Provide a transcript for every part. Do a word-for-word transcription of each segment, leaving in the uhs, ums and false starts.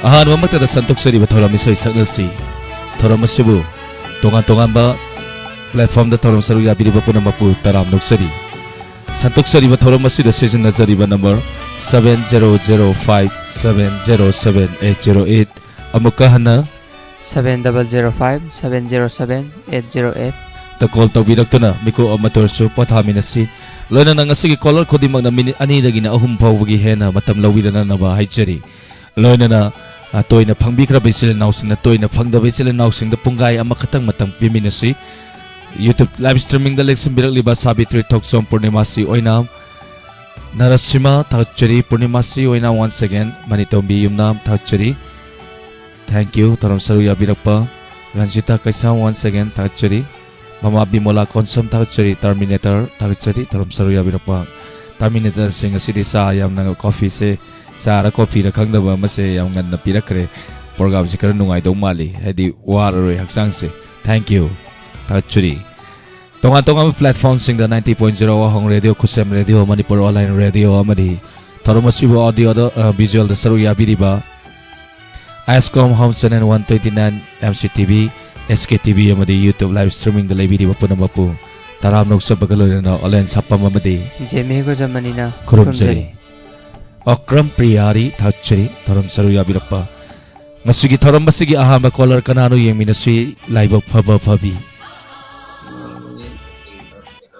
ꯑꯍꯥꯟꯕꯃꯛꯇꯗ ꯁꯟꯗꯣꯛꯆꯔꯤꯕ ꯊꯧꯔꯝ ꯏꯁꯩ ꯁꯛꯅꯁꯤ꯫ ꯊꯧꯔꯝ ꯑꯁꯤꯕꯨ ꯇꯣꯉꯥꯟ ꯇꯣꯉꯥꯟꯕ platformꯗ ꯊꯧꯔꯝ ꯁꯔꯨꯛ ꯌꯥꯕꯤꯔꯤꯕ ꯄꯨꯝꯅꯃꯛꯄꯨ ꯇꯔꯥꯝꯅ ꯑꯣꯛꯆꯔꯤ꯫ ꯁꯟꯗꯣꯛꯆꯔꯤꯕ ꯊꯧꯔꯝ ꯑꯁꯤꯗ ꯁꯤꯖꯤꯟꯅꯖꯔꯤꯕ number seven zero zero five seven zero seven eight zero eight꯫ ꯑꯃꯨꯛꯀ ꯍꯟꯅ seven double zero five seven zero seven eight zero eight꯫ ꯇ call ꯇꯧꯕꯤꯔꯛꯇꯨꯅ ꯃꯤꯀꯨꯞ ꯑꯃꯠꯇ ꯑꯣꯏꯔꯁꯨ ꯄꯣꯊꯥꯃꯤꯟꯅꯁꯤ꯫ ꯂꯣꯏꯅꯅ ꯉꯁꯤꯒꯤ caller ꯈꯨꯗꯤꯡꯃꯛꯅ minute ꯑꯅꯤꯗꯒꯤꯅ ꯑꯍꯨꯝ ꯐꯥꯎꯕꯒꯤ ꯍꯦꯟꯅ ꯃꯇꯝ ꯂꯧꯕꯤꯗꯅꯕ ꯍꯥꯏꯖꯔꯤ꯫ ꯂꯣꯏꯅꯅ, ꯑ, ꯇꯣꯏꯅ ꯐꯪꯕꯤꯈ꯭ꯔꯕ ꯏꯆꯤꯜ ꯏꯅꯥꯎꯁꯤꯡꯅ ꯇꯣꯏꯅ ꯐꯪꯗꯕ ꯏꯆꯤꯜ ꯏꯅꯥꯎꯁꯤꯡꯗ ꯄꯨꯡꯈꯥꯏ ꯑꯃꯈꯛꯇꯪ ꯃꯇꯝ ꯄꯤꯃꯤꯟꯅꯁꯤ꯫ YouTube live streamingꯗ ꯂꯦꯛꯁꯤꯟꯕꯤꯔꯛꯂꯤꯕ ꯁꯥꯕꯤꯇ꯭ꯔꯤ ꯊꯣꯛꯆꯣꯝ ꯄꯨꯔꯅꯤꯃꯥꯁꯤ ꯑꯣꯏꯅ ꯅꯔꯁꯤꯃ ꯊꯥꯒꯠꯆꯔꯤ, ꯄꯨꯔꯅꯤꯃꯥꯁꯤ ꯑꯣꯏꯅ once again ꯃꯅꯤꯇꯣꯝꯕꯤ ꯌꯨꯝꯅꯥꯝ ꯊꯥꯒꯠꯆꯔꯤ꯫ Thank you, ꯊꯧꯔꯝ ꯁꯔꯨꯛ ꯌꯥꯕꯤꯔꯛꯄ ꯔꯟꯖꯤꯇꯥ ꯀꯩꯁꯥꯝ once again ꯊꯥꯒꯠꯆꯔꯤ꯫ ꯃꯃꯥ ꯕꯤꯃꯣꯂꯥ ꯀꯣꯟꯁꯝ ꯊꯥꯒꯠꯆꯔꯤ, Terminator ꯊꯥꯒꯠꯆꯔꯤ, ꯊꯧꯔꯝ ꯁꯔꯨꯛ ꯌꯥꯕꯤꯔꯛꯄ꯫ Terminatorꯁꯦ ꯉꯁꯤꯗꯤ ꯆꯥ ꯌꯥꯝꯅ, coffeeꯁꯦ ꯆꯥꯔ coffeeꯔ ꯈꯪꯗꯕ ꯑꯃꯁꯦ ꯌꯥꯝ ꯉꯟꯅ ꯄꯤꯔꯛꯈ꯭ꯔꯦ꯫ Programꯁꯦ ꯈꯔ ꯅꯨꯡꯉꯥꯏꯗꯧ ꯃꯥꯜꯂꯤ, ꯍꯥꯏꯗꯤ ꯋꯥꯔꯔꯣꯏ ꯍꯛꯆꯥꯡꯁꯦ꯫ Thank you, ꯊꯥꯒꯠꯆꯔꯤ꯫ ꯇꯣꯉꯥꯟ ꯇꯣꯉꯥꯟꯕ platformꯁꯤꯡꯗ ninety point zero ꯋꯥꯍꯣꯡ ꯔꯦꯗꯤꯑꯣ, ꯈꯨꯁꯦꯝ ꯔꯦꯗꯤꯑꯣ, ꯃꯅꯤꯄꯨꯔ online radio ꯑꯃꯗꯤ ꯊꯧꯔꯝ ꯑꯁꯤꯕꯨ audioꯗ, ꯑ, visualꯗ ꯁꯔꯨꯛ ꯌꯥꯕꯤꯔꯤꯕ Ascom Home Channel one twenty nine, MCTV, SKTV ꯑꯃꯗꯤ YouTube live streamingꯗ ꯂꯩꯕꯤꯔꯤꯕ ꯄꯨꯝꯅꯃꯛꯄꯨ ꯇꯔꯥꯝꯅ ꯑꯣꯛꯆꯕꯒ ꯂꯣꯏꯅꯅ ꯑꯣꯂꯦꯟ ꯁꯥꯄꯝ ꯑꯃꯗꯤ ꯖꯦꯃꯤ ꯒꯣꯖꯃꯅꯤꯅ ꯈꯨꯔꯨꯝꯖꯔꯤ꯫ ꯈꯨꯔꯨꯝꯖꯔꯤ꯫ ꯑꯀ꯭ꯔꯝ ꯄ꯭ꯔꯤꯌꯥꯔꯤ ꯊꯥꯒꯠꯆꯔꯤ, ꯊꯧꯔꯝ ꯁꯔꯨꯛ ꯌꯥꯕꯤꯔꯛꯄ꯫ ꯉꯁꯤꯒꯤ ꯊꯧꯔꯝ ꯑꯁꯤꯒꯤ ꯑꯍꯥꯟꯕ caller ꯀꯅꯥꯅꯣ ꯌꯦꯡꯃꯤꯟꯅꯁꯤ, ꯂꯥꯏꯕꯛ ꯐꯕ ꯐꯕꯤ꯫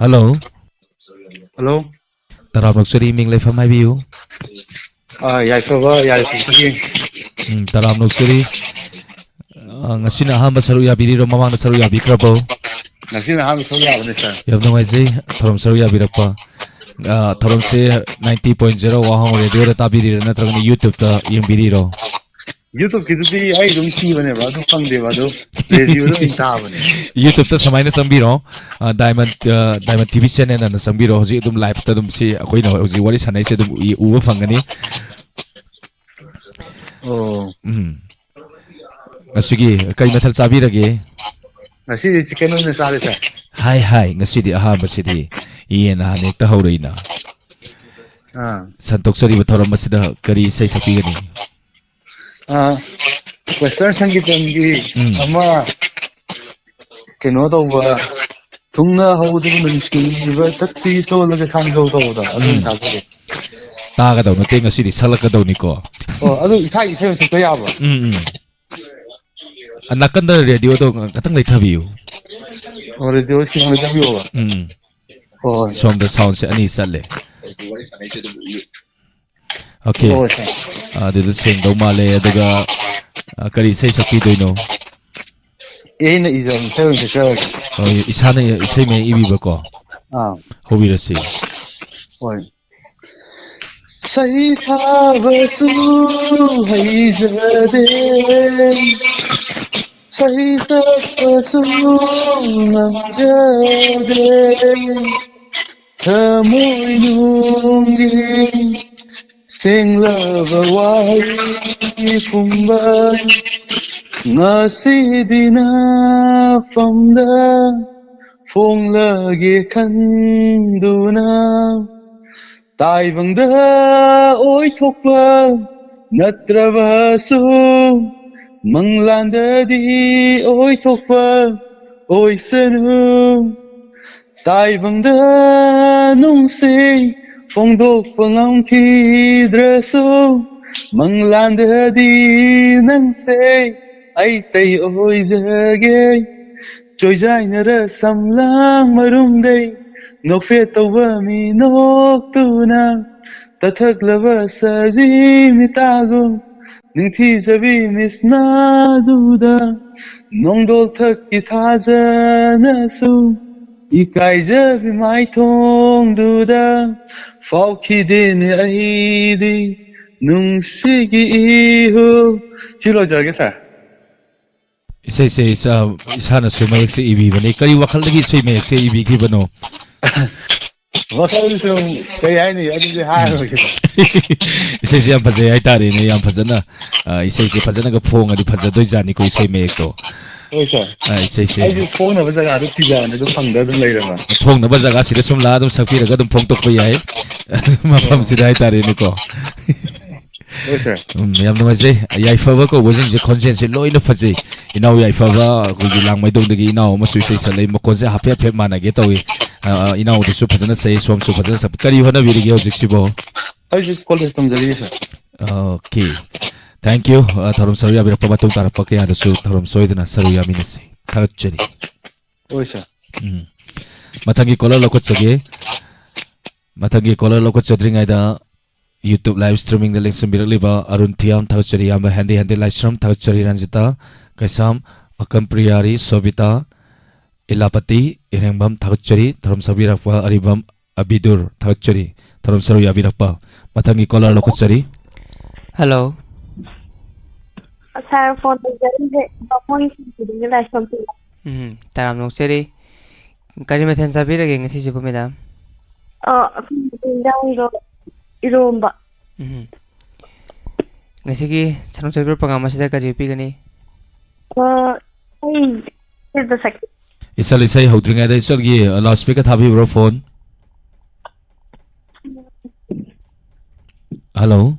Hello꯫ Hello꯫ ꯇꯔꯥꯝꯅ ꯑꯣꯛꯆꯔꯤ, ꯃꯤꯡ ꯂꯩꯐꯝ ꯍꯥꯏꯕꯤꯌꯨ꯫ ꯑꯥ, ꯌꯥꯏꯐꯕ, ꯌꯥꯏꯐꯕꯒꯤ꯫ ꯎꯝ, ꯇꯔꯥꯝꯅ ꯑꯣꯛꯆꯔꯤ꯫ ꯑ, ꯉꯁꯤꯅ ꯑꯍꯥꯟꯕ ꯁꯔꯨꯛ ꯌꯥꯕꯤꯔꯤꯔꯣ, ꯃꯃꯥꯡꯗ ꯁꯔꯨꯛ ꯌꯥꯕꯤꯈ꯭ꯔꯕꯣ? ꯉꯁꯤꯅ ꯑꯍꯥꯟꯕ ꯁꯔꯨꯛ ꯌꯥꯕꯅꯤ, sir꯫ ꯌꯥꯝ ꯅꯨꯡꯉꯥꯏꯖꯩ ꯊꯧꯔꯝ ꯁꯔꯨꯛ ꯌꯥꯕꯤꯔꯛꯄ꯫ ꯑ, ꯊꯧꯔꯝꯁꯦ ninety point zero ꯋꯥꯍꯣꯡ ꯔꯦꯗꯤꯑꯣꯗ ꯇꯥꯕꯤꯔꯤꯔꯥ ꯅꯠꯇ꯭ꯔꯒꯅ YouTubeꯇ ꯌꯦꯡꯕꯤꯔꯤꯔꯣ? YouTubeꯀꯤꯗꯨꯗꯤ ꯑꯩ ꯑꯗꯨꯝ ꯊꯤꯕꯅꯦꯕ, ꯑꯗꯨ ꯐꯪꯗꯦꯕ, ꯑꯗꯨ radioꯗ ꯑꯣꯏꯅ ꯇꯥꯕꯅꯦ꯫ YouTubeꯇ ꯁꯨꯃꯥꯏꯅ ꯆꯪꯕꯤꯔꯣ, ꯑ, Diamond, ꯑ, Diamond TV channel ꯑꯅ ꯆꯪꯕꯤꯔꯣ꯫ ꯍꯧꯖꯤꯛ ꯑꯗꯨꯝ liveꯇ ꯑꯗꯨꯝ ꯁꯤ ꯑꯩꯈꯣꯏꯅ ꯍꯧꯖꯤꯛ ꯋꯥꯔꯤ ꯁꯥꯟꯅꯔꯤꯁꯦ ꯑꯗꯨꯝ ꯎ-, ꯎꯕ ꯐꯪꯒꯅꯤ꯫ ꯑꯣ꯫ ꯎꯝ꯫ ꯉꯁꯤꯒꯤ ꯀꯩ ꯃꯊꯦꯜ ꯆꯥꯕꯤꯔꯒꯦ? ꯉꯁꯤꯗꯤ chicken ꯑꯣꯏꯅ ꯆꯥꯔꯦ, sir꯫ ꯍꯥꯏ, ꯍꯥꯏ, ꯉꯁꯤꯗꯤ ꯑꯍꯥꯟꯕꯁꯤꯗꯤ ꯌꯦꯟ ꯍꯥꯟꯅ ꯍꯦꯛꯇ ꯍꯧꯔꯛꯏꯅ꯫ ꯑꯥ꯫ ꯁꯟꯗꯣꯛꯆꯔꯤꯕ ꯊꯧꯔꯝ ꯑꯁꯤꯗ ꯀꯔꯤ ꯏꯁꯩ ꯁꯛꯄꯤꯒꯅꯤ? ꯑꯥ, ꯋꯦꯁꯇꯔꯟ ꯁꯪꯒꯤꯇꯝꯒꯤ ꯎꯝ꯫ ꯑꯃ ꯀꯩꯅꯣ ꯇꯧꯕ, ꯊꯨꯡꯅ ꯍꯧꯗꯕ ꯅꯨꯡꯁꯤꯕ ꯊꯛꯁꯤ ꯁꯣꯜꯂꯒ ꯈꯥꯡꯖꯧ ꯇꯧꯕꯗꯣ, ꯑꯗꯨ ꯑꯣꯏꯅ ꯎꯝ꯫ ꯊꯥꯖꯒꯦ꯫ ꯇꯥꯒꯗꯧ ꯅꯠꯇꯦ, ꯉꯁꯤꯗꯤ ꯁꯛꯂꯛꯀꯗꯧꯅꯤꯀꯣ꯫ ꯑꯣ, ꯑꯗꯨ ꯏꯁꯥꯒꯤ ꯏꯁꯩ ꯑꯣꯏꯅ ꯁꯛꯄ ꯌꯥꯕ꯭ꯔꯣ? ꯎꯝ, ꯎꯝ꯫ ꯑ, ꯅꯥꯀꯟꯗ ꯔꯦꯗꯤꯑꯣꯗꯣ ꯈꯇꯪ ꯂꯩꯊꯕꯤꯌꯨ꯫ ꯑꯣ, ꯔꯦꯗꯤꯑꯣ ꯈꯤꯇꯪ ꯂꯩꯊꯕꯤꯌꯣꯕ꯫ ꯎꯝ, ꯎꯝ꯫ ꯍꯣꯏ, ꯍꯣꯏ꯫ ꯁꯣꯝꯗ ꯁꯥꯎꯟꯁꯦ ꯑꯅꯤ ꯆꯠꯂꯦ꯫ ꯑꯣꯀꯦ꯫ ꯍꯣꯏ, ꯁꯥꯔ꯫ ꯑ, ꯑꯗꯨꯗ ꯁꯦꯡꯗꯧ ꯃꯥꯜꯂꯦ꯫ ꯑꯗꯨꯒ, ꯑ, ꯀꯔꯤ ꯏꯁꯩ ꯁꯛꯄꯤꯗꯣꯏꯅꯣ? ꯑꯩꯅ ꯏꯖꯕ ꯏꯁꯩ ꯑꯣꯏꯅ ꯁꯛꯆꯔꯒꯦ꯫ ꯍꯣꯏ, ꯏꯁꯥꯅ ꯏꯁꯩ ꯃꯌꯦꯛ ꯏꯕꯤꯕꯀꯣ꯫ ꯑꯥ꯫ ꯍꯧꯕꯤꯔꯁꯤ꯫ ꯍꯣꯏ꯫ ꯁꯩꯊꯥꯕꯁꯨ ꯍꯩꯖꯗꯦ, ꯁꯩꯁꯛꯄꯁꯨ ꯉꯝꯖꯗꯦ, ꯊꯃꯣꯏꯅꯨꯡꯒꯤ ꯁꯦꯡꯂꯕ ꯋꯥꯍꯩ ꯄꯨꯝꯕ ꯉꯁꯤꯗꯤ ꯅꯐꯝꯗ ꯐꯣꯡꯂꯒꯦ ꯈꯟꯗꯨꯅ, ꯇꯥꯏꯕꯪꯗ ꯑꯣꯏꯊꯣꯛꯄ ꯅꯠꯇ꯭ꯔꯕꯁꯨ, ꯃꯪꯂꯥꯟꯗꯗꯤ ꯑꯣꯏꯊꯣꯛꯄ ꯑꯣꯏꯁꯅꯨ꯫ ꯇꯥꯏꯕꯪꯗ ꯅꯨꯡꯁꯤ ꯐꯣꯡꯗꯣꯛꯄ ꯉꯝꯈꯤꯗ꯭ꯔꯁꯨ, ꯃꯪꯂꯥꯟꯗꯗꯤ ꯅꯪꯁꯦ ꯑꯩꯇꯩ ꯑꯣꯏꯖꯒꯦ꯫ ꯆꯣꯏꯖꯥꯏꯅꯔ ꯁꯝꯂꯥꯡ ꯃꯔꯨꯝꯗꯩ ꯅꯣꯛꯐꯦꯠ ꯇꯧꯕ ꯃꯤꯅꯣꯛꯇꯨꯅ, ꯇꯊꯛꯂꯕ ꯁꯖꯤ ꯃꯤꯇꯥꯒꯨꯝ ꯅꯤꯡꯊꯤꯖꯕꯤ ꯃꯤꯁꯅꯥꯗꯨꯗ, ꯅꯣꯡꯗꯣꯜ ꯊꯛꯀꯤ ꯊꯥꯖꯅꯁꯨ, ꯏꯀꯥꯏꯖꯕꯤ ꯃꯥꯏꯊꯣꯡꯗꯨꯗ ꯐꯥꯎꯈꯤꯗꯦꯅꯦ ꯑꯩꯗꯤ ꯅꯨꯡꯁꯤꯒꯤ ꯏꯍꯨꯜ꯫ ꯁꯤ ꯂꯣꯏꯖꯔꯒꯦ, ꯁꯥꯔ꯫ ꯏꯁꯩꯁꯦ ꯏꯁꯥ-, ꯏꯁꯥꯅꯁꯨ ꯃꯌꯦꯛꯁꯦ ꯏꯕꯤꯕꯅꯤ꯫ ꯀꯔꯤ ꯋꯥꯈꯜꯗꯒꯤ ꯏꯁꯩ ꯃꯌꯦꯛꯁꯦ ꯏꯕꯤꯈꯤꯕꯅꯣ? ꯋꯥꯈꯜꯁꯨ ꯀꯩ ꯍꯥꯏꯅꯤ, ꯑꯗꯨꯗꯤ ꯍꯥꯏꯔꯔꯣꯏꯒꯦ꯫ ꯏꯁꯩꯁꯦ ꯌꯥꯝ ꯐꯖꯩ ꯍꯥꯏꯇꯥꯔꯦꯅꯦ, ꯌꯥꯝ ꯐꯖꯅ, ꯑ, ꯏꯁꯩꯁꯦ ꯐꯖꯅꯒ ꯐꯣꯡꯉꯗꯤ ꯐꯖꯗꯣꯏꯖꯥꯠꯅꯤꯀꯣ, ꯏꯁꯩ ꯃꯌꯦꯛꯇꯣ꯫ ꯍꯣꯏ, ꯁꯥꯔ꯫ ꯑ, ꯏꯁꯩꯁꯦ꯫ ꯑꯩꯁꯨ ꯐꯣꯡꯅꯕ ꯖꯒꯥꯗꯣ ꯊꯤꯖꯕꯅꯦ, ꯑꯗꯨꯝ ꯐꯪꯗ ꯑꯗꯨꯝ ꯂꯩꯔꯕ꯫ ꯐꯣꯡꯅꯕ ꯖꯒꯥꯁꯤꯗ ꯁꯨꯝ ꯂꯥꯛꯑ ꯑꯗꯨꯝ ꯁꯛꯄꯤꯔꯒ ꯑꯗꯨꯝ ꯐꯣꯡꯗꯣꯛꯄ ꯌꯥꯏ꯫ ꯃꯐꯝꯁꯤꯗ ꯍꯥꯏꯇꯥꯔꯦꯅꯦꯀꯣ꯫ ꯍꯣꯏ, ꯁꯥꯔ꯫ ꯎꯝ, ꯌꯥꯝ ꯅꯨꯡꯉꯥꯏꯖꯩ꯫ ꯌꯥꯏꯐꯕ ꯀꯧꯕꯁꯤꯡꯁꯦ ꯈꯣꯟꯖꯦꯜꯁꯦ ꯂꯣꯏꯅ ꯐꯖꯩ꯫ ꯏꯅꯥꯎ ꯌꯥꯏꯐꯕ ꯑꯩꯈꯣꯏꯒꯤ ꯂꯥꯡꯃꯩꯗꯣꯡꯗꯒꯤ ꯏꯅꯥꯎ ꯑꯃꯁꯨ ꯏꯁꯩ ꯁꯛꯂꯛꯏ꯫ ꯃꯈꯣꯟꯁꯦ ꯍꯥꯏꯐꯦꯠ ꯍꯥꯏꯐꯦꯠ ꯃꯥꯟꯅꯒꯦ ꯇꯧꯏ꯫ ꯑ, ꯑ, ꯏꯅꯥꯎꯗꯨꯁꯨ ꯐꯖꯅ ꯁꯛꯏ, ꯁꯣꯝꯁꯨ ꯐꯖꯅ ꯁꯛꯄꯤ꯫ ꯀꯔꯤ ꯍꯣꯠꯅꯕꯤꯔꯤꯒꯦ ꯍꯧꯖꯤꯛꯁꯤꯕꯣ? ꯑꯩꯁꯨ ꯀꯣꯂꯦꯖ ꯇꯝꯖꯔꯤꯌꯦ, ꯁꯥꯔ꯫ ꯑꯣꯀꯦ꯫ Thank you꯫ ꯑ, ꯊꯧꯔꯝ ꯁꯔꯨꯛ ꯌꯥꯕꯤꯔꯛꯄ ꯃꯇꯨꯡ ꯇꯥꯔꯛꯄ ꯀꯌꯥꯗꯁꯨ ꯊꯧꯔꯝ ꯁꯣꯏꯗꯅ ꯁꯔꯨꯛ ꯌꯥꯃꯤꯟꯅꯁꯤ꯫ ꯊꯥꯒꯠꯆꯔꯤ꯫ ꯍꯣꯏ, ꯁꯥꯔ꯫ ꯎꯝ꯫ ꯃꯊꯪꯒꯤ caller ꯂꯧꯈꯠꯆꯒꯦ꯫ ꯃꯊꯪꯒꯤ caller ꯂꯧꯈꯠꯆꯗ꯭ꯔꯤꯉꯩꯗ YouTube live streamingꯗ ꯂꯦꯡꯁꯤꯟꯕꯤꯔꯛꯂꯤꯕ ꯑꯔꯨꯟ ꯊꯤꯌꯥꯝ ꯊꯥꯒꯠꯆꯔꯤ, ꯏꯌꯥꯝꯕ ꯍꯦꯟꯗꯤ ꯍꯦꯟꯗꯤ ꯂꯥꯏꯁ꯭ꯔꯝ ꯊꯥꯒꯠꯆꯔꯤ, ꯔꯟꯖꯤꯇꯥ ꯀꯩꯁꯥꯝ, ꯑꯀꯝ ꯄ꯭ꯔꯤꯌꯥꯔꯤ, ꯁꯣꯕꯤꯇꯥ, ꯏꯂꯥꯄꯇꯤ, ꯏꯔꯦꯡꯕꯝ ꯊꯥꯒꯠꯆꯔꯤ, ꯊꯧꯔꯝ ꯁꯛꯄꯤꯔꯛꯄ ꯑꯔꯤꯕꯝ ꯑꯕꯤꯗꯨꯔ ꯊꯥꯒꯠꯆꯔꯤ, ꯊꯧꯔꯝ ꯁꯔꯨꯛ ꯌꯥꯕꯤꯔꯛꯄ꯫ ꯃꯊꯪꯒꯤ caller ꯂꯧꯈꯠꯆꯔꯤ꯫ Hello꯫ ꯁꯥꯔ, ꯐꯣꯟ ꯇꯧꯖꯔꯤꯁꯦ ꯕꯥꯃꯣꯟ ꯈꯨꯟꯗꯒꯤ ꯂꯥꯏꯁ꯭ꯔꯝ ꯊꯤꯌꯥꯝ꯫ ꯎꯝ, ꯇꯔꯥꯝꯅ ꯑꯣꯛꯆꯔꯤ꯫ ꯀꯔꯤ ꯃꯊꯦꯜ ꯆꯥꯕꯤꯔꯒꯦ ꯉꯁꯤꯁꯤꯕꯨ, ꯃꯦꯗꯥꯝ? ꯑ, ꯑꯩꯈꯣꯏꯒꯤ ꯏꯟꯖꯥꯡꯗꯣ ꯏꯔꯣꯝꯕ꯫ ꯎꯝ꯫ ꯉꯁꯤꯒꯤ ꯁꯔꯨꯛ ꯆꯠꯄꯤꯕ program ꯑꯁꯤꯗ ꯀꯔꯤ ꯎꯠꯄꯤꯒꯅꯤ? ꯑ, ꯑꯩ ꯏꯁꯩꯗꯣ ꯁꯛꯀꯦ꯫ ꯏꯆꯜ, ꯏꯁꯩ ꯍꯧꯗ꯭ꯔꯤꯉꯩꯗ ꯏꯆꯜꯒꯤ, ꯑ, loudspeaker ꯊꯥꯕꯤꯕ꯭ꯔꯣ phone? Hello?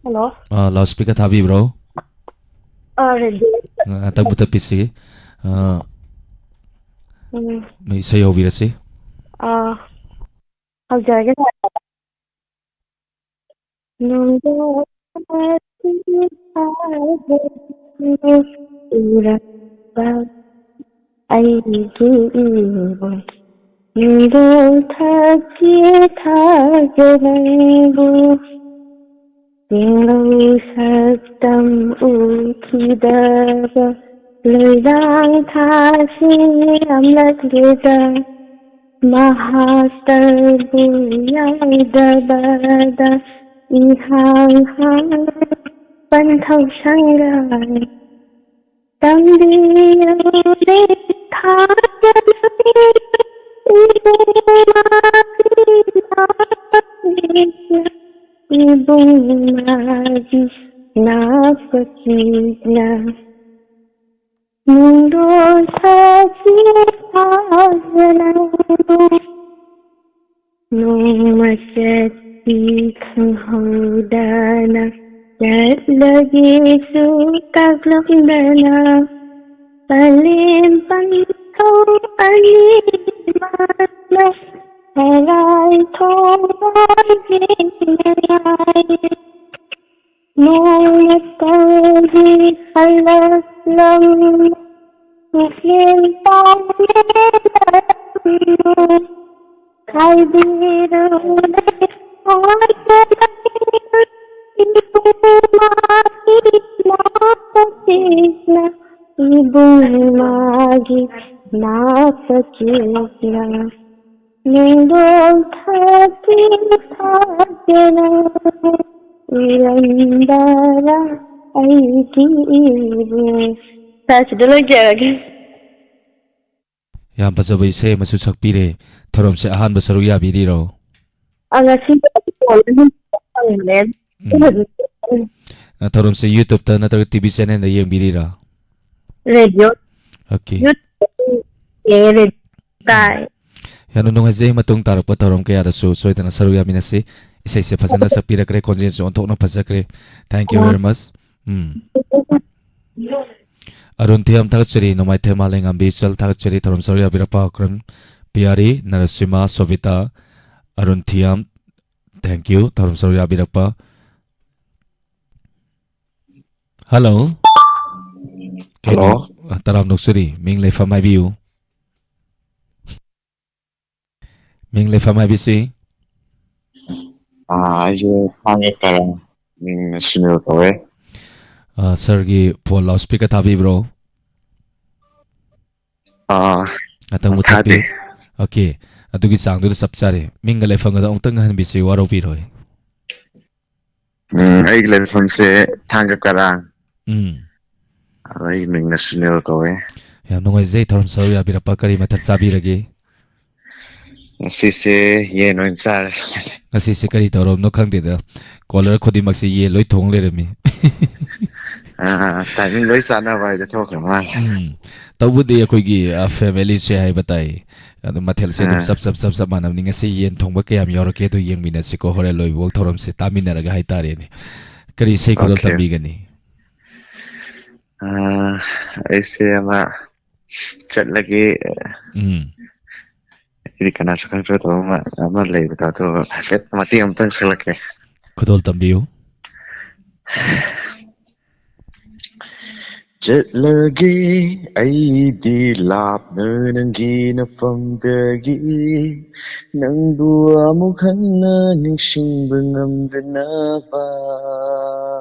Hello? ꯑ, loudspeaker ꯊꯥꯕꯤꯕ꯭ꯔꯣ? ꯑ, radio꯫ ꯉꯥꯛꯇꯪ ꯃꯨꯊꯠꯄꯤꯁꯤ꯫ ꯑ, ꯎꯝ꯫ ꯏꯁꯩ ꯍꯧꯕꯤꯔꯁꯤ꯫ ꯑ, ꯍꯧꯖꯔꯒꯦ, ꯁꯥꯔ꯫ ꯅꯨꯡꯗꯥꯡ ꯑꯁꯤ ꯊꯥꯖꯅ ꯎꯔꯛꯄ ꯑꯩꯒꯤ ꯏꯕꯨꯡ, ꯅꯨꯡꯗꯥꯡ ꯊꯥꯛꯀꯤ ꯊꯥꯖꯅꯕꯨ ꯆꯤꯡꯂꯧ ꯁꯛꯇꯝ ꯎꯈꯤꯗꯕ ꯂꯩꯔꯥꯡ ꯊꯥꯁꯤ ꯌꯥꯝꯂꯛꯂꯤꯗ꯫ ꯃꯍꯥꯛꯇꯕꯨ ꯌꯥꯎꯗꯕꯗ ꯏꯍꯥꯡ ꯍꯥꯡ ꯄꯟꯊꯧ ꯁꯪꯒꯥꯏ꯫ ꯇꯝꯕꯤꯌꯨꯅꯦ ꯊꯥꯖꯅ ꯏꯕꯨꯡ ꯃꯥꯒꯤ ꯏꯕꯨꯡ ꯃꯥꯒꯤ ꯅꯥꯄꯁꯤꯅ꯫ ꯅꯨꯡꯗꯣ ꯁꯥꯁꯤ ꯐꯥꯖꯅ ꯅꯣꯡꯃ ꯆꯠ ꯈꯪꯍꯧꯗꯅ ꯆꯠꯂꯒꯦꯁꯨ ꯀꯥꯞꯂꯝꯗꯅ ꯄꯂꯦꯝ ꯄꯟꯊꯧ ꯑꯅꯤꯃꯛꯅ ꯍꯔꯥꯏ ꯊꯣꯡꯂꯣꯏꯒꯤ ꯃꯌꯥꯏ ꯅꯣꯡꯃꯇꯒꯤ ꯍꯜꯂꯛꯂꯝ ꯄꯨꯛꯅꯤꯡ ꯄꯥꯎꯃꯦꯟ ꯈꯥꯏꯕꯤꯔꯨꯔꯦ ꯏꯕꯨꯡ ꯃꯥꯒꯤ ꯅꯥꯄꯁꯤꯅ ꯏꯕꯨꯡ ꯃꯥꯒꯤ ꯅꯥꯄꯁꯤꯅ ꯅꯨꯡꯗꯣꯡ ꯊꯥꯛꯀꯤ ꯊꯥꯛꯇꯅ ꯎꯔꯝꯕꯔꯥ ꯑꯩꯒꯤ ꯏꯕꯨꯡ꯫ ꯁꯥꯔ, ꯁꯤꯗ ꯂꯣꯏꯖꯔꯒꯦ꯫ ꯌꯥꯝ ꯐꯖꯕ ꯏꯁꯩ ꯑꯃꯁꯨ ꯁꯛꯄꯤꯔꯦ꯫ ꯊꯧꯔꯝꯁꯦ ꯑꯍꯥꯟꯕ ꯁꯔꯨꯛ ꯌꯥꯕꯤꯔꯤꯔꯣ? ꯑ, ꯉꯁꯤ ꯐꯪꯉꯦ꯫ ꯎꯝ꯫ ꯑ, ꯊꯧꯔꯝꯁꯦ YouTube-ꯇ ꯅꯠꯇ꯭ꯔꯒ ꯇꯤ ꯚꯤ channel-ꯗ ꯌꯦꯡꯕꯤꯔꯤꯔꯥ? ꯔꯦꯗꯤꯑꯣ꯫ OK꯫ YouTube-ꯇ ꯌꯦꯡꯉꯦ, ꯔꯦꯗꯤꯑꯣ ꯇꯥꯏ꯫ ꯌꯥꯝꯅ ꯅꯨꯡꯉꯥꯏꯖꯩ꯫ ꯃꯇꯨꯡ ꯇꯥꯔꯛꯄ ꯊꯧꯔꯝ ꯀꯌꯥꯗꯁꯨ ꯁꯣꯏꯗꯅ ꯁꯔꯨꯛ ꯌꯥꯃꯤꯟꯅꯁꯤ꯫ ꯏꯁꯩꯁꯦ ꯐꯖꯅ ꯁꯛꯄꯤꯔꯛꯈ꯭ꯔꯦ, ꯈꯣꯟꯖꯦꯜꯁꯨ ꯑꯣꯟꯊꯣꯛꯅ ꯐꯖꯈ꯭ꯔꯦ꯫ Thank you ꯑ꯫ Very much꯫ ꯎꯝ꯫ ꯑꯔꯨꯟ ꯊꯤꯌꯥꯝ ꯊꯥꯒꯠꯆꯔꯤ, ꯅꯣꯡꯃꯥꯏꯊꯦꯝ ꯃꯥꯂꯦꯝꯉꯥꯝꯕꯤ ꯏꯆꯜ ꯊꯥꯒꯠꯆꯔꯤ, ꯊꯧꯔꯝ ꯁꯔꯨꯛ ꯌꯥꯕꯤꯔꯛꯄ ꯍꯧꯈ꯭ꯔꯝ ꯄꯤꯌꯥꯔꯤ, ꯅꯔꯁꯤꯃꯥ, ꯁꯣꯕꯤꯇꯥ, ꯑꯔꯨꯟ ꯊꯤꯌꯥꯝ, thank you, ꯊꯧꯔꯝ ꯁꯔꯨꯛ ꯌꯥꯕꯤꯔꯛꯄ꯫ Hello꯫ ꯀꯩꯅꯣ? Hello꯫ ꯇꯔꯥꯝ ꯅꯣꯛꯆꯔꯤ, ꯃꯤꯡ ꯂꯩꯐꯝ ꯍꯥꯏꯕꯤꯌꯨ꯫ ꯃꯤꯡ ꯂꯩꯐꯝ ꯍꯥꯏꯕꯤꯁꯤ? ꯑꯥ, ꯑꯩꯁꯦ ꯊꯥꯡꯒ ꯀꯔꯥꯡ, ꯃꯤꯡꯅ ꯁꯨꯅꯤꯜ ꯀꯧꯋꯦ꯫ ꯑꯥ, ꯁꯥꯔꯒꯤ ꯐꯣꯟ loudspeaker ꯊꯥꯕꯤꯕ꯭ꯔꯣ? ꯑꯥ, ꯉꯥꯛꯇꯪ ꯃꯨꯊꯠꯄꯤꯌꯨ꯫ ꯊꯥꯗꯦ꯫ OK, ꯑꯗꯨꯒꯤ ꯆꯥꯡꯗꯨꯗ ꯆꯞ ꯆꯥꯔꯦ꯫ ꯃꯤꯡꯒ ꯂꯩꯐꯝꯒꯗꯣ ꯑꯃꯨꯛꯇꯪ ꯉꯥꯡꯍꯟꯕꯤꯁꯤ, ꯋꯥꯔꯧꯕꯤꯔꯣꯏ꯫ ꯎꯝ, ꯑꯩꯒꯤ ꯂꯩꯐꯝꯁꯦ ꯊꯥꯡꯒ ꯀꯔꯥꯡ꯫ ꯎꯝ꯫ ꯑꯗꯣ ꯑꯩꯒꯤ ꯃꯤꯡꯅ ꯁꯨꯅꯤꯜ ꯀꯧꯋꯦ꯫ ꯌꯥꯝ ꯅꯨꯡꯉꯥꯏꯖꯩ ꯊꯧꯔꯝ ꯁꯔꯨꯛ ꯌꯥꯕꯤꯔꯛꯄ꯫ ꯀꯔꯤ ꯃꯊꯦꯜ ꯆꯥꯕꯤꯔꯒꯦ? ꯉꯁꯤꯁꯦ ꯌꯦꯟ ꯑꯣꯏꯅ ꯆꯥꯔꯦ꯫ ꯉꯁꯤꯁꯦ ꯀꯔꯤ ꯇꯧꯔꯕꯅꯣ ꯈꯪꯗꯦꯗ, caller ꯈꯨꯗꯤꯡꯃꯛꯁꯦ ꯌꯦꯟ ꯂꯣꯏ ꯊꯣꯡ ꯂꯩꯔꯝꯃꯤ꯫ ꯑꯥ, timing ꯂꯣꯏ ꯆꯥꯟꯅꯕ ꯍꯥꯏꯗꯣ ꯊꯣꯛꯈ꯭ꯔ ꯃꯥꯜꯂꯦ꯫ ꯎꯝ, ꯇꯧꯕꯗꯤ ꯑꯩꯈꯣꯏꯒꯤ, ꯑ, family-ꯁꯦ ꯍꯥꯏꯕ ꯇꯥꯏ꯫ ꯑꯗꯨ ꯃꯊꯦꯜꯁꯦ ꯑꯗꯨꯝ ꯑꯥ꯫ ꯆꯞ ꯆꯞ ꯆꯞ ꯆꯞ ꯃꯥꯟꯅꯕꯅꯤ꯫ ꯉꯁꯤ ꯌꯦꯟ ꯊꯣꯡꯕ ꯀꯌꯥꯝ ꯌꯥꯎꯔꯛꯀꯦ ꯑꯗꯨ ꯌꯦꯡꯃꯤꯟꯅꯁꯤꯀꯣ, ꯍꯣꯔꯦꯟ ꯂꯣꯏꯕꯐꯥꯎ ꯊꯧꯔꯝꯁꯦ ꯇꯥꯃꯤꯟꯅꯔꯒ ꯍꯥꯏꯇꯥꯔꯦꯅꯦ꯫ ꯀꯔꯤ ꯏꯁꯩ ꯈꯨꯗꯣꯜ Okay. ꯇꯝꯕꯤꯒꯅꯤ? ꯑꯥ, ꯑꯩꯁꯦ ꯑꯃ ꯆꯠꯂꯒꯦ꯫ ꯎꯝ꯫ ꯑꯩꯗꯤ ꯀꯅꯥꯁꯨ ꯈꯪꯗ꯭ꯔꯦ ꯇꯧꯕ ꯑꯃ, ꯑꯃ ꯂꯩꯕꯗꯣ, ꯑꯗꯨ ꯍꯥꯏꯐꯦꯠ ꯃꯇꯦꯛ ꯑꯃꯇꯪ ꯁꯛꯂꯛꯀꯦ꯫ ꯈꯨꯗꯣꯜ ꯇꯝꯕꯤꯌꯨ꯫ ꯆꯠꯂꯒꯦ ꯑꯩꯗꯤ ꯂꯥꯞꯅ ꯅꯪꯒꯤ ꯅꯐꯝꯗꯒꯤ, ꯅꯪꯕꯨ ꯑꯃꯨꯛ ꯍꯟꯅ ꯅꯤꯡꯁꯤꯡꯕ ꯉꯝꯗꯅꯕ꯫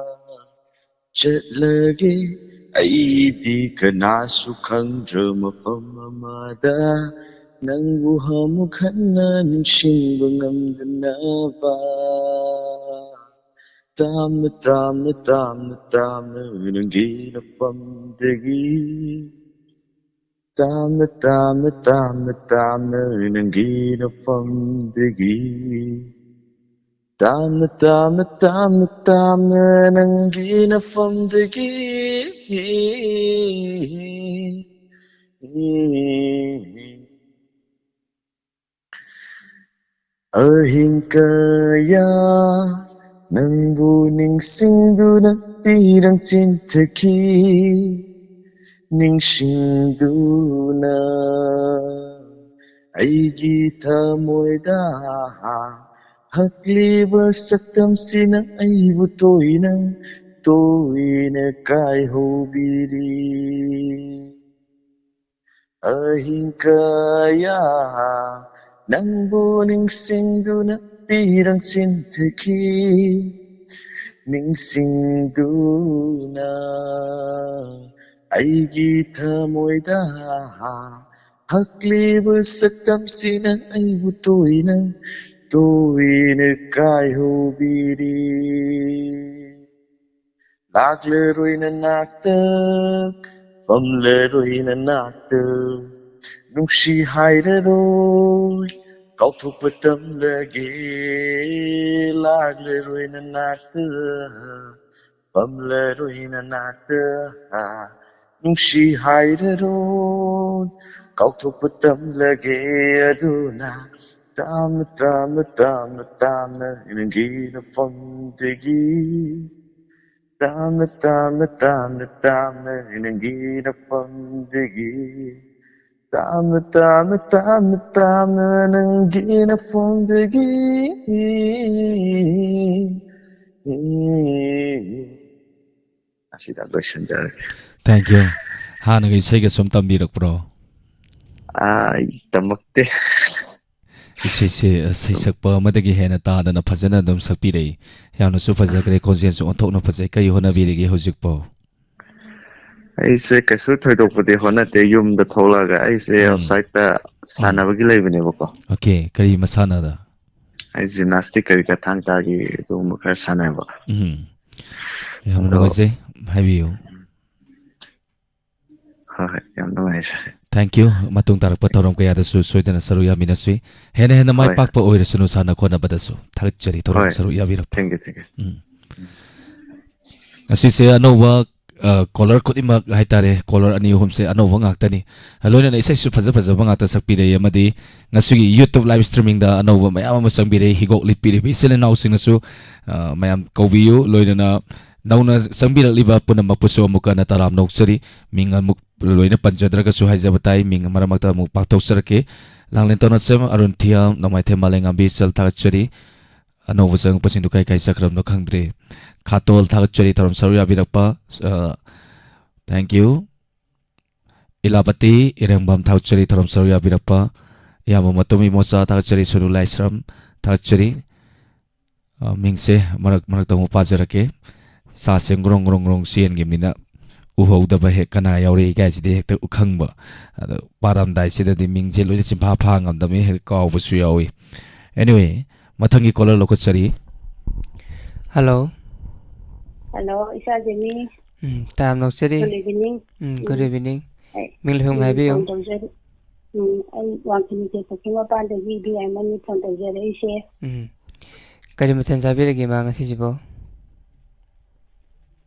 ꯆꯠꯂꯒꯦ ꯑꯩꯗꯤ ꯀꯅꯥꯁꯨ ꯈꯪꯗ꯭ꯔ ꯃꯐꯝ ꯑꯃꯗ, ꯅꯪꯕꯨ ꯑꯃꯨꯛ ꯍꯟꯅ ꯅꯤꯡꯁꯤꯡꯕ ꯉꯝꯗꯅꯕ꯫ ꯇꯥꯝꯅ, ꯇꯥꯝꯅ, ꯇꯥꯝꯅ, ꯇꯥꯝꯅ ꯅꯪꯒꯤ ꯅꯐꯝꯗꯒꯤ, ꯇꯥꯝꯅ, ꯇꯥꯝꯅ, ꯇꯥꯝꯅ, ꯇꯥꯝꯅ ꯅꯪꯒꯤ ꯅꯐꯝꯗꯒꯤ, ꯇꯥꯝꯅ, ꯇꯥꯝꯅ, ꯇꯥꯝꯅ, ꯇꯥꯝꯅ ꯅꯪꯒꯤ ꯅꯐꯝꯗꯒꯤ꯫ ꯑꯍꯤꯡ ꯀꯌꯥ ꯅꯪꯕꯨ ꯅꯤꯡꯁꯤꯡꯗꯨꯅ ꯄꯤꯔꯪ ꯆꯤꯟꯊꯈꯤ, ꯅꯤꯡꯁꯤꯡꯗꯨꯅ ꯑꯩꯒꯤ ꯊꯃꯣꯏꯗ ꯍꯛꯂꯤꯕ ꯁꯛꯇꯝꯁꯤꯅ ꯑꯩꯕꯨ ꯇꯣꯏꯅ, ꯇꯣꯏꯅ ꯀꯥꯏꯍꯧꯕꯤꯔꯤ꯫ ꯑꯍꯤꯡ ꯀꯌꯥ ꯅꯪꯕꯨ ꯅꯤꯡꯁꯤꯡꯗꯨꯅ ꯄꯤꯔꯪ ꯆꯤꯟꯊꯈꯤ, ꯅꯤꯡꯁꯤꯡꯗꯨꯅ ꯑꯩꯒꯤ ꯊꯃꯣꯏꯗ ꯍꯛꯂꯤꯕ ꯁꯛꯇꯝꯁꯤꯅ ꯑꯩꯕꯨ ꯇꯣꯏꯅ, ꯇꯣꯏꯅ ꯀꯥꯏꯍꯧꯕꯤꯔꯤ꯫ ꯂꯥꯛꯂꯔꯣꯏ ꯅꯅꯥꯛꯇ, ꯐꯝꯂꯔꯣꯏ ꯅꯅꯥꯛꯇ, ꯅꯨꯡꯁꯤ ꯍꯥꯏꯔꯔꯣꯏ, ꯀꯥꯎꯊꯣꯛꯄ ꯇꯝꯂꯒꯦ꯫ ꯂꯥꯛꯂꯔꯣꯏ ꯅꯅꯥꯛꯇ, ꯐꯝꯂꯔꯣꯏ ꯅꯅꯥꯛꯇ, ꯅꯨꯡꯁꯤ ꯍꯥꯏꯔꯔꯣꯏ, ꯀꯥꯎꯊꯣꯛꯄ ꯇꯝꯂꯒꯦ ꯑꯗꯨꯅ꯫ ꯇꯥꯝꯅ, ꯇꯥꯝꯅ, ꯇꯥꯝꯅ, ꯇꯥꯝꯅ ꯅꯪꯒꯤ ꯅꯐꯝꯗꯒꯤ꯫ ꯇꯥꯝꯅ, ꯇꯥꯝꯅ, ꯇꯥꯝꯅ, ꯇꯥꯝꯅ ꯅꯪꯒꯤ ꯅꯐꯝꯗꯒꯤ꯫ ꯇꯥꯝꯅ, ꯇꯥꯝꯅ, ꯇꯥꯝꯅ, ꯇꯥꯝꯅ ꯅꯪꯒꯤ ꯅꯐꯝꯗꯒꯤ꯫ ꯑꯁꯤꯗ ꯂꯣꯏꯁꯤꯟꯖꯔꯒꯦ꯫ Thank you. ꯍꯥꯟꯅꯒ ꯏꯁꯩꯒ ꯁꯨꯝ ꯇꯝꯕꯤꯔꯛꯄ꯭ꯔꯣ? ꯑꯥ, ꯑꯩ ꯇꯝꯃꯛꯇꯦ꯫ ꯏꯁꯩꯁꯦ, ꯑ, ꯁꯩꯁꯛꯄ ꯑꯃꯗꯒꯤ ꯍꯦꯟꯅ ꯇꯥꯗꯅ ꯐꯖꯅ ꯑꯗꯨꯝ ꯁꯛꯄꯤꯔꯛꯏ꯫ ꯌꯥꯝꯅꯁꯨ ꯐꯖꯈ꯭ꯔꯦ, ꯈꯣꯟꯖꯦꯜꯁꯨ ꯑꯣꯟꯊꯣꯛꯅ ꯐꯖꯩ꯫ ꯀꯔꯤ ꯍꯣꯠꯅꯕꯤꯔꯤꯒꯦ ꯍꯧꯖꯤꯛꯄꯣ? ꯑꯩꯁꯦ ꯀꯩꯁꯨ ꯊꯣꯏꯗꯣꯛꯄꯗꯤ ꯍꯣꯠꯅꯗꯦ, ꯌꯨꯝꯗ ꯊꯣꯛꯂꯛꯑꯒ ꯑꯩꯁꯦ ꯎꯝ꯫ Outside ꯇ ꯎꯝ꯫ ꯁꯥꯟꯅꯕꯒꯤ ꯂꯩꯕꯅꯦꯕꯀꯣ꯫ Okay, ꯀꯔꯤ ꯃꯁꯥꯟꯅꯗ? ꯑꯩ gymnastic ꯀꯔꯤ ꯀꯔꯥ ꯊꯥꯡ ꯇꯥꯒꯤ ꯑꯗꯨꯒꯨꯝꯕ ꯈꯔ ꯁꯥꯟꯅꯕ꯫ ꯎꯝ꯫ ꯌꯥꯝꯅ ꯑꯗꯣ ꯅꯨꯡꯉꯥꯏꯖꯩ, ꯍꯥꯏꯕꯤꯌꯨ꯫ ꯍꯣꯏ, ꯍꯣꯏ, ꯌꯥꯝ ꯅꯨꯡꯉꯥꯏ, sir꯫ Thank you꯫ ꯃꯇꯨꯡ ꯇꯥꯔꯛꯄ ꯊꯧꯔꯝ ꯀꯌꯥꯗꯁꯨ ꯁꯣꯏꯗꯅ ꯁꯔꯨꯛ ꯌꯥꯃꯤꯟꯅꯁꯤ꯫ ꯍꯦꯟꯅ ꯍꯦꯟꯅ ꯃꯥꯏ ꯍꯣꯏ꯫ ꯄꯥꯛꯄ ꯑꯣꯏꯔꯁꯅꯨ ꯁꯥꯟꯅ ꯈꯣꯠꯅꯕꯗꯁꯨ꯫ ꯊꯥꯒꯠꯆꯔꯤ ꯊꯧꯔꯝ ꯍꯣꯏ꯫ ꯁꯔꯨꯛ ꯌꯥꯕꯤꯔꯛꯄ꯫ Thank you, thank you꯫ ꯎꯝ꯫ ꯉꯁꯤꯁꯦ ꯑꯅꯧꯕ, ꯑ, caller ꯈꯨꯗꯤꯡꯃꯛ ꯍꯥꯏꯇꯥꯔꯦ, caller ꯑꯅꯤ ꯑꯍꯨꯝꯁꯦ ꯑꯅꯧꯕ ꯉꯥꯛꯇꯅꯤ꯫ ꯂꯣꯏꯅꯅ ꯏꯁꯩꯁꯨ ꯐꯖ ꯐꯖꯕ ꯉꯥꯛꯇ ꯁꯛꯄꯤꯔꯛꯏ, ꯑꯃꯗꯤ ꯉꯁꯤꯒꯤ YouTube live streaming ꯗ ꯑꯅꯧꯕ ꯃꯌꯥꯝ ꯑꯃ ꯆꯪꯕꯤꯔꯛꯏ꯫ ꯍꯤꯒꯣꯛ ꯂꯤꯠꯄꯤꯔꯤꯕ ꯏꯆꯤꯜ ꯏꯅꯥꯎꯁꯤꯡꯅꯁꯨ, ꯑ, ꯃꯌꯥꯝ ꯀꯧꯕꯤꯌꯨ꯫ ꯂꯣꯏꯅꯅ ꯅꯧꯅ ꯆꯪꯕꯤꯔꯛꯂꯤꯕ ꯄꯨꯝꯅꯃꯛꯄꯨꯁꯨ ꯑꯃꯨꯛꯀ ꯍꯟꯅ ꯇꯔꯥꯝꯅ ꯑꯣꯛꯆꯔꯤ꯫ ꯃꯤꯡ ꯑꯃꯨꯛ ꯂꯣꯏꯅ ꯄꯟꯖꯗ꯭ꯔꯒꯁꯨ ꯍꯥꯏꯖꯕ ꯇꯥꯏ, ꯃꯤꯡ ꯃꯔꯛ ꯃꯔꯛꯇ ꯑꯃꯨꯛ ꯄꯥꯡꯊꯣꯛꯆꯔꯛꯀꯦ꯫ ꯂꯥꯡꯂꯦꯟ ꯇꯧꯅꯁꯦꯝ, ꯑꯔꯨꯟ ꯊꯤꯌꯥꯝ, ꯅꯣꯡꯃꯥꯏꯊꯦꯝ ꯃꯥꯂꯦꯝꯉꯥꯝꯕꯤ, ꯏꯆꯜ ꯊꯥꯒꯠꯆꯔꯤ꯫ ꯑꯅꯧꯕ ꯆꯪꯉꯛꯄꯁꯤꯡꯗꯨ ꯀꯥꯏ ꯀꯥꯏ ꯆꯠꯈ꯭ꯔꯕꯅꯣ ꯈꯪꯗ꯭ꯔꯦ꯫ ꯈꯥꯇꯣꯜ ꯊꯥꯒꯠꯆꯔꯤ, ꯊꯧꯔꯝ ꯁꯔꯨꯛ ꯌꯥꯕꯤꯔꯛꯄ꯫ ꯑ, thank you꯫ ꯏꯂꯥꯄꯇꯤ ꯏꯔꯦꯡꯕꯝ ꯊꯥꯒꯠꯆꯔꯤ, ꯊꯧꯔꯝ ꯁꯔꯨꯛ ꯌꯥꯕꯤꯔꯛꯄ꯫ ꯏꯌꯥꯝꯕ ꯃꯇꯣꯝ ꯏꯃꯣꯆꯥ ꯊꯥꯒꯠꯆꯔꯤ, ꯁꯣꯅꯨ ꯂꯥꯏꯁ꯭ꯔꯝ ꯊꯥꯒꯠꯆꯔꯤ꯫ ꯑ, ꯃꯤꯡꯁꯦ ꯃꯔꯛ ꯃꯔꯛꯇ ꯑꯃꯨꯛ ꯄꯥꯖꯔꯛꯀꯦ꯫ ꯁꯥꯁꯦ ꯒ꯭ꯔꯣꯡ ꯒ꯭ꯔꯣꯡ ꯒ꯭ꯔꯣꯡ ꯆꯦꯟꯈꯤꯕꯅꯤꯅ ꯎꯍꯧꯗꯕ ꯍꯦꯛ ꯀꯅꯥ ꯌꯥꯎꯔꯛꯏ ꯀꯥꯏꯁꯤꯗꯤ ꯍꯦꯛꯇ ꯎꯈꯪꯕ꯫ ꯑꯗꯣ ꯄꯥꯔꯝꯗꯥꯏꯁꯤꯗꯗꯤ ꯃꯤꯡꯁꯦ ꯂꯣꯏꯅ ꯆꯤꯟꯐꯥ ꯐꯥ ꯉꯝꯗꯕꯅꯤꯅ ꯍꯦꯛꯇ ꯀꯥꯎꯕꯁꯨ ꯌꯥꯎꯏ꯫ Anyway, ꯃꯊꯪꯒꯤ caller ꯂꯧꯈꯠꯆꯔꯤ꯫ Hello꯫ Hello, ꯏꯆꯥ ꯖꯦꯅꯤ꯫ ꯎꯝ, ꯇꯔꯥꯝꯅ ꯑꯣꯛꯆꯔꯤ꯫ Good evening꯫ ꯎꯝ, good ꯎꯝ꯫ Evening꯫ ꯑꯩ ꯃꯤꯡ ꯂꯩꯐꯝ ꯎꯝ, ꯍꯥꯏꯕꯤꯌꯨ꯫ Phone ꯇꯧꯖꯔꯤ-, ꯎꯝ, ꯑꯩ ꯋꯥꯡꯈꯦꯝ ꯏꯆꯦ ꯀꯛꯆꯤꯡ ꯃꯄꯥꯟꯗꯒꯤ ꯕꯤ ꯑꯥꯏ ꯃꯅꯤ phone ꯇꯧꯖꯔꯛꯏꯁꯦ꯫ ꯎꯝ꯫ ꯀꯔꯤ ꯃꯊꯦꯜ ꯆꯥꯕꯤꯔꯒꯦ, ꯏꯃꯥ, ꯉꯁꯤꯁꯤꯕꯣ?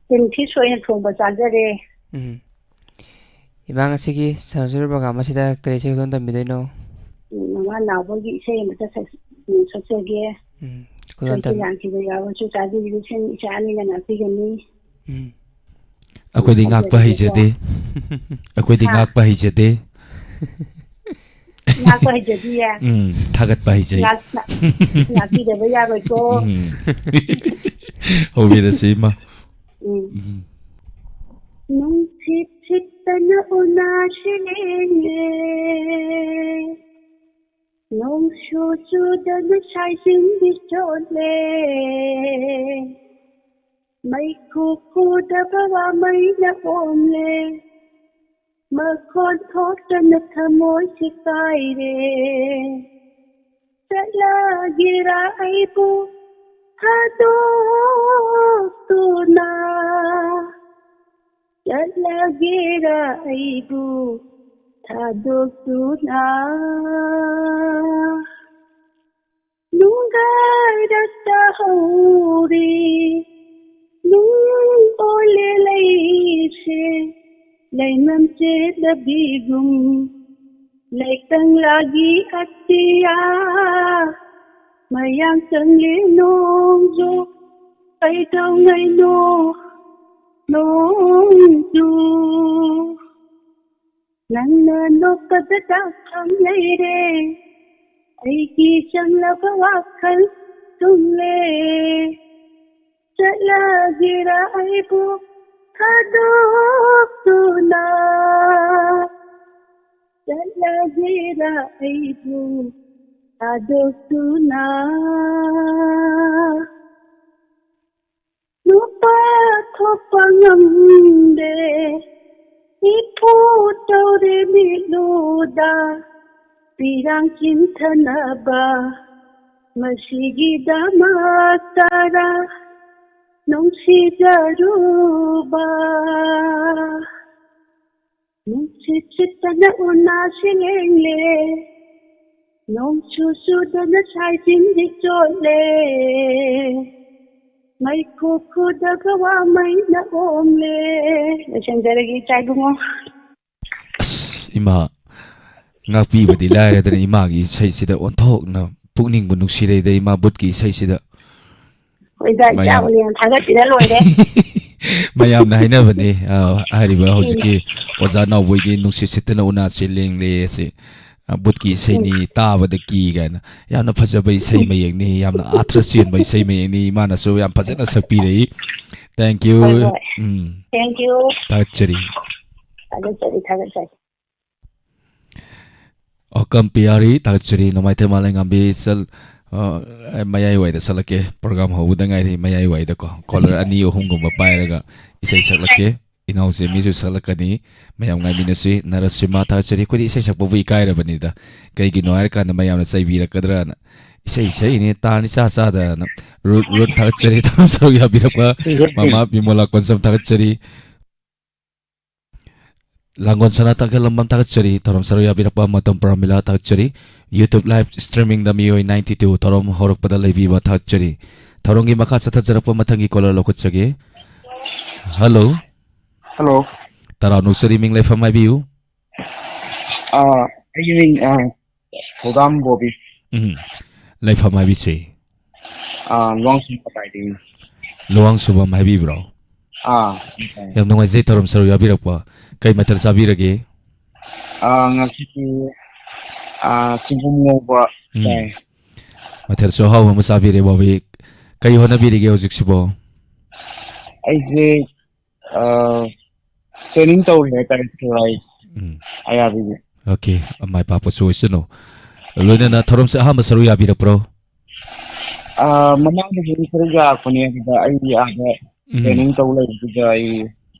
Tin fish ꯑꯣꯏꯅ ꯊꯣꯡꯕ ꯆꯥꯖꯔꯦ꯫ ꯎꯝ꯫ ꯏꯃꯥ, ꯉꯁꯤꯒꯤ ꯁꯪꯁꯀ꯭ꯔꯤꯠ ꯄ꯭ꯔꯣꯒ꯭ꯔꯥꯝ ꯑꯁꯤꯗ ꯀꯔꯤ ꯏꯁꯩ ꯈꯨꯗꯣꯜ ꯇꯝꯕꯤꯗꯣꯏꯅꯣ? ꯎꯝ, ꯃꯃꯥ ꯅꯥꯎꯕꯒꯤ ꯏꯁꯩ ꯑꯃꯇ ꯁꯛ-, ꯎꯝ, ꯁꯛꯆꯒꯦ꯫ ꯎꯝ, ꯈꯨꯗꯣꯜ ꯇꯝ- ꯂꯥꯡꯈꯤꯕ ꯌꯥꯎꯔꯁꯨ ꯇꯥꯕꯤꯔꯤꯕꯁꯤꯡ ꯏꯆꯥ ꯑꯅꯤꯅ ꯉꯥꯛꯄꯤꯒꯅꯤ꯫ ꯎꯝ꯫ ꯑꯩꯈꯣꯏꯗꯤ ꯉꯥꯛꯄ ꯍꯩꯖꯗꯦ꯫ ꯑꯩꯈꯣꯏꯗꯤ ꯍꯥ? ꯉꯥꯛꯄ ꯍꯩꯖꯗꯦ꯫ ꯉꯥꯛꯄ ꯍꯩꯖꯗꯤꯌꯦ? ꯎꯝ, ꯊꯥꯒꯠꯄ ꯍꯩꯖꯩ꯫ ꯉꯥꯛ-, ꯉꯥꯛꯄꯤꯗꯕ ꯌꯥꯔꯣꯏꯀꯣ꯫ ꯎꯝ꯫ ꯍꯧꯕꯤꯔꯁꯤ, ꯏꯃꯥ꯫ ꯎꯝ꯫ ꯎꯝ꯫ ꯅꯨꯡꯁꯤꯠ ꯁꯤꯠꯇꯅ ꯎꯅꯥꯁꯤ ꯂꯦꯡꯂꯦ꯫ ꯅꯣꯡꯁꯨ ꯆꯨꯗꯅ ꯁꯥꯏꯖꯤꯟꯗꯤ ꯆꯣꯠꯂꯦ꯫ ꯃꯩꯈꯨ ꯈꯨꯗꯕ ꯋꯥꯃꯩꯅ ꯑꯣꯝꯂꯦ꯫ ꯃꯈꯣꯟ ꯊꯣꯛꯇꯅ ꯊꯃꯣꯏꯁꯤ ꯀꯥꯏꯔꯦ꯫ ꯆꯠꯂꯒꯦꯔꯥ ꯑꯩꯕꯨ ꯊꯥꯗꯣꯛꯇꯨꯅ? ꯆꯠꯂꯒꯦꯔꯥ ꯑꯩꯕꯨ ꯊꯥꯗꯣꯛꯇꯨꯅ? ꯅꯨꯡꯒꯥꯏꯔꯛꯇ ꯍꯧꯔꯤ ꯅꯨꯡ ꯑꯣꯜꯂꯦ ꯂꯩꯁꯦ, ꯂꯩꯃꯝ ꯆꯦꯗꯕꯤꯒꯨꯝ꯫ ꯂꯩꯀꯪꯂꯥꯒꯤ ꯑꯇꯤꯌꯥ ꯃꯌꯥꯡ ꯆꯪꯂꯦ ꯅꯣꯡꯖꯨ, ꯀꯩꯗꯧꯉꯩꯅꯣ ꯅꯣꯡꯖꯨ? ꯅꯪꯅ ꯅꯣꯛꯄꯗ ꯗꯥꯛꯐꯝ ꯂꯩꯔꯦ, ꯑꯩꯒꯤ ꯆꯪꯂꯕ ꯋꯥꯈꯜ ꯊꯨꯡꯂꯦ꯫ ꯆꯠꯂꯒꯦꯔꯥ ꯑꯩꯕꯨ ꯊꯥꯗꯣꯛꯇꯨꯅ? ꯆꯠꯂꯒꯦꯔꯥ ꯑꯩꯕꯨ ꯊꯥꯗꯣꯛꯇꯨꯅ? ꯅꯨꯄꯥ ꯊꯣꯛꯄ ꯉꯝꯗꯦ ꯏꯄꯨ ꯇꯧꯔꯦ ꯃꯤꯠꯂꯨꯗ꯫ ꯄꯤꯔꯥꯡ ꯆꯤꯟꯊꯅꯕ ꯃꯁꯤꯒꯤꯗꯃꯛꯇꯔ ꯅꯨꯡꯁꯤꯖꯔꯨꯕ? ꯅꯨꯡꯁꯤꯠ ꯁꯤꯠꯇꯅ ꯎꯅꯥꯁꯤ ꯂꯦꯡꯂꯦ꯫ ꯅꯣꯡꯁꯨ ꯆꯨꯗꯅ ꯁꯥꯏꯖꯤꯟꯗꯤ ꯆꯣꯠꯂꯦ꯫ ꯃꯩꯈꯨ ꯈꯨꯗꯕ ꯋꯥꯃꯩꯅ ꯑꯣꯝꯂꯦ꯫ ꯂꯣꯏꯁꯤꯟꯖꯔꯒꯦ, ꯏꯆꯥ ꯏꯕꯨꯡꯉꯣ꯫ ꯏꯃꯥ, ꯉꯥꯛꯄꯤꯕꯗꯤ ꯂꯥꯏꯔꯗꯅ ꯏꯃꯥꯒꯤ ꯏꯁꯩꯁꯤꯗ ꯑꯣꯟꯊꯣꯛꯅ ꯄꯨꯛꯅꯤꯡꯕꯨ ꯅꯨꯡꯁꯤꯔꯩꯗ ꯏꯃꯥ ꯕꯨꯠꯀꯤ ꯏꯁꯩꯁꯤꯗ꯫ ꯍꯣꯏꯗ, ꯃꯌꯥꯝ ꯏꯆꯥꯕꯨ ꯌꯥꯝ ꯊꯥꯒꯠꯄꯤꯔ ꯂꯣꯏꯔꯦ꯫ ꯃꯌꯥꯝꯅ ꯍꯥꯏꯅꯕꯅꯤ, ꯑ, ꯍꯥꯏꯔꯤꯕ ꯍꯧꯖꯤꯛꯀꯤ ꯑꯣꯖꯥ ꯅꯥꯎꯕꯣꯏꯒꯤ "ꯅꯨꯡꯁꯤꯠ ꯁꯤꯠꯇꯅ ꯎꯅꯥꯁꯦ ꯂꯦꯡꯂꯦ" ꯑꯁꯤ, ꯑ, ꯕꯨꯠꯀꯤ ꯎꯝ꯫ ꯏꯁꯩꯅꯤ, ꯇꯥꯕꯗ ꯀꯤ ꯀꯥꯏꯅ꯫ ꯌꯥꯝꯅ ꯐꯖꯕ ꯏꯁꯩ ꯎꯝ꯫ ꯃꯌꯦꯛꯅꯤ, ꯌꯥꯝꯅ ꯑꯥꯔꯊ ꯆꯦꯟꯕ ꯏꯁꯩ ꯃꯌꯦꯛꯅꯤ, ꯏꯃꯥꯅꯁꯨ ꯌꯥꯝ ꯐꯖꯅ ꯁꯛꯄꯤꯔꯛꯏ꯫ Thank you꯫ ꯍꯣꯏ, ꯍꯣꯏ꯫ ꯎꯝ꯫ Thank you꯫ ꯊꯥꯒꯠꯆꯔꯤ꯫ ꯊꯥꯒꯠꯆꯔꯤ, ꯊꯥꯒꯠꯆꯔꯤ꯫ ꯑꯣꯀꯝ ꯄꯤꯌꯥꯔꯤ, ꯊꯥꯒꯠꯆꯔꯤ꯫ ꯅꯣꯡꯃꯥꯏꯊꯦꯝ ꯃꯥꯂꯦꯝꯉꯥꯝꯕꯤ ꯆꯜ-, ꯑ, ꯃꯌꯥꯏꯋꯥꯏꯗ ꯆꯠꯂꯛꯀꯦ꯫ ꯄ꯭ꯔꯣꯒ꯭ꯔꯥꯝ ꯍꯧꯕꯗ ꯉꯥꯏꯔꯤ, ꯃꯌꯥꯏꯋꯥꯏꯗꯀꯣ꯫ ꯀꯣꯂꯔ ꯑꯅꯤ ꯑꯍꯨꯝꯒꯨꯝꯕ ꯄꯥꯏꯔꯒ ꯏꯁꯩ ꯁꯛꯂꯛꯀꯦ꯫ ꯏꯅꯥꯎꯁꯦ ꯃꯤꯁꯨ ꯁꯛꯂꯛꯀꯅꯤ꯫ ꯃꯌꯥꯝ ꯉꯥꯏꯃꯤꯟꯅꯁꯤ꯫ ꯅꯔꯁꯤꯃꯥ, ꯊꯥꯒꯠꯆꯔꯤ꯫ ꯑꯩꯈꯣꯏꯗꯤ ꯏꯁꯩ ꯁꯛꯄꯕꯨ ꯏꯀꯥꯏꯔꯕꯅꯤꯗ꯫ ꯀꯩꯒꯤꯅꯣ ꯍꯥꯏꯔꯀꯥꯟꯗ ꯃꯌꯥꯝꯅ ꯆꯩꯕꯤꯔꯛꯀꯗ꯭ꯔꯅ꯫ ꯏꯁꯩ ꯁꯛꯏꯅꯦ, ꯇꯥꯟ ꯏꯆꯥ ꯆꯥꯗꯅ꯫ ꯔꯨꯠ, ꯔꯨꯠ, ꯊꯥꯒꯠꯆꯔꯤ꯫ ꯊꯧꯔꯝ ꯁꯔꯨꯛ ꯌꯥꯕꯤꯔꯛꯄ꯫ ꯃꯃꯥ ꯕꯤꯃꯣꯂꯥ ꯀꯣꯟꯁꯝ, ꯊꯥꯒꯠꯆꯔꯤ꯫ ꯂꯥꯡꯒꯣꯜ ꯁꯅꯥ ꯇꯈꯦꯜꯂꯝꯕꯝ, ꯊꯥꯒꯠꯆꯔꯤ꯫ ꯊꯧꯔꯝ ꯁꯔꯨꯛ ꯌꯥꯕꯤꯔꯛꯄ ꯃꯇꯝ ꯄ꯭ꯔꯃꯤꯂꯥ, ꯊꯥꯒꯠꯆꯔꯤ꯫ YouTube live streamingꯗ ꯃꯤꯑꯣꯏ ninety two ꯊꯧꯔꯝ ꯍꯧꯔꯛꯄꯗ ꯂꯩꯕꯤꯕ, ꯊꯥꯒꯠꯆꯔꯤ꯫ ꯊꯧꯔꯝꯒꯤ ꯃꯈꯥ ꯆꯠꯊꯖꯔꯛꯄ ꯃꯊꯪꯒꯤ caller ꯂꯧꯈꯠꯆꯒꯦ꯫ Hello꯫ Hello꯫ ꯇꯔꯥꯝꯅ ꯑꯣꯛꯆꯔꯤ, ꯃꯤꯡ ꯂꯩꯐꯝ ꯍꯥꯏꯕꯤꯌꯨ꯫ ꯑꯥ, ꯑꯩꯒꯤ ꯃꯤꯡ, ꯑꯥ, ꯊꯧꯗꯥꯝ ꯕꯣꯕꯤ꯫ ꯎꯝ꯫ ꯂꯩꯐꯝ ꯍꯥꯏꯕꯤꯁꯦ? ꯑꯥ, ꯂꯨꯋꯥꯡꯁꯨꯝ ꯄꯇꯥꯏꯗꯒꯤꯅꯤ꯫ ꯂꯨꯋꯥꯡꯁꯨꯕꯝ ꯍꯥꯏꯕꯤꯕ꯭ꯔꯣ? ꯑꯥ꯫ ꯌꯥꯝ ꯅꯨꯡꯉꯥꯏꯖꯩ ꯊꯧꯔꯝ ꯁꯔꯨꯛ ꯌꯥꯕꯤꯔꯛꯄ꯫ ꯀꯩ ꯃꯊꯦꯜ ꯆꯥꯕꯤꯔꯒꯦ? ꯑꯥ, ꯉꯁꯤꯗꯤ, ꯑꯥ, ꯆꯤꯡꯒꯨꯝ ꯉꯧꯕ ꯎꯝ꯫ ꯆꯥꯏ꯫ ꯃꯊꯦꯜꯁꯨ ꯑꯍꯥꯎꯕ ꯑꯃ ꯆꯥꯕꯤꯔꯦ, ꯕꯣꯕꯤ꯫ ꯀꯩ ꯍꯣꯠꯅꯕꯤꯔꯤꯒꯦ ꯍꯧꯖꯤꯛꯁꯤꯕꯣ? ꯑꯩꯁꯦ, ꯑꯥ, training ꯇꯧꯔꯤ ꯍꯥꯏꯇꯥꯔꯦ, ꯁꯤꯔꯥꯏ ꯎꯝ꯫ ꯑꯥꯏ ꯑꯥꯔ ꯕꯤꯒꯤ꯫ Okay, ꯃꯥꯏ ꯄꯥꯛꯄꯁꯨ ꯑꯣꯏꯁꯅꯨ꯫ ꯂꯣꯏꯅꯅ ꯊꯧꯔꯝꯁꯦ ꯑꯍꯥꯟꯕ ꯁꯔꯨꯛ ꯌꯥꯕꯤꯔꯛꯄ꯭ꯔꯣ? ꯑꯥ, ꯃꯃꯥꯡꯗꯁꯨ ꯁꯔꯨꯛ ꯌꯥꯔꯛꯄꯅꯦ, ꯑꯗꯨꯗ ꯑꯩ ꯑꯥꯗ ꯎꯝ꯫ Training ꯇꯧ ꯂꯩꯕꯗꯨꯗ ꯑꯩ,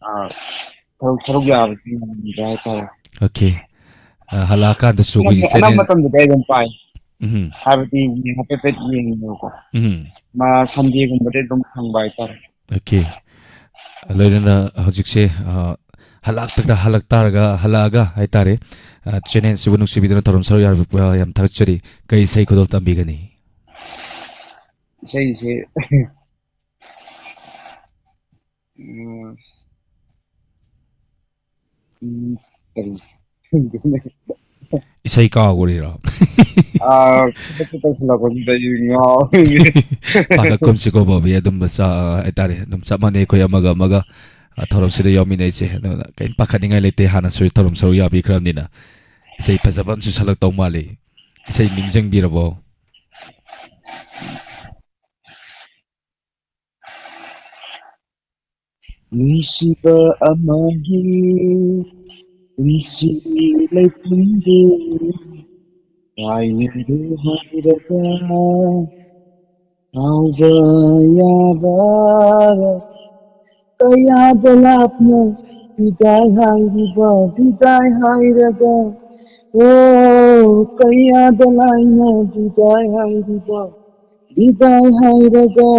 ꯑꯥ, ꯁꯔꯨꯛ, ꯁꯔꯨꯛ ꯌꯥꯕꯁꯤ ꯉꯝꯗ꯭ꯔꯦ ꯍꯥꯏꯇꯥꯔꯦ꯫ Okay. ꯑꯥ, ꯍꯜꯂꯛꯑꯀꯥꯟꯗꯁꯨ ꯑꯩꯈꯣꯏꯒꯤ ꯑꯅꯝꯕ, ꯑꯅꯝꯕ channel ꯃꯇꯝꯗꯗꯤ ꯑꯩ ꯑꯗꯨꯝ ꯄꯥꯏ꯫ ꯎꯝ꯫ ꯍꯥꯏꯕꯗꯤ ꯍꯥꯏꯐꯦꯠ ꯍꯥꯏꯐꯦꯠ ꯌꯦꯡꯉꯦꯕꯀꯣ꯫ ꯎꯝ꯫ ꯃꯥ Sundayꯒꯨꯝꯕꯗꯤ ꯑꯗꯨꯝ ꯐꯪꯕ ꯍꯥꯏꯇꯥꯔꯦ꯫ Okay꯫ ꯂꯣꯏꯅꯅ ꯍꯧꯖꯤꯛꯁꯦ, ꯑ, ꯍꯜꯂꯛꯇ-, ꯍꯜꯂꯛ ꯇꯥꯔꯒ, ꯍꯜꯂꯛꯑꯒ ꯍꯥꯏꯇꯥꯔꯦ, ꯑ, channelꯁꯤꯕꯨ ꯅꯨꯡꯁꯤꯕꯤꯗꯨꯅ ꯊꯧꯔꯝ ꯁꯔꯨꯛ ꯌꯥꯕꯤꯔꯛꯄ ꯌꯥꯝ ꯊꯥꯒꯠꯆꯔꯤ꯫ ꯀꯩ ꯏꯁꯩ ꯈꯨꯗꯣꯜ ꯇꯝꯕꯤꯒꯅꯤ? ꯏꯁꯩꯁꯦ, ꯎꯝ, ꯎꯝ, ꯀꯔꯤ? ꯏꯁꯩ ꯀꯥꯎꯈ꯭ꯔꯤꯔꯣ? ꯑꯥ, ꯈꯨꯗꯛꯇ ꯇꯧꯁꯤꯜꯂꯛꯄꯁꯤꯗ ꯑꯩ ꯉꯥꯎꯔꯤꯅꯦ꯫ ꯄꯥꯈꯠꯀꯨꯝꯁꯤꯀꯣ ꯕꯣꯕꯤ, ꯑꯗꯨꯝ ꯆ-, ꯍꯥꯏꯇꯥꯔꯦ, ꯑꯗꯨꯝ ꯆꯞ ꯃꯥꯟꯅꯩ ꯑꯩꯈꯣꯏ ꯑꯃꯒ ꯑꯃꯒ, ꯑ, ꯊꯧꯔꯝꯁꯤꯗ ꯌꯥꯎꯃꯤꯟꯅꯩꯁꯦ꯫ ꯑꯗꯨꯅ ꯀꯔꯤꯝ ꯄꯥꯈꯠꯅꯤꯡꯉꯥꯏ ꯂꯩꯇꯦ, ꯍꯥꯟꯅꯁꯨ ꯊꯧꯔꯝ ꯁꯔꯨꯛ ꯌꯥꯕꯤꯈ꯭ꯔꯕꯅꯤꯅ꯫ ꯏꯁꯩ ꯐꯖꯕ ꯑꯃꯁꯨ ꯁꯛꯂꯛꯇꯧ ꯃꯥꯜꯂꯤ꯫ ꯏꯁꯩ ꯅꯤꯡꯁꯤꯡꯕꯤꯔꯕꯣ? ꯅꯨꯡꯁꯤꯕ ꯑꯃꯒꯤ ꯄꯨꯟꯁꯤ ꯂꯩꯄꯨꯡꯗꯨ ꯀꯥꯏꯅꯔꯦ ꯍꯥꯏꯔꯒ ꯀꯥꯎꯕ ꯌꯥꯕ ꯀꯌꯥꯗ ꯂꯥꯞꯅ ꯕꯤꯗꯥꯏ ꯍꯥꯏꯔꯤꯕ ꯕꯤꯗꯥꯏ ꯍꯥꯏꯔꯒ ꯑꯣ ꯀꯌꯥꯗ ꯂꯥꯏꯅ ꯕꯤꯗꯥꯏ ꯍꯥꯏꯔꯤꯕ ꯕꯤꯗꯥꯏ ꯍꯥꯏꯔꯒ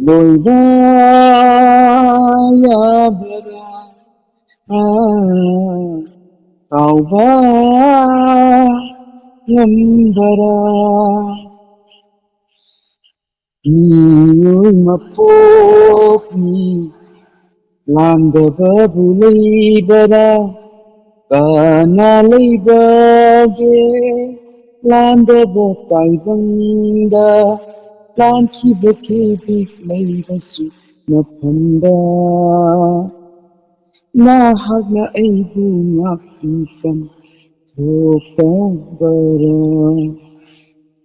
ꯂꯣꯏꯕ ꯌꯥꯕꯔꯥ? ꯑꯥ, ꯀꯥꯎꯕ ꯉꯝꯕꯔꯥ? ꯃꯤꯑꯣꯏ ꯃꯄꯣꯛꯅꯤ ꯂꯥꯟꯗꯕꯕꯨ ꯂꯩꯕꯔꯥ? ꯀꯅꯥ ꯂꯩꯕꯒꯦ ꯂꯥꯟꯗꯕ ꯇꯥꯏꯕꯪꯗ? ꯂꯥꯟꯈꯤꯕ ꯀꯦꯕꯤꯛ ꯂꯩꯔꯁꯨ ꯃꯐꯝꯗ ꯅꯍꯥꯛꯅ ꯑꯩꯕꯨ ꯉꯥꯛꯄꯤꯐꯝ ꯊꯣꯛꯇꯕꯔꯥ?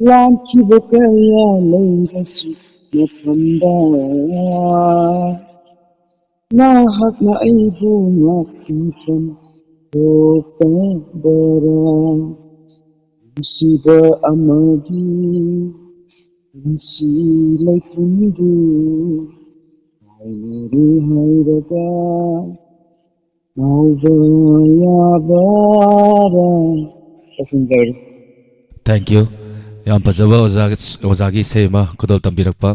ꯂꯥꯟꯈꯤꯕ ꯀꯌꯥ ꯂꯩꯔꯁꯨ ꯃꯐꯝꯗ ꯅꯍꯥꯛꯅ ꯑꯩꯕꯨ ꯉꯥꯛꯄꯤꯐꯝ ꯊꯣꯛꯇꯕꯔꯥ? ꯅꯨꯡꯁꯤꯕ ꯑꯃꯒꯤ ꯄꯨꯟꯁꯤ ꯂꯩꯄꯨꯡꯗꯨ ꯀꯥꯏꯅꯔꯦ ꯍꯥꯏꯔꯒ ꯉꯥꯎꯕ ꯌꯥꯕꯔꯥ? ꯇꯧꯁꯤꯟꯖꯔꯤ꯫ Thank you꯫ ꯌꯥꯝ ꯐꯖꯕ ꯑꯣꯖꯥ, ꯑꯣꯖꯥꯒꯤ ꯏꯁꯩ ꯑꯃ ꯈꯨꯗꯣꯜ ꯇꯝꯕꯤꯔꯛꯄ꯫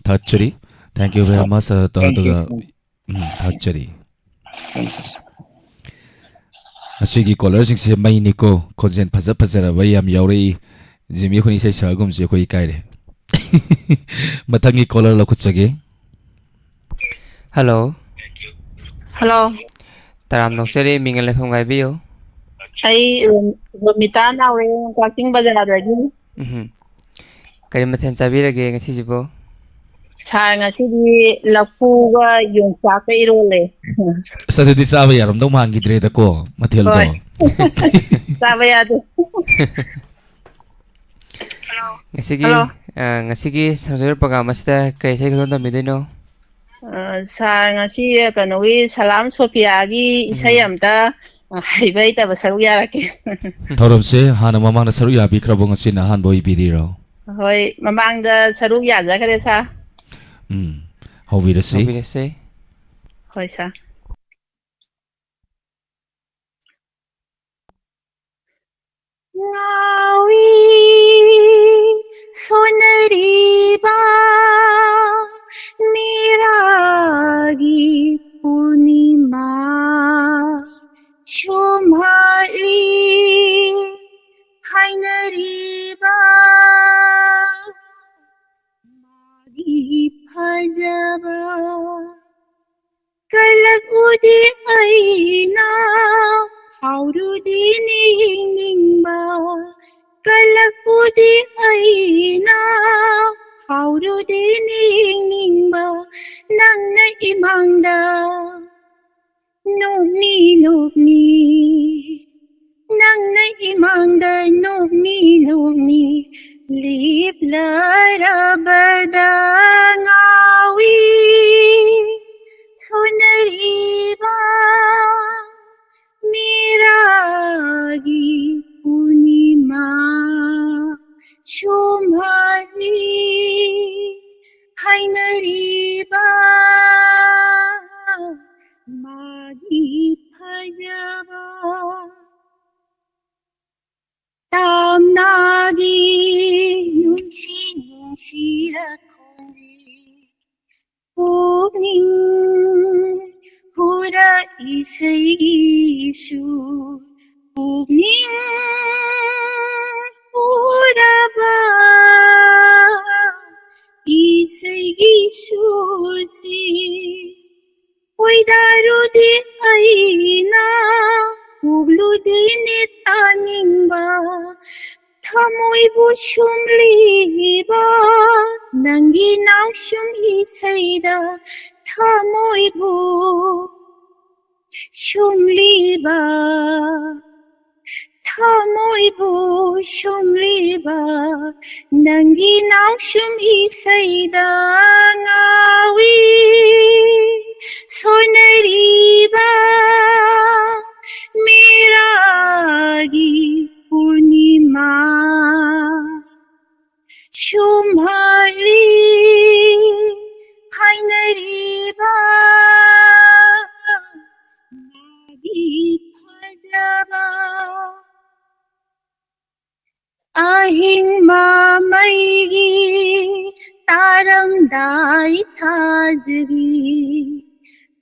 ꯊꯥꯒꯠꯆꯔꯤ꯫ Thank you very much꯫ ꯑ, Thank you. ꯑꯗꯨꯒ, ꯎꯝ, ꯊꯥꯒꯠꯆꯔꯤ꯫ ꯑꯁꯤꯒꯤ ꯀꯣꯂꯔꯁꯤꯡꯁꯦ ꯃꯩꯅꯤꯀꯣ, ꯈꯣꯟꯖꯦꯜ ꯐꯖ ꯐꯖꯔꯕ ꯌꯥꯝ ꯌꯥꯎꯔꯛꯏ꯫ ꯖꯤꯃꯤ, ꯑꯩꯈꯣꯏꯅ ꯏꯁꯩ ꯁꯛꯑꯒꯨꯝꯁꯦ, ꯑꯩꯈꯣꯏ ꯏꯀꯥꯏꯔꯦ꯫ ꯃꯊꯪꯒꯤ ꯀꯣꯂꯔ ꯂꯧꯈꯠꯆꯒꯦ꯫ ꯍꯜꯂꯣ꯫ ꯍꯜꯂꯣ꯫ ꯇꯔꯥꯝꯅ ꯑꯣꯛꯆꯔꯤ, ꯃꯤꯡꯒ ꯂꯩꯐꯝꯒ ꯍꯥꯏꯕꯤꯌꯨ꯫ ꯑꯩ ꯔꯣꯃꯤꯇꯥ ꯅꯥꯎꯔꯦꯝ, ꯀꯛꯆꯤꯡ ꯕꯖꯥꯔꯗꯒꯤ꯫ ꯎꯝ꯫ ꯀꯔꯤ ꯃꯊꯦꯜ ꯆꯥꯕꯤꯔꯒꯦ ꯉꯁꯤꯁꯤꯕꯨ? ꯁꯥꯔ, ꯉꯁꯤꯗꯤ ꯂꯐꯨꯒ ꯌꯣꯡꯆꯥꯛꯀ ꯏꯔꯣꯜꯂꯦ꯫ ꯑꯁ, ꯑꯗꯨꯗꯤ ꯆꯥꯕ ꯌꯥꯔꯝꯗꯧ ꯃꯥꯟꯈꯤꯗ꯭ꯔꯦꯗꯀꯣ, ꯃꯊꯦꯜꯗꯣ꯫ ꯍꯣꯏ꯫ ꯆꯥꯕ ꯌꯥꯗꯦ꯫ ꯉꯁꯤꯒꯤ, ꯍꯜꯂꯣ꯫ ꯑ, ꯉꯁꯤꯒꯤ ꯁꯪꯁꯥꯔ ꯄ꯭ꯔꯣꯒ꯭ꯔꯥꯝ ꯑꯁꯤꯗ ꯀꯔꯤ ꯏꯁꯩ ꯈꯛꯇꯪ ꯇꯝꯕꯤꯗꯣꯏꯅꯣ? ꯑ, ꯁꯥꯔ, ꯉꯁꯤ ꯀꯩꯅꯣꯒꯤ ꯁꯂꯥꯝ ꯁꯣꯐꯤꯌꯥꯒꯤ ꯏꯁꯩ ꯎꯝ꯫ ꯑꯝꯇ, ꯑ, ꯍꯩꯕ ꯍꯩꯇꯕ ꯁꯔꯨꯛ ꯌꯥꯔꯛꯀꯦ꯫ ꯊꯧꯔꯝꯁꯦ ꯍꯥꯟꯅ ꯃꯃꯥꯡꯗ ꯁꯔꯨꯛ ꯌꯥꯕꯤꯈ꯭ꯔꯕꯣ? ꯉꯁꯤꯅ ꯑꯍꯥꯟꯕ ꯑꯣꯏꯕꯤꯔꯤꯔꯣ? ꯍꯣꯏ, ꯃꯃꯥꯡꯗ ꯁꯔꯨꯛ ꯌꯥꯖꯈ꯭ꯔꯦ, ꯁꯥꯔ꯫ ꯎꯝ, ꯍꯧꯕꯤꯔꯁꯤ꯫ ꯍꯧꯕꯤꯔꯁꯤ꯫ ꯍꯣꯏ, ꯁꯥꯔ꯫ ꯉꯥꯎꯏ ꯁꯣꯟꯅꯔꯤꯕ ꯃꯤꯔꯥꯒꯤ ꯄꯨꯔꯅꯤꯃꯥ ꯁꯨꯝꯍꯠꯂꯤ ꯍꯥꯏꯅꯔꯤꯕ ꯃꯥꯒꯤ ꯐꯖꯕ꯫ ꯀꯜꯂꯛꯎꯗꯤ ꯑꯩꯅ ꯐꯥꯎꯔꯨꯗꯤ ꯅꯤꯡꯅꯤꯡꯕ, ꯀꯜꯂꯛꯎꯗꯤ ꯑꯩꯅ ꯐꯥꯎꯔꯨꯗꯤ ꯅꯤꯡꯅꯤꯡꯕ, ꯅꯪꯅ ꯏꯃꯥꯡꯗ ꯅꯣꯛꯃꯤ ꯅꯣꯛꯃꯤ, ꯅꯪꯅ ꯏꯃꯥꯡꯗ ꯅꯣꯛꯃꯤ ꯅꯣꯛꯃꯤ ꯂꯦꯞꯂꯔꯕꯗ ꯉꯥꯎꯏ ꯁꯣꯟꯅꯔꯤꯕ ꯃꯤꯔꯥꯒꯤ ꯄꯨꯔꯅꯤꯃꯥ ꯁꯨꯝꯍꯠꯂꯤ ꯍꯥꯏꯅꯔꯤꯕ ꯃꯥꯒꯤ ꯐꯖꯕ꯫ ꯇꯥꯝꯅꯥꯒꯤ ꯅꯨꯡꯁꯤ ꯅꯨꯡꯁꯤꯔ ꯈꯣꯟꯖꯦꯜ, ꯄꯨꯛꯅꯤꯡ ꯍꯨꯔ ꯏꯁꯩꯒꯤ ꯁꯨꯔ, ꯄꯨꯛꯅꯤꯡ ꯍꯨꯔꯕ ꯏꯁꯩꯒꯤ ꯁꯨꯔꯁꯤ ꯈꯣꯏꯗꯥꯔꯨꯗꯤ ꯑꯩꯅ ꯄꯣꯛꯂꯨꯗꯤ ꯊꯃꯣꯏꯕꯨ ꯁꯨꯝꯂꯤꯕ ꯅꯪꯒꯤ ꯅꯥꯎꯁꯨꯝ ꯏꯁꯩꯗ ꯊꯃꯣꯏꯕꯨ ꯁꯨꯝꯂꯤꯕ, ꯊꯃꯣꯏꯕꯨ ꯁꯨꯝꯂꯤꯕ ꯅꯪꯒꯤ ꯅꯥꯎꯁꯨꯝ ꯏꯁꯩꯗ ꯉꯥꯎꯏ ꯁꯣꯏꯅꯔꯤꯕ ꯃꯤꯔꯥꯒꯤ ꯄꯨꯔꯅꯤꯃꯥ ꯁꯨꯝꯍꯠꯂꯤ ꯍꯥꯏꯅꯔꯤꯕ ꯃꯥꯒꯤ ꯐꯖꯕ ꯑꯍꯤꯡ ꯃꯃꯩꯒꯤ ꯇꯥꯔꯝꯗꯥꯏ ꯊꯥꯖꯒꯤ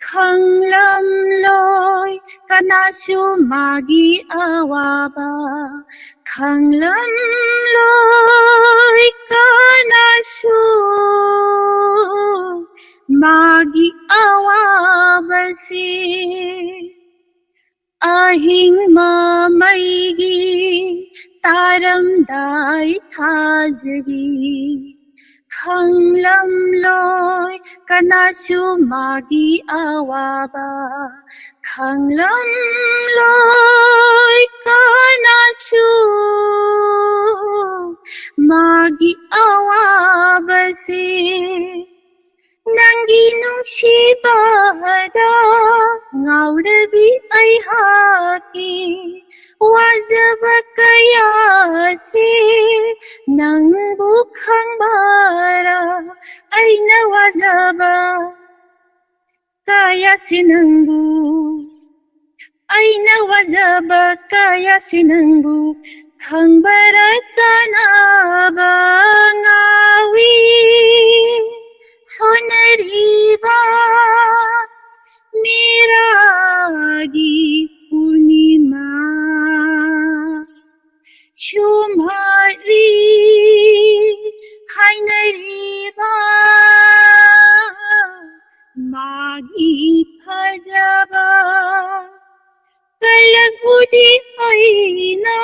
ꯈꯪꯂꯝꯂꯣꯏ ꯀꯅꯥꯁꯨ ꯃꯥꯒꯤ ꯑꯋꯥꯕ ꯈꯪꯂꯝꯂꯣꯏ ꯀꯅꯥꯁꯨ ꯃꯥꯒꯤ ꯑꯋꯥꯕꯁꯤ ꯑꯍꯤꯡ ꯃꯃꯩꯒꯤ ꯇꯥꯔꯝꯗꯥꯏ ꯊꯥꯖꯒꯤ ꯈꯪꯂꯝꯂꯣꯏ ꯀꯅꯥꯁꯨ ꯃꯥꯒꯤ ꯑꯋꯥꯕ ꯈꯪꯂꯝꯂꯣꯏ ꯀꯅꯥꯁꯨ ꯃꯥꯒꯤ ꯑꯋꯥꯕꯁꯤ ꯅꯪꯒꯤ ꯅꯨꯡꯁꯤꯕꯗ ꯉꯥꯎꯔꯕꯤ ꯑꯩꯍꯥꯛꯀꯤ ꯋꯥꯖꯕ ꯀꯌꯥꯁꯤ ꯅꯪꯕꯨ ꯈꯪꯕꯔꯥ ꯑꯩꯅ ꯋꯥꯖꯕ ꯀꯌꯥꯁꯤ ꯅꯪꯕꯨ ꯑꯩꯅ ꯋꯥꯖꯕ ꯀꯌꯥꯁꯤ ꯅꯪꯕꯨ ꯈꯪꯕꯔꯥ ꯆꯥꯅꯕ ꯉꯥꯎꯏ ꯁꯣꯟꯅꯔꯤꯕ ꯃꯤꯔꯥꯒꯤ ꯄꯨꯔꯅꯤꯃꯥ ꯁꯨꯝꯍꯠꯂꯤ ꯍꯥꯏꯅꯔꯤꯕ ꯃꯥꯒꯤ ꯐꯖꯕ ꯀꯜꯂꯛꯎꯗꯤ ꯑꯩꯅ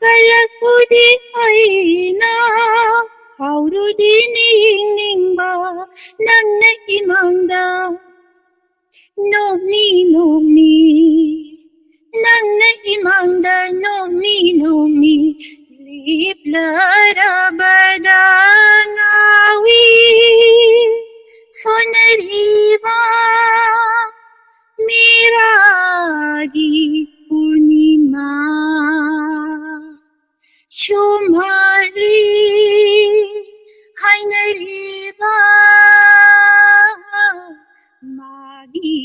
ꯀꯔꯛꯄꯨꯗꯤ ꯑꯩꯅ ꯐꯥꯎꯔꯨꯗꯤ ꯅꯤꯡꯅꯤꯡꯕ ꯅꯪꯅ ꯏꯃꯥꯡꯗ ꯅꯣꯛꯃꯤ ꯅꯣꯛꯃꯤ ꯅꯪꯅ ꯏꯃꯥꯡꯗ ꯅꯣꯛꯃꯤ ꯅꯣꯛꯃꯤ ꯂꯤꯞꯂꯔꯕꯗ ꯉꯥꯎꯏ ꯁꯣꯟꯅꯔꯤꯕ ꯃꯤꯔꯥꯒꯤ ꯄꯨꯔꯅꯤꯃꯥ ꯁꯨꯝꯍꯠꯂꯤ ꯍꯥꯏꯅꯔꯤꯕ ꯃꯥꯒꯤ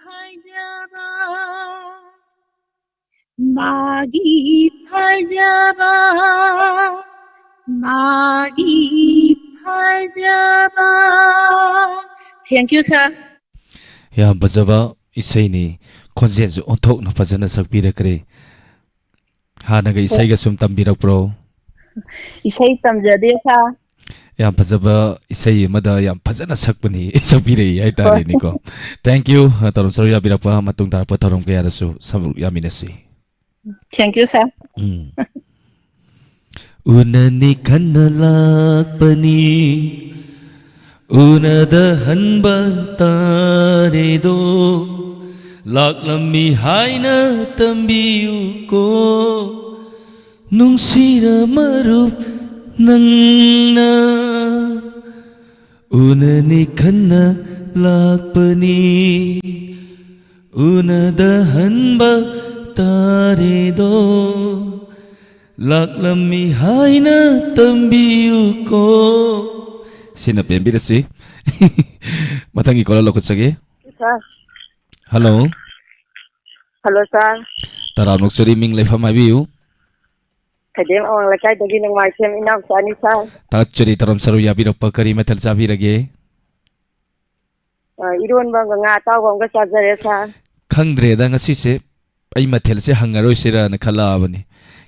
ꯐꯖꯕ ꯃꯥꯒꯤ ꯐꯖꯕ ꯃꯥꯒꯤ ꯐꯖꯕ Thank you, sir. ꯌꯥꯝ ꯐꯖꯕ ꯏꯁꯩꯅꯤ꯫ ꯈꯣꯟꯖꯦꯜꯁꯨ ꯑꯣꯟꯊꯣꯛꯅ ꯐꯖꯅ ꯁꯛꯄꯤꯔꯛꯈ꯭ꯔꯦ꯫ ꯍꯥꯟꯅꯒ ꯏꯁꯩꯒ ꯁꯨꯝ ꯇꯝꯕꯤꯔꯛꯄ꯭ꯔꯣ? ꯏꯁꯩ ꯇꯝꯖꯗꯦ, sir꯫ ꯌꯥꯝ ꯐꯖꯕ ꯏꯁꯩ ꯑꯃꯗ ꯌꯥꯝ ꯐꯖꯅ ꯁꯛꯄꯅꯤ, ꯁꯛꯄꯤꯔꯛꯏ ꯍꯥꯏꯇꯥꯔꯦꯅꯦꯀꯣ꯫ Thank you, ꯇꯧꯔꯝ ꯁꯔꯨꯛ ꯌꯥꯕꯤꯔꯛꯄ, ꯃꯇꯨꯡ ꯇꯥꯔꯛꯄ ꯊꯧꯔꯝ ꯀꯌꯥꯗꯁꯨ ꯁꯔꯨꯛ ꯌꯥꯃꯤꯟꯅꯁꯤ꯫ Thank you, sir. ꯎꯝ꯫ ꯎꯅꯅꯤ ꯈꯟꯅ ꯂꯥꯛꯄꯅꯤ, ꯎꯅꯗ ꯍꯟꯕ ꯇꯥꯔꯦꯗꯣ, ꯂꯥꯛꯂꯝꯃꯤ ꯍꯥꯏꯅ ꯇꯝꯕꯤꯌꯨꯀꯣ, ꯅꯨꯡꯁꯤꯔ ꯃꯔꯨꯞ ꯅꯪꯅ꯫ ꯎꯅꯅꯤ ꯈꯟꯅ ꯂꯥꯛꯄꯅꯤ, ꯎꯅꯗ ꯍꯟꯕ ꯇꯥꯔꯦꯗꯣ, ꯂꯥꯛꯂꯝꯃꯤ ꯍꯥꯏꯅ ꯇꯝꯕꯤꯌꯨꯀꯣ꯫ ꯁꯤꯅ ꯄꯦꯟꯕꯤꯔꯁꯤ꯫ ꯃꯊꯪꯒꯤ caller ꯂꯧꯈꯠꯆꯒꯦ꯫ Sir꯫ Hello꯫ Hello, sir꯫ ꯇꯔꯥꯝ ꯅꯣꯛꯆꯔꯤ, ꯃꯤꯡ ꯂꯩꯐꯝ ꯍꯥꯏꯕꯤꯌꯨ꯫ ꯈꯩꯗꯦꯝ ꯑꯋꯥꯡ ꯂꯩꯀꯥꯏꯗꯒꯤ ꯅꯣꯡꯃꯥꯏꯊꯦꯝ ꯏꯅꯥꯎꯆꯥꯅꯤ, sir꯫ ꯊꯥꯒꯠꯆꯔꯤ, ꯇꯔꯥꯝ ꯁꯔꯨ ꯌꯥꯕꯤꯔꯛꯄ꯫ ꯀꯔꯤ ꯃꯊꯦꯜ ꯆꯥꯕꯤꯔꯒꯦ? ꯑ, ꯏꯔꯣꯟꯕ ꯑꯃꯒ ꯉꯥ ꯑꯇꯥꯎꯕ ꯑꯃꯒ ꯆꯥꯖꯔꯦ, sir꯫ ꯈꯪꯗ꯭ꯔꯦꯗ, ꯉꯁꯤꯁꯦ ꯑꯩ ꯃꯊꯦꯜꯁꯦ ꯍꯪꯉꯔꯣꯏꯁꯤꯔꯅ ꯈꯜꯂꯛꯑꯕꯅꯤ꯫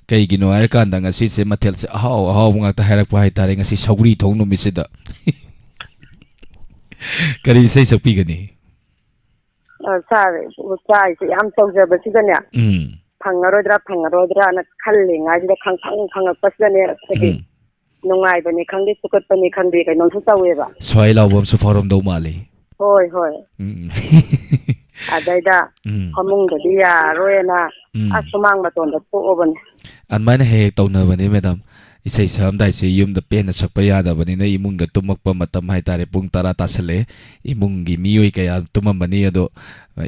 ꯀꯩꯒꯤꯅꯣ ꯍꯥꯏꯔꯀꯥꯟꯗ ꯉꯁꯤꯁꯦ ꯃꯊꯦꯜꯁꯦ ꯑꯍꯥꯎ ꯑꯍꯥꯎꯕ ꯉꯥꯛꯇ ꯍꯥꯏꯔꯛꯄ ꯍꯥꯏꯇꯥꯔꯦ, ꯉꯁꯤ ꯁꯧꯒ꯭ꯔꯤ ꯊꯣꯡ ꯅꯨꯃꯤꯠꯁꯤꯗ꯫ ꯀꯔꯤ ꯏꯁꯩ ꯁꯛꯄꯤꯒꯅꯤ? ꯑ, sir, ꯆꯥꯛꯁꯦ ꯌꯥꯝ ꯇꯧꯖꯕꯁꯤꯗꯅꯦ꯫ ꯎꯝ꯫ ꯐꯪꯉꯔꯣꯏꯗ꯭ꯔꯥ ꯐꯪꯉꯔꯣꯏꯗ꯭ꯔꯥꯅ ꯈꯜꯂꯤꯉꯥꯏꯁꯤꯗ ꯈꯪꯐꯪ ꯐꯪꯉꯛꯄꯁꯤꯗꯅꯦ, ꯑꯩꯈꯣꯏꯒꯤ ꯎꯝ꯫ ꯅꯨꯡꯉꯥꯏꯕꯅꯤ ꯈꯪꯗꯦ, ꯁꯨꯀꯠꯄꯅꯤ ꯈꯪꯗꯦ, ꯀꯩꯅꯣꯝꯁꯨ ꯇꯧꯋꯦꯕ꯫ ꯁ꯭ꯋꯥꯏ ꯂꯥꯎꯕ ꯑꯃꯁꯨ ꯐꯥꯎꯔꯝꯗꯧ ꯃꯥꯜꯂꯤ꯫ ꯍꯣꯏ, ꯍꯣꯏ꯫ ꯎꯝ꯫ ꯑꯗꯩꯗ ꯎꯝ꯫ ꯐꯃꯨꯡꯗꯗꯤ ꯌꯥꯔꯔꯣꯏꯅ ꯎꯝ꯫ ꯑꯁ ꯁꯨꯃꯥꯡ ꯃꯇꯣꯟꯗ ꯊꯣꯛꯑꯕꯅꯦ꯫ ꯑꯗꯨꯃꯥꯏꯅ ꯍꯦꯛ ꯍꯦꯛ ꯇꯧꯅꯕꯅꯤ, ꯃꯦꯗꯥꯝ꯫ ꯏꯁꯩ ꯁꯛꯑꯝꯗꯥꯏꯁꯦ ꯌꯨꯝꯗ ꯄꯦꯟꯅ ꯁꯛꯄ ꯌꯥꯗꯕꯅꯤꯅ, ꯏꯃꯨꯡꯗ ꯇꯨꯝꯃꯛꯄ ꯃꯇꯝ ꯍꯥꯏꯇꯥꯔꯦ, ꯄꯨꯡ ꯇꯔꯥ ꯇꯥꯁꯜꯂꯛꯑꯦ꯫ ꯏꯃꯨꯡꯒꯤ ꯃꯤꯑꯣꯏ ꯀꯌꯥ ꯇꯨꯝꯃꯝꯃꯅꯤ, ꯑꯗꯣ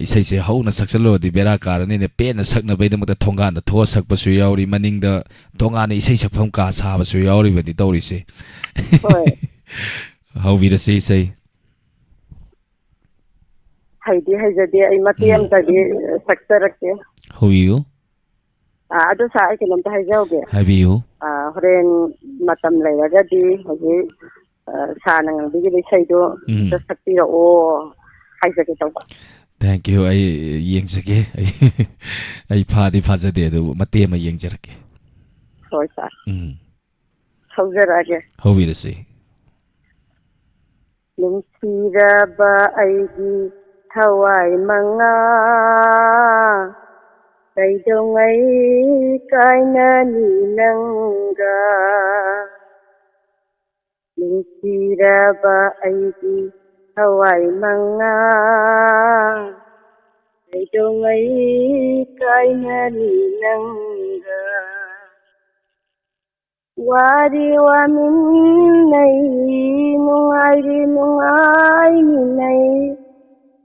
ꯏꯁꯩꯁꯦ ꯍꯧꯅ ꯁꯛꯆꯜꯂꯨꯔꯗꯤ ꯕꯦꯔꯥ ꯀꯥꯔꯅꯤꯅ, ꯄꯦꯟꯅ ꯁꯛꯅꯕꯒꯤꯗꯃꯛꯇ ꯊꯣꯡꯒꯥꯟꯗ ꯊꯣꯛꯑ ꯁꯛꯄꯁꯨ ꯌꯥꯎꯔꯤ, ꯃꯅꯤꯡꯗ ꯇꯣꯉꯥꯟꯅ ꯏꯁꯩ ꯁꯛꯐꯝ ꯀꯥ ꯁꯥꯕꯁꯨ ꯌꯥꯎꯔꯤꯕꯅꯤ ꯇꯧꯔꯤꯁꯦ꯫ ꯍꯣꯏ꯫ ꯍꯧꯕꯤꯔꯁꯤ ꯏꯁꯩ꯫ ꯍꯩꯗꯤ ꯍꯩꯖꯗꯦ, ꯑꯩ ꯃꯇꯦꯛ ꯎꯝ꯫ ꯑꯃꯇꯗꯤ ꯁꯛꯆꯔꯛꯀꯦ꯫ ꯍꯧꯕꯤꯌꯨ꯫ ꯑꯥ, ꯑꯗꯨ ꯁꯥꯔ, ꯑꯩ ꯀꯩꯅꯣꯝꯇ ꯍꯥꯏꯖꯍꯧꯒꯦ꯫ ꯍꯥꯏꯕꯤꯌꯨ꯫ ꯑꯥ, ꯍꯣꯔꯦꯟ ꯃꯇꯝ ꯂꯩꯔꯒꯗꯤ ꯍꯧꯖꯤꯛ, ꯑꯥ, ꯁꯥꯔꯅ ꯉꯪꯕꯤꯈꯤꯕ ꯏꯁꯩꯗꯣ ꯎꯝ꯫ ꯑꯝꯇ ꯁꯛꯄꯤꯔꯛꯑꯣ ꯍꯥꯏꯖꯒꯦ ꯇꯧꯕ꯫ Thank you꯫ ꯑꯩ ꯌꯦꯡꯖꯒꯦ꯫ ꯑꯩ, ꯑꯩ ꯐꯥꯗꯤ ꯐꯥꯖꯗꯦ, ꯑꯗꯨꯕꯨ ꯃꯇꯦꯛ ꯑꯃ ꯌꯦꯡꯖꯔꯛꯀꯦ꯫ ꯍꯣꯏ, ꯁꯥꯔ꯫ ꯎꯝ꯫ ꯁꯛꯆꯔꯛꯑꯒꯦ꯫ ꯍꯧꯕꯤꯔꯁꯤ꯫ ꯅꯨꯡꯁꯤꯔꯕ ꯑꯩꯒꯤ ꯊꯋꯥꯏ ꯃꯉꯥ, ꯀꯩꯗꯧꯉꯩ ꯀꯥꯏꯅꯅꯤ ꯅꯪꯒ? ꯅꯨꯡꯁꯤꯔꯕ ꯑꯩꯒꯤ ꯊꯋꯥꯏ ꯃꯉꯥ, ꯀꯩꯗꯧꯉꯩ ꯀꯥꯏꯅꯅꯤ ꯅꯪꯒ? ꯋꯥꯔꯤ ꯋꯥꯃꯤꯟꯅꯩ, ꯅꯨꯡꯉꯥꯏꯔꯤ ꯅꯨꯡꯉꯥꯏꯃꯤꯟꯅꯩ,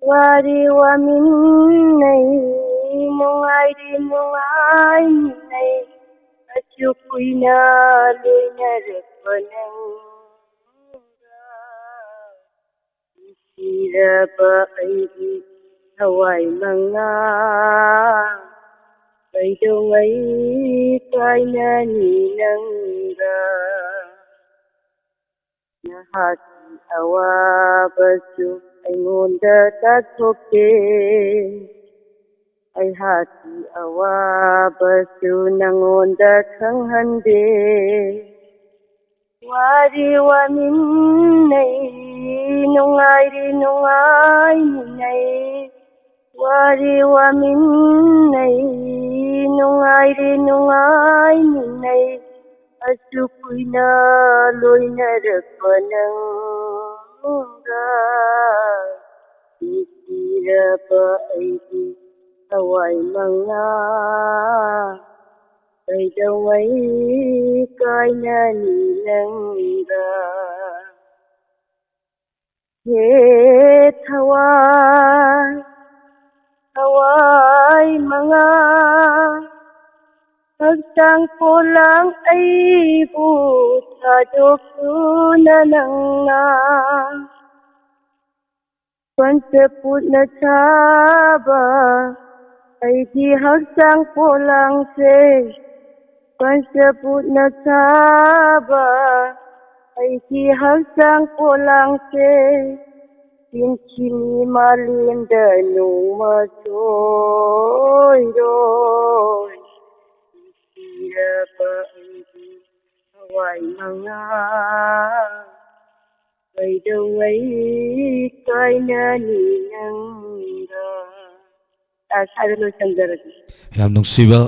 ꯋꯥꯔꯤ ꯋꯥꯃꯤꯟꯅꯩ, ꯅꯨꯡꯉꯥꯏꯔꯤ ꯅꯨꯡꯉꯥꯏꯃꯤꯟꯅꯩ, ꯑꯁꯨꯛ ꯀꯨꯏꯅ ꯂꯣꯏꯅꯔꯛꯄ ꯅꯪꯒ꯫ ꯅꯨꯡꯁꯤꯔꯕ ꯑꯩꯒꯤ ꯊꯋꯥꯏ ꯃꯉꯥ, ꯀꯩꯗꯧꯉꯩ ꯀꯥꯏꯅꯅꯤ ꯅꯪꯒ? ꯅꯍꯥꯛꯀꯤ ꯑꯋꯥꯕꯁꯨ ꯑꯩꯉꯣꯟꯗ ꯇꯥꯊꯣꯛꯇꯦ, ꯑꯩꯍꯥꯛꯀꯤ ꯑꯋꯥꯕꯁꯨ ꯅꯪꯉꯣꯟꯗ ꯈꯪꯍꯟꯗꯦ꯫ ꯋꯥꯔꯤ ꯋꯥꯃꯤꯟꯅꯩ, ꯅꯨꯡꯉꯥꯏꯔꯤ ꯅꯨꯡꯉꯥꯏꯃꯤꯟꯅꯩ, ꯋꯥꯔꯤ ꯋꯥꯃꯤꯟꯅꯩ꯫ ꯅꯨꯡꯉꯥꯏꯔꯦ ꯅꯨꯡꯉꯥꯏꯃꯤꯟꯅꯩ ꯑꯁꯨꯛ ꯀꯨꯏꯅ ꯂꯣꯏꯅꯔꯛꯄ ꯅꯪꯒ꯫ ꯅꯨꯡꯁꯤꯔꯕ ꯑꯩꯒꯤ ꯊꯋꯥꯏ ꯃꯉꯥ, ꯀꯩꯗꯧꯉꯩ ꯀꯥꯏꯅꯅꯤ ꯅꯪꯒ? ꯍꯦ ꯊꯋꯥꯏ, ꯊꯋꯥꯏ ꯃꯉꯥ, ꯍꯛꯆꯥꯡ ꯄꯣꯂꯥꯡ ꯑꯩꯕꯨ ꯊꯥꯗꯣꯛꯇꯨꯅ ꯅꯪꯅ ꯄꯟꯆꯄꯨꯠꯅ ꯁꯥꯕ ꯑꯩꯒꯤ ꯍꯛꯆꯥꯡ ꯄꯣꯂꯥꯡꯁꯦ, ꯄꯟꯆꯄꯨꯠꯅ ꯁꯥꯕ ꯑꯩꯒꯤ ꯍꯛꯆꯥꯡ ꯄꯣꯂꯥꯡꯁꯦ, ꯆꯤꯟꯊꯤꯅꯤ ꯃꯥꯂꯦꯝꯗ ꯅꯣꯡꯃ ꯁꯣꯏꯔꯣꯏ꯫ ꯅꯨꯡꯁꯤꯔꯕ ꯑꯩꯒꯤ ꯊꯋꯥꯏ ꯃꯉꯥ, ꯀꯩꯗꯧꯉꯩ ꯀꯥꯏꯅꯅꯤ ꯅꯪꯒ? ꯑ, ꯁ꯭ꯋꯥꯏꯗ ꯂꯣꯏꯁꯤꯟꯖꯔꯒꯦ꯫ ꯌꯥꯝ ꯅꯨꯡꯁꯤꯕ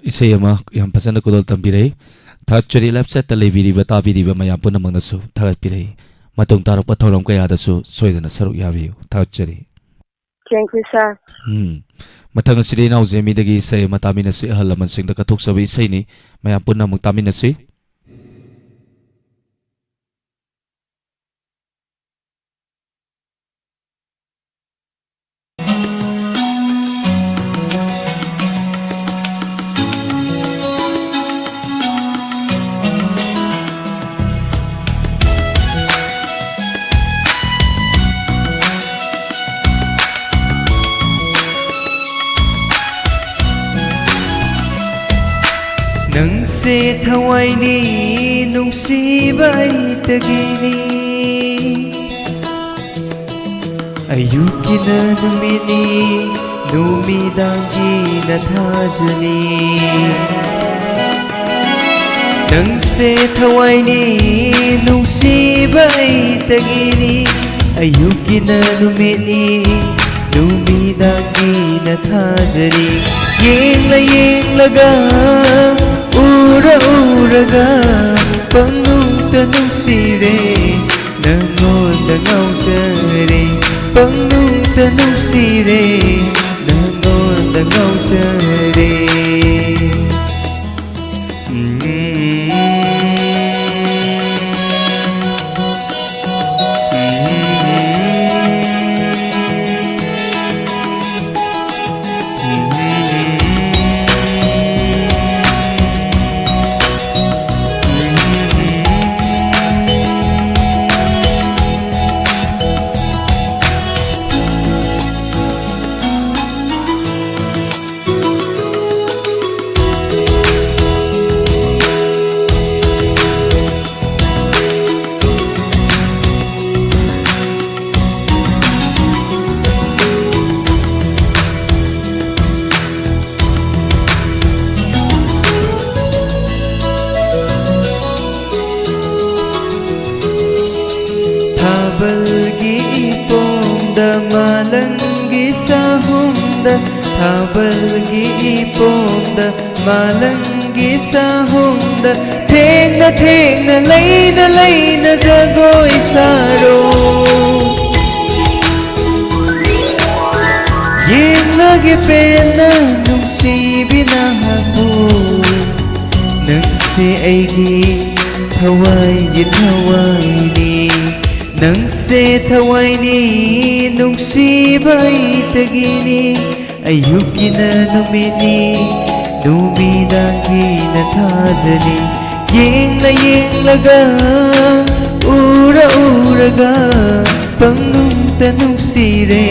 ꯏꯁꯩ ꯑꯃ ꯌꯥꯝ ꯐꯖꯅ ꯈꯨꯗꯣꯜ ꯇꯝꯕꯤꯔꯛꯏ꯫ ꯊꯥꯒꯠꯆꯔꯤ꯫ ꯂꯥꯏꯐ ꯆꯦꯠꯇ ꯂꯩꯕꯤꯔꯤꯕ, ꯇꯥꯕꯤꯔꯤꯕ ꯃꯌꯥꯝ ꯄꯨꯝꯅꯃꯛꯅꯁꯨ ꯊꯥꯒꯠꯄꯤꯔꯛꯏ꯫ ꯃꯇꯨꯡ ꯇꯥꯔꯛꯄ ꯊꯧꯔꯝ ꯀꯌꯥꯗꯁꯨ ꯁꯣꯏꯗꯅ ꯁꯔꯨꯛ ꯌꯥꯕꯤꯌꯨ꯫ ꯊꯥꯒꯠꯆꯔꯤ꯫ Thank you, sir꯫ ꯎꯝ꯫ ꯃꯊꯪ ꯑꯁꯤꯗ ꯏꯅꯥꯎꯁꯦ ꯃꯤꯗꯒꯤ ꯏꯁꯩ ꯑꯃ ꯇꯥꯃꯤꯟꯅꯁꯤ꯫ ꯑꯍꯜ ꯂꯃꯟꯁꯤꯡꯗ ꯀꯠꯊꯣꯛꯆꯕ ꯏꯁꯩꯅꯤ꯫ ꯃꯌꯥꯝ ꯄꯨꯟꯅ ꯑꯃꯨꯛ ꯇꯥꯃꯤꯟꯅꯁꯤ꯫ ꯅꯪꯁꯦ ꯊꯋꯥꯏꯅꯤ ꯅꯨꯡꯁꯤꯕ ꯑꯩꯇꯒꯤꯅꯤ꯫ ꯑꯌꯨꯛꯀꯤꯅ ꯅꯨꯃꯤꯠꯅꯤ, ꯅꯨꯃꯤꯗꯥꯡꯒꯤꯅ ꯊꯥꯖꯅꯤ꯫ ꯅꯪꯁꯦ ꯊꯋꯥꯏꯅꯤ ꯅꯨꯡꯁꯤꯕ ꯑꯩꯇꯒꯤꯅꯤ꯫ ꯑꯌꯨꯛꯀꯤꯅ ꯅꯨꯃꯤꯠꯅꯤ, ꯅꯨꯃꯤꯗꯥꯡꯒꯤꯅ ꯊꯥꯖꯅꯤ꯫ ꯌꯦꯡꯂ ꯌꯦꯡꯂꯒ, ꯎꯔ ꯎꯔꯒ, ꯄꯪꯅꯨꯡꯇ ꯅꯨꯡꯁꯤꯔꯦ, ꯅꯪꯉꯣꯟꯗ ꯉꯥꯎꯖꯔꯦ, ꯄꯪꯅꯨꯡꯇ ꯅꯨꯡꯁꯤꯔꯦ, ꯅꯪꯉꯣꯟꯗ ꯉꯥꯎꯖꯔꯦ꯫ ꯊꯥꯕꯜꯒꯤ ꯏꯄꯣꯝꯗ, ꯃꯥꯂꯪꯒꯤ ꯆꯥꯍꯨꯝꯗ, ꯊꯥꯕꯜꯒꯤ ꯏꯄꯣꯝꯗ, ꯃꯥꯂꯪꯒꯤ ꯆꯥꯍꯨꯝꯗ, ꯊꯦꯡꯅ ꯊꯦꯡꯅ, ꯂꯩꯅ ꯂꯩꯅ ꯖꯒꯣꯏ ꯁꯥꯔꯣ꯫ ꯌꯦꯡꯂꯒꯦ ꯄꯦꯟꯅ ꯅꯨꯡꯁꯤꯕꯤ ꯅꯍꯥꯛꯄꯨ, ꯅꯪꯁꯦ ꯑꯩꯒꯤ ꯊꯋꯥꯏꯒꯤ ꯊꯋꯥꯏꯅꯤ, ꯅꯪꯁꯦ ꯊꯋꯥꯏꯅꯤ, ꯅꯨꯡꯁꯤꯕ ꯑꯩꯇꯒꯤꯅꯤ꯫ ꯑꯌꯨꯛꯀꯤꯅ ꯅꯨꯃꯤꯠꯅꯤ, ꯅꯨꯃꯤꯗꯥꯡꯒꯤꯅ ꯊꯥꯖꯅꯤ꯫ ꯌꯦꯡꯂ ꯌꯦꯡꯂꯒ, ꯎꯔ ꯎꯔꯒ, ꯄꯪꯅꯨꯡꯇ ꯅꯨꯡꯁꯤꯔꯦ,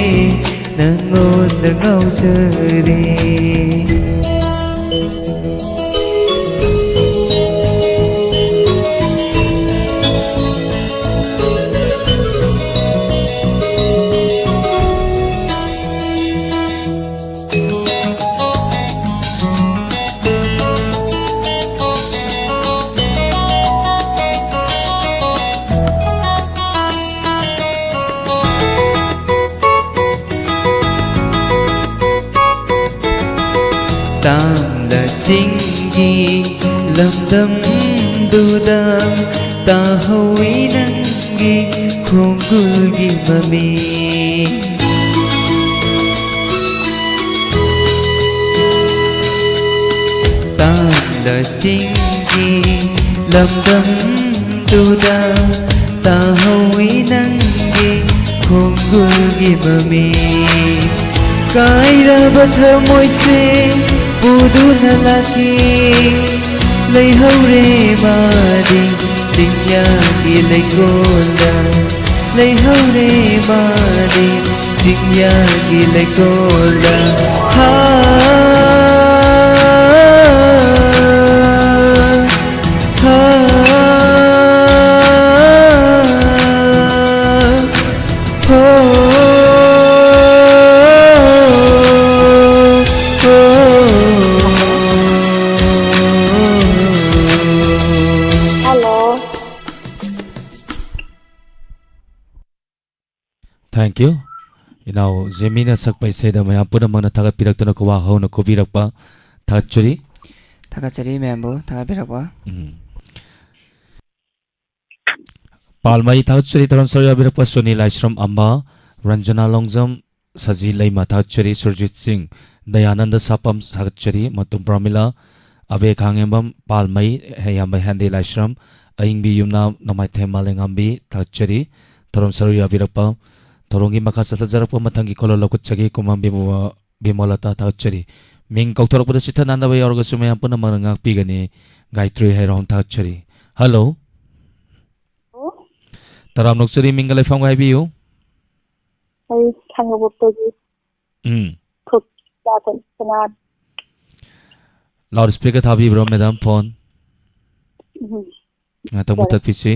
ꯅꯪꯉꯣꯟꯗ ꯉꯥꯎꯖꯔꯦ꯫ ꯇꯥꯡꯂ ꯆꯤꯡꯒꯤ ꯂꯝꯗꯝꯗꯨꯗ ꯇꯥꯍꯧꯏ ꯅꯪꯒꯤ ꯈꯣꯡꯒꯨꯜꯒꯤ ꯃꯃꯤ꯫ ꯇꯥꯡꯂ ꯆꯤꯡꯒꯤ ꯂꯝꯗꯝꯗꯨꯗ ꯇꯥꯍꯧꯏ ꯅꯪꯒꯤ ꯈꯣꯡꯒꯨꯜꯒꯤ ꯃꯃꯤ꯫ ꯀꯥꯏꯔꯕ ꯊꯃꯣꯏꯁꯦ ꯄꯨꯗꯨꯅ ꯂꯥꯛꯈꯤ꯫ ꯂꯩꯍꯧꯔꯦ ꯃꯥꯗꯤ ꯆꯤꯡꯌꯥꯒꯤ ꯂꯩꯀꯣꯜꯗ꯫ ꯂꯩꯍꯧꯔꯦ ꯃꯥꯗꯤ ꯆꯤꯡꯌꯥꯒꯤ ꯂꯩꯀꯣꯜꯗ꯫ ꯍꯥ, ꯍꯥ, ꯍꯣ, ꯍꯣ꯫ Hello꯫ Thank you꯫ ꯏꯅꯥꯎ ꯖꯦꯃꯤꯅ ꯁꯛꯄ ꯏꯁꯩꯗ ꯃꯌꯥꯝ ꯄꯨꯝꯅꯃꯛꯅ ꯊꯥꯒꯠꯄꯤꯔꯛꯇꯨꯅ ꯈꯨꯕꯥꯛ ꯍꯧꯅ ꯈꯨꯕꯤꯔꯛꯄ ꯊꯥꯒꯠꯆꯔꯤ꯫ ꯊꯥꯒꯠꯆꯔꯤ ꯃꯌꯥꯝꯕꯨ ꯊꯥꯒꯠꯄꯤꯔꯛꯄ꯫ ꯎꯝ꯫ ꯄꯥꯜꯃꯩ ꯊꯥꯒꯠꯆꯔꯤ, ꯊꯧꯔꯝ ꯁꯔꯨꯛ ꯌꯥꯕꯤꯔꯛꯄ ꯁꯣꯅꯤ ꯂꯥꯏꯁ꯭ꯔꯝ ꯑꯃ, ꯔꯟꯖꯅꯥ ꯂꯣꯡꯖꯝ, ꯁꯖꯤ ꯂꯩꯃ ꯊꯥꯒꯠꯆꯔꯤ, ꯁꯨꯔꯖꯤꯠ ꯁꯤꯡ, ꯗꯌꯥꯅꯟꯗ ꯁꯥꯄꯝ ꯊꯥꯒꯠꯆꯔꯤ, ꯃꯇꯨꯝ ꯄ꯭ꯔꯃꯤꯂꯥ, ꯑꯕꯦ ꯈꯥꯉꯦꯝꯕꯝ, ꯄꯥꯜꯃꯩ, ꯍꯦꯌꯥꯝꯕ ꯍꯦꯟꯗꯤ ꯂꯥꯏꯁ꯭ꯔꯝ, ꯑꯌꯤꯡꯕꯤ ꯌꯨꯝꯅꯥꯝ, ꯅꯣꯡꯃꯥꯏꯊꯦꯝ ꯃꯥꯂꯦꯝꯉꯥꯝꯕꯤ ꯊꯥꯒꯠꯆꯔꯤ, ꯊꯧꯔꯝ ꯁꯔꯨꯛ ꯌꯥꯕꯤꯔꯛꯄ꯫ ꯊꯧꯔꯝꯒꯤ ꯃꯈꯥ ꯆꯠꯊꯖꯔꯛꯄ ꯃꯊꯪꯒꯤ caller ꯂꯧꯈꯠꯆꯒꯦ, ꯀꯨꯃꯥꯝ ꯕꯤꯃꯣ-, ꯕꯤꯃꯣꯂꯇꯥ ꯊꯥꯒꯠꯆꯔꯤ꯫ ꯃꯤꯡ ꯀꯧꯊꯣꯔꯛꯄꯗ ꯆꯤꯊ ꯅꯥꯟꯅꯕ ꯌꯥꯎꯔꯒꯁꯨ ꯃꯌꯥꯝ ꯄꯨꯝꯅꯃꯛꯅ ꯉꯥꯛꯄꯤꯒꯅꯤ꯫ ꯒꯥꯌꯇ꯭ꯔꯤ ꯍꯩꯔꯥꯎ ꯊꯥꯒꯠꯆꯔꯤ꯫ Hello꯫ ꯍꯜꯂꯣ꯫ ꯇꯔꯥꯝꯅ ꯑꯣꯛꯆꯔꯤ, ꯃꯤꯡꯒ ꯂꯩꯐꯝꯒ ꯍꯥꯏꯕꯤꯌꯨ꯫ ꯑꯩ ꯈꯥꯡꯉꯕꯣꯛꯇꯒꯤ꯫ ꯎꯝ꯫ ꯊꯣꯛ-, ꯂꯥꯛꯄꯅꯤ, ꯀꯅꯥ? Loud speaker ꯊꯥꯕꯤꯕ꯭ꯔꯣ, madam, phone? ꯎꯝ꯫ ꯉꯥꯛꯇꯪ ꯌꯥꯔꯦ꯫ ꯃꯨꯊꯠꯄꯤꯁꯤ꯫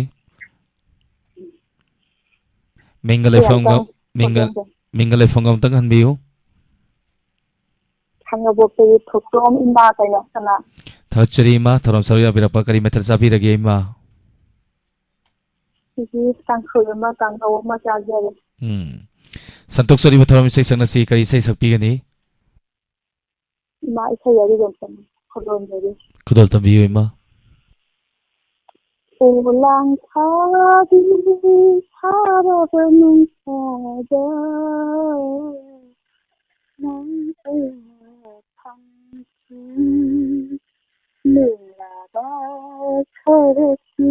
ꯃꯤꯡꯒ ꯑꯩ ꯂꯩꯐꯝꯒ, ꯑꯝꯇꯪ ꯃꯤꯡꯒ, ꯍꯣꯠꯅꯒꯦ꯫ ꯃꯤꯡꯒ ꯂꯩꯐꯝꯒ ꯑꯝꯇꯪ ꯍꯟꯕꯤꯌꯨ꯫ ꯈꯥꯡꯉꯕꯣꯛꯇꯒꯤ ꯊꯣꯛꯇꯣꯝ ꯏꯃꯥ ꯀꯩꯅꯣ ꯀꯅꯥ? ꯊꯥꯒꯠꯆꯔꯤ ꯏꯃꯥ, ꯊꯧꯔꯝ ꯁꯔꯨꯛ ꯌꯥꯕꯤꯔꯛꯄ꯫ ꯀꯔꯤ ꯃꯊꯦꯜ ꯆꯥꯕꯤꯔꯒꯦ ꯏꯃꯥ? ꯁꯤꯗꯤ ꯀꯥꯡꯁꯣꯏ ꯑꯃ, ꯀꯥꯡꯍꯧ ꯑꯃ ꯆꯥꯖꯔꯦ꯫ ꯎꯝ꯫ ꯁꯟꯇꯣꯛꯆꯔꯤꯕ ꯊꯧꯔꯝ ꯏꯁꯩ ꯁꯛꯅꯁꯤ꯫ ꯀꯔꯤ ꯏꯁꯩ ꯁꯛꯄꯤꯒꯅꯤ? ꯏꯃꯥ, ꯏꯁꯩ ꯑꯔꯤꯕ ꯑꯝꯇꯪ ꯈꯨꯗꯣꯜꯖꯔꯤ꯫ ꯈꯨꯗꯣꯜ ꯇꯝꯕꯤꯌꯨ, ꯏꯃꯥ꯫ ꯑꯣ ꯂꯥꯡ ꯊꯥꯕꯤ, ꯁꯥꯔꯕ ꯅꯨꯡꯁꯥꯗ ꯅꯪ ꯑꯩꯅ ꯐꯝꯈꯤ꯫ ꯂꯤꯂꯥꯕ ꯁꯔꯛꯀꯤ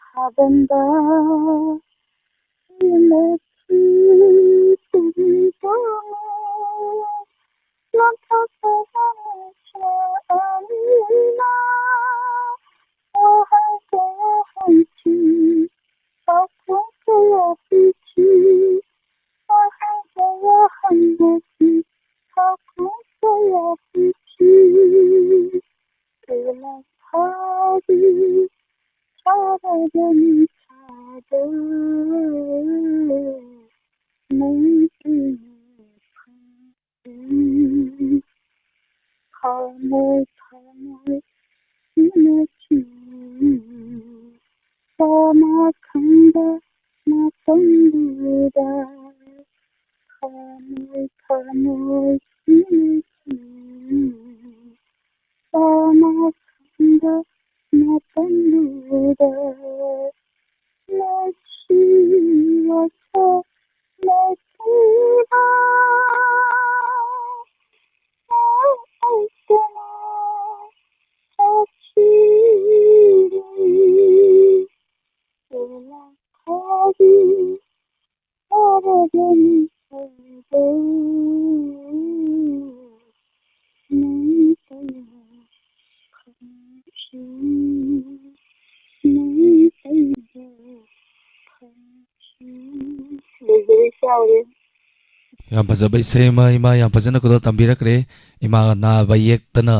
ꯊꯥꯕꯟꯗ ꯂꯩꯈꯤ ꯇꯨꯝꯗꯨꯅ꯫ ꯂꯥꯡꯊꯣꯛꯄ ꯅꯨꯃꯤꯠꯁꯦ ꯑꯩꯅ ꯋꯥꯍꯪ ꯀꯌꯥ ꯍꯪꯈꯤ, ꯄꯥꯎꯈꯨꯝ ꯀꯌꯥ ꯄꯤꯈꯤ꯫ ꯋꯥꯍꯪ ꯀꯌꯥ ꯍꯪꯅꯈꯤ, ꯄꯥꯎꯈꯨꯝ ꯀꯌꯥ ꯄꯤꯈꯤ꯫ ꯀꯩꯅ ꯐꯥꯕꯤ ꯐꯥꯔꯕ ꯅꯨꯡꯁꯥꯗ ꯅꯪ ꯑꯩꯅ ꯐꯪ ꯊꯃꯣꯏ ꯊꯃꯣꯏ ꯁꯤꯅꯈꯤ꯫ ꯀꯅꯥ ꯈꯪꯕ ꯃꯇꯝꯗꯨꯗ ꯊꯃꯣꯏ ꯊꯃꯣꯏ ꯁꯤꯅꯈꯤ꯫ ꯀꯅꯥ ꯈꯪꯕ ꯃꯇꯝꯗꯨꯗ ꯅꯨꯡꯁꯤꯕꯁꯦ ꯂꯩꯈꯤꯕ ꯂꯩꯇꯅ ꯆꯠꯈꯤꯕ ꯂꯥꯛꯈꯤꯕ ꯋꯥꯔꯕ ꯃꯤꯁꯛꯇ ꯅꯪ ꯑꯩꯅ ꯐꯪꯈꯤ꯫ ꯂꯣꯏꯖꯔꯦ, ꯏꯆꯥ ꯍꯣꯔꯦꯟ꯫ ꯌꯥꯝ ꯐꯖꯕ ꯏꯁꯩ ꯑꯃ, ꯏꯃꯥ, ꯌꯥꯝ ꯐꯖꯅ ꯈꯨꯗꯣꯜ ꯇꯝꯕꯤꯔꯛꯈ꯭ꯔꯦ꯫ ꯏꯃꯥ ꯅꯥꯕ ꯌꯦꯛꯇꯅ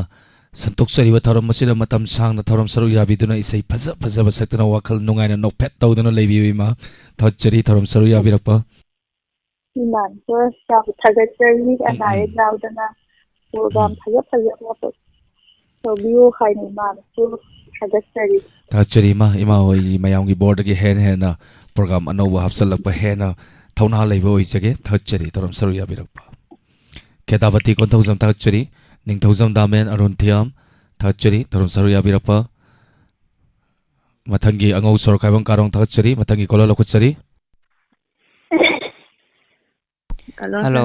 ꯁꯟꯇꯣꯛꯆꯔꯤꯕ ꯊꯧꯔꯝ ꯑꯁꯤꯗ ꯃꯇꯝ ꯁꯥꯡꯅ ꯊꯧꯔꯝ ꯁꯔꯨꯛ ꯌꯥꯕꯤꯗꯨꯅ, ꯏꯁꯩ ꯐꯖ ꯐꯖꯕ ꯁꯛꯇꯨꯅ ꯋꯥꯈꯜ ꯅꯨꯡꯉꯥꯏꯅ ꯅꯣꯛꯐꯦꯠ ꯇꯧꯗꯨꯅ ꯂꯩꯕꯤꯌꯨ, ꯏꯃꯥ꯫ ꯊꯥꯒꯠꯆꯔꯤ ꯊꯧꯔꯝ ꯁꯔꯨꯛ ꯌꯥꯕꯤꯔꯛꯄ꯫ ꯏꯃꯥꯅꯁꯨ ꯌꯥꯝ ꯊꯥꯒꯠꯆꯔꯤ, ꯎꯝ, ꯑꯅꯥ ꯑꯌꯦꯛ ꯎꯝ꯫ ꯌꯥꯎꯗꯅ ꯄ꯭ꯔꯣꯒ꯭ꯔꯥꯝ ꯎꯝ꯫ ꯐꯖ ꯐꯖꯕ ꯇꯧꯕꯤꯌꯨ ꯍꯥꯏꯅ ꯏꯃꯥꯅꯁꯨ ꯊꯥꯒꯠꯆꯔꯤ꯫ ꯊꯥꯒꯠꯆꯔꯤ, ꯏꯃꯥ꯫ ꯏꯃꯥ ꯍꯣꯏꯒꯤ ꯃꯌꯥꯝꯒꯤ ꯕꯣꯔꯗꯒꯤ ꯍꯦꯟꯅ ꯍꯦꯟꯅ ꯄ꯭ꯔꯣꯒ꯭ꯔꯥꯝ ꯑꯅꯧꯕ ꯍꯥꯞꯆꯤꯜꯂꯛꯄ ꯍꯦꯟꯅ ꯊꯧꯅꯥ ꯂꯩꯕ ꯑꯣꯏꯖꯒꯦ꯫ ꯊꯥꯒꯠꯆꯔꯤ ꯊꯧꯔꯝ ꯁꯔꯨꯛ ꯌꯥꯕꯤꯔꯛꯄ꯫ ꯈꯦꯇꯥꯕꯇꯤ ꯀꯣꯟꯊꯧꯖꯝ ꯊꯥꯒꯠꯆꯔꯤ꯫ ꯅꯤꯡꯊꯧꯖꯝ ꯗꯥꯃꯦꯟ ꯑꯔꯨꯟ ꯊꯤꯌꯥꯝ, ꯊꯥꯒꯠꯆꯔꯤ꯫ ꯊꯧꯔꯝ ꯁꯔꯨꯛ ꯌꯥꯕꯤꯔꯛꯄ꯫ ꯃꯊꯪꯒꯤ ꯑꯉꯧ ꯁꯣꯔ ꯈꯥꯏꯕꯝ ꯀꯥꯔꯣꯡ, ꯊꯥꯒꯠꯆꯔꯤ꯫ ꯃꯊꯪꯒꯤ caller ꯂꯧꯈꯠꯆꯔꯤ꯫ Hello, hello, sir.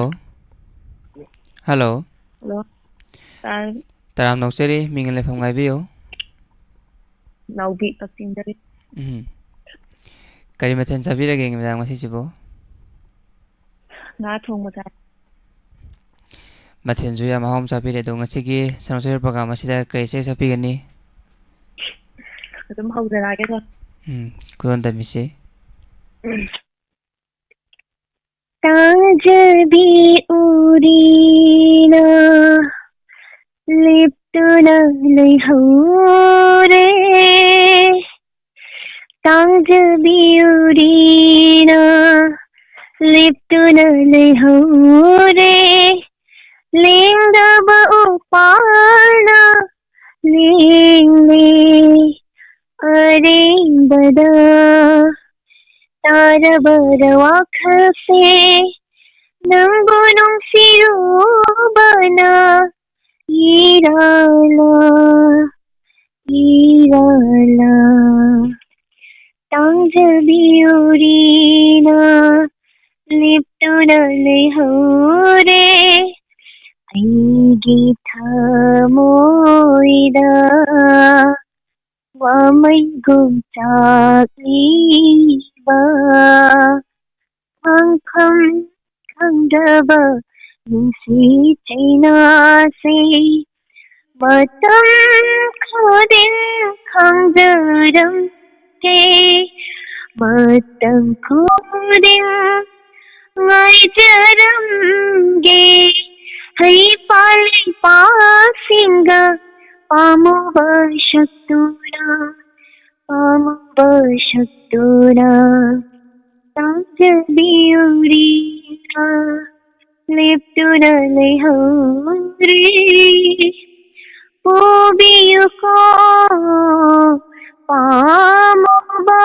Hello. Hello. Hello. ꯇꯥꯏ꯫ ꯇꯔꯥꯝꯅ ꯑꯣꯛꯆꯔꯤ꯫ ꯃꯤꯡ ꯂꯩꯐꯝ ꯍꯥꯏꯕꯤꯌꯨ꯫ ꯅꯥꯎꯕꯤ, ꯀꯛꯆꯤꯡꯗꯒꯤ꯫ ꯎꯝ꯫ ꯀꯔꯤ ꯃꯊꯦꯜ ꯆꯥꯕꯤꯔꯒꯦ ꯃꯦꯗꯥꯝ ꯉꯁꯤꯁꯤꯕꯨ? ꯉꯥ ꯊꯣꯡꯕ ꯆꯥꯏ꯫ ꯃꯊꯦꯜꯁꯨ ꯌꯥꯝ ꯑꯍꯥꯎꯕ ꯑꯃ ꯆꯥꯕꯤꯔꯦ꯫ ꯑꯗꯣ ꯉꯁꯤꯒꯤ ꯁꯅꯥ ꯁꯣꯏ program ꯑꯁꯤꯗ ꯀꯔꯤ ꯏꯁꯩ ꯁꯛꯄꯤꯒꯅꯤ? ꯑꯗꯨꯝ ꯍꯧꯖꯔꯛꯑꯒꯦꯀꯣ꯫ ꯎꯝ, ꯈꯨꯗꯣꯜ ꯇꯝꯕꯤꯁꯤ꯫ ꯎꯝ꯫ ꯇꯥꯖꯕꯤ ꯎꯔꯤꯅ ꯂꯦꯞꯇꯨꯅ ꯂꯩꯍꯧꯔꯦ꯫ ꯇꯥꯖꯕꯤ ꯎꯔꯤꯅ ꯂꯦꯞꯇꯨꯅ ꯂꯩꯍꯧꯔꯦ꯫ ꯂꯦꯡꯗꯕ ꯎꯄꯥꯜꯅ ꯂꯦꯡꯂꯦ ꯑꯔꯦꯡꯕꯗ꯫ ꯇꯥꯔꯕꯔ ꯋꯥꯈꯜꯁꯦ ꯅꯪꯕꯨ ꯅꯨꯡꯁꯤꯔꯨꯕꯅ ꯏꯔꯥꯜꯂ, ꯏꯔꯥꯜꯂ꯫ ꯇꯥꯖꯕꯤ ꯎꯔꯤꯅ ꯂꯦꯞꯇꯨꯅ ꯂꯩꯍꯧꯔꯦ꯫ ꯑꯩꯒꯤ ꯊꯃꯣꯏꯗ ꯋꯥꯃꯩꯒꯨꯝ ꯆꯥꯛꯂꯤꯕ ꯈꯪꯐꯝ ꯈꯪꯗꯕ ꯅꯨꯡꯁꯤ ꯆꯩꯅꯥꯁꯦ ꯃꯇꯝ ꯈꯨꯗꯤꯡ ꯈꯪꯖꯔꯝꯒꯦ, ꯃꯇꯝ ꯈꯨꯗꯤꯡ ꯉꯥꯏꯖꯔꯝꯒꯦ꯫ ꯍꯩ ꯄꯥꯜꯂꯤ ꯄꯥꯁꯤꯡꯒ ꯄꯥꯝꯃꯨꯕ ꯁꯛꯇꯨꯅ, ꯄꯥꯝꯃꯨꯕ ꯁꯛꯇꯨꯅ ꯇꯥꯖꯕꯤ ꯎꯔꯤꯅ ꯂꯦꯞꯇꯨꯅ ꯂꯩꯍꯧꯔꯤ꯫ ꯄꯨꯕꯤꯌꯨꯀꯣ ꯄꯥꯝꯃꯨꯕ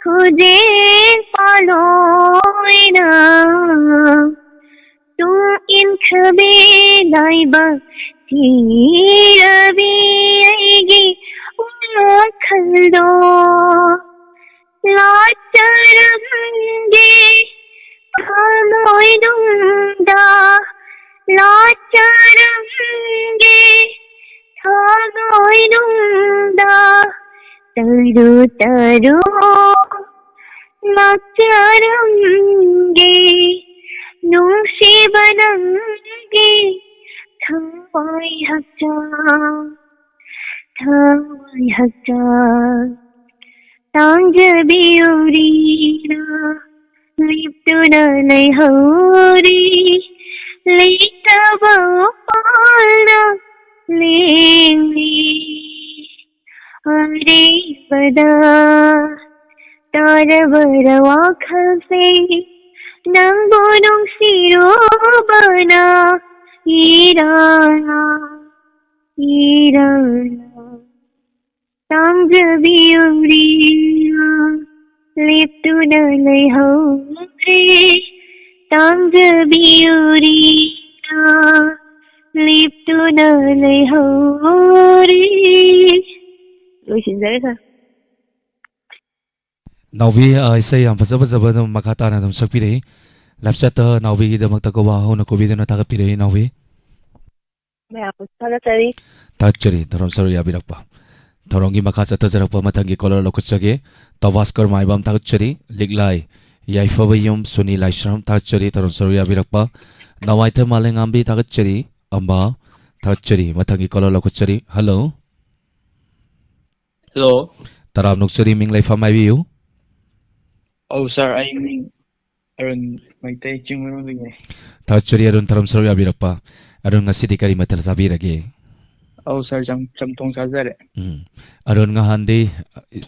ꯈꯨꯖꯦꯡ ꯄꯥꯂꯣꯏꯅ ꯇꯨꯡ ꯏꯟꯈ꯭ꯔꯕꯤ ꯂꯥꯏꯕꯛ ꯊꯤꯔꯕꯤ ꯑꯩꯒꯤ ꯋꯥꯈꯜꯗꯣ꯫ ꯂꯥꯠꯆꯔꯝꯒꯦ ꯊꯃꯣꯏꯅꯨꯡꯗ, ꯂꯥꯠꯆꯔꯝꯒꯦ ꯊꯃꯣꯏꯅꯨꯡꯗ꯫ ꯇꯔꯨ ꯇꯔꯨ ꯂꯥꯠꯆꯔꯝꯒꯦ ꯅꯨꯡꯁꯤꯕ ꯅꯪꯒꯤ ꯊꯋꯥꯏ ꯍꯛꯆꯥꯡ, ꯊꯋꯥꯏ ꯍꯛꯆꯥꯡ꯫ ꯇꯥꯡꯖꯕꯤꯌꯨꯔꯤꯅ ꯂꯦꯞꯇꯨꯅ ꯂꯩꯍꯧꯔꯤ, ꯂꯩꯇꯕ ꯎꯄꯥꯜꯅ ꯂꯦꯡꯂꯤ꯫ ꯑꯔꯦꯝꯕꯗ ꯇꯥꯔꯕꯔ ꯋꯥꯈꯜꯁꯦ, ꯅꯪꯕꯨ ꯅꯨꯡꯁꯤꯔꯨꯕꯅ ꯏꯔꯥꯜ, ꯏꯔꯥꯜ꯫ ꯇꯥꯡꯖꯕꯤꯌꯨꯔꯤꯅ ꯂꯦꯞꯇꯨꯅ ꯂꯩꯍꯧꯔꯦ, ꯇꯥꯡꯖꯕꯤꯌꯨꯔꯤꯅ ꯂꯦꯞꯇꯨꯅ ꯂꯩꯍꯧꯔꯦ꯫ ꯂꯣꯏꯁꯤꯟꯖꯔꯦ, ꯁꯥꯔ꯫ ꯅꯥꯎꯕꯤ, ꯑ, ꯏꯁꯩ ꯌꯥꯝ ꯐꯖ ꯐꯖꯕ ꯑꯗꯨꯝ ꯃꯈꯥ ꯇꯥꯅ ꯑꯗꯨꯝ ꯁꯛꯄꯤꯔꯛꯏ꯫ ꯂꯥꯏꯐ ꯆꯦꯠꯇ ꯅꯥꯎꯕꯤꯒꯤꯗꯃꯛꯇ ꯀꯣꯕꯥ ꯍꯧꯅ ꯀꯣꯕꯤꯗꯨꯅ ꯊꯥꯒꯠꯄꯤꯔꯛꯏ, ꯅꯥꯎꯕꯤ꯫ ꯃꯌꯥꯝꯕꯨꯁꯨ ꯊꯥꯒꯠꯆꯔꯤ꯫ ꯊꯥꯒꯠꯆꯔꯤ, ꯊꯧꯔꯝ ꯁꯔꯨꯛ ꯌꯥꯕꯤꯔꯛꯄ꯫ ꯊꯧꯔꯝꯒꯤ ꯃꯈꯥ ꯆꯠꯊꯖꯔꯛꯄ ꯃꯊꯪꯒꯤ ꯀꯣꯂꯔ ꯂꯧꯈꯠꯆꯒꯦ꯫ ꯇꯧꯕꯥꯁꯀꯔ ꯃꯥꯏꯕꯝ ꯊꯥꯒꯠꯆꯔꯤ꯫ ꯂꯤꯛꯂꯥꯏ ꯌꯥꯏꯐꯕ ꯌꯨꯝ ꯁꯨꯅꯤ ꯂꯥꯏꯁ꯭ꯔꯝ ꯊꯥꯒꯠꯆꯔꯤ, ꯊꯧꯔꯝ ꯁꯔꯨꯛ ꯌꯥꯕꯤꯔꯛꯄ꯫ ꯅꯋꯥꯏꯊꯦꯝ ꯃꯥꯂꯦꯝꯉꯥꯝꯕꯤ ꯊꯥꯒꯠꯆꯔꯤ꯫ ꯑꯝꯕꯥ ꯊꯥꯒꯠꯆꯔꯤ꯫ ꯃꯊꯪꯒꯤ ꯀꯣꯂꯔ ꯂꯧꯈꯠꯆꯔꯤ꯫ ꯍꯜꯂꯣ꯫ ꯍꯜꯂꯣ꯫ ꯇꯔꯥꯝꯅ ꯑꯣꯛꯆꯔꯤ, ꯃꯤꯡ ꯂꯩꯐꯝ ꯍꯥꯏꯕꯤꯌꯨ꯫ ꯑꯧ ꯁꯥꯔ, ꯑꯩ ꯃꯤꯡ ꯑꯔꯨꯟ ꯃꯩꯇꯩ, ꯆꯤꯡꯃꯩꯔꯣꯡꯗꯒꯤꯅꯦ꯫ ꯊꯥꯒꯠꯆꯔꯤ ꯑꯔꯨꯟ, ꯊꯧꯔꯝ ꯁꯔꯨꯛ ꯌꯥꯕꯤꯔꯛꯄ꯫ ꯑꯔꯨꯟ, ꯉꯁꯤꯗꯤ ꯀꯔꯤ ꯃꯊꯦꯜ ꯆꯥꯕꯤꯔꯒꯦ? ꯑꯧ ꯁꯥꯔ, ꯆꯝ-, ꯆꯝꯊꯣꯡ ꯆꯥꯖꯔꯦ꯫ ꯎꯝ꯫ ꯑꯔꯨꯟ ꯉꯍꯥꯟꯗꯤ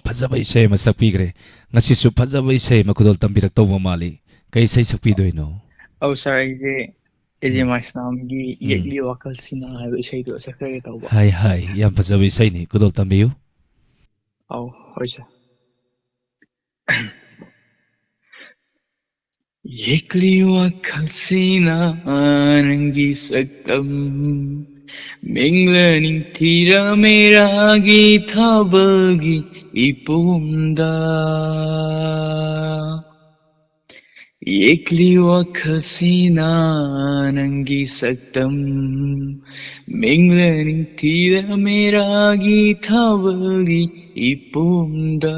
ꯐꯖꯕ ꯏꯁꯩ ꯑꯃ ꯁꯛꯄꯤꯈ꯭ꯔꯦ, ꯉꯁꯤꯁꯨ ꯐꯖꯕ ꯏꯁꯩ ꯑꯃ ꯈꯨꯗꯣꯜ ꯇꯝꯕꯤꯔꯛꯇꯧꯕ ꯃꯥꯜꯂꯤ꯫ ꯀꯩ ꯏꯁꯩ ꯁꯛꯄꯤꯗꯣꯏꯅꯣ? ꯑꯧ ꯁꯥꯔ, ꯑꯩꯁꯦ ꯑꯦ ꯖꯦ ꯎꯝ꯫ ꯃꯥꯏꯁꯅꯥꯝꯒꯤ ꯎꯝ꯫ ꯌꯦꯛꯂꯤ ꯋꯥꯈꯜꯁꯤꯅ ꯍꯥꯏꯕ ꯏꯁꯩꯗꯣ ꯁꯛꯆꯒꯦ ꯇꯧꯕ꯫ ꯍꯥꯏ, ꯍꯥꯏ, ꯌꯥꯝ ꯐꯖꯕ ꯏꯁꯩꯅꯤ, ꯈꯨꯗꯣꯜ ꯇꯝꯕꯤꯌꯨ꯫ ꯑꯧ, ꯍꯣꯏ ꯁꯥꯔ꯫ ꯌꯦꯛꯂꯤ ꯋꯥꯈꯜꯁꯤꯅ ꯅꯪꯒꯤ ꯁꯛꯇꯝ, ꯃꯤꯡꯂ ꯅꯤꯡꯊꯤꯔ ꯃꯦꯔꯥꯒꯤ ꯊꯥꯕꯜꯒꯤ ꯏꯄꯣꯝꯗ꯫ ꯌꯦꯛꯂꯤ ꯋꯥꯈꯜꯁꯤꯅ ꯅꯪꯒꯤ ꯁꯛꯇꯝ, ꯃꯤꯡꯂ ꯅꯤꯡꯊꯤꯔ ꯃꯦꯔꯥꯒꯤ ꯊꯥꯕꯜꯒꯤ ꯏꯄꯣꯝꯗ꯫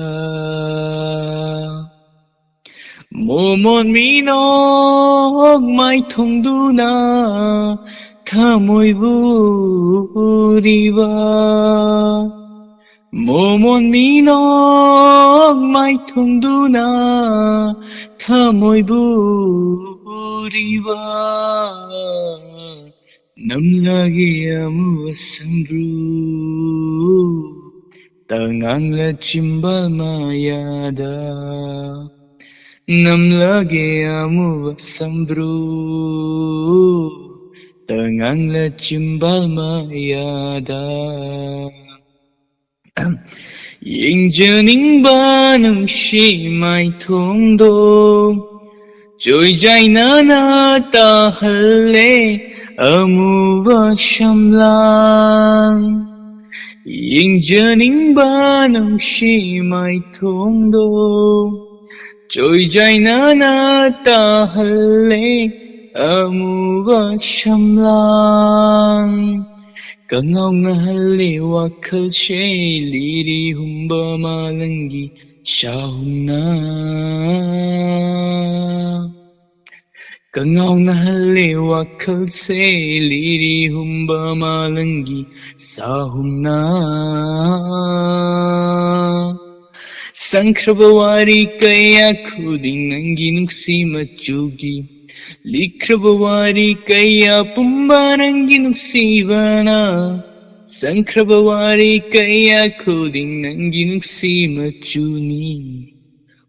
ꯃꯣꯃꯣꯟ ꯃꯤꯅꯣꯛ ꯃꯥꯏꯊꯣꯡꯗꯨꯅ ꯊꯃꯣꯏꯕꯨ ꯎꯔꯤꯕ꯫ ꯃꯣꯃꯣꯟ ꯃꯤꯅꯣꯛ ꯃꯥꯏꯊꯣꯡꯗꯨꯅ ꯊꯃꯣꯏꯕꯨ ꯎꯔꯤꯕ꯫ ꯅꯝꯂꯒꯦ ꯑꯃꯨꯕ ꯁꯝꯕ꯭ꯔꯨ, ꯇꯉꯥꯡꯂ ꯆꯤꯝꯕꯥꯜ ꯃꯌꯥꯗ꯫ ꯅꯝꯂꯒꯦ ꯑꯃꯨꯕ ꯁꯝꯕ꯭ꯔꯨ, ꯇꯉꯥꯡꯂ ꯆꯤꯝꯕꯥꯜ ꯃꯌꯥꯗ꯫ ꯌꯦꯡꯖꯅꯤꯡꯕ ꯅꯨꯡꯁꯤ ꯃꯥꯏꯊꯣꯡꯗꯣ, ꯆꯣꯏꯖꯥꯏꯅꯅ ꯇꯥꯍꯜꯂꯦ ꯑꯃꯨꯕ ꯁꯝꯂꯥꯡ꯫ ꯌꯦꯡꯖꯅꯤꯡꯕ ꯅꯨꯡꯁꯤ ꯃꯥꯏꯊꯣꯡꯗꯣ, ꯆꯣꯏꯖꯥꯏꯅꯅ ꯇꯥꯍꯜꯂꯦ ꯑꯃꯨꯕ ꯁꯝꯂꯥꯡ꯫ ꯀꯉꯥꯎꯅꯍꯜꯂꯦ ꯋꯥꯈꯜꯁꯦ ꯂꯤꯔꯤ ꯍꯨꯝꯕ ꯃꯥꯂꯪꯒꯤ ꯁꯥꯍꯨꯝꯅ꯫ ꯀꯉꯥꯎꯅꯍꯜꯂꯦ ꯋꯥꯈꯜꯁꯦ ꯂꯤꯔꯤ ꯍꯨꯝꯕ ꯃꯥꯂꯪꯒꯤ ꯁꯥꯍꯨꯝꯅ꯫ ꯁꯪꯈ꯭ꯔꯕ ꯋꯥꯔꯤ ꯀꯌꯥ ꯈꯨꯗꯤꯡ ꯅꯪꯒꯤ ꯅꯨꯡꯁꯤ ꯃꯆꯨꯒꯤ, ꯂꯤꯈ꯭ꯔꯕ ꯋꯥꯔꯤ ꯀꯌꯥ ꯄꯨꯝꯕ ꯅꯪꯒꯤ ꯅꯨꯡꯁꯤꯕꯅ꯫ ꯁꯪꯈ꯭ꯔꯕ ꯋꯥꯔꯤ ꯀꯌꯥ ꯈꯨꯗꯤꯡ ꯅꯪꯒꯤ ꯅꯨꯡꯁꯤ ꯃꯆꯨꯅꯤ꯫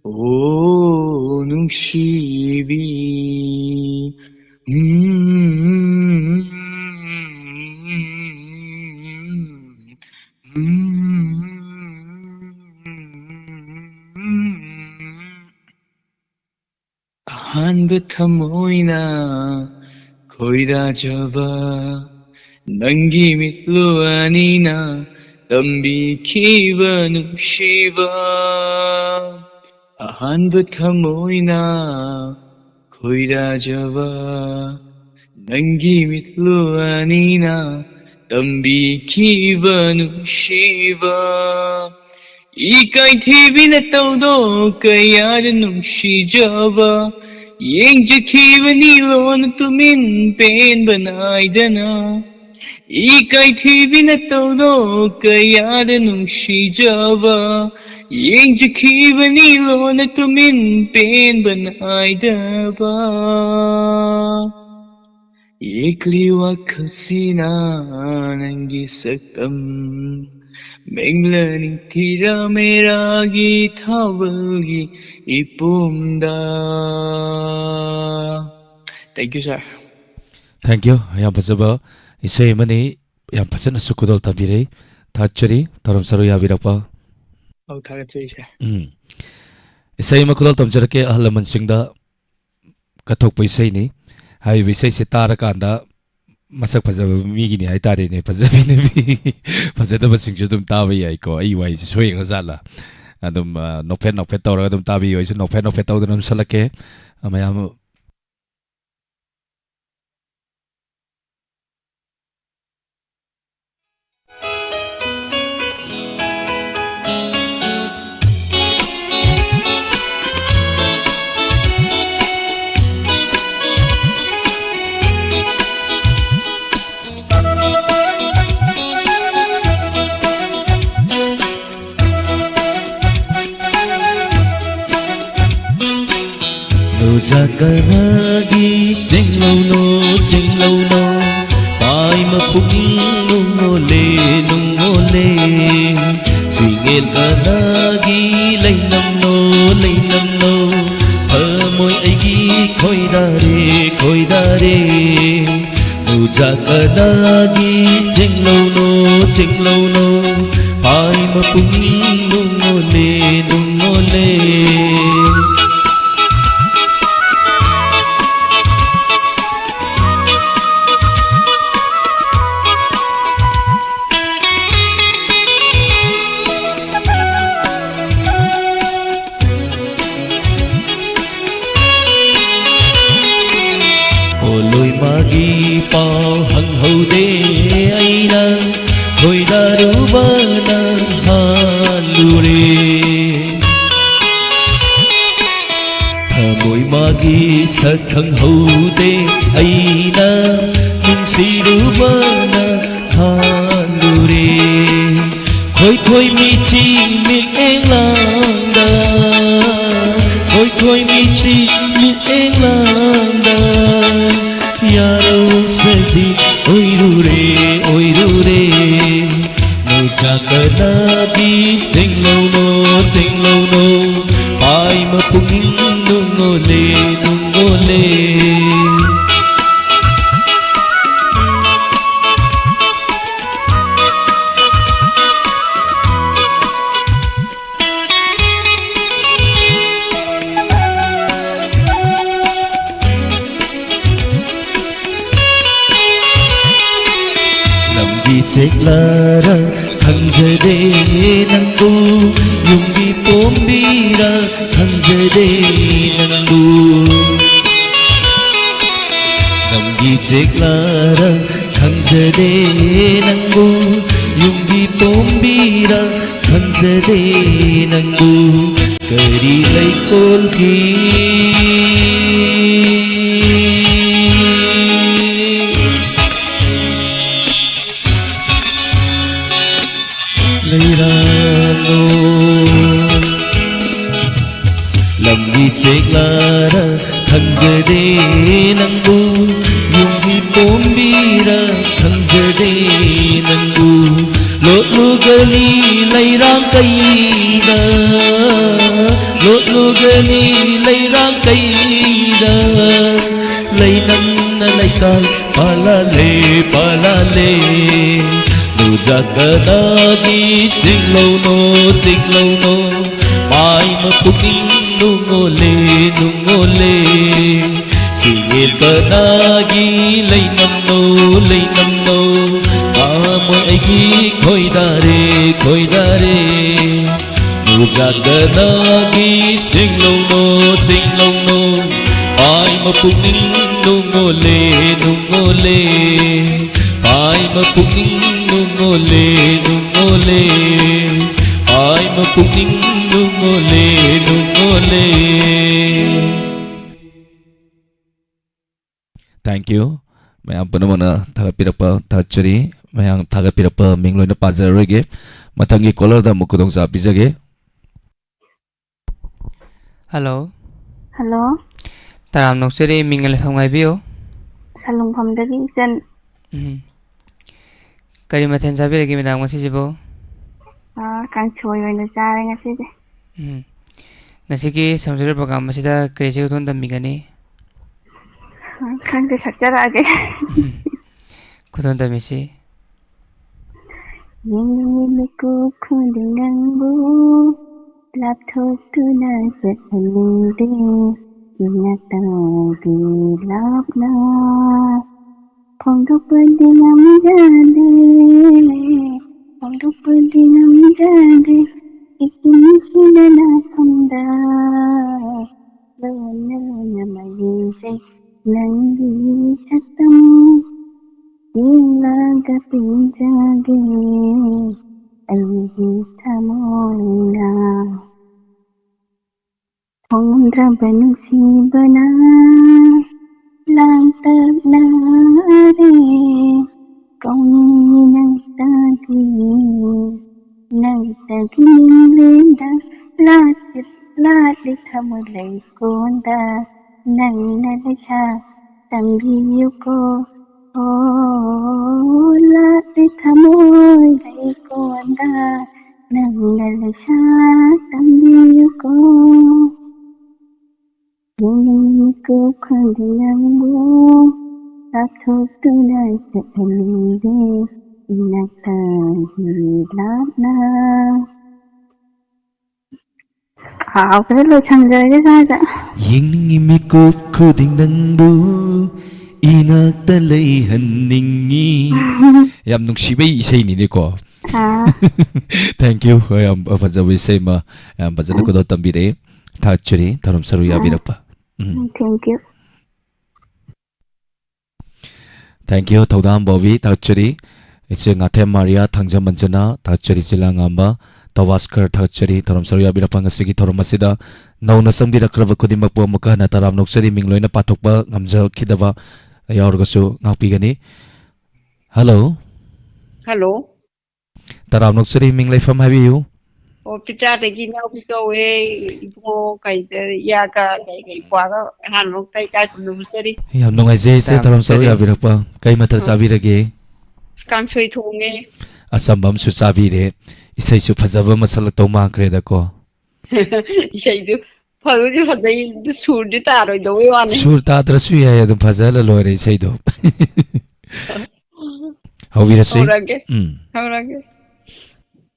ꯑꯣ ꯅꯨꯡꯁꯤꯕꯤ꯫ ꯎꯝ꯫ ꯑꯍꯥꯟꯕ ꯊꯃꯣꯏꯅ ꯈꯣꯏꯗꯥꯖꯕ, ꯅꯪꯒꯤ ꯃꯤꯠꯂꯨ ꯑꯅꯤꯅ ꯇꯝꯕꯤꯈꯤꯕ ꯅꯨꯡꯁꯤꯕ꯫ ꯑꯍꯥꯟꯕ ꯊꯃꯣꯏꯅ ꯈꯣꯏꯗꯥꯖꯕ, ꯅꯪꯒꯤ ꯃꯤꯠꯂꯨ ꯑꯅꯤꯅ ꯇꯝꯕꯤꯈꯤꯕ ꯅꯨꯡꯁꯤꯕ꯫ ꯏꯀꯥꯏꯊꯤꯕꯤꯅ ꯇꯧꯗꯣ ꯀꯌꯥꯗ ꯅꯨꯡꯁꯤꯖꯕ, ꯌꯦꯡꯖꯈꯤꯕꯅꯤ ꯂꯣꯟꯅ ꯇꯨꯃꯤꯟ ꯄꯦꯟꯕ ꯅꯥꯏꯗꯅ꯫ ꯏꯀꯥꯏꯊꯤꯕꯤꯅ ꯇꯧꯗꯣ ꯀꯌꯥꯗ ꯅꯨꯡꯁꯤꯖꯕ, ꯌꯦꯡꯖꯈꯤꯕꯅꯤ ꯂꯣꯟꯅ ꯇꯨꯃꯤꯟ ꯄꯦꯟꯕ ꯅꯥꯏꯗꯕ꯫ ꯌꯦꯛꯂꯤ ꯋꯥꯈꯜꯁꯤꯅ ꯅꯪꯒꯤ ꯁꯛꯇꯝ, ꯃꯦꯡꯂꯅꯤꯡꯊꯤꯔ ꯃꯦꯔꯥꯒꯤ ꯊꯥꯕꯜꯒꯤ ꯏꯄꯣꯝꯗ꯫ Thank you, sir. Thank you. ꯌꯥꯝ ꯐꯖꯕ ꯏꯁꯩ ꯑꯃꯅꯤ꯫ ꯌꯥꯝ ꯐꯖꯅꯁꯨ ꯈꯨꯗꯣꯜ ꯇꯝꯕꯤꯔꯦ꯫ ꯊꯥꯒꯠꯆꯔꯤ, ꯇꯧꯔꯝ ꯁꯔꯨ ꯌꯥꯕꯤꯔꯛꯄ꯫ ꯑꯧ, ꯊꯥꯒꯠꯆꯔꯤ, sir. ꯎꯝ꯫ ꯏꯁꯩ ꯑꯃ ꯈꯨꯗꯣꯜ ꯇꯝꯖꯔꯛꯀꯦ, ꯑꯍꯜ ꯂꯃꯟꯁꯤꯡꯗ ꯀꯠꯊꯣꯛꯄ ꯏꯁꯩꯅꯤ꯫ ꯍꯥꯏꯔꯤꯕ ꯏꯁꯩꯁꯦ ꯇꯥꯔꯀꯥꯟꯗ ꯃꯁꯛ ꯐꯖꯕ ꯃꯤꯒꯤꯅꯤ ꯍꯥꯏꯇꯥꯔꯦꯅꯦ꯫ ꯐꯖꯕꯤ ꯅꯨꯄꯤ ꯐꯖꯗꯕꯁꯤꯡꯁꯨ ꯑꯗꯨꯝ ꯇꯥꯕ ꯌꯥꯏꯀꯣ꯫ ꯑꯩ ꯋꯥꯍꯩꯁꯦ ꯁꯣꯏꯈ꯭ꯔꯖꯥꯠꯂ? ꯑꯗꯨꯝ, ꯑ, ꯅꯣꯛꯐꯦꯠ ꯅꯣꯛꯐꯦꯠ ꯇꯧꯔꯒ ꯑꯗꯨꯝ ꯇꯥꯕꯤꯌꯨ꯫ ꯑꯩꯁꯨ ꯅꯣꯛꯐꯦꯠ ꯅꯣꯛꯐꯦꯠ ꯇꯧꯗꯅ ꯑꯗꯨꯝ ꯁꯜꯂꯛꯀꯦ꯫ ꯑ, ꯃꯌꯥꯝ ꯅꯨꯖꯥꯀꯅꯒꯤ ꯆꯤꯡꯂꯧꯅꯣ, ꯆꯤꯡꯂꯧꯅꯣ, ꯄꯥꯏꯃ ꯄꯨꯛꯅꯤꯡ ꯅꯨꯡꯉꯣꯂꯦ, ꯅꯨꯡꯉꯣꯂꯦ꯫ ꯆꯤꯡꯉꯦꯜ ꯀꯅꯥꯒꯤ ꯂꯩꯅꯝꯅꯣ, ꯂꯩꯅꯝꯅꯣ, ꯊꯃꯣꯏ ꯑꯩꯒꯤ ꯈꯣꯏꯗꯥꯔꯦ, ꯈꯣꯏꯗꯥꯔꯦ꯫ ꯅꯨꯖꯥꯀꯅꯥꯒꯤ ꯆꯤꯡꯂꯧꯅꯣ, ꯆꯤꯡꯂꯧꯅꯣ, ꯄꯥꯏꯃ ꯄꯨꯛꯅꯤꯡ ꯅꯨꯡꯉꯣꯂꯦ, ꯅꯨꯡꯉꯣꯂꯦ꯫ ꯅꯪ ꯍꯥꯜꯂꯨꯔꯦ꯫ ꯊꯃꯣꯏ ꯃꯥꯒꯤ ꯁꯛ ꯈꯪꯍꯧꯗꯦ, ꯑꯩꯅ ꯅꯨꯡꯁꯤꯔꯨꯕꯅ ꯍꯥꯜꯂꯨꯔꯦ꯫ ꯈꯣꯏ ꯈꯣꯏ ꯃꯤꯠꯁꯤ ꯃꯤꯠꯌꯦꯡ ꯂꯥꯡꯗ, ꯈꯣꯏ ꯈꯣꯏ ꯃꯤꯠꯁꯤ ꯃꯤꯠꯌꯦꯡ ꯂꯥꯡꯗ, ꯌꯥꯔꯧ ꯁꯖꯤ ꯑꯣꯏꯔꯨꯔꯦ, ꯑꯣꯏꯔꯨꯔꯦ꯫ ꯅꯨꯖꯥ ꯀꯅꯥꯒꯤ ꯆꯤꯡꯂꯧꯅꯣ, ꯆꯤꯡꯂꯧꯅꯣ, ꯄꯥꯏꯃ ꯄꯨꯛꯅꯤꯡ ꯅꯨꯡꯉꯣꯂꯦ, ꯅꯨꯡꯉꯣꯂꯦ꯫ ꯂꯝꯒꯤ ꯆꯦꯛꯂꯥꯔ ꯈꯪꯖꯗꯦ ꯅꯪꯕꯨ, ꯌꯨꯝꯒꯤ ꯄꯣꯝꯕꯤꯔ ꯈꯪꯖꯗꯦ ꯅꯪꯕꯨ꯫ ꯂꯝꯒꯤ ꯆꯦꯛꯂꯥꯔ ꯈꯪꯖꯗꯦ ꯅꯪꯕꯨ, ꯌꯨꯝꯒꯤ ꯄꯣꯝꯕꯤꯔ ꯈꯪꯖꯗꯦ ꯅꯪꯕꯨ꯫ ꯀꯔꯤ ꯂꯩꯀꯣꯜꯒꯤ ꯂꯩꯔꯥꯡꯅꯣ? ꯂꯝꯒꯤ ꯆꯦꯛꯂꯥꯔ ꯈꯪꯖꯗꯦ ꯅꯪꯕꯨ, ꯌꯨꯝꯒꯤ ꯄꯣꯝꯕꯤꯔ ꯈꯪꯖꯗꯦ ꯅꯪꯕꯨ꯫ ꯂꯣꯠꯂꯨꯒꯅꯤ ꯂꯩꯔꯥꯡ ꯀꯩꯗ, ꯂꯣꯠꯂꯨꯒꯅꯤ ꯂꯩꯔꯥꯡ ꯀꯩꯗ꯫ ꯂꯩꯅꯝꯅ ꯂꯩꯀꯥꯏ ꯄꯥꯂꯥꯂꯦ, ꯄꯥꯂꯥꯂꯦ꯫ ꯅꯨꯖꯥ ꯀꯅꯥꯒꯤ ꯆꯤꯡꯂꯧꯅꯣ, ꯆꯤꯡꯂꯧꯅꯣ? ꯄꯥꯏꯃ ꯄꯨꯛꯅꯤꯡ ꯅꯨꯡꯉꯣꯂꯦ, ꯅꯨꯡꯉꯣꯂꯦ꯫ ꯆꯤꯡꯌꯦꯜ ꯀꯅꯥꯒꯤ ꯂꯩꯅꯝꯅꯣ, ꯂꯩꯅꯝꯅꯣ? ꯄꯥꯝꯃ ꯑꯩꯒꯤ ꯈꯣꯏꯗꯥꯔꯦ, ꯈꯣꯏꯗꯥꯔꯦ꯫ ꯅꯨꯖꯥ ꯀꯅꯥꯒꯤ ꯆꯤꯡꯂꯧꯅꯣ, ꯆꯤꯡꯂꯧꯅꯣ? ꯄꯥꯏꯃ ꯄꯨꯛꯅꯤꯡ ꯅꯨꯡꯉꯣꯂꯦ, ꯅꯨꯡꯉꯣꯂꯦ꯫ ꯄꯥꯏꯃ ꯄꯨꯛꯅꯤꯡ ꯅꯨꯡꯉꯣꯂꯦ, ꯅꯨꯡꯉꯣꯂꯦ꯫ ꯅꯨꯡꯉꯣꯜꯂꯦ, ꯍꯥꯏꯃ ꯄꯨꯛꯅꯤꯡ ꯅꯨꯡꯉꯣꯜꯂꯦ, ꯅꯨꯡꯉꯣꯜꯂꯦ꯫ Thank you꯫ ꯃꯌꯥꯝ ꯄꯨꯝꯅꯃꯛꯅ ꯊꯥꯒꯠꯄꯤꯔꯛꯄ ꯊꯥꯒꯠꯆꯔꯤ꯫ ꯃꯌꯥꯝ ꯊꯥꯒꯠꯄꯤꯔꯛꯄ ꯃꯤꯡ ꯂꯣꯏꯅ ꯄꯥꯖꯔꯔꯣꯏꯒꯦ꯫ ꯃꯊꯪꯒꯤ caller ꯗ ꯑꯃꯨꯛ ꯈꯨꯗꯣꯡꯆꯥꯕ ꯄꯤꯖꯒꯦ꯫ Hello꯫ Hello꯫ ꯇꯔꯥꯝꯅ ꯑꯣꯛꯆꯔꯤ, ꯃꯤꯡꯒ ꯂꯩꯐꯝꯒ ꯍꯥꯏꯕꯤꯌꯨ꯫ ꯁꯂꯨꯡꯐꯝꯗꯒꯤ ꯏꯆꯟ꯫ ꯎꯝ꯫ ꯀꯔꯤ ꯃꯊꯦꯜ ꯆꯥꯕꯤꯔꯒꯦ ꯃꯦꯗꯥꯝ ꯉꯁꯤꯁꯤꯕꯨ? ꯑꯥ, ꯀꯥꯡꯁꯣꯏ ꯑꯣꯏꯅ ꯆꯥꯔꯦ ꯉꯁꯤꯗꯤ꯫ ꯎꯝ꯫ ꯉꯁꯤꯒꯤ ꯁꯝꯖꯤꯔ program ꯑꯁꯤꯗ ꯀꯔꯤ ꯏꯁꯩ ꯈꯨꯗꯣꯜ ꯇꯝꯕꯤꯒꯅꯤ? ꯑꯥ, ꯈꯪꯗꯦ, ꯁꯛꯆꯔꯛꯑꯒꯦ꯫ ꯎꯝ꯫ ꯈꯨꯗꯣꯜ ꯇꯝꯕꯤꯁꯤ꯫ ꯌꯦꯡꯅꯤꯡꯉꯤ ꯃꯤꯀꯨꯞ ꯈꯨꯗꯤꯡ ꯅꯪꯕꯨ ꯂꯥꯞꯊꯣꯛꯇꯨꯅ ꯆꯠꯍꯟꯅꯤꯡꯗꯦ, ꯏꯅꯥꯛꯇꯒꯤ ꯂꯥꯞꯅ ꯐꯣꯡꯗꯣꯛꯄꯗꯤ ꯉꯝꯖꯗꯦ, ꯐꯣꯡꯗꯣꯛꯄꯗꯤ ꯉꯝꯖꯗꯦ, ꯏꯆꯤꯟꯁꯤꯗ ꯅꯥꯐꯝꯗ ꯂꯣꯟꯅ ꯂꯣꯟꯅ ꯃꯌꯦꯡꯁꯦ ꯅꯪꯒꯤ ꯁꯛꯇꯝ ꯌꯦꯡꯂꯒ ꯄꯦꯟꯖꯒꯦ ꯑꯩꯒꯤ ꯊꯃꯣꯏꯅ꯫ ꯊꯣꯡꯗ꯭ꯔꯕ ꯅꯨꯡꯁꯤꯕꯅ ꯂꯥꯡꯇꯛꯅꯔꯦ ꯀꯧꯅꯤꯡꯉꯤ ꯅꯪꯇꯒꯤ꯫ ꯅꯪꯇꯒꯤ ꯅꯤꯡꯂꯦꯟꯗ ꯂꯥꯠꯂꯤ, ꯂꯥꯠꯂꯤ ꯊꯃꯣꯏ ꯂꯩꯀꯣꯟꯗ ꯅꯪꯅ ꯂꯩꯁꯥ ꯇꯝꯕꯤꯌꯨꯀꯣ꯫ ꯑꯣ, ꯂꯥꯠꯂꯤ ꯊꯃꯣꯏ ꯂꯩꯀꯣꯟꯗ ꯅꯪꯅ ꯂꯩꯁꯥ ꯇꯝꯕꯤꯌꯨꯀꯣ꯫ ꯌꯦꯡꯅꯤꯡꯉꯤ ꯃꯤꯀꯨꯞ ꯈꯨꯗꯤꯡ ꯅꯪꯕꯨ ꯂꯥꯞꯊꯣꯛꯇꯨꯅ ꯆꯠꯍꯟꯅꯤꯡꯗꯦ, ꯏꯅꯥꯛꯇꯒꯤ ꯂꯥꯞꯅ꯫ ꯀꯥꯎꯈ꯭ꯔꯦ, ꯂꯣꯏꯁꯟꯖꯔꯒꯦ ꯁ꯭ꯋꯥꯏꯗ꯫ ꯌꯦꯡꯅꯤꯡꯉꯤ ꯃꯤꯀꯨꯞ ꯈꯨꯗꯤꯡ ꯅꯪꯕꯨ ꯏꯅꯥꯛꯇ ꯂꯩꯍꯟꯅꯤꯡꯉꯤ꯫ ꯌꯥꯝ ꯅꯨꯡꯁꯤꯕꯩ ꯏꯁꯩꯅꯤꯅꯦꯀꯣ꯫ ꯑꯥ꯫ Thank you꯫ ꯍꯣꯏ, ꯌꯥꯝ ꯐꯖꯕ ꯏꯁꯩ ꯑꯃ, ꯌꯥꯝ ꯐꯖꯅ ꯎꯝ꯫ ꯈꯨꯗꯣꯜ ꯇꯝꯕꯤꯔꯛꯑꯦ꯫ ꯊꯥꯒꯠꯆꯔꯤ, ꯊꯧꯔꯝ ꯁꯔꯨꯛ ꯎꯝ꯫ ꯌꯥꯕꯤꯔꯛꯄ꯫ ꯎꯝ꯫ Thank you꯫ Thank you, ꯊꯧꯗꯥꯝ ꯕꯣꯕꯤ, ꯊꯥꯒꯠꯆꯔꯤ꯫ ꯏꯆꯦ ꯉꯥꯊꯦꯝ ꯃꯥꯔꯤꯌꯥ ꯊꯥꯡꯖꯃꯟꯖꯅ ꯊꯥꯒꯠꯆꯔꯤ꯫ ꯏꯆꯦ ꯂꯥꯡꯉꯥꯝꯕ ꯇꯋꯥꯁꯀꯔ ꯊꯥꯒꯠꯆꯔꯤ꯫ ꯊꯧꯔꯝ ꯁꯔꯨꯛ ꯌꯥꯕꯤꯔꯛꯄ ꯉꯁꯤꯒꯤ ꯊꯧꯔꯝ ꯑꯁꯤꯗ ꯅꯧꯅ ꯆꯪꯕꯤꯔꯛꯈ꯭ꯔꯕ ꯈꯨꯗꯤꯡꯃꯛꯄꯨ ꯑꯃꯨꯛꯀ ꯍꯟꯅ ꯇꯔꯥꯝꯅ ꯑꯣꯛꯆꯔꯤ꯫ ꯃꯤꯡ ꯂꯣꯏꯅ ꯄꯥꯊꯣꯛꯄ ꯉꯝꯖꯈꯤꯗꯕ ꯌꯥꯎꯔꯒꯁꯨ ꯉꯥꯛꯄꯤꯒꯅꯤ꯫ ꯍꯜꯂꯣ꯫ ꯍꯜꯂꯣ꯫ ꯇꯔꯥꯝꯅ ꯑꯣꯛꯆꯔꯤ꯫ ꯃꯤꯡ ꯂꯩꯐꯝ ꯍꯥꯏꯕꯤꯌꯨ꯫ ꯑꯣ, ꯄꯤꯇꯥꯗꯒꯤ ꯏꯅꯥꯎꯕꯤ ꯀꯧꯋꯦ꯫ ꯏꯕꯨꯡꯉꯣ ꯀꯩꯗ ꯏꯌꯥꯒ ꯀꯩ ꯀꯩ ꯄ꯭ꯋꯥꯒ ꯑꯍꯥꯟꯕ ꯃꯛꯇ ꯏꯀꯥꯏ ꯈꯨꯝꯅꯕ ꯆꯠꯆꯔꯤ꯫ ꯌꯥꯝ ꯅꯨꯡꯉꯥꯏꯖꯩ ꯏꯆꯦ꯫ ꯇꯔꯥꯝꯅ ꯊꯧꯔꯝ ꯁꯔꯨꯛ ꯑꯣꯛꯆꯔꯤ꯫ ꯌꯥꯕꯤꯔꯛꯄ꯫ ꯀꯩ ꯃꯊꯦꯜ ꯑ꯫ ꯆꯥꯕꯤꯔꯒꯦ? ꯑꯁ, ꯀꯥꯡꯁꯣꯏ ꯊꯣꯡꯉꯦ꯫ ꯑꯆꯝꯕ ꯑꯃꯁꯨ ꯆꯥꯕꯤꯔꯦ꯫ ꯏꯁꯩꯁꯨ ꯐꯖꯕ ꯑꯃ ꯁꯛꯂꯛꯇꯧ ꯃꯥꯟꯈ꯭ꯔꯦꯗꯀꯣ꯫ ꯏꯁꯩꯗꯨ ꯐꯕꯨꯗꯤ ꯐꯖꯩ, ꯑꯗꯨ ꯁꯨꯔꯗꯤ ꯇꯥꯔꯣꯏꯗꯧꯕꯩ ꯋꯥꯅꯤ꯫ ꯁꯨꯔ ꯇꯥꯗ꯭ꯔꯁꯨ ꯌꯥꯏ, ꯑꯗꯨꯝ ꯐꯖꯍꯜꯂ ꯂꯣꯏꯔꯦ ꯏꯁꯩꯗꯣ꯫ ꯍꯧꯕꯤꯔꯁꯤ꯫ ꯍꯧꯔꯒꯦ꯫ ꯎꯝ꯫ ꯍꯧꯔꯒꯦ꯫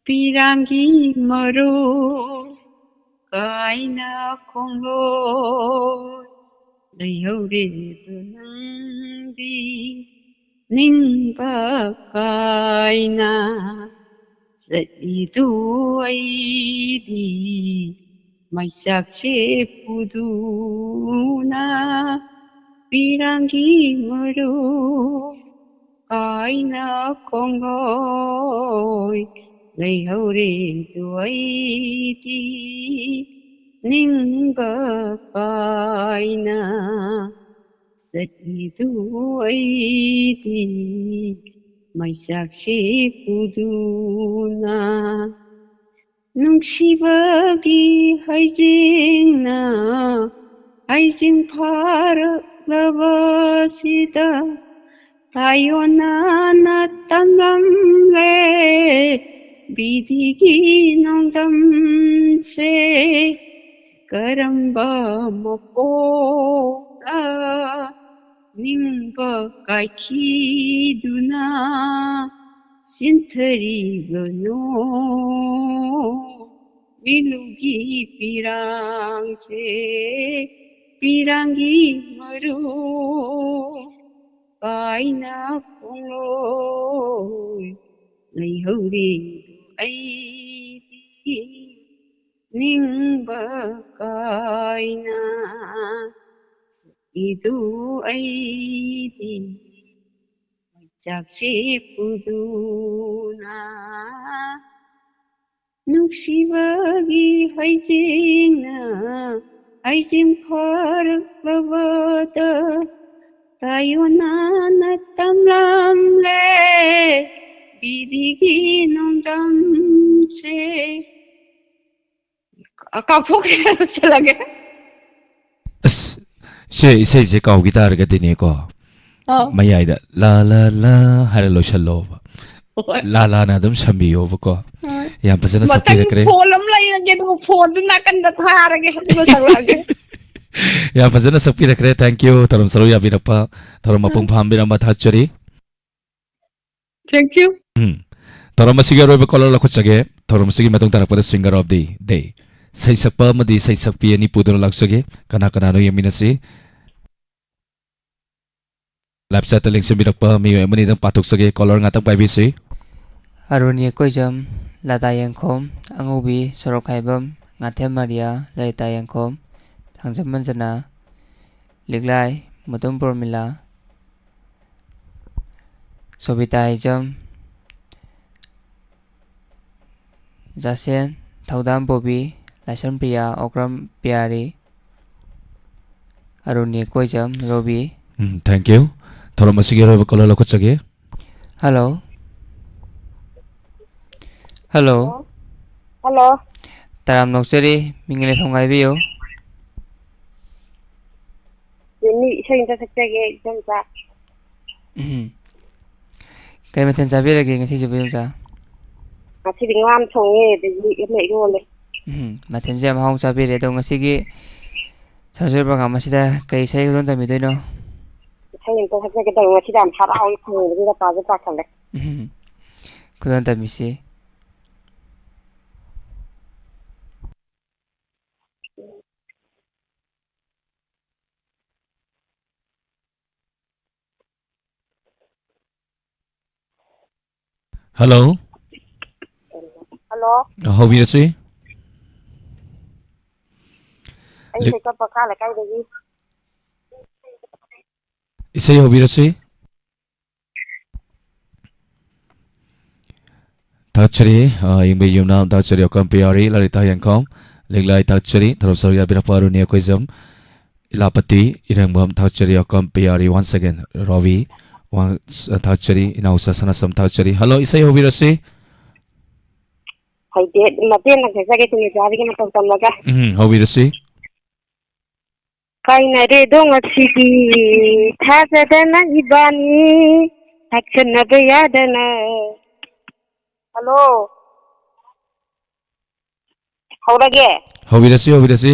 ꯄꯤꯔꯥꯡꯒꯤ ꯃꯔꯨ ꯀꯥꯏꯅ ꯈꯣꯡꯂꯣꯏ ꯂꯩꯍꯧꯔꯦ ꯑꯗꯨ ꯅꯪꯗꯤ ꯅꯤꯡꯕ ꯀꯥꯏꯅ ꯆꯠꯂꯤꯗꯨ ꯑꯩꯗꯤ ꯃꯩꯆꯥꯛꯁꯦ ꯄꯨꯗꯨꯅ ꯄꯤꯔꯥꯡꯒꯤ ꯃꯔꯨ ꯀꯥꯏꯅ ꯈꯣꯡꯂꯣꯏ ꯂꯩꯍꯧꯔꯦ ꯑꯗꯨ ꯑꯩꯗꯤ ꯅꯤꯡꯕ ꯀꯥꯏꯅ ꯆꯠꯂꯤꯗꯨ ꯑꯩꯗꯤ ꯃꯩꯆꯥꯛꯁꯦ ꯄꯨꯗꯨꯅ ꯅꯨꯡꯁꯤꯕꯒꯤ ꯍꯩꯖꯤꯡꯅ ꯍꯩꯖꯤꯡ ꯐꯥꯔꯛꯂꯕꯁꯤꯗ ꯇꯥꯏꯌꯣꯟꯅꯅ ꯇꯝꯂꯝꯂꯦ ꯕꯤꯙꯤꯒꯤ ꯅꯣꯡꯗꯝꯁꯦ꯫ ꯀꯔꯝꯕ ꯃꯄꯣꯛꯇ ꯅꯤꯡꯕ ꯀꯥꯏꯈꯤꯗꯨꯅ ꯆꯤꯟꯊꯔꯤꯕꯅꯣ ꯃꯤꯂꯨꯒꯤ ꯄꯤꯔꯥꯡꯁꯦ? ꯄꯤꯔꯥꯡꯒꯤ ꯃꯔꯨ ꯀꯥꯏꯅ ꯈꯣꯡꯂꯣꯏ ꯂꯩꯍꯧꯔꯦ ꯑꯩꯗꯤ ꯅꯤꯡꯕ ꯀꯥꯏꯅ ꯆꯠꯂꯤꯗꯨ ꯑꯩꯗꯤ ꯆꯥꯛꯁꯤ ꯄꯨꯗꯨꯅ ꯅꯨꯡꯁꯤꯕꯒꯤ ꯍꯩꯖꯤꯡꯅ ꯍꯩꯖꯤꯡ ꯐꯥꯔꯛꯂꯕꯗ ꯇꯥꯏꯌꯣꯟꯅꯅ ꯇꯝꯂꯝꯂꯦ ꯕꯤꯗꯤꯒꯤ ꯅꯣꯡꯗꯝꯁꯦ꯫ ꯑ, ꯀꯥꯎꯊꯣꯛꯈ꯭ꯔꯦ, ꯂꯣꯏꯁꯤꯜꯂꯒꯦ꯫ ꯑꯁ, ꯁꯦ, ꯏꯁꯩꯁꯦ ꯀꯥꯎꯈꯤ ꯇꯥꯔꯒꯗꯤꯅꯦꯀꯣ, ꯑꯥ꯫ ꯃꯌꯥꯏꯗ ꯂꯥ ꯂꯥ ꯂꯥ ꯍꯥꯏꯔ ꯂꯣꯏꯁꯜꯂꯣꯕ꯫ ꯍꯣꯏ꯫ ꯂꯥ ꯂꯥꯅ ꯑꯗꯨꯝ ꯁꯝꯕꯤꯌꯣꯕꯀꯣ꯫ ꯍꯣꯏ꯫ ꯌꯥꯝ ꯐꯖꯅ ꯃꯊꯪ ꯁꯛꯄꯤꯔꯛꯈ꯭ꯔꯦ꯫ ꯐꯣꯟ ꯑꯃ ꯂꯩꯔꯒꯦ, ꯑꯗꯨꯒ ꯐꯣꯟꯗꯨ ꯅꯥꯀꯟꯗ ꯊꯥꯔꯒꯦ, ꯑꯗꯨꯒ ꯁꯛꯂꯛꯑꯒꯦ꯫ ꯌꯥꯝ ꯐꯖꯅ ꯁꯛꯄꯤꯔꯛꯈ꯭ꯔꯦ꯫ Thank you꯫ ꯊꯧꯔꯝ ꯁꯔꯨꯛ ꯌꯥꯕꯤꯔꯛꯄ, ꯊꯧꯔꯝ ꯃꯄꯨꯡ ꯐꯥꯍꯟꯕꯤꯔꯝꯕ ꯊꯥꯒꯠꯆꯔꯤ꯫ Thank you꯫ ꯎꯝ꯫ ꯊꯧꯔꯝ ꯑꯁꯤꯒꯤ ꯑꯔꯣꯏꯕ caller ꯂꯧꯈꯠꯆꯒꯦ꯫ ꯊꯧꯔꯝ ꯑꯁꯤꯒꯤ ꯃꯇꯨꯡ ꯇꯥꯔꯛꯄꯗ singer of the day, ꯁꯩꯁꯛꯄ ꯑꯃꯗꯤ ꯁꯩꯁꯛꯄꯤ ꯑꯅꯤ ꯄꯨꯗꯨꯅ ꯂꯥꯛꯆꯒꯦ꯫ ꯀꯅꯥ ꯀꯅꯥꯅꯣ ꯌꯦꯡꯃꯤꯟꯅꯁꯤ꯫ Live chatꯇ ꯂꯦꯡꯁꯤꯟꯕꯤꯔꯛꯄ ꯃꯤꯑꯣꯏ ꯑꯃꯅꯤꯗꯪ ꯄꯥꯊꯣꯛꯆꯒꯦ꯫ Caller ꯉꯥꯛꯇꯪ ꯄꯥꯏꯕꯤꯁꯤ꯫ ꯑꯔꯨꯟ ꯌꯦꯛꯀꯣꯏꯖꯝ, ꯂꯇꯥ ꯌꯦꯡꯈꯣꯝ, ꯑꯉꯧꯕꯤ ꯁꯣꯔꯣꯛꯈꯥꯏꯕꯝ, ꯉꯥꯊꯦꯝ ꯃꯔꯤꯌꯥ, ꯂꯂꯤꯇꯥ ꯌꯦꯡꯈꯣꯝ, ꯊꯥꯡꯖꯝ ꯃꯟꯖꯅꯥ, ꯂꯤꯛꯂꯥꯏ, ꯃꯨꯇꯨꯝ ꯄ꯭ꯔꯣꯃꯤꯂꯥ, ꯁꯣꯕꯤꯇꯥ ꯍꯩꯖꯝ, ꯖꯥꯁꯦꯟ, ꯊꯧꯗꯥꯝ ꯕꯣꯕꯤ, ꯂꯥꯏꯁ꯭ꯔꯝ ꯄ꯭ꯔꯤꯌꯥ, ꯑꯣꯀ꯭ꯔꯝ ꯄꯤꯌꯥꯔꯤ, ꯑꯔꯨꯟ ꯌꯦꯛꯀꯣꯏꯖꯝ, ꯔꯣꯕꯤ꯫ ꯎꯝ, thank you꯫ ꯊꯧꯔꯝ ꯑꯁꯤꯒꯤ ꯑꯔꯣꯏꯕ caller ꯂꯧꯈꯠꯆꯒꯦ꯫ Hello꯫ Hello꯫ Hello꯫ ꯇꯔꯥꯝꯅ ꯑꯣꯛꯆꯔꯤ, ꯃꯤꯡ ꯂꯩꯐꯝ ꯍꯥꯏꯕꯤꯌꯨ꯫ ꯖꯦꯅꯤ, ꯏꯁꯩ ꯑꯝꯇ ꯁꯛꯆꯒꯦ, ꯏꯗꯣꯝꯆꯥ꯫ ꯎꯝ꯫ ꯀꯩ ꯃꯊꯦꯜ ꯆꯥꯕꯤꯔꯒꯦ ꯉꯁꯤꯁꯤꯕꯨ, ꯏꯗꯣꯝꯆꯥ? ꯉꯁꯤꯗꯤ ꯉꯥ ꯑꯃ ꯊꯣꯡꯉꯦ, ꯑꯗꯒꯤ ꯑꯃ ꯏꯔꯣꯜꯂꯦ꯫ ꯎꯝ, ꯃꯊꯦꯜꯁꯦ ꯌꯥꯝ ꯍꯥꯎꯅ ꯆꯥꯕꯤꯔꯦ꯫ ꯑꯗꯣ ꯉꯁꯤꯒꯤ ꯁꯔꯁꯨꯔ program ꯑꯁꯤꯗ ꯀꯩ ꯏꯁꯩ ꯈꯨꯗꯣꯜ ꯇꯝꯕꯤꯗꯣꯏꯅꯣ? ꯏꯁꯩ ꯑꯝꯇ ꯁꯛꯆꯒꯦ ꯇꯧꯕ, ꯉꯁꯤꯗꯤ ꯌꯥꯝ ꯍꯔꯥꯎꯅ ꯐꯪꯕꯁꯤꯗ ꯇꯥꯁꯨ ꯇꯥꯁꯜꯂꯦ꯫ ꯎꯝ꯫ ꯈꯨꯗꯣꯜ ꯇꯝꯕꯤꯁꯤ꯫ Hello꯫ Hello꯫ ꯑ, ꯍꯧꯕꯤꯔꯁꯤ꯫ ꯑꯩ ꯂꯤ- ꯁꯩꯀꯠꯄ ꯈꯥ ꯂꯩꯀꯥꯏꯗꯒꯤ꯫ ꯏꯁꯩ ꯍꯧꯕꯤꯔꯁꯤ꯫ ꯊꯥꯒꯠꯆꯔꯤ, ꯑ, ꯌꯦꯡꯕꯤ ꯌꯨꯝꯅꯥꯝ ꯊꯥꯒꯠꯆꯔꯤ, ꯑꯣꯀꯝ ꯄꯤꯌꯥꯔꯤ, ꯂꯂꯤꯇꯥ ꯌꯦꯡꯈꯣꯝ, ꯂꯤꯛꯂꯥꯏ ꯊꯥꯒꯠꯆꯔꯤ, ꯊꯧꯔꯝ ꯁꯔꯨꯛ ꯌꯥꯕꯤꯔꯛꯄ ꯑꯔꯨꯅꯤ ꯑꯩꯈꯣꯏꯖꯝ, ꯏꯂꯥꯄꯇꯤ, ꯏꯔꯪꯕꯝ ꯊꯥꯒꯠꯆꯔꯤ, ꯑꯣꯀꯝ ꯄꯤꯌꯥꯔꯤ, once again, ꯔꯣꯕꯤ, ꯋꯥꯡ-, ꯊꯥꯒꯠꯆꯔꯤ, ꯏꯅꯥꯎꯆꯥ ꯁꯅꯥꯁꯝ ꯊꯥꯒꯠꯆꯔꯤ꯫ ꯍꯜꯂꯣ, ꯏꯁꯩ ꯍꯧꯕꯤꯔꯁꯤ꯫ ꯍꯧꯖꯤꯛ ꯃꯇꯦꯡ ꯑꯃ ꯆꯠꯆꯒꯦ, ꯁꯨꯃꯤꯇꯥꯗꯒꯤ ꯃꯇꯧ ꯇꯝꯂꯒ꯫ ꯎꯝ, ꯍꯧꯕꯤꯔꯁꯤ꯫ ꯀꯥꯏꯅꯔꯦꯗꯣ ꯉꯁꯤꯗꯤ, ꯊꯥꯖꯗꯅ ꯏꯕꯥꯅꯤ, ꯍꯛꯆꯟꯅꯕ ꯌꯥꯗꯅ꯫ ꯍꯜꯂꯣ꯫ ꯍꯧꯔꯒꯦ? ꯍꯧꯕꯤꯔꯁꯤ, ꯍꯧꯕꯤꯔꯁꯤ꯫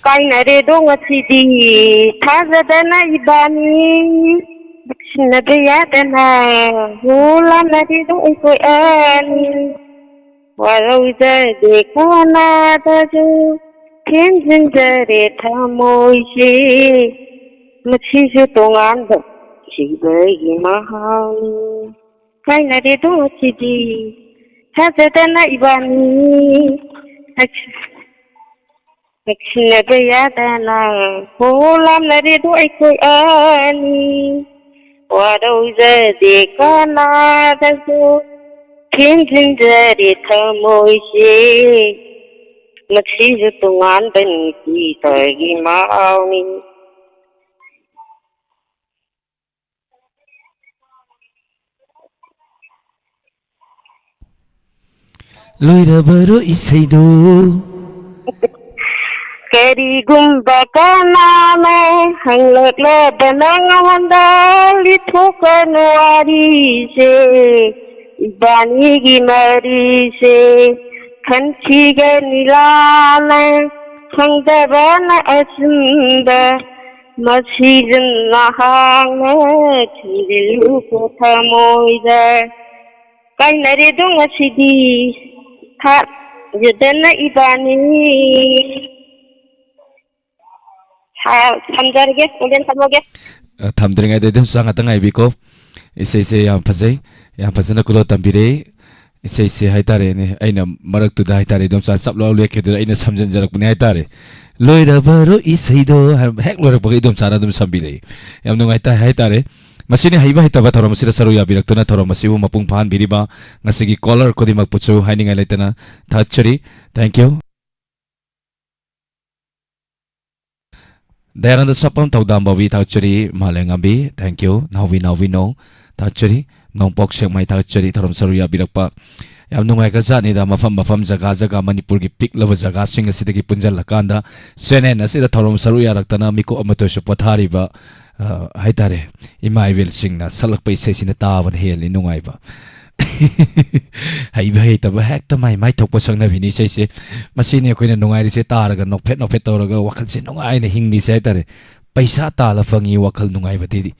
ꯀꯥꯏꯅꯔꯦꯗꯣ ꯉꯁꯤꯗꯤ, ꯊꯥꯖꯗꯅ ꯏꯕꯥꯅꯤ, ꯅꯛꯁꯤꯟꯅꯕ ꯌꯥꯗꯅ꯫ ꯍꯣ, ꯂꯥꯞꯅꯔꯦꯗꯣ ꯑꯩꯈꯣꯏ ꯑꯅꯤ, ꯋꯥꯔꯧꯖꯗꯦ ꯀꯅꯥꯗꯁꯨ, ꯊꯦꯝꯖꯤꯟꯖꯔꯦ ꯊꯃꯣꯏꯁꯦ, ꯃꯁꯤꯁꯨ ꯇꯣꯉꯥꯟꯕ ꯊꯤꯕꯒꯤ ꯃꯍꯥꯎꯅꯤ꯫ ꯀꯥꯏꯅꯔꯦꯗꯣ ꯉꯁꯤꯗꯤ, ꯊꯥꯖꯗꯅ ꯏꯕꯥꯅꯤ, ꯅꯛꯁꯤꯟꯅꯕ ꯌꯥꯗꯅ꯫ ꯍꯣ, ꯂꯥꯞꯅꯔꯦꯗꯣ ꯑꯩꯈꯣꯏ ꯑꯅꯤ, ꯋꯥꯔꯧꯖꯗꯦ ꯀꯅꯥꯗꯁꯨ, ꯊꯦꯝꯖꯤꯟꯖꯔꯦ ꯊꯃꯣꯏꯁꯦ, ꯃꯁꯤꯁꯨ ꯇꯣꯉꯥꯟꯕ ꯅꯨꯄꯤ ꯈꯔꯒꯤ ꯃꯍꯥꯎꯅꯤ꯫ ꯂꯣꯏꯔꯕꯔꯣ ꯏꯁꯩꯗꯨ? ꯀꯔꯤꯒꯨꯝꯕ ꯀꯅꯥꯅ ꯍꯪꯂꯛꯂꯕ ꯅꯉꯣꯟꯗ, ꯂꯤꯊꯣꯛꯀꯅꯨ ꯋꯥꯔꯤꯁꯦ, ꯏꯕꯥꯅꯤꯒꯤ ꯃꯔꯤꯁꯦ ꯈꯟꯈꯤꯒꯅꯤ ꯂꯥꯟꯅ, ꯈꯪꯗꯕꯅ ꯑꯆꯨꯝꯕ, ꯃꯁꯤꯁꯨ ꯅꯍꯥꯛꯅ ꯊꯤꯖꯤꯜꯂꯨꯀꯣ ꯊꯃꯣꯏꯗ꯫ ꯀꯥꯏꯅꯔꯦꯗꯣ ꯉꯁꯤꯗꯤ, ꯊꯥꯖꯗꯅ ꯏꯕꯥꯅꯤ꯫ ꯊꯝꯖꯔꯒꯦ, ꯈꯣꯟꯖꯦꯜ ꯊꯝꯃꯒꯦ꯫ ꯑ, ꯊꯝꯗ꯭ꯔꯤꯉꯩꯗ ꯑꯗꯨꯝ ꯆꯥ ꯉꯥꯛꯇ ꯉꯥꯏꯕꯤꯀꯣ꯫ ꯏꯁꯩꯁꯦ ꯌꯥꯝ ꯐꯖꯩ, ꯌꯥꯝ ꯐꯖꯅ ꯀꯨꯂꯣ ꯇꯝꯕꯤꯔꯛꯏ꯫ ꯏꯁꯩꯁꯦ ꯍꯥꯏꯇꯥꯔꯦꯅꯦ, ꯑꯩꯅ ꯃꯔꯛꯇꯨꯗ ꯍꯥꯏꯇꯥꯔꯦ, ꯏꯗꯣꯝꯆꯥ ꯆꯞ ꯂꯥꯎ ꯂꯦꯞꯈꯤꯗꯨꯅ ꯑꯩꯅ ꯁꯝꯖꯤꯟꯖꯔꯛꯄꯅꯦ ꯍꯥꯏꯇꯥꯔꯦ꯫ "ꯂꯣꯏꯔꯕꯔꯣ ꯏꯁꯩꯗꯣ?" ꯍꯥꯏꯕ ꯍꯦꯛ ꯂꯣꯏꯔꯛꯄꯒ ꯏꯗꯣꯝꯆꯥꯅ ꯑꯗꯨꯝ ꯁꯝꯕꯤꯔꯛꯏ꯫ ꯌꯥꯝ ꯅꯨꯡꯉꯥꯏꯇꯦ ꯍꯥꯏꯇꯥꯔꯦ꯫ ꯃꯁꯤꯅꯤ ꯍꯩꯕ ꯍꯩꯇꯕ ꯊꯧꯔꯝ ꯑꯁꯤꯗ ꯁꯔꯨꯛ ꯌꯥꯕꯤꯔꯛꯇꯨꯅ ꯊꯧꯔꯝ ꯑꯁꯤꯕꯨ ꯃꯄꯨꯡ ꯐꯥꯍꯟꯕꯤꯔꯤꯕ ꯉꯁꯤꯒꯤ caller ꯈꯨꯗꯤꯡꯃꯛꯄꯨꯁꯨ ꯍꯥꯏꯅꯤꯡꯉꯥꯏ ꯂꯩꯇꯅ ꯊꯥꯒꯠꯆꯔꯤ꯫ Thank you꯫ ꯗꯌꯥꯅꯟꯗ ꯁꯛꯄꯝ ꯊꯧꯗꯥꯝ ꯕꯣꯕꯤ ꯊꯥꯒꯠꯆꯔꯤ, ꯃꯥꯂꯦꯝꯉꯥꯝꯕꯤ, thank you, ꯅꯥꯎꯕꯤ, ꯅꯥꯎꯕꯤ ꯅꯣꯡ ꯊꯥꯒꯠꯆꯔꯤ, ꯅꯣꯡꯄꯣꯛ ꯁꯦꯛꯃꯥꯏ ꯊꯥꯒꯠꯆꯔꯤ, ꯊꯧꯔꯝ ꯁꯔꯨꯛ ꯌꯥꯕꯤꯔꯛꯄ꯫ ꯌꯥꯝ ꯅꯨꯡꯉꯥꯏꯈ꯭ꯔꯖꯥꯠꯅꯤꯗ, ꯃꯐꯝ ꯃꯐꯝ, ꯖꯒꯥ ꯖꯒꯥ, ꯃꯅꯤꯄꯨꯔꯒꯤ ꯄꯤꯛꯂꯕ ꯖꯒꯥꯁꯤꯡ ꯑꯁꯤꯗꯒꯤ ꯄꯨꯟꯁꯤꯜꯂꯀꯥꯟꯗ channel ꯑꯁꯤꯗ ꯊꯧꯔꯝ ꯁꯔꯨꯛ ꯌꯥꯔꯛꯇꯅ ꯃꯤꯀꯨꯞ ꯑꯃꯠꯇ ꯑꯣꯏꯔꯁꯨ ꯄꯣꯊꯥꯔꯤꯕ, ꯑ, ꯍꯥꯏꯇꯥꯔꯦ, ꯏꯃꯥ ꯏꯕꯦꯜꯁꯤꯡꯅ ꯁꯛꯂꯛꯄ ꯏꯁꯩꯁꯤꯅ ꯇꯥꯕꯅ ꯍꯦꯜꯂꯤ ꯅꯨꯡꯉꯥꯏꯕ꯫ ꯍꯩꯕ ꯍꯩꯇꯕ ꯍꯦꯛꯇ ꯃꯥꯏ ꯃꯥꯏ ꯊꯣꯛꯄ ꯁꯛꯅꯕꯤꯅꯤ ꯏꯁꯩꯁꯦ꯫ ꯃꯁꯤꯅꯤ ꯑꯩꯈꯣꯏꯅ ꯅꯨꯡꯉꯥꯏꯔꯤꯁꯦ, ꯇꯥꯔꯒ ꯅꯣꯛꯐꯦꯠ ꯅꯣꯛꯐꯦꯠ ꯇꯧꯔꯒ ꯋꯥꯈꯜꯁꯦ ꯅꯨꯡꯉꯥꯏꯅ ꯍꯤꯡꯂꯤꯁꯦ ꯍꯥꯏꯇꯥꯔꯦ꯫ ꯄꯩꯁꯥ ꯇꯥꯜꯂ ꯐꯪꯉꯤ ꯋꯥꯈꯜ ꯅꯨꯡꯉꯥꯏꯕꯗꯤ,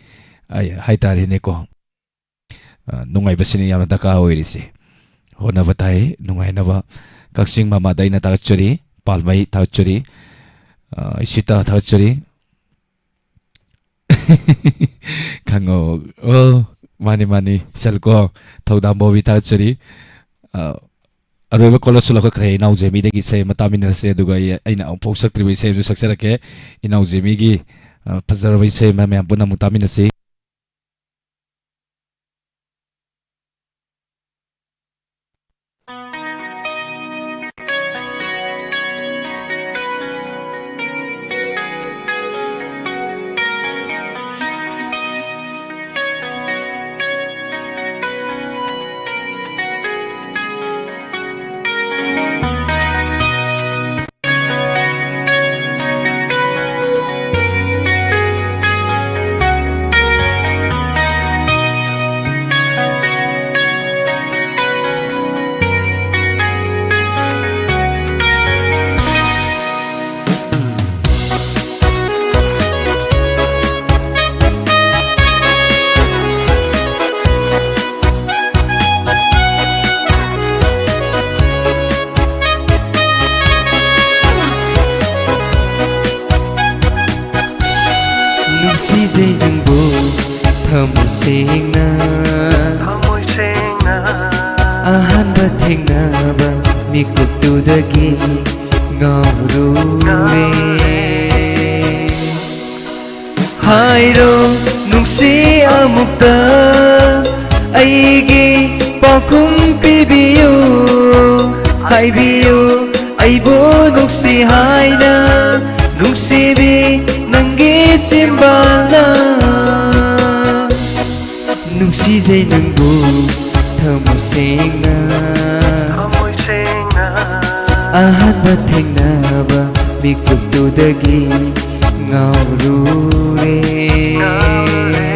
ꯑꯩ ꯍꯥꯏꯇꯥꯔꯦꯅꯦꯀꯣ꯫ ꯑ, ꯅꯨꯡꯉꯥꯏꯕꯁꯤꯅ ꯌꯥꯝꯅ ꯗꯔꯀꯥꯔ ꯑꯣꯏꯔꯤꯁꯦ꯫ ꯍꯣꯠꯅꯕ ꯇꯥꯏ ꯅꯨꯡꯉꯥꯏꯅꯕ꯫ ꯀꯛꯆꯤꯡ ꯃꯃꯥꯗ ꯑꯩꯅ ꯊꯥꯒꯠꯆꯔꯤ, ꯄꯥꯜꯃꯩ ꯊꯥꯒꯠꯆꯔꯤ, ꯑ, ꯏꯁꯤꯇꯥ ꯊꯥꯒꯠꯆꯔꯤ꯫ ꯈꯪꯉꯣ꯫ ꯑꯣ, ꯃꯥꯅꯤ, ꯃꯥꯅꯤ, ꯏꯆꯜꯀꯣ꯫ ꯊꯧꯗꯥꯝ ꯕꯣꯕꯤ ꯊꯥꯒꯠꯆꯔꯤ꯫ ꯑ, ꯑꯔꯣꯏꯕ caller ꯁꯨ ꯂꯧꯈꯠꯈ꯭ꯔꯦ꯫ ꯏꯅꯥꯎ ꯖꯦꯃꯤꯗꯒꯤ ꯏꯁꯩ ꯑꯃ ꯇꯥꯃꯤꯟꯅꯔꯁꯦ, ꯑꯗꯨꯒ ꯑꯩ, ꯑꯩꯅ ꯑꯃꯨꯛꯐꯥꯎ ꯁꯛꯇ꯭ꯔꯤꯕ ꯏꯁꯩ ꯑꯃꯁꯨ ꯁꯛꯆꯔꯛꯀꯦ꯫ ꯏꯅꯥꯎ ꯖꯦꯃꯤꯒꯤ, ꯑ, ꯐꯖꯔꯕ ꯏꯁꯩ ꯑꯃ ꯃꯌꯥꯝ ꯄꯨꯟꯅ ꯑꯃꯨꯛ ꯇꯥꯃꯤꯟꯅꯁꯤ꯫ ꯅꯨꯡꯁꯤꯖꯩ ꯅꯪꯕꯨ ꯊꯃꯣꯏ ꯁꯦꯡꯅ꯫ ꯊꯃꯣꯏ ꯁꯦꯡꯅ꯫ ꯑꯍꯥꯟꯕ ꯊꯦꯡꯅꯕ ꯃꯤꯀꯨꯞꯇꯨꯗꯒꯤ ꯉꯥꯎꯔꯨꯔꯦ꯫ ꯍꯥꯏꯔꯣ ꯅꯨꯡꯁꯤ ꯑꯃꯨꯛꯇ ꯑꯩꯒꯤ ꯄꯥꯎꯈꯨꯝ ꯄꯤꯕꯤꯌꯨ꯫ ꯍꯥꯏꯕꯤꯌꯨ ꯑꯩꯕꯨ ꯅꯨꯡꯁꯤ ꯍꯥꯏꯅ, ꯅꯨꯡꯁꯤꯕꯤ ꯅꯪꯒꯤ ꯆꯤꯝꯕꯥꯜꯅ꯫ ꯅꯨꯡꯁꯤꯖꯩ ꯅꯪꯕꯨ ꯊꯃꯣꯏ ꯁꯦꯡꯅ꯫ ꯊꯃꯣꯏ ꯁꯦꯡꯅ꯫ ꯑꯍꯥꯟꯕ ꯊꯦꯡꯅꯕ ꯃꯤꯀꯨꯞꯇꯨꯗꯒꯤ ꯉꯥꯎꯔꯨꯔꯦ꯫ ꯉꯥꯎꯔꯦ꯫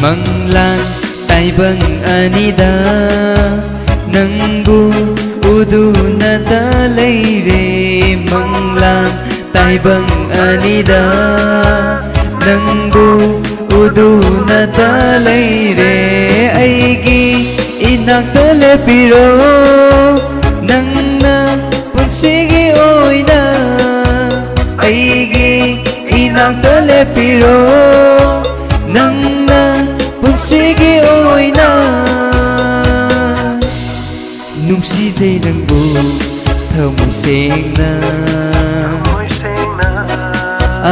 ꯃꯪꯂꯥꯟ ꯇꯥꯏꯕꯪ ꯑꯅꯤꯗ ꯅꯪꯕꯨ ꯎꯗꯨꯅꯇ ꯂꯩꯔꯦ꯫ ꯃꯪꯂꯥꯟ ꯇꯥꯏꯕꯪ ꯑꯅꯤꯗ ꯅꯪꯕꯨ ꯎꯗꯨꯅꯇ ꯂꯩꯔꯦ꯫ ꯑꯩꯒꯤ ꯏꯅꯥꯛꯇ ꯂꯦꯞꯄꯤꯔꯣ, ꯅꯪꯅ ꯄꯨꯟꯁꯤꯒꯤ ꯑꯣꯏꯅ꯫ ꯑꯩꯒꯤ ꯏꯅꯥꯛꯇ ꯂꯦꯞꯄꯤꯔꯣ, ꯅꯪꯅ ꯄꯨꯟꯁꯤꯒꯤ ꯑꯣꯏꯅ꯫ ꯅꯨꯡꯁꯤꯖꯩ ꯅꯪꯕꯨ ꯊꯃꯣꯏ ꯁꯦꯡꯅ꯫ ꯊꯃꯣꯏ ꯁꯦꯡꯅ꯫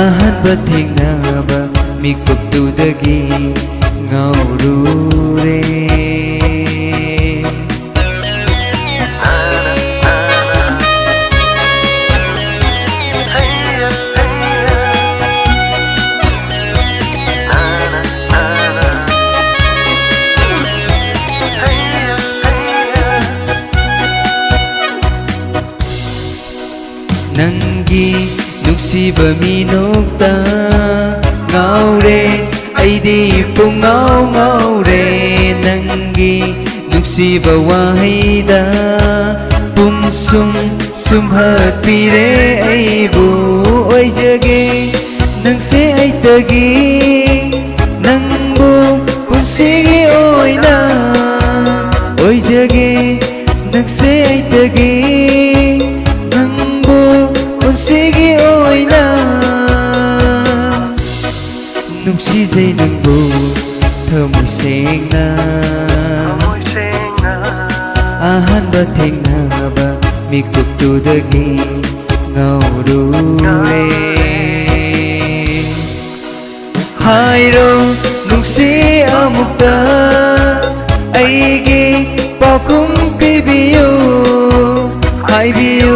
ꯑꯍꯥꯟꯕ ꯊꯦꯡꯅꯕ ꯃꯤꯀꯨꯞꯇꯨꯗꯒꯤ ꯉꯥꯎꯔꯨꯔꯦ꯫ ꯅꯪꯒꯤ ꯅꯨꯡꯁꯤꯕ ꯃꯤꯅꯣꯛꯇ ꯉꯥꯎꯔꯦ, ꯑꯩꯗꯤ ꯄꯨꯡꯉꯥꯎ ꯉꯥꯎꯔꯦ꯫ ꯅꯪꯒꯤ ꯅꯨꯡꯁꯤꯕ ꯋꯥꯍꯩꯗ ꯄꯨꯝꯁꯨꯝ ꯁꯨꯝꯍꯠꯄꯤꯔꯦ ꯑꯩꯕꯨ꯫ ꯑꯣꯏꯖꯒꯦ ꯅꯪꯁꯦ ꯑꯩꯇꯒꯤ, ꯅꯪꯕꯨ ꯄꯨꯟꯁꯤꯒꯤ ꯑꯣꯏꯅ꯫ ꯅꯨꯡꯁꯤꯖꯩ ꯅꯪꯕꯨ ꯊꯃꯣꯏ ꯁꯦꯡꯅ꯫ ꯑꯍꯥꯟꯕ ꯊꯦꯡꯅꯕ ꯃꯤꯀꯨꯞꯇꯨꯗꯒꯤ ꯉꯥꯎꯔꯨꯔꯦ꯫ ꯍꯥꯏꯔꯣ ꯅꯨꯡꯁꯤ ꯑꯃꯨꯛꯇ ꯑꯩꯒꯤ ꯄꯥꯎꯈꯨꯝ ꯄꯤꯕꯤꯌꯨ꯫ ꯍꯥꯏꯕꯤꯌꯨ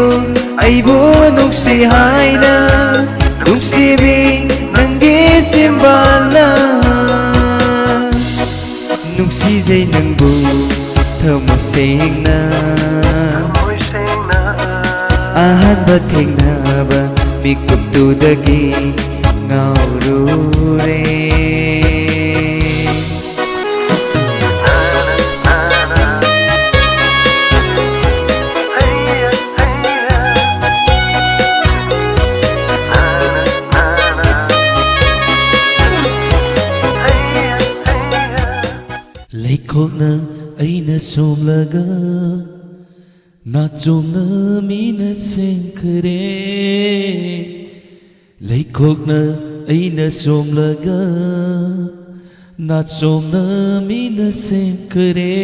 ꯑꯩꯕꯨ ꯅꯨꯡꯁꯤ ꯍꯥꯏꯅ, ꯅꯨꯡꯁꯤꯕꯤ ꯅꯪꯒꯤ ꯆꯤꯝꯕꯥꯜꯅ꯫ ꯅꯨꯡꯁꯤꯖꯩ ꯅꯪꯕꯨ ꯊꯃꯣꯏ ꯁꯦꯡꯅ꯫ ꯑꯍꯥꯟꯕ ꯊꯦꯡꯅꯕ ꯃꯤꯀꯨꯞꯇꯨꯗꯒꯤ ꯉꯥꯎꯔꯨꯔꯦ꯫ ꯂꯩꯈꯣꯛꯅ ꯑꯩꯅ ꯁꯣꯝꯂꯒ, ꯅꯥꯆꯣꯝꯅ ꯃꯤꯅ ꯁꯦꯝꯈ꯭ꯔꯦ꯫ ꯂꯩꯈꯣꯛꯅ ꯑꯩꯅ ꯁꯣꯝꯂꯒ, ꯅꯥꯆꯣꯝꯅ ꯃꯤꯅ ꯁꯦꯝꯈ꯭ꯔꯦ꯫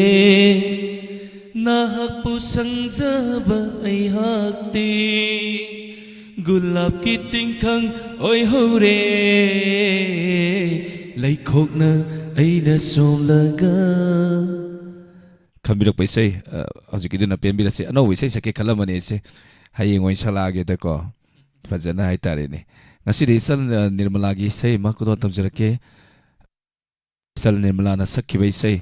ꯅꯍꯥꯛꯄꯨ ꯁꯪꯖꯕ ꯑꯩꯍꯥꯛꯇꯤ ꯒꯨꯂꯥꯞꯀꯤ ꯇꯤꯡꯈꯪ ꯑꯣꯏꯍꯧꯔꯦ꯫ ꯂꯩꯈꯣꯛꯅ ꯑꯩꯅ ꯁꯣꯝꯂꯒ꯫ ꯈꯟꯕꯤꯔꯛꯄ ꯏꯁꯩ, ꯑ, ꯍꯧꯖꯤꯛꯀꯤꯗꯨꯅ ꯄꯦꯟꯕꯤꯔꯁꯦ꯫ ꯑꯅꯧꯕ ꯏꯁꯩ ꯁꯛꯀꯦ ꯈꯜꯂꯝꯕꯅꯦ ꯑꯩꯁꯦ꯫ ꯍꯌꯦꯡ ꯑꯣꯏꯅ ꯁꯛꯂꯛꯑꯒꯦꯗꯀꯣ꯫ ꯐꯖꯅ ꯍꯥꯏꯇꯥꯔꯦꯅꯦ꯫ ꯉꯁꯤꯗꯤ ꯏꯆꯜ, ꯑ, ꯅꯤꯔꯃꯂꯥꯒꯤ ꯏꯁꯩ ꯑꯃ ꯈꯨꯗꯣꯜ ꯇꯝꯖꯔꯛꯀꯦ꯫ ꯏꯆꯜ ꯅꯤꯔꯃꯂꯥꯅ ꯁꯛꯈꯤꯕ ꯏꯁꯩ,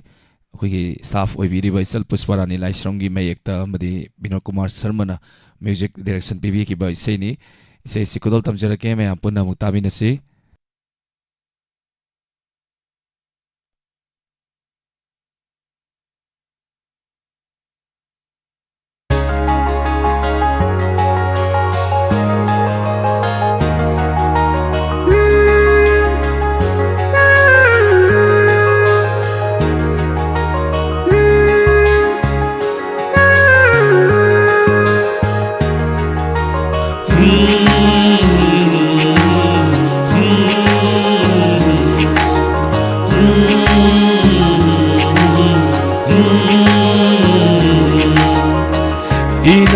ꯑꯩꯈꯣꯏꯒꯤ staff ꯑꯣꯏꯕꯤꯔꯤꯕ ꯏꯆꯜ ꯄꯨꯁꯄꯥꯔꯥꯅꯤ ꯂꯥꯏꯁ꯭ꯔꯝꯒꯤ ꯃꯌꯦꯛꯇ ꯑꯃꯗꯤ ꯕꯤꯅꯣꯗ ꯀꯨꯃꯥꯔ ꯁꯔꯃꯅ music direction ꯄꯤꯕꯤꯈꯤꯕ ꯏꯁꯩꯅꯤ꯫ ꯏꯁꯩꯁꯤ ꯈꯨꯗꯣꯜ ꯇꯝꯖꯔꯛꯀꯦ, ꯃꯌꯥꯝ ꯄꯨꯟꯅ ꯑꯃꯨꯛ ꯇꯥꯃꯤꯟꯅꯁꯤ꯫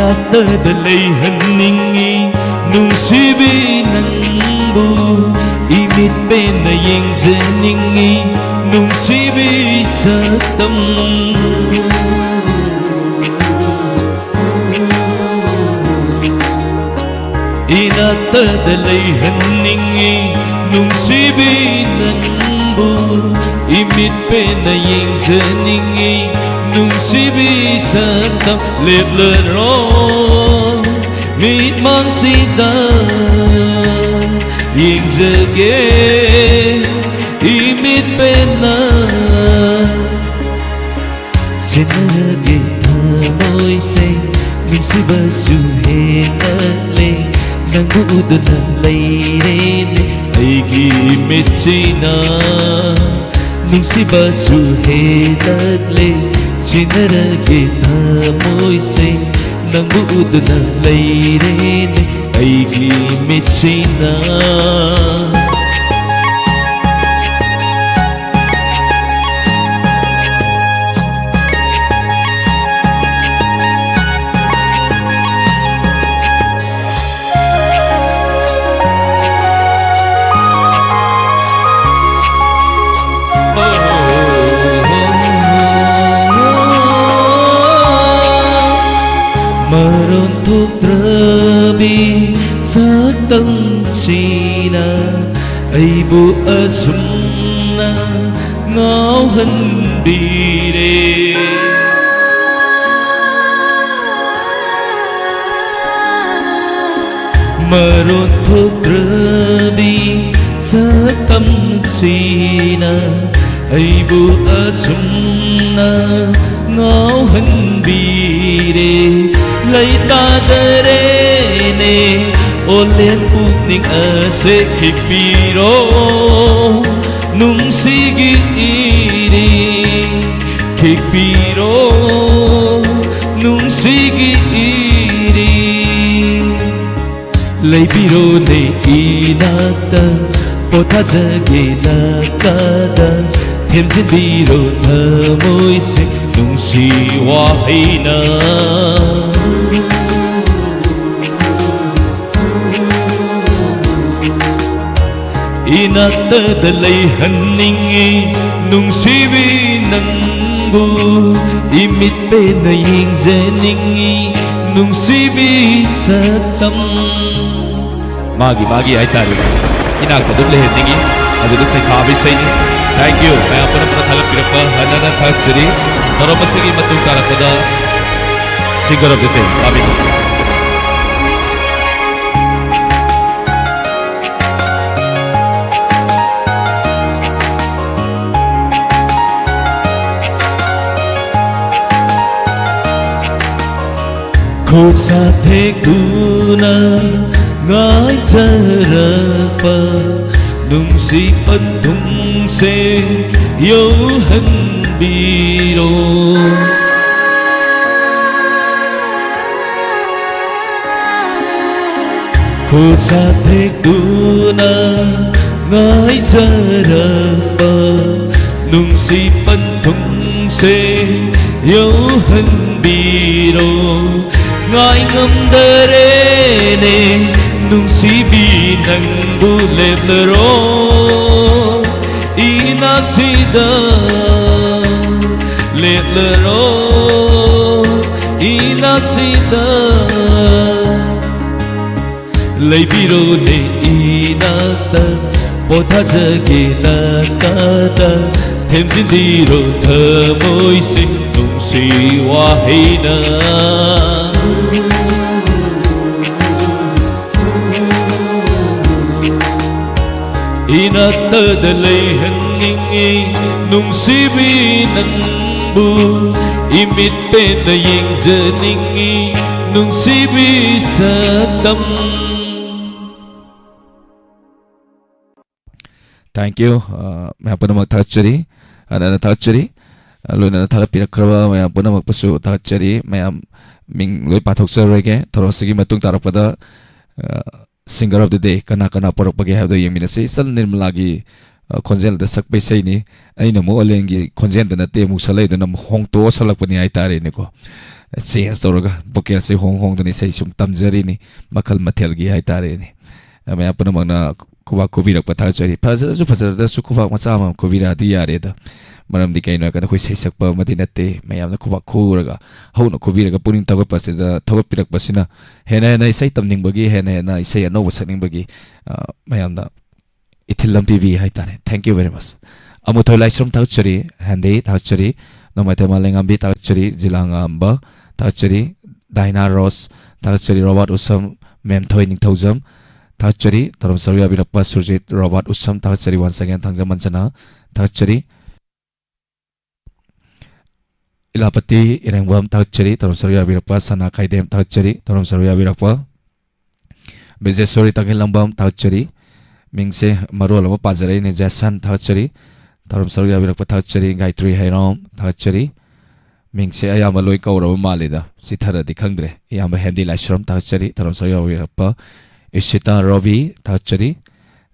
ꯏꯅꯥꯛꯇꯗ ꯂꯩꯍꯟꯅꯤꯡꯉꯤ ꯅꯨꯡꯁꯤꯕꯤ ꯅꯪꯕꯨ, ꯏꯃꯤꯠ ꯄꯦꯟꯅ ꯌꯦꯡꯖꯅꯤꯡꯉꯤ ꯅꯨꯡꯁꯤꯕꯤ ꯁꯛꯇꯝ꯫ ꯏꯅꯥꯛꯇꯗ ꯂꯩꯍꯟꯅꯤꯡꯉꯤ ꯅꯨꯡꯁꯤꯕꯤ ꯅꯪꯕꯨ, ꯏꯃꯤꯠ ꯄꯦꯟꯅ ꯌꯦꯡꯖꯅꯤꯡꯉꯤ ꯅꯨꯡꯁꯤꯕꯤ ꯁꯛꯇꯝ꯫ ꯂꯦꯞꯂꯔꯣ ꯃꯤꯠꯃꯥꯡꯁꯤꯗ ꯌꯦꯡꯖꯒꯦ ꯏꯃꯤꯠ ꯄꯦꯟꯅ꯫ ꯁꯦꯟꯅꯔꯒꯦ ꯊꯃꯣꯏꯁꯦ ꯅꯨꯡꯁꯤꯕꯁꯨ ꯍꯦꯜꯂꯛꯂꯦ, ꯅꯪꯕꯨ ꯎꯗꯨꯅ ꯂꯩꯔꯦꯅꯦ ꯑꯩꯒꯤ ꯃꯤꯠꯁꯤꯅ꯫ ꯅꯨꯡꯁꯤꯕꯁꯨ ꯍꯦꯜꯂꯛꯂꯦ, ꯁꯦꯟꯅꯔꯒꯦ ꯊꯃꯣꯏꯁꯦ ꯅꯪꯕꯨ ꯎꯗꯨꯅ ꯂꯩꯔꯦꯅꯦ ꯑꯩꯒꯤ ꯃꯤꯠꯁꯤꯅ꯫ ꯃꯔꯣꯟ ꯊꯣꯛꯇ꯭ꯔꯕꯤ ꯁꯛꯇꯝꯁꯤꯅ ꯑꯩꯕꯨ ꯑꯁꯨꯝꯅ ꯉꯥꯎꯍꯟꯕꯤꯔꯦ꯫ ꯃꯔꯣꯟ ꯊꯣꯛꯇ꯭ꯔꯕꯤ ꯁꯛꯇꯝꯁꯤꯅ ꯑꯩꯕꯨ ꯑꯁꯨꯝꯅ ꯉꯥꯎꯍꯟꯕꯤꯔꯦ꯫ ꯂꯩꯇꯥꯗꯔꯦꯅꯦ ꯑꯣꯂꯦꯟ ꯄꯨꯛꯅꯤꯡ ꯑꯁꯦ ꯈꯤꯛꯄꯤꯔꯣ ꯅꯨꯡꯁꯤꯒꯤ ꯏꯔꯤꯡ, ꯈꯤꯛꯄꯤꯔꯣ ꯅꯨꯡꯁꯤꯒꯤ ꯏꯔꯤꯡ꯫ ꯂꯩꯕꯤꯔꯣꯅꯦ ꯏꯅꯥꯛꯇ, ꯄꯣꯊꯥꯖꯒꯦ ꯅꯥꯛꯇꯗ, ꯊꯦꯝꯖꯤꯟꯕꯤꯔꯣ ꯊꯃꯣꯏꯁꯦ ꯅꯨꯡꯁꯤ ꯋꯥꯍꯩꯅ꯫ ꯏꯅꯥꯛꯇꯗ ꯂꯩꯍꯟꯅꯤꯡꯉꯤ ꯅꯨꯡꯁꯤꯕꯤ ꯅꯪꯕꯨ, ꯏꯃꯤꯠ ꯄꯦꯟꯅ ꯌꯦꯡꯖꯅꯤꯡꯉꯤ ꯅꯨꯡꯁꯤꯕꯤ ꯁꯛꯇꯝ꯫ ꯃꯥꯒꯤ ꯃꯥꯒꯤ ꯍꯥꯏꯇꯥꯔꯦ, ꯏꯅꯥꯛꯇ ꯑꯗꯨꯝ ꯂꯩꯍꯟꯅꯤꯡꯉꯤ꯫ ꯑꯗꯨꯒ ꯁꯩꯊꯥꯕ ꯏꯁꯩꯅꯤ꯫ Thank you꯫ ꯃꯌꯥꯝ ꯄꯨꯝꯅꯃꯛꯅ ꯊꯥꯒꯠꯄꯤꯔꯛꯄ ꯍꯟꯅ ꯍꯟꯅ ꯊꯥꯒꯠꯆꯔꯤ꯫ ꯊꯧꯔꯝ ꯑꯁꯤꯒꯤ ꯃꯇꯨꯡ ꯇꯥꯔꯛꯄꯗ singer of the day ꯄꯥꯝꯃꯤꯟꯅꯁꯤ꯫ ꯈꯨꯠꯁꯥ ꯊꯦꯛꯇꯨꯅ ꯉꯥꯏꯖꯔꯛꯄ ꯅꯨꯡꯁꯤ ꯄꯟꯊꯨꯡꯁꯦ ꯌꯧꯍꯟꯕꯤꯔꯣ꯫ ꯈꯨꯠꯁꯥ ꯊꯦꯛꯇꯨꯅ ꯉꯥꯏꯖꯔꯛꯄ ꯅꯨꯡꯁꯤ ꯄꯟꯊꯨꯡꯁꯦ ꯌꯧꯍꯟꯕꯤꯔꯣ꯫ ꯉꯥꯏ ꯉꯝꯗꯔꯦꯅꯦ ꯅꯨꯡꯁꯤꯕꯤ ꯅꯪꯕꯨ ꯂꯦꯞꯂꯔꯣ ꯏꯅꯥꯛꯁꯤꯗ꯫ ꯂꯦꯞꯂꯔꯣ ꯏꯅꯥꯛꯁꯤꯗ꯫ ꯂꯩꯕꯤꯔꯣꯅꯦ ꯏꯅꯥꯛꯇ ꯄꯣꯊꯥꯖꯒꯦ ꯅꯥꯛꯇ꯫ ꯊꯦꯝꯖꯤꯟꯕꯤꯔꯣ ꯊꯃꯣꯏꯁꯦ ꯅꯨꯡꯁꯤ ꯋꯥꯍꯩꯅ꯫ ꯏꯅꯥꯛꯇꯗ ꯂꯩꯍꯟꯅꯤꯡꯉꯤ ꯅꯨꯡꯁꯤꯕꯤ ꯅꯪꯕꯨ, ꯏꯃꯤꯠ ꯄꯦꯟꯅ ꯌꯦꯡꯖꯅꯤꯡꯉꯤ ꯅꯨꯡꯁꯤꯕꯤ ꯁꯛꯇꯝ꯫ Thank you꯫ ꯑ, ꯃꯌꯥꯝ ꯄꯨꯝꯅꯃꯛ ꯊꯥꯒꯠꯆꯔꯤ꯫ ꯑꯅ ꯊꯥꯒꯠꯆꯔꯤ꯫ ꯑ, ꯂꯣꯏꯅꯅ ꯊꯥꯒꯠꯄꯤꯔꯛꯈ꯭ꯔꯕ ꯃꯌꯥꯝ ꯄꯨꯝꯅꯃꯛꯄꯨꯁꯨ ꯊꯥꯒꯠꯆꯔꯤ꯫ ꯃꯌꯥꯝ ꯃꯤꯡ ꯂꯣꯏ ꯄꯥꯊꯣꯛꯆꯔꯔꯣꯏꯒꯦ꯫ ꯊꯧꯔꯝ ꯑꯁꯤꯒꯤ ꯃꯇꯨꯡ ꯇꯥꯔꯛꯄꯗ, ꯑ, singer of the day ꯀꯅꯥ ꯀꯅꯥ ꯄꯨꯔꯛꯄꯒꯦ ꯍꯥꯏꯕꯗꯨ ꯌꯦꯡꯃꯤꯟꯅꯁꯤ꯫ ꯏꯆꯜ ꯅꯤꯔꯃꯂꯥꯒꯤ, ꯑ, ꯈꯣꯟꯖꯦꯜꯗ ꯁꯛꯄ ꯏꯁꯩꯅꯤ꯫ ꯑꯩꯅ ꯑꯃꯨꯛ ꯑꯂꯦꯟꯒꯤ ꯈꯣꯟꯖꯦꯜꯗ ꯅꯠꯇꯦ ꯑꯃꯨꯛ ꯁꯛꯂꯛꯏꯗꯨꯅ, ꯑꯃꯨꯛ ꯍꯣꯡꯇꯣꯛꯑ ꯁꯛꯂꯛꯄꯅꯤ ꯍꯥꯏꯇꯥꯔꯦꯅꯦꯀꯣ꯫ Change ꯇꯧꯔꯒ vocalꯁꯦ ꯍꯣꯡ ꯍꯣꯡꯗꯅ ꯏꯁꯩ ꯁꯨꯝ ꯇꯝꯖꯔꯤꯅꯤ, ꯃꯈꯜ ꯃꯊꯦꯜꯒꯤ ꯍꯥꯏꯇꯥꯔꯦꯅꯦ꯫ ꯑ, ꯃꯌꯥꯝ ꯄꯨꯝꯅꯃꯛꯅ ꯈꯨꯕꯥꯛ ꯈꯨꯕꯤꯔꯛꯄ ꯊꯥꯒꯠꯆꯔꯤ꯫ ꯐꯖꯔꯁꯨ ꯐꯖꯗ꯭ꯔꯁꯨ ꯈꯨꯕꯥꯛ ꯃꯆꯥ ꯑꯃꯃꯝ ꯈꯨꯕꯤꯔꯛꯑꯗꯤ ꯌꯥꯔꯦꯗ꯫ ꯃꯔꯝꯗꯤ ꯀꯩꯅꯣ ꯍꯥꯏꯔꯀꯥꯟꯗ ꯑꯩꯈꯣꯏ ꯁꯩꯁꯛꯄ ꯑꯃꯗꯤ ꯅꯠꯇꯦ꯫ ꯃꯌꯥꯝꯅ ꯈꯨꯕꯥꯛ ꯈꯨꯔꯒ ꯍꯧꯅ ꯈꯨꯕꯤꯔꯒ ꯄꯨꯛꯅꯤꯡ ꯊꯧꯒꯠꯄꯁꯤꯗ, ꯊꯧꯒꯠꯄꯤꯔꯛꯄꯁꯤꯅ ꯍꯦꯟꯅ ꯍꯦꯟꯅ ꯏꯁꯩ ꯇꯝꯅꯤꯡꯕꯒꯤ, ꯍꯦꯟꯅ ꯍꯦꯟꯅ ꯏꯁꯩ ꯑꯅꯧꯕ ꯁꯛꯅꯤꯡꯕꯒꯤ, ꯑ, ꯃꯌꯥꯝꯗ ꯏꯊꯤꯜ ꯑꯃ ꯄꯤꯕꯤ ꯍꯥꯏꯇꯥꯔꯦ꯫ Thank you very much꯫ ꯑꯃꯨꯊꯣꯏ ꯂꯥꯏꯁ꯭ꯔꯝ ꯊꯥꯒꯠꯆꯔꯤ, ꯍꯦꯟꯗꯤ ꯊꯥꯒꯠꯆꯔꯤ, ꯅꯣꯡꯃꯥꯏꯊꯦꯝ ꯃꯥꯂꯦꯉꯥꯝꯕꯤ ꯊꯥꯒꯠꯆꯔꯤ, ꯖꯤꯂꯥꯉꯥꯝꯕ ꯊꯥꯒꯠꯆꯔꯤ, ꯗꯥꯏꯅꯥ ꯔꯣꯁ ꯊꯥꯒꯠꯆꯔꯤ, ꯔꯣꯕꯥꯔꯠ ꯎꯁꯝ, ꯃꯦꯝꯊꯣꯏ ꯅꯤꯡꯊꯧꯖꯝ ꯊꯥꯒꯠꯆꯔꯤ, ꯊꯧꯔꯝ ꯁꯔꯨꯛ ꯌꯥꯕꯤꯔꯛꯄ ꯁꯨꯔꯖꯤꯠ ꯔꯣꯕꯥꯔꯠ ꯎꯁꯝ ꯊꯥꯒꯠꯆꯔꯤ, once again ꯊꯥꯡꯖꯝ ꯃꯟꯖꯅ ꯊꯥꯒꯠꯆꯔꯤ, ꯏꯂꯥꯄꯇꯤ ꯏꯔꯦꯡꯕꯝ ꯊꯥꯒꯠꯆꯔꯤ, ꯊꯧꯔꯝ ꯁꯔꯨꯛ ꯌꯥꯕꯤꯔꯛꯄ ꯁꯅꯥ ꯈꯥꯏꯗꯦꯝ ꯊꯥꯒꯠꯆꯔꯤ, ꯊꯧꯔꯝ ꯁꯔꯨꯛ ꯌꯥꯕꯤꯔꯛꯄ ꯕꯤꯖꯦꯁꯣꯔꯤ ꯇꯈꯦꯜꯂꯝꯕꯝ ꯊꯥꯒꯠꯆꯔꯤ, ꯃꯤꯡꯁꯦ ꯃꯔꯣꯜ ꯑꯃ ꯄꯥꯖꯔꯛꯏꯅꯦ, ꯖꯦꯁꯟ ꯊꯥꯒꯠꯆꯔꯤ, ꯊꯧꯔꯝ ꯁꯔꯨꯛ ꯌꯥꯕꯤꯔꯛꯄ ꯊꯥꯒꯠꯆꯔꯤ, ꯒꯥꯌꯇ꯭ꯔꯤ ꯍꯩꯔꯣꯝ ꯊꯥꯒꯠꯆꯔꯤ, ꯃꯤꯡꯁꯦ ꯑꯌꯥꯝꯕ ꯂꯣꯏ ꯀꯧꯔꯕ ꯃꯥꯜꯂꯤꯗ, ꯆꯤꯊꯔꯗꯤ ꯈꯪꯗ꯭ꯔꯦ, ꯏꯌꯥꯝꯕ ꯍꯦꯟꯗꯤ ꯂꯥꯏꯁ꯭ꯔꯝ ꯊꯥꯒꯠꯆꯔꯤ, ꯊꯧꯔꯝ ꯁꯔꯨꯛ ꯌꯥꯕꯤꯔꯛꯄ ꯏꯁꯤꯇꯥ ꯔꯣꯕꯤ ꯊꯥꯒꯠꯆꯔꯤ,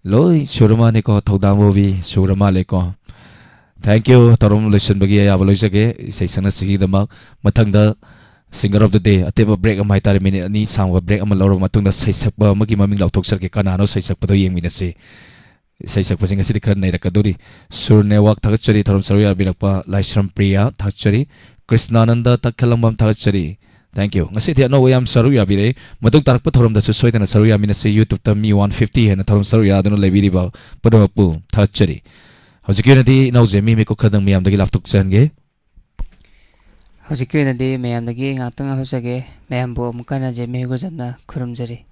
ꯂꯣꯏ ꯁꯨꯔ ꯃꯥꯜꯂꯦꯀꯣ, ꯊꯧꯗꯥꯝ ꯕꯣꯕꯤ ꯁꯨꯔ ꯃꯥꯜꯂꯦꯀꯣ꯫ Thank you꯫ ꯊꯧꯔꯝ ꯂꯣꯏꯁꯤꯟꯕꯒꯤ ꯑꯌꯥꯕ ꯂꯧꯖꯒꯦ ꯏꯁꯩ ꯁꯛꯅꯁꯤꯒꯤꯗꯃꯛ꯫ ꯃꯊꯪꯗ singer of the day ꯑꯇꯦꯟꯕ break ꯑꯃ ꯍꯥꯏꯇꯥꯔꯦ, ꯃꯤꯅꯤꯠ ꯑꯅꯤ ꯁꯥꯡꯕ break ꯑꯃ ꯂꯧꯔꯕ ꯃꯇꯨꯡꯗ ꯁꯩꯁꯛꯄ ꯑꯃꯒꯤ ꯃꯃꯤꯡ ꯂꯥꯎꯊꯣꯛꯆꯔꯛꯀꯦ꯫ ꯀꯅꯥꯅꯣ ꯁꯩꯁꯛꯄꯗꯣ ꯌꯦꯡꯃꯤꯟꯅꯁꯤ꯫ ꯏꯁꯩ ꯁꯛꯄꯁꯤ ꯉꯁꯤꯗꯤ ꯈꯔ ꯅꯩꯔꯛꯀꯗꯣꯔꯤ꯫ ꯁꯨꯔ ꯅꯦꯠꯋꯥꯛ ꯊꯥꯒꯠꯆꯔꯤ, ꯊꯧꯔꯝ ꯁꯔꯨꯛ ꯌꯥꯕꯤꯔꯛꯄ ꯂꯥꯏꯁ꯭ꯔꯝ ꯄ꯭ꯔꯤꯌꯥ ꯊꯥꯒꯠꯆꯔꯤ, ꯀ꯭ꯔꯤꯁꯅꯥꯅꯟꯗ ꯇꯈꯦꯜꯂꯝꯕꯝ ꯊꯥꯒꯠꯆꯔꯤ꯫ Thank you꯫ ꯉꯁꯤꯗꯤ ꯑꯅꯧꯕ ꯌꯥꯝ ꯁꯔꯨꯛ ꯌꯥꯕꯤꯔꯛꯏ꯫ ꯃꯇꯨꯡ ꯇꯥꯔꯛꯄ ꯊꯧꯔꯝꯗꯁꯨ ꯁꯣꯏꯗꯅ ꯁꯔꯨꯛ ꯌꯥꯃꯤꯟꯅꯁꯤ꯫ YouTube-ꯇ ꯃꯤ one fifty ꯍꯦꯟꯅ ꯊꯧꯔꯝ ꯁꯔꯨꯛ ꯌꯥꯗꯨꯅ ꯂꯩꯕꯤꯔꯤꯕ ꯄꯨꯝꯅꯃꯛꯄꯨ ꯊꯥꯒꯠꯆꯔꯤ꯫ ꯍꯧꯖꯤꯛꯀꯤ ꯑꯣꯏꯅꯗꯤ ꯏꯅꯥꯎ ꯖꯦꯃꯤ ꯃꯤꯀꯨꯞ ꯈꯔꯗꯪ ꯃꯌꯥꯝꯗꯒꯤ ꯂꯥꯞꯊꯣꯛꯆꯍꯟꯒꯦ꯫ ꯍꯧꯖꯤꯛꯀꯤ ꯑꯣꯏꯅꯗꯤ ꯃꯌꯥꯝꯗꯒꯤ ꯉꯥꯏꯍꯥꯛꯇꯪ ꯂꯥꯞꯊꯣꯛꯆꯒꯦ꯫ ꯃꯌꯥꯝꯕꯨ ꯑꯃꯨꯛ ꯍꯟꯅ ꯖꯦꯃꯤ ꯍꯩꯒ꯭ꯔꯨꯖꯝꯅ ꯈꯨꯔꯨꯝꯖꯔꯤ꯫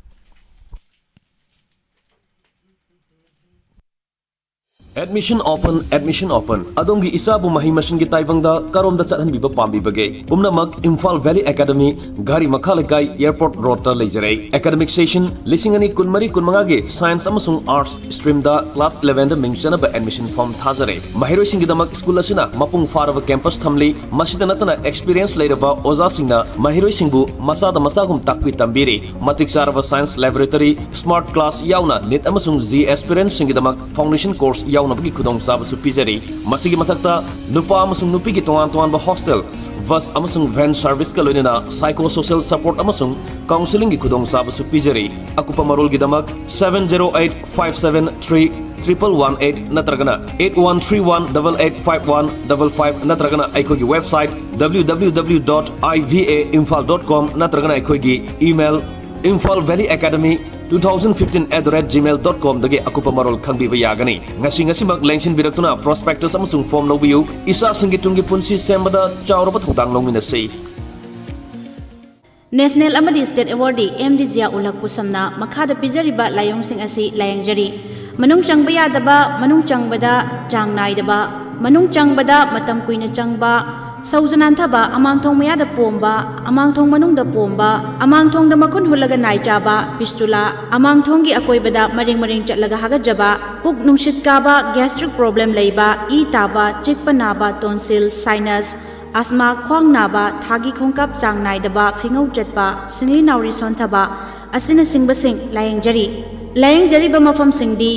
Admission open, admission open꯫ ꯑꯗꯣꯝꯒꯤ ꯏꯆꯥꯕꯨ ꯃꯍꯩ ꯃꯁꯤꯡꯒꯤ ꯇꯥꯏꯕꯪꯗ ꯀꯔꯣꯝꯗ ꯆꯠꯍꯟꯕꯤꯕ ꯄꯥꯝꯕꯤꯕꯒꯦ? ꯄꯨꯝꯅꯃꯛ ꯏꯝꯐꯥꯜ ꯚꯦꯂꯤ ꯑꯦꯀꯥꯗꯃꯤ, ꯘꯔꯤ ꯃꯈꯥ ꯂꯩꯀꯥꯏ, ꯑꯦꯌꯔꯄꯣꯔꯠ ꯔꯣꯗꯇ ꯂꯩꯖꯔꯦ꯫ Academic session ꯂꯤꯁꯤꯡ ꯑꯅꯤ ꯀꯨꯟꯃꯔꯤ ꯀꯨꯟꯃꯉꯥꯒꯤ science ꯑꯃꯁꯨꯡ arts stream-ꯗ class eleven-ꯗ ꯃꯤꯡ ꯆꯟꯅꯕ admission form ꯊꯥꯖꯔꯦ꯫ ꯃꯍꯩꯔꯣꯏꯁꯤꯡꯒꯤꯗꯃꯛ school ꯑꯁꯤꯅ ꯃꯄꯨꯡ ꯐꯥꯔꯕ campus ꯊꯝꯂꯤ꯫ ꯃꯁꯤꯗ ꯅꯠꯇꯅ experience ꯂꯩꯔꯕ ꯑꯣꯖꯥꯁꯤꯡꯅ ꯃꯍꯩꯔꯣꯏꯁꯤꯡꯕꯨ ꯃꯁꯥꯗ ꯃꯁꯥꯒꯨꯝ ꯇꯥꯛꯄꯤ ꯇꯝꯕꯤꯔꯤ꯫ ꯃꯇꯤꯛ ꯆꯥꯔꯕ science laboratory, smart class ꯌꯥꯎꯅ NEET ꯑꯃꯁꯨꯡ JEE aspirant-ꯁꯤꯡꯒꯤꯗꯃꯛ foundation course ꯌꯥꯎꯅꯕꯒꯤ ꯈꯨꯗꯣꯡꯆꯥꯕꯁꯨ ꯄꯤꯖꯔꯤ꯫ ꯃꯁꯤꯒꯤ ꯃꯊꯛꯇ ꯅꯨꯄꯥ ꯑꯃꯁꯨꯡ ꯅꯨꯄꯤꯒꯤ ꯇꯣꯉꯥꯟ ꯇꯣꯉꯥꯟꯕ hostel, Bus ꯑꯃꯁꯨꯡ van service ꯀ ꯂꯣꯏꯅꯅ psychosocial support ꯑꯃꯁꯨꯡ counselling ꯒꯤ ꯈꯨꯗꯣꯡꯆꯥꯕꯁꯨ ꯄꯤꯖꯔꯤ꯫ ꯑꯀꯨꯞꯄ ꯃꯔꯣꯜꯒꯤꯗꯃꯛ seven zero eight five seven three triple one eight ꯅꯠꯇ꯭ꯔꯒꯅ eight one three one double eight five one double five ꯅꯠꯇ꯭ꯔꯒꯅ ꯑꯩꯈꯣꯏꯒꯤ website W W W dot I V A imphal dot com ꯅꯠꯇ꯭ꯔꯒꯅ ꯑꯩꯈꯣꯏꯒꯤ email imphal valley academy two thousand fifteen at the rate gmail dot com ꯗꯒꯤ ꯑꯀꯨꯞꯄ ꯃꯔꯣꯜ ꯈꯪꯕꯤꯕ ꯌꯥꯒꯅꯤ꯫ ꯉꯁꯤ ꯉꯁꯤꯃꯛ ꯂꯦꯡꯁꯤꯟꯕꯤꯔꯛꯇꯨꯅ prospectus ꯑꯃꯁꯨꯡ form ꯂꯧꯕꯤꯌꯨ꯫ ꯏꯆꯥꯁꯤꯡꯒꯤ ꯇꯨꯡꯒꯤ ꯄꯨꯟꯁꯤ ꯁꯦꯝꯕꯗ ꯆꯥꯎꯔꯕ ꯊꯧꯗꯥꯡ ꯂꯧꯃꯤꯟꯅꯁꯤ꯫ National ꯑꯃꯗꯤ state awardee M D Jiya ꯎꯂꯛ ꯄꯨꯁꯝꯅ ꯃꯈꯥꯗ ꯄꯤꯖꯔꯤꯕ ꯂꯥꯏꯑꯣꯡꯁꯤꯡ ꯑꯁꯤ ꯂꯥꯌꯦꯡꯖꯔꯤ꯫ ꯃꯅꯨꯡ ꯆꯪꯕ ꯌꯥꯗꯕ, ꯃꯅꯨꯡ ꯆꯪꯕꯗ ꯆꯥꯡ ꯅꯥꯏꯗꯕ, ꯃꯅꯨꯡ ꯆꯪꯕꯗ ꯃꯇꯝ ꯀꯨꯏꯅ ꯆꯪꯕ, ꯁꯧꯖ ꯅꯥꯟꯊꯕ, ꯑꯃꯥꯡꯊꯣꯡ ꯃꯌꯥꯗ ꯄꯣꯝꯕ, ꯑꯃꯥꯡꯊꯣꯡ ꯃꯅꯨꯡꯗ ꯄꯣꯝꯕ, ꯑꯃꯥꯡꯊꯣꯡꯗ ꯃꯈꯨꯟ ꯍꯨꯠꯂꯒ ꯅꯥꯏ ꯆꯥꯕ, fistula, ꯑꯃꯥꯡꯊꯣꯡꯒꯤ ꯑꯀꯣꯏꯕꯗ ꯃꯔꯦꯡ ꯃꯔꯦꯡ ꯆꯠꯂꯒ ꯍꯥꯒꯠꯆꯕ, ꯄꯨꯛ ꯅꯨꯡꯁꯤꯠ ꯀꯥꯕ, gastric problem ꯂꯩꯕ, ꯏ ꯇꯥꯕ, ꯆꯤꯛꯄ ꯅꯥꯕ, tonsil, sinus, asthma, ꯈ꯭ꯋꯥꯡ ꯅꯥꯕ, ꯊꯥꯒꯤ ꯈꯣꯡꯀꯥꯞ ꯆꯥꯡ ꯅꯥꯏꯗꯕ, ꯐꯤꯉꯧ ꯆꯠꯄ, ꯁꯤꯡꯂꯤ ꯅꯥꯎꯔꯤ ꯁꯣꯟꯊꯕ ꯑꯁꯤꯅꯆꯤꯡꯕꯁꯤꯡ ꯂꯥꯌꯦꯡꯖꯔꯤ꯫ ꯂꯥꯌꯦꯡꯖꯔꯤꯕ ꯃꯐꯝꯁꯤꯡꯗꯤ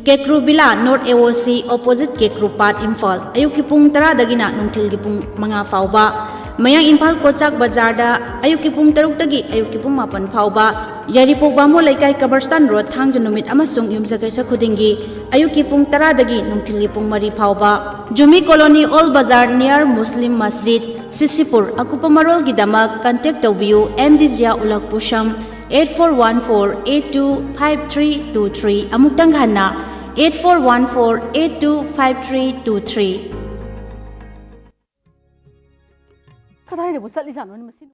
ꯀꯦꯀ꯭ꯔꯨ ꯕꯤꯂꯥ North A O C, opposite ꯀꯦꯀ꯭ꯔꯨ ꯄꯥꯠ, ꯏꯝꯐꯥꯜ꯫ ꯑꯌꯨꯛꯀꯤ ꯄꯨꯡ ꯇꯔꯥꯗꯒꯤꯅ ꯅꯨꯡꯊꯤꯜꯒꯤ ꯄꯨꯡ ꯃꯉꯥ ꯐꯥꯎꯕ꯫ ꯃꯌꯥꯡ ꯏꯝꯐꯥꯜ ꯀꯣꯆꯥꯛ ꯕꯖꯥꯔꯗ ꯑꯌꯨꯛꯀꯤ ꯄꯨꯡ ꯇꯔꯨꯛꯇꯒꯤ ꯑꯌꯨꯛꯀꯤ ꯄꯨꯡ ꯃꯥꯄꯟ ꯐꯥꯎꯕ꯫ ꯌꯥꯏꯔꯤꯄꯣꯛ ꯕꯥꯃꯣꯟ ꯂꯩꯀꯥꯏ, ꯀꯕꯔꯁꯇꯥꯟ ꯔꯣꯗ, ꯊꯥꯡꯖ ꯅꯨꯃꯤꯠ ꯑꯃꯁꯨꯡ ꯌꯨꯝꯁꯀꯩꯁ ꯈꯨꯗꯤꯡꯒꯤ ꯑꯌꯨꯛꯀꯤ ꯄꯨꯡ ꯇꯔꯥꯗꯒꯤ ꯅꯨꯡꯊꯤꯜꯒꯤ ꯄꯨꯡ ꯃꯔꯤ ꯐꯥꯎꯕ꯫ Jumi colony, old Bazar, near Muslim Masjid, Sisipur. ꯑꯀꯨꯞꯄ ꯃꯔꯣꯜꯒꯤꯗꯃꯛ contact ꯇꯧꯕꯤꯌꯨ ꯑꯦꯝ ꯗꯤ ꯖꯤꯌꯥ ꯎꯂꯛ ꯄꯨꯁꯝ eight four one four eight two five three two three꯫ ꯑꯃꯨꯛꯇꯪ ꯍꯟꯅ, eight four one four eight two five three two three꯫ ꯀꯗꯥꯏꯗꯕꯨ ꯆꯠꯂꯤꯖꯥꯠꯅꯣꯅꯦ ꯃꯁꯤ?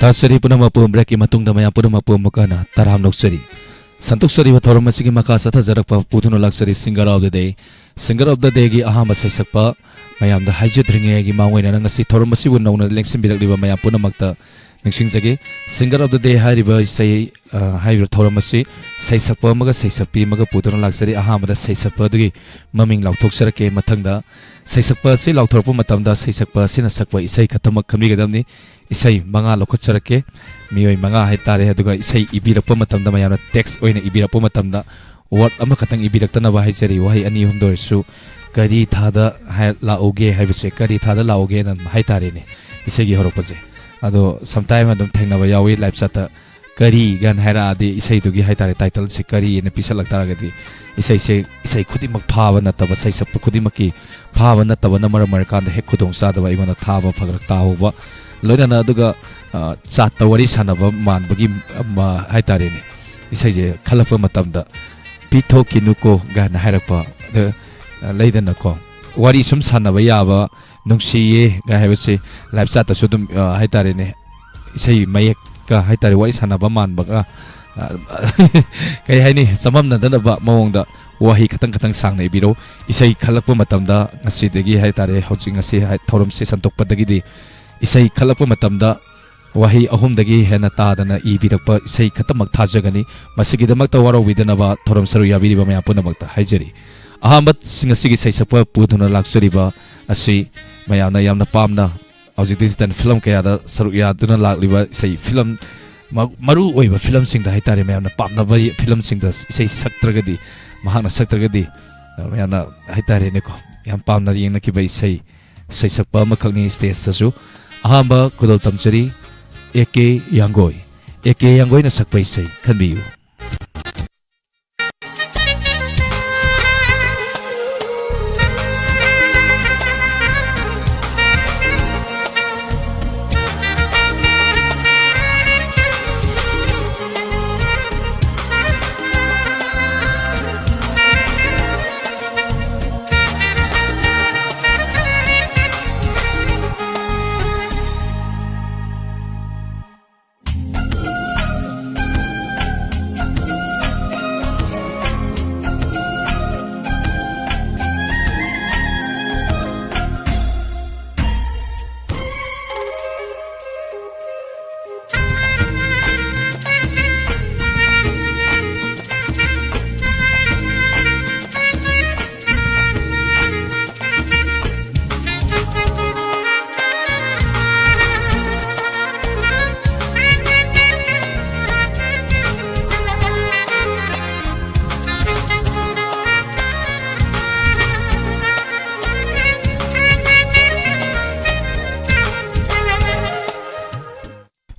ꯊꯥꯖꯔꯤ ꯄꯨꯝꯅꯃꯛꯄꯨ꯫ Break ꯀꯤ ꯃꯇꯨꯡꯗ ꯃꯌꯥꯝ ꯄꯨꯝꯅꯃꯛꯄꯨ ꯑꯃꯨꯛꯀ ꯍꯟꯅ ꯇꯔꯥꯝꯅ ꯑꯣꯛꯆꯔꯤ꯫ ꯁꯟꯇꯣꯛꯆꯔꯤꯕ ꯊꯧꯔꯝ ꯑꯁꯤꯒꯤ ꯃꯈꯥ ꯆꯠꯊꯖꯔꯛꯄ ꯄꯨꯗꯨꯅ ꯂꯥꯛꯆꯔꯤ Singer of the Day꯫ Singer of the Day ꯒꯤ ꯑꯍꯥꯟꯕ ꯁꯩꯁꯛꯄ ꯃꯌꯥꯝꯗ ꯍꯥꯏꯖꯗ꯭ꯔꯤꯉꯩꯒꯤ ꯃꯥꯡꯑꯣꯏꯅꯅ ꯉꯁꯤ ꯊꯧꯔꯝ ꯑꯁꯤꯕꯨ ꯅꯧꯅ ꯂꯦꯡꯁꯤꯟꯕꯤꯔꯛꯂꯤꯕ ꯃꯌꯥꯝ ꯄꯨꯝꯅꯃꯛꯇ ꯅꯤꯡꯁꯤꯡꯖꯒꯦ꯫ Singer of the Day ꯍꯥꯏꯔꯤꯕ ꯏꯁꯩ, ꯑ, ꯍꯥꯏꯔꯤꯕ ꯊꯧꯔꯝ ꯑꯁꯤ ꯁꯩꯁꯛꯄ ꯑꯃꯒ ꯁꯩꯁꯛꯄꯤ ꯑꯃꯒ ꯄꯨꯗꯨꯅ ꯂꯥꯛꯆꯔꯤ꯫ ꯑꯍꯥꯟꯕꯗ ꯁꯩꯁꯛꯄ ꯑꯗꯨꯒꯤ ꯃꯃꯤꯡ ꯂꯥꯎꯊꯣꯛꯆꯔꯛꯀꯦ꯫ ꯃꯊꯪꯗ ꯁꯩꯁꯛꯄ ꯑꯁꯤ ꯂꯥꯎꯊꯣꯔꯛꯄ ꯃꯇꯝꯗ ꯁꯩꯁꯛꯄ ꯑꯁꯤꯅ ꯁꯛꯄ ꯏꯁꯩ ꯈꯛꯇꯃꯛ ꯈꯟꯕꯤꯒꯗꯕꯅꯤ꯫ ꯏꯁꯩ ꯃꯉꯥ ꯂꯧꯈꯠꯆꯔꯛꯀꯦ, ꯃꯤꯑꯣꯏ ꯃꯉꯥ ꯍꯥꯏꯇꯥꯔꯦ꯫ ꯑꯗꯨꯒ ꯏꯁꯩ ꯏꯕꯤꯔꯛꯄ ꯃꯇꯝꯗ, ꯃꯌꯥꯝꯅ text ꯑꯣꯏꯅ ꯏꯕꯤꯔꯛꯄ ꯃꯇꯝꯗ, word ꯑꯃꯈꯛꯇꯪ ꯏꯕꯤꯔꯛꯇꯅꯕ ꯍꯥꯏꯖꯔꯤ, ꯋꯥꯍꯩ ꯑꯅꯤ ꯑꯍꯨꯝꯗ ꯑꯣꯏꯔꯁꯨ꯫ "ꯀꯔꯤ ꯊꯥꯗ ꯍꯥꯏ-, ꯂꯥꯛꯎꯒꯦ?" ꯍꯥꯏꯕꯁꯦ, "ꯀꯔꯤ ꯊꯥꯗ ꯂꯥꯛꯎꯒꯦꯅ?" ꯍꯥꯏꯇꯥꯔꯦꯅꯦ, ꯏꯁꯩꯒꯤ ꯍꯧꯔꯛꯄꯁꯦ꯫ ꯑꯗꯣ sometime ꯑꯗꯨꯝ ꯊꯦꯡꯅꯕ ꯌꯥꯎꯏ live chatꯇ꯫ "ꯀꯔꯤ?" ꯒꯥꯏꯅ ꯍꯥꯏꯔꯛꯑꯗꯤ, ꯏꯁꯩꯗꯨꯒꯤ ꯍꯥꯏꯇꯥꯔꯦ, title ꯁꯦ "ꯀꯔꯤ?" ꯑꯅ ꯄꯤꯁꯜꯂꯛ ꯇꯥꯔꯒꯗꯤ, ꯏꯁꯩꯁꯦ, ꯏꯁꯩ ꯈꯨꯗꯤꯡꯃꯛ ꯐꯥꯕ ꯅꯠꯇꯕ, ꯁꯩꯁꯛꯄ ꯈꯨꯗꯤꯡꯃꯛꯀꯤ ꯐꯥꯕ ꯅꯠꯇꯕꯅ ꯃꯔꯝ ꯑꯣꯏꯔꯀꯥꯟꯗ ꯍꯦꯛ ꯈꯨꯗꯣꯡ ꯆꯥꯗꯕ, ꯑꯩꯉꯣꯟꯗ ꯊꯥꯕ ꯐꯔꯛ ꯇꯥꯍꯧꯕ, ꯂꯣꯏꯅꯅ ꯑꯗꯨꯒ, ꯑ, chatꯇ ꯋꯥꯔꯤ ꯁꯥꯟꯅꯕ ꯃꯥꯟꯕꯒꯤ, ꯑꯃ, ꯍꯥꯏꯇꯥꯔꯦꯅꯦ, ꯏꯁꯩꯁꯦ ꯈꯜꯂꯛꯄ ꯃꯇꯝꯗ, "ꯄꯤꯊꯣꯛꯈꯤꯅꯨꯀꯣ" ꯒꯥꯏꯅ ꯍꯥꯏꯔꯛꯄ, ꯑꯗ, ꯑ, ꯂꯩꯗꯅꯀꯣ, ꯋꯥꯔꯤ ꯁꯨꯝ ꯁꯥꯟꯅꯕ ꯌꯥꯕ, "ꯅꯨꯡꯁꯤꯌꯦ" ꯒꯥꯏ ꯍꯥꯏꯕꯁꯤ live chatꯇꯁꯨ ꯑꯗꯨꯝ, ꯑ, ꯍꯥꯏꯇꯥꯔꯦꯅꯦ, ꯏꯁꯩ ꯃꯌꯦꯛꯀ ꯍꯥꯏꯇꯥꯔꯦ, ꯋꯥꯔꯤ ꯁꯥꯟꯅꯕ ꯃꯥꯟꯕꯒ, ꯑ, ꯀꯩ ꯍꯥꯏꯅꯤ, ꯆꯃꯝꯅꯗꯅꯕ ꯃꯑꯣꯡꯗ ꯋꯥꯍꯩ ꯈꯇꯪ ꯈꯇꯪ ꯁꯥꯡꯅ ꯏꯕꯤꯔꯛꯎ꯫ ꯏꯁꯩ ꯈꯜꯂꯛꯄ ꯃꯇꯝꯗ, ꯉꯁꯤꯗꯒꯤ ꯍꯥꯏꯇꯥꯔꯦ, ꯍꯧꯖꯤꯛ ꯉꯁꯤ ꯍꯥꯏ-, ꯊꯧꯔꯝꯁꯦ ꯁꯟꯗꯣꯛꯄꯗꯒꯤꯗꯤ ꯏꯁꯩ ꯈꯜꯂꯛꯄ ꯃꯇꯝꯗ ꯋꯥꯍꯩ ꯑꯍꯨꯝꯗꯒꯤ ꯍꯦꯟꯅ ꯇꯥꯗꯅ ꯏꯕꯤꯔꯛꯄ ꯏꯁꯩ ꯈꯛꯇꯃꯛ ꯊꯥꯖꯒꯅꯤ꯫ ꯃꯁꯤꯒꯤꯗꯃꯛꯇ ꯋꯥꯔꯧꯕꯤꯗꯅꯕ ꯊꯧꯔꯝ ꯁꯔꯨꯛ ꯌꯥꯕꯤꯔꯤꯕ ꯃꯌꯥꯝ ꯄꯨꯝꯅꯃꯛꯇ ꯍꯥꯏꯖꯔꯤ꯫ ꯑꯍꯥꯟꯕ ꯉꯁꯤꯒꯤ ꯁꯩꯁꯛꯄ ꯄꯨꯗꯨꯅ ꯂꯥꯛꯆꯔꯤꯕ ꯑꯁꯤ ꯃꯌꯥꯝꯅ ꯌꯥꯝꯅ ꯄꯥꯝꯅ ꯍꯧꯖꯤꯛ digital film ꯀꯌꯥꯗ ꯁꯔꯨꯛ ꯌꯥꯗꯨꯅ ꯂꯥꯛꯂꯤꯕ ꯏꯁꯩ film ꯃ-, ꯃꯔꯨ ꯑꯣꯏꯕ filmꯁꯤꯡꯗ ꯍꯥꯏꯇꯥꯔꯦ, ꯃꯌꯥꯝꯅ ꯄꯥꯝꯅꯕ filmꯁꯤꯡꯗ ꯏꯁꯩ ꯁꯛꯇ꯭ꯔꯒꯗꯤ, ꯃꯍꯥꯛꯅ ꯁꯛꯇ꯭ꯔꯒꯗꯤ, ꯑ, ꯃꯌꯥꯝꯅ ꯍꯥꯏꯇꯥꯔꯦꯅꯦꯀꯣ, ꯌꯥꯝ ꯄꯥꯝꯅ ꯌꯦꯡꯅꯈꯤꯕ ꯏꯁꯩ ꯁꯩꯁꯛꯄ ꯑꯃꯈꯛꯅꯤ stageꯇꯁꯨ꯫ ꯑꯍꯥꯟꯕ ꯈꯨꯗꯣꯜ ꯇꯝꯖꯔꯤ ꯑꯦ ꯀꯦ ꯌꯥꯡꯒꯣꯏ꯫ ꯑꯦ ꯀꯦ ꯌꯥꯡꯒꯣꯏꯅ ꯁꯛꯄ ꯏꯁꯩ ꯈꯟꯕꯤꯌꯨ꯫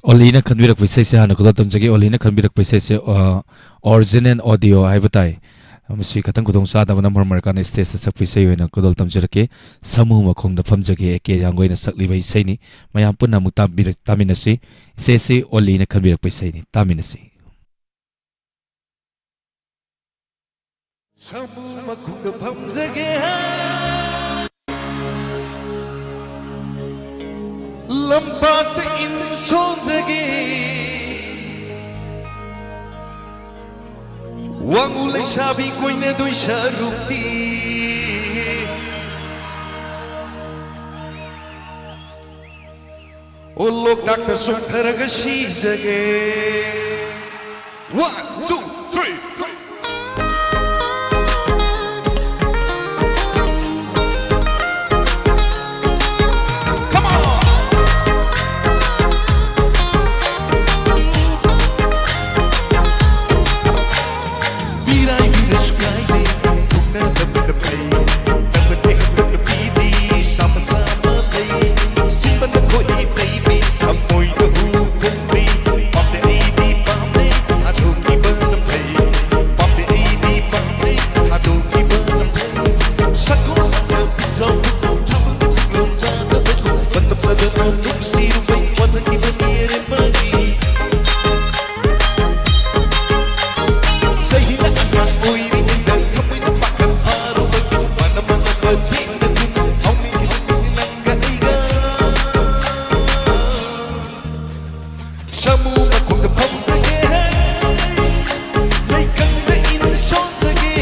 ꯑꯣꯂꯤꯅ ꯈꯟꯕꯤꯔꯛꯄ ꯏꯁꯩꯁꯦ ꯍꯥꯟꯅ ꯈꯨꯗꯣꯜ ꯇꯝꯖꯒꯦ꯫ ꯑꯣꯂꯤꯅ ꯈꯟꯕꯤꯔꯛꯄ ꯏꯁꯩꯁꯦ, ꯑ, ꯑꯣꯔꯤꯖꯤꯅꯦꯜ ꯑꯣꯗꯤꯑꯣ ꯍꯥꯏꯕ ꯇꯥꯏ꯫ ꯃꯁꯤ ꯈꯇꯪ ꯈꯨꯗꯣꯡ ꯆꯥꯗꯕꯅ ꯃꯔꯝ ꯑꯣꯏꯔꯀꯥꯟꯗ ꯁ꯭ꯇꯦꯖꯇ ꯁꯛꯄ ꯏꯁꯩ ꯑꯣꯏꯅ ꯈꯨꯗꯣꯜ ꯇꯝꯖꯔꯛꯀꯦ꯫ ꯁꯥꯃꯨ ꯃꯈꯣꯡꯗ ꯐꯝꯖꯒꯦ, ꯑꯦ ꯀꯦ ꯍꯤꯌꯥꯡꯒꯣꯏꯅ ꯁꯛꯂꯤꯕ ꯏꯁꯩꯅꯤ꯫ ꯃꯌꯥꯝ ꯄꯨꯟꯅ ꯑꯃꯨꯛ ꯇꯥꯕꯤꯔ-, ꯇꯥꯃꯤꯟꯅꯁꯤ꯫ ꯏꯁꯩꯁꯤ ꯑꯣꯂꯤꯅ ꯈꯟꯕꯤꯔꯛꯄ ꯏꯁꯩꯅꯤ꯫ ꯇꯥꯃꯤꯟꯅꯁꯤ꯫ ꯁꯥꯃꯨ ꯃꯈꯣꯡꯗ ꯐꯝꯖꯒꯦ, ꯂꯝꯄꯥꯛꯇ ꯏꯟ ꯁꯣꯟꯖꯒꯦ, ꯋꯥꯡꯉꯨ ꯂꯩꯁꯥꯕꯤ ꯀꯣꯏꯅꯗꯣꯏ ꯁꯔꯨꯛꯇꯤ꯫ ꯑꯣ, ꯂꯣꯛꯇꯥꯛꯇ ꯆꯣꯡꯊꯔꯒ ꯁꯤꯖꯒꯦ꯫ One, two, three, four. Come on! ꯃꯤꯔꯥꯏꯕꯤꯔꯁꯨ ꯀꯥꯏꯗꯦ, ꯊꯨꯡꯅꯗꯕꯅ ꯐꯩ꯫ ꯇꯝꯕ ꯇꯦꯛꯄ ꯅꯨꯄꯤꯗꯤ ꯁꯥ ꯃꯆꯥ ꯑꯃ ꯂꯩ꯫ ꯁꯤꯟꯕꯅ ꯊꯣꯛꯏ ꯇꯩꯕꯤ, ꯊꯃꯣꯏꯗ ꯍꯨ ꯈꯟꯕꯤ꯫ ꯄꯥꯝꯗꯦ ꯑꯩꯗꯤ ꯄꯥꯝꯗꯦ, ꯊꯥꯗꯣꯛꯈꯤꯕꯅ ꯐꯩ꯫ ꯄꯥꯝꯗꯦ ꯑꯩꯗꯤ ꯄꯥꯝꯗꯦ, ꯊꯥꯗꯣꯛꯈꯤꯕꯅ ꯐꯩ꯫ ꯁꯛꯇꯣꯛꯑꯒ ꯖꯧ ꯊꯥꯕꯒ ꯂꯣꯟꯖꯥꯗꯕꯒꯨꯝ ꯃꯇꯝ ꯆꯥꯗꯅ ꯅꯨꯡꯁꯤꯔꯨꯕꯩ ꯋꯥꯖꯈꯤꯕꯅꯤ ꯑꯔꯦꯝꯕꯒꯤ꯫ ꯆꯍꯤꯅ ꯑꯉꯥꯡ ꯑꯣꯏꯔꯤꯉꯩꯗ ꯊꯃꯣꯏꯅ ꯄꯥꯈꯪ ꯐꯥꯔꯨꯕꯒꯤ ꯃꯅꯝ ꯃꯅꯝ ꯃꯇꯦꯡꯅ ꯊꯨꯝ ꯍꯥꯎꯃꯤꯟꯈꯤꯕꯅꯤ ꯅꯪꯒ ꯑꯩꯒ꯫ ꯁꯥꯃꯨ ꯃꯈꯣꯡꯗ ꯐꯝꯖꯒꯦ, ꯂꯩꯀꯪꯗ ꯏꯟ ꯁꯣꯟꯖꯒꯦ꯫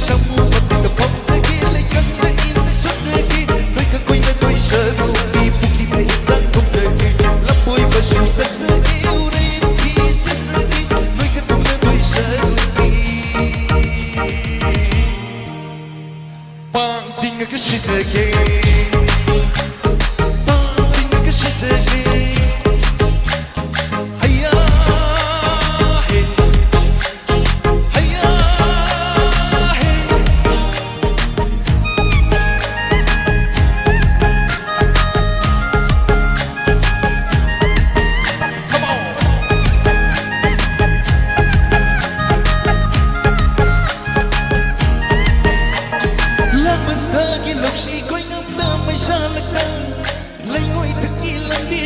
ꯁꯥꯃꯨ ꯃꯈꯣꯡꯗ ꯐꯝꯖꯒꯦ, ꯂꯩꯀꯪꯗ ꯏꯟ ꯁꯣꯟꯖꯒꯦ꯫ ꯅꯣꯏꯒ ꯀꯣꯏꯅꯗꯣꯏ ꯁꯔꯨꯛꯇꯤ ꯄꯨꯈ꯭ꯔꯤꯗ ꯍꯤꯟꯖꯥꯡ ꯊꯣꯡꯖꯒꯦ꯫ ꯂꯝꯕꯣꯏꯕꯁꯨ ꯆꯠꯆꯒꯦ, ꯎꯔꯦꯟ ꯐꯤ ꯁꯦꯠꯆꯒꯦ꯫ ꯅꯣꯏꯒ ꯇꯨꯝꯅꯗꯣꯏ ꯁꯔꯨꯛꯇꯤ ꯄꯥꯡ ꯇꯤꯡꯉꯒ ꯁꯤꯖꯒꯦ, ꯄꯥꯡ ꯇꯤꯡꯉꯒ ꯁꯤꯖꯒꯦ꯫ ꯍꯩꯌꯥ ꯍꯦ, ꯍꯩꯌꯥ ꯍꯦ꯫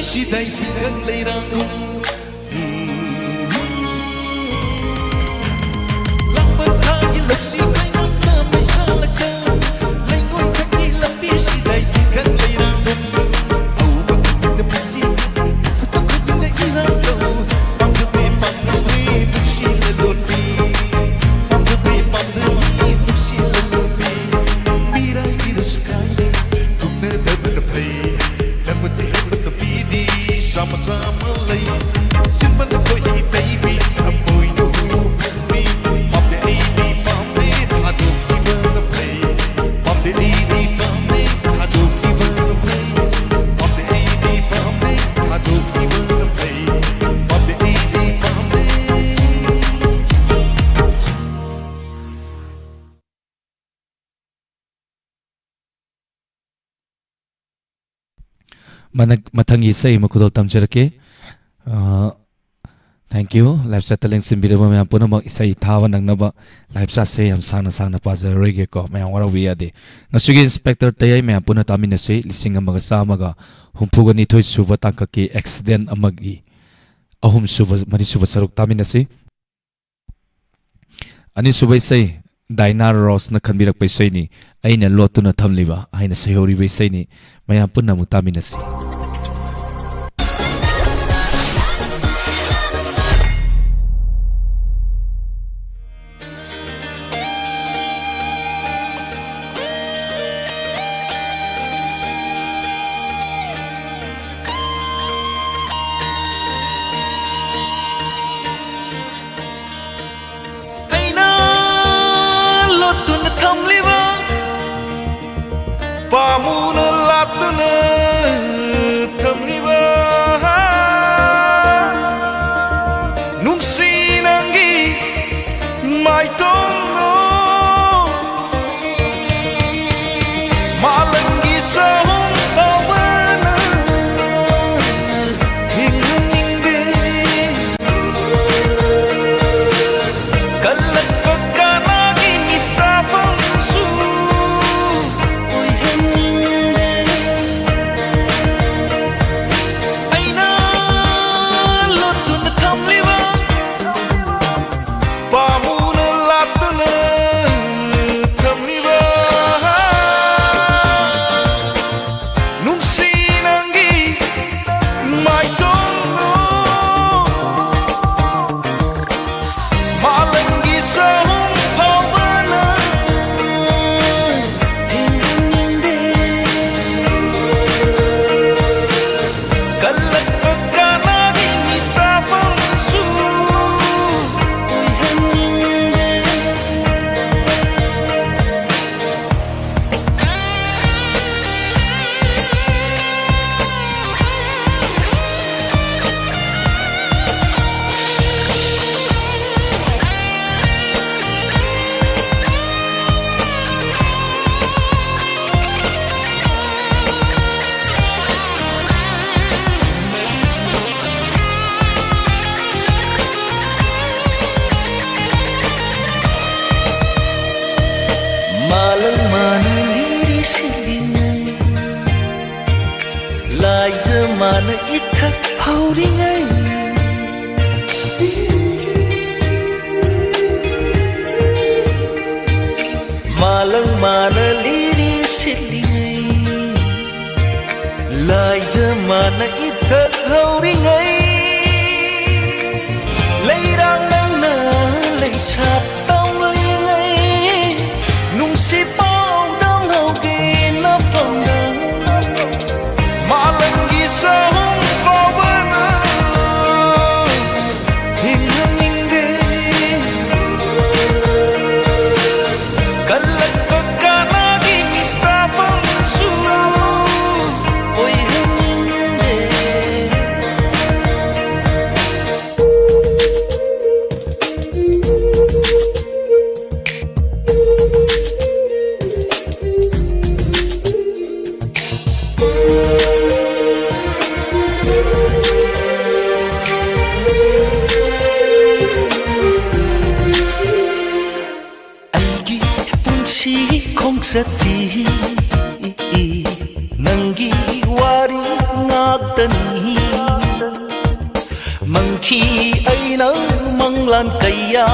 ꯁꯤꯗꯥꯏ ꯇꯤꯡꯈꯪ ꯂꯩꯔꯥꯡꯒꯨꯝ ꯂꯥꯡꯕꯟ ꯊꯥꯒꯤ ꯂꯧꯁꯤ ꯃꯩꯉꯝꯅ ꯃꯩꯁꯥꯜꯂꯒ ꯂꯩꯉꯣꯏ ꯊꯛꯀꯤ ꯂꯝꯕꯤ ꯁꯤꯗꯥꯏ ꯇꯤꯡꯈꯪ ꯂꯩꯔꯥꯡꯒꯨꯝ ꯑꯎꯕ ꯈꯨꯗꯤꯡꯗ ꯃꯤꯁꯤ ꯁꯛꯄ ꯈꯨꯗꯤꯡꯗ ꯏꯔꯥꯡ ꯇꯧ ꯄꯥꯝꯖꯗꯦ ꯄꯥꯝꯖꯗꯦ ꯅꯨꯡꯁꯤ ꯂꯂꯣꯟꯕꯤ ꯄꯥꯝꯖꯗꯦ ꯄꯥꯝꯖꯗꯦ ꯅꯨꯡꯁꯤ ꯂꯂꯣꯟꯕꯤ ꯃꯤꯔꯥꯏꯕꯤꯔꯁꯨ ꯀꯥꯏꯗꯦ ꯊꯨꯞꯅꯗꯕꯅ ꯐꯩ ꯅꯪꯕꯨ ꯇꯦꯛꯍꯟꯕ ꯅꯨꯄꯤꯗꯤ ꯆꯥꯝꯃ ꯆꯥꯝꯃ ꯂꯩ ꯁꯤꯟꯕꯅ ꯊꯣꯛꯏ ꯇꯩꯕꯤ ꯊꯃꯣꯏꯅ ꯍꯨ ꯐꯪꯕꯤ ꯄꯥꯝꯗꯦ ꯑꯩꯗꯤ ꯄꯥꯝꯗꯦ ꯊꯥꯗꯣꯛꯈꯤꯕꯅ ꯐꯩ ꯄꯥꯝꯗꯦ ꯑꯩꯗꯤ ꯄꯥꯝꯗꯦ ꯊꯥꯗꯣꯛꯈꯤꯕꯅ ꯐꯩ ꯄꯥꯝꯗꯦ ꯑꯩꯗꯤ ꯄꯥꯝꯗꯦ ꯊꯥꯗꯣꯛꯈꯤꯕꯅ ꯐꯩ ꯄꯥꯝꯗꯦ ꯑꯩꯗꯤ ꯄꯥꯝꯗꯦ ꯃꯅꯛ-, ꯃꯊꯪꯒꯤ ꯏꯁꯩ ꯑꯃ ꯈꯨꯗꯣꯜ ꯇꯝꯖꯔꯛꯀꯦ꯫ ꯑ, thank you꯫ Live chat-ꯇ ꯂꯦꯡꯁꯤꯟꯕꯤꯔꯕ ꯃꯌꯥꯝ ꯄꯨꯝꯅꯃꯛ ꯏꯁꯩ ꯊꯥꯕ ꯅꯪꯅꯕ live chat-ꯁꯦ ꯌꯥꯝ ꯁꯥꯡꯅ ꯁꯥꯡꯅ ꯄꯥꯖꯔꯔꯣꯏꯒꯦꯀꯣ꯫ ꯃꯌꯥꯝ ꯋꯥꯔꯧꯕꯤ ꯌꯥꯗꯦ꯫ ꯉꯁꯤꯒꯤ Inspector ꯇꯌꯥꯏ ꯃꯌꯥꯝ ꯄꯨꯟꯅ ꯇꯥꯃꯤꯟꯅꯁꯤ꯫ ꯂꯤꯁꯤꯡ ꯑꯃꯒ ꯆꯥꯝꯃꯒ ꯍꯨꯝꯐꯨꯒ ꯅꯤꯊꯣꯏ ꯁꯨꯕ ꯇꯥꯡꯀꯛꯀꯤ accident ꯑꯃꯒꯤ ꯑꯍꯨꯝ ꯁꯨꯕ, ꯃꯔꯤ ꯁꯨꯕ ꯁꯔꯨꯛ ꯇꯥꯃꯤꯟꯅꯁꯤ꯫ ꯑꯅꯤꯁꯨꯕ ꯏꯁꯩ, ꯗꯥꯏꯅꯥ ꯔꯣꯁꯅ ꯈꯟꯕꯤꯔꯛꯄ ꯏꯁꯩꯅꯤ, ꯑꯩꯅ ꯂꯣꯠꯇꯨꯅ ꯊꯝꯂꯤꯕ ꯍꯥꯏꯅ ꯁꯩꯍꯧꯔꯤꯕ ꯏꯁꯩꯅꯤ꯫ ꯃꯌꯥꯝ ꯄꯨꯟꯅ ꯑꯃꯨꯛ ꯇꯥꯃꯤꯟꯅꯁꯤ꯫ ꯑꯩꯅ ꯂꯣꯠꯇꯨꯅ ꯊꯝꯂꯤꯕ ꯄꯥꯃꯨꯅ ꯂꯥꯠꯇꯨꯅ ꯃꯥꯂꯪ ꯃꯥꯅ ꯂꯤꯔꯤ ꯁꯤꯜꯂꯤꯉꯩ, ꯂꯥꯏꯖ ꯃꯥꯅ ꯏꯊꯛ ꯍꯧꯔꯤꯉꯩ, ꯃꯥꯂꯪ ꯃꯥꯅ ꯂꯤꯔꯤ ꯁꯤꯜꯂꯤꯉꯩ, ꯂꯥꯏꯖ ꯃꯥꯅ ꯏꯊꯛ ꯍꯧꯔꯤꯉꯩ, ꯂꯩꯔꯥꯡ ꯅꯪꯅ ꯂꯩꯁꯥ ꯇꯝꯂꯤꯉꯩ, ꯅꯨꯡꯁꯤ ꯄꯥꯎꯗꯝ ꯍꯧꯒꯦ ꯅꯐꯝꯗ, ꯃꯥꯂꯪꯒꯤ ꯆꯍꯨꯝ ꯐꯥꯎꯕꯅ ꯍꯤꯡꯍꯟꯅꯤꯡꯗꯦ꯫ ꯀꯜꯂꯛꯄ ꯀꯅꯥꯒꯤ ꯃꯤꯇꯥꯐꯝꯁꯨ ꯑꯣꯏꯍꯟꯅꯤꯡꯗꯦ꯫ ꯑꯩꯒꯤ ꯄꯨꯟꯁꯤ ꯈꯣꯡꯆꯠꯇꯤ ꯅꯪꯒꯤ ꯋꯥꯔꯤ ꯉꯥꯛꯇꯅꯤ꯫ ꯃꯪꯈꯤ ꯑꯩꯅ ꯃꯪꯂꯥꯟ ꯀꯌꯥ,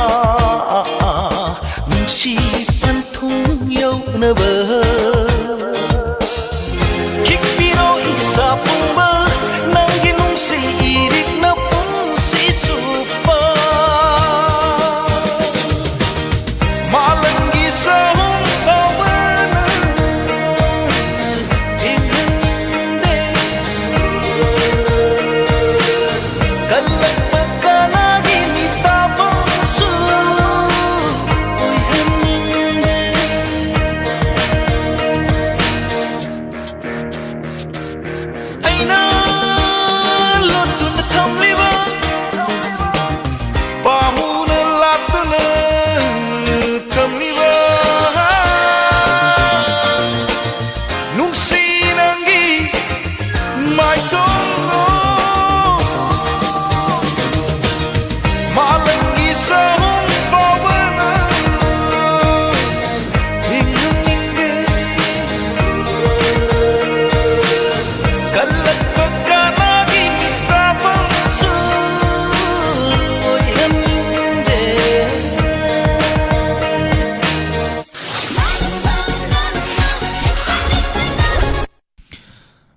ꯅꯨꯡꯁꯤ ꯄꯟꯊꯨꯡ ꯌꯧꯅꯕ꯫ ꯈꯤꯛꯄꯤꯔꯣ ꯏꯁꯥ ꯄꯨꯝꯕ, ꯅꯪꯒꯤ ꯅꯨꯡꯁꯤ ꯏꯔꯤꯛꯅ ꯄꯨꯟꯁꯤ ꯆꯨꯞꯄ꯫ ꯃꯥꯂꯪꯒꯤ ꯆꯍꯨꯝ ꯐꯥꯎꯕꯅ ꯊꯦꯡꯍꯟꯅꯤꯡꯗꯦ꯫ ꯀꯜꯂꯛꯄ ꯀꯅꯥꯒꯤ ꯃꯤꯇꯥꯐꯝꯁꯨ ꯑꯣꯏꯍꯟꯅꯤꯡꯗꯦ꯫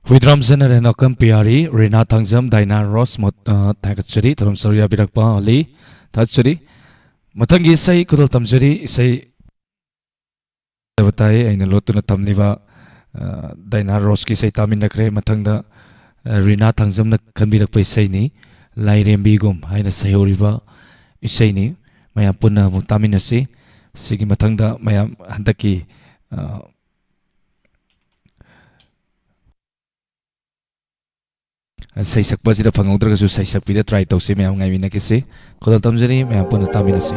ꯍꯨꯏꯗ꯭ꯔꯥꯝ ꯁꯅꯔꯦ ꯅꯥꯀꯝ ꯄꯤꯌꯥꯔꯤ, ꯔꯤꯅꯥ ꯊꯥꯡꯖꯝ, ꯗꯥꯏꯅꯥ ꯔꯣꯁ ꯃꯣꯠ-, ꯑ, ꯊꯥꯒꯠꯆꯔꯤ꯫ ꯊꯧꯔꯝ ꯁꯔꯨꯛ ꯌꯥꯕꯤꯔꯛꯄ ꯑꯂꯤ ꯊꯥꯒꯠꯆꯔꯤ꯫ ꯃꯊꯪꯒꯤ ꯏꯁꯩ ꯈꯨꯗꯣꯜ ꯇꯝꯖꯔꯤ, ꯏꯁꯩ ꯐꯖꯕ ꯇꯥꯏ꯫ ꯑꯩꯅ ꯂꯣꯠꯇꯨꯅ ꯊꯝꯂꯤꯕ, ꯑ, ꯗꯥꯏꯅꯥ ꯔꯣꯁꯀꯤ ꯏꯁꯩ ꯇꯥꯃꯤꯟꯅꯈ꯭ꯔꯦ꯫ ꯃꯊꯪꯗ, ꯑ, ꯔꯤꯅꯥ ꯊꯥꯡꯖꯝꯅ ꯈꯟꯕꯤꯔꯛꯄ ꯏꯁꯩꯅꯤ, ꯂꯥꯏꯔꯦꯝꯕꯤꯒꯨꯝ ꯍꯥꯏꯅ ꯁꯩꯍꯧꯔꯤꯕ ꯏꯁꯩꯅꯤ꯫ ꯃꯌꯥꯝ ꯄꯨꯟꯅ ꯑꯃꯨꯛ ꯇꯥꯃꯤꯟꯅꯁꯤ꯫ ꯁꯤꯒꯤ ꯃꯊꯪꯗ ꯃꯌꯥꯝ ꯍꯟꯗꯛꯀꯤ, ꯑ, ꯁꯩꯁꯛꯄꯁꯤꯗ ꯐꯪꯍꯧꯗ꯭ꯔꯒꯁꯨ ꯁꯩꯁꯛꯄꯤꯗ try ꯇꯧꯁꯤ, ꯃꯌꯥꯝ ꯉꯥꯏꯃꯤꯟꯅꯈꯤꯁꯤ꯫ ꯈꯨꯗꯣꯜ ꯇꯝꯖꯔꯤ, ꯃꯌꯥꯝ ꯄꯨꯟꯅ ꯇꯥꯃꯤꯟꯅꯁꯤ꯫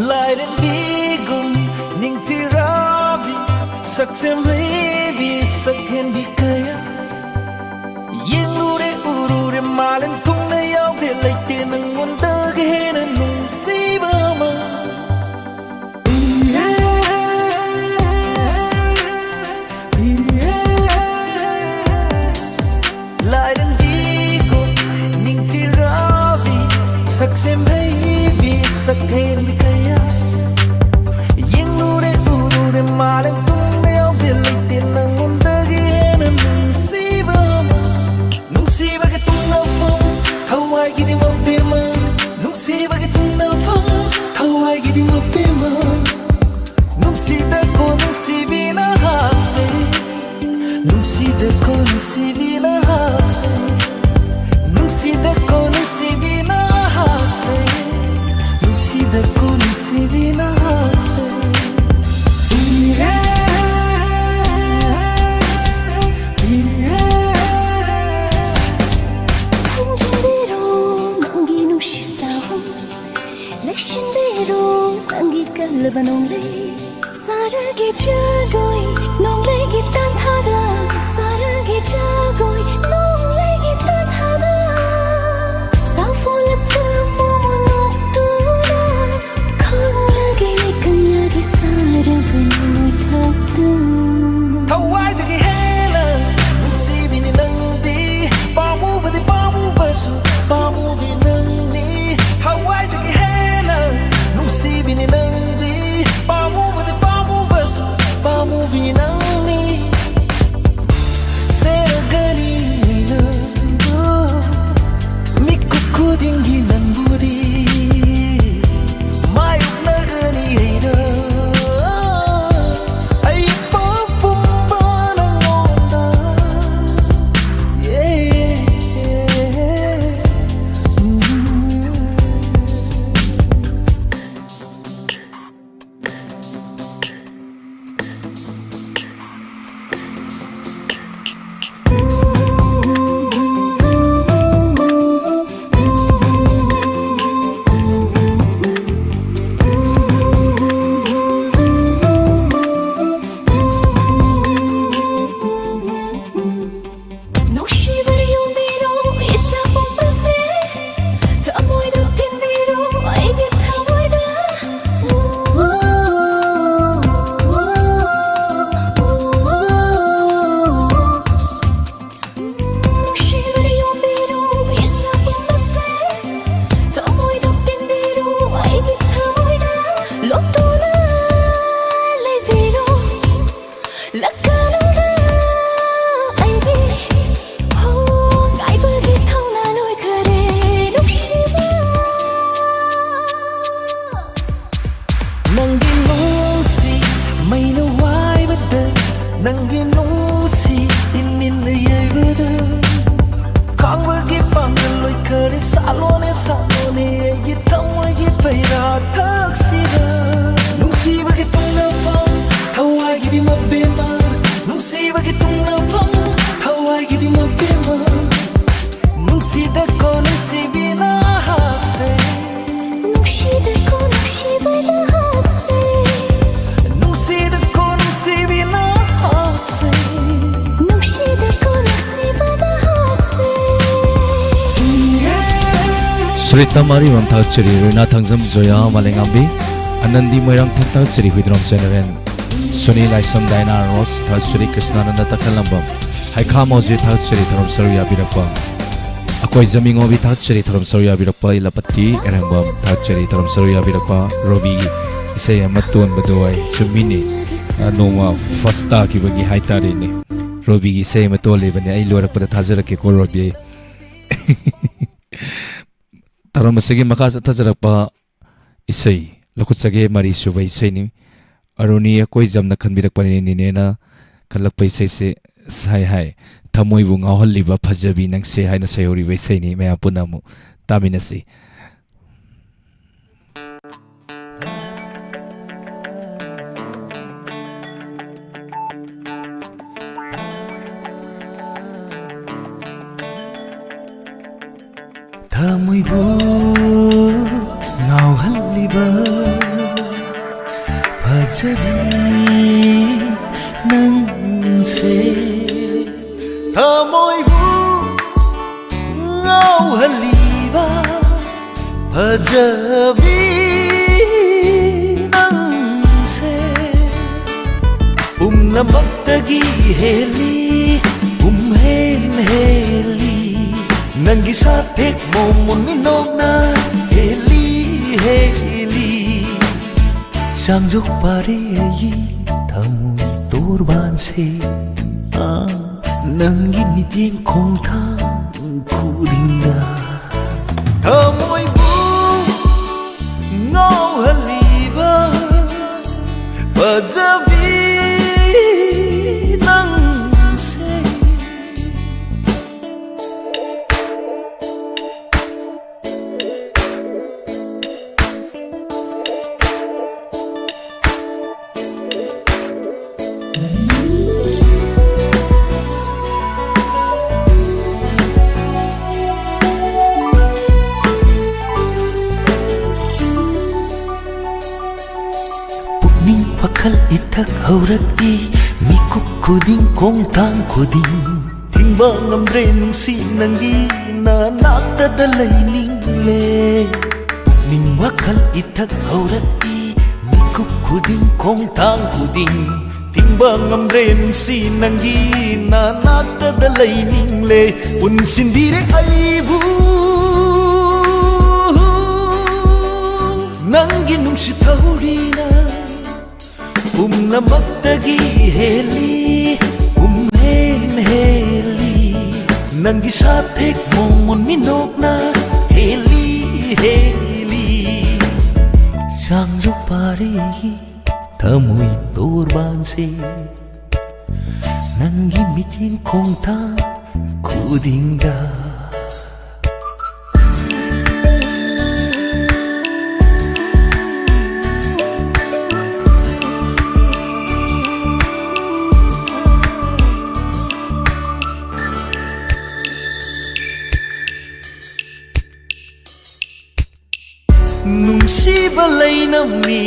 ꯂꯥꯏꯔꯦꯝꯕꯤꯒꯨꯝ ꯅꯤꯡꯊꯤꯔꯥꯕꯤ, ꯁꯛꯁꯦꯝ ꯍꯩꯕꯤ, ꯁꯛꯍꯦꯟꯕꯤ ꯀꯌꯥ ꯌꯦꯡꯂꯨꯔꯦ, ꯎꯔꯨꯔꯦ, ꯃꯥꯂꯦꯝ ꯊꯨꯡꯅ ꯌꯥꯎꯗꯦ, ꯂꯩꯇꯦ ꯅꯪꯉꯣꯟꯗꯒꯤ ꯍꯦꯟꯅ ꯅꯨꯡꯁꯤꯕ ꯑꯃ꯫ ꯂꯥꯏꯔꯦꯝꯕꯤꯒꯨꯝ ꯅꯤꯡꯊꯤꯔꯥꯕꯤ, ꯁꯛꯁꯦꯝ ꯍꯩꯕꯤ, ꯁꯛꯍꯦꯟꯕꯤ ꯀꯌꯥ ꯌꯦꯡꯂꯨꯔꯦ, ꯎꯔꯨꯔꯦ, ꯃꯥꯂꯦꯝ ꯇꯨꯡꯗ ꯌꯥꯎꯗꯦ, ꯂꯩꯇꯦ ꯅꯪꯉꯣꯟꯗꯒꯤ ꯍꯦꯟꯅ ꯅꯨꯡꯁꯤꯕ ꯑꯃ꯫ ꯅꯨꯡꯁꯤꯕꯒꯤ ꯇꯨꯡꯂꯧꯐꯝ, ꯊꯋꯥꯏꯒꯤꯗꯤ ꯃꯄꯦꯃ꯫ ꯅꯨꯡꯁꯤꯕꯒꯤ ꯇꯨꯡꯂꯧꯐꯝ, ꯊꯋꯥꯏꯒꯤꯗꯤ ꯃꯄꯦꯃ꯫ ꯅꯨꯡꯁꯤꯗꯀꯣ ꯅꯨꯡꯁꯤꯕꯤ ꯅꯍꯥꯛꯁꯦ, ꯅꯨꯡꯁꯤꯗꯀꯣ ꯅꯨꯡꯁꯤꯕꯤ ꯅꯍꯥꯛꯁꯦ, ꯅꯨꯡꯁꯤꯗꯀꯣ ꯅꯨꯡꯁꯤꯕꯤ ꯅꯍꯥꯛꯁꯦ, ꯅꯨꯡꯁꯤꯗꯀꯣ ꯅꯨꯡꯁꯤꯕꯤ ꯅꯍꯥꯛꯁꯦ꯫ ꯈꯨꯝꯖꯤꯟꯕꯤꯔꯣ ꯅꯪꯒꯤ ꯅꯨꯡꯁꯤ ꯁꯥꯍꯨꯝ, ꯂꯩꯁꯤꯟꯕꯤꯔꯣ ꯅꯪꯒꯤ ꯀꯜꯂꯕ ꯅꯣꯡꯂꯩ꯫ ꯁꯥꯔꯒꯤ ꯖꯒꯣꯏ ꯅꯣꯡꯂꯩꯒꯤ ꯇꯥꯟꯊꯥꯗ, ꯁꯥꯔꯒꯤ ꯖꯒꯣꯏ ꯅꯣꯡꯂꯩꯒꯤ ꯇꯥꯟꯊꯥꯗ꯫ ꯅꯨꯡꯁꯤꯗꯀꯣ ꯅꯨꯡꯁꯤꯕꯤ ꯅꯍꯥꯛꯁꯦ, ꯅꯨꯡꯁꯤꯗꯀꯣ ꯅꯨꯡꯁꯤꯕ ꯅꯍꯥꯛꯁꯦ, ꯅꯨꯡꯁꯤꯗꯀꯣ ꯅꯨꯡꯁꯤꯕꯤ ꯅꯍꯥꯛꯁꯦ, ꯅꯨꯡꯁꯤꯗꯀꯣ ꯅꯨꯡꯁꯤꯕ ꯅꯍꯥꯛꯁꯦ꯫ ꯁꯨꯔꯤꯇꯥ ꯃꯥꯔꯤꯕꯝ ꯊꯥꯒꯠꯆꯔꯤ, ꯔꯤꯅꯥ ꯊꯥꯡꯖꯝ, ꯖꯣꯌꯥ ꯃꯥꯂꯦꯉꯥꯝꯕꯤ, ꯑꯅꯟꯗꯤ ꯃꯣꯏꯔꯥꯡꯊꯦꯝ ꯊꯥꯒꯠꯆꯔꯤ, ꯍꯨꯏꯗ꯭ꯔꯣꯝ ꯆꯦꯅꯔꯦꯟ, ꯁꯣꯅꯤ ꯂꯥꯏꯁ꯭ꯔꯝ, ꯗꯥꯏꯅꯥ ꯔꯣꯁ ꯊꯥꯒꯠꯆꯔꯤ, ꯀ꯭ꯔꯤꯁꯅꯥꯅꯟꯗ ꯇꯈꯦꯜꯂꯝꯕꯝ, ꯍꯩꯈꯥ ꯃꯣꯖꯤ ꯊꯥꯒꯠꯆꯔꯤ, ꯊꯧꯔꯝ ꯁꯔꯨꯛ ꯌꯥꯕꯤꯔꯛꯄ꯫ ꯑꯩꯈꯣꯏ ꯖꯃꯤꯉꯣꯕꯤ ꯊꯥꯒꯠꯆꯔꯤ, ꯊꯧꯔꯝ ꯁꯔꯨꯛ ꯌꯥꯕꯤꯔꯛꯄ꯫ ꯏꯂꯥꯄꯇꯤ ꯑꯦꯔꯪꯕꯝ ꯊꯥꯒꯠꯆꯔꯤ, ꯊꯧꯔꯝ ꯁꯔꯨꯛ ꯌꯥꯕꯤꯔꯛꯄ꯫ ꯔꯣꯕꯤꯒꯤ ꯏꯁꯩ ꯑꯃ ꯇꯣꯟꯕꯗꯣ ꯑꯩ ꯆꯨꯝꯃꯤꯅꯦ꯫ ꯑ, ꯅꯣꯡꯃ ꯐꯥꯔꯁ ꯇꯥꯈꯤꯕꯒꯤ ꯍꯥꯏꯇꯥꯔꯦꯅꯦ꯫ ꯔꯣꯕꯤꯒꯤ ꯏꯁꯩ ꯑꯃ ꯇꯣꯜꯂꯤꯕꯅꯦ, ꯑꯩ ꯂꯣꯏꯔꯛꯄꯗ ꯊꯥꯖꯔꯛꯀꯦꯀꯣ, ꯔꯣꯕꯤ꯫ ꯊꯧꯔꯝ ꯑꯁꯤꯒꯤ ꯃꯈꯥ ꯆꯠꯊꯖꯔꯛꯄ ꯏꯁꯩ ꯂꯧꯈꯠꯆꯒꯦ, ꯃꯔꯤꯁꯨꯕ ꯏꯁꯩꯅꯤ꯫ ꯑꯔꯨꯅꯤ ꯑꯩꯈꯣꯏ ꯖꯝꯅ ꯈꯟꯕꯤꯔꯛꯄꯅꯤ, ꯅꯤꯅꯦꯅ ꯈꯜꯂꯛꯄ ꯏꯁꯩꯁꯦ꯫ ꯁꯥꯏ ꯍꯥꯏ, ꯊꯃꯣꯏꯕꯨ ꯉꯥꯎꯍꯜꯂꯤꯕ ꯐꯖꯕꯤ ꯅꯪꯁꯦ ꯍꯥꯏꯅ ꯁꯩꯍꯧꯔꯤꯕ ꯏꯁꯩꯅꯤ꯫ ꯃꯌꯥꯝ ꯄꯨꯟꯅ ꯑꯃꯨꯛ ꯇꯥꯃꯤꯟꯅꯁꯤ꯫ ꯊꯃꯣꯏꯕꯨ ꯉꯥꯎꯍꯜꯂꯤꯕ ꯐꯖꯕꯤ ꯅꯪꯁꯦ, ꯊꯃꯣꯏꯕꯨ ꯉꯥꯎꯍꯜꯂꯤꯕ ꯐꯖꯕꯤ ꯅꯪꯁꯦ, ꯄꯨꯝꯅꯃꯛꯇꯒꯤ ꯍꯦꯜꯂꯤ, ꯄꯨꯝꯍꯦꯟ ꯍꯦꯜꯂꯤ꯫ ꯅꯪꯒꯤ ꯁꯥꯊꯦꯛ ꯃꯣꯃꯣꯟ ꯃꯤꯅꯣꯛꯅ ꯍꯦꯜꯂꯤ, ꯍꯦꯜꯂꯤ꯫ ꯆꯥꯡꯖꯣꯛ ꯄꯥꯔꯦ ꯑꯩꯒꯤ ꯊꯃꯣꯏ ꯇꯣꯔꯕꯥꯟꯁꯦ, ꯑꯥ, ꯅꯪꯒꯤ ꯃꯤꯠꯌꯦꯡ ꯈꯣꯡꯊꯥꯡ ꯈꯨꯗꯤꯡꯗ ꯊꯃꯣꯏꯕꯨ ꯉꯥꯎꯍꯜꯂꯤꯕ ꯐꯖꯕꯤ ꯅꯪꯁꯦ꯫ ꯍꯧꯔꯛꯏ ꯃꯤꯀꯨꯞ ꯈꯨꯗꯤꯡ, ꯈꯣꯡꯊꯥꯡ ꯈꯨꯗꯤꯡ, ꯊꯤꯡꯕ ꯉꯝꯗ꯭ꯔꯦ ꯅꯨꯡꯁꯤ ꯅꯪꯒꯤ ꯅꯅꯥꯛꯇꯗ ꯂꯩꯅꯤꯡꯂꯦ꯫ ꯄꯨꯛꯅꯤꯡ ꯋꯥꯈꯜ ꯏꯊꯛ ꯍꯧꯔꯛꯏ ꯃꯤꯀꯨꯞ ꯈꯨꯗꯤꯡ, ꯈꯣꯡꯊꯥꯡ ꯈꯨꯗꯤꯡ, ꯊꯤꯡꯕ ꯉꯝꯗ꯭ꯔꯦ ꯅꯨꯡꯁꯤ ꯅꯪꯒꯤ ꯅꯅꯥꯛꯇꯗ ꯂꯩꯅꯤꯡꯂꯦ꯫ ꯄꯨꯟꯁꯤꯟꯕꯤꯔꯦ ꯑꯩꯕꯨ ꯅꯪꯒꯤ ꯅꯨꯡꯁꯤꯠ ꯊꯧꯔꯤꯅ꯫ ꯄꯨꯝꯅꯃꯛꯇꯒꯤ ꯍꯦꯜꯂꯤ, ꯄꯨꯝꯍꯦꯟ ꯍꯦꯜꯂꯤ꯫ ꯅꯪꯒꯤ ꯁꯥꯊꯦꯛ ꯃꯣꯃꯣꯟ ꯃꯤꯅꯣꯛꯅ ꯍꯦꯜꯂꯤ, ꯍꯦꯜꯂꯤ꯫ ꯆꯥꯡꯖꯨ ꯄꯥꯔꯦ ꯊꯃꯣꯏ ꯇꯣꯔꯕꯥꯟꯁꯦ, ꯅꯪꯒꯤ ꯃꯤꯠꯌꯦꯡ ꯈꯣꯡꯊꯥꯡ ꯈꯨꯗꯤꯡꯗ꯫ ꯅꯨꯡꯁꯤꯕ ꯂꯩꯅꯝꯃꯤ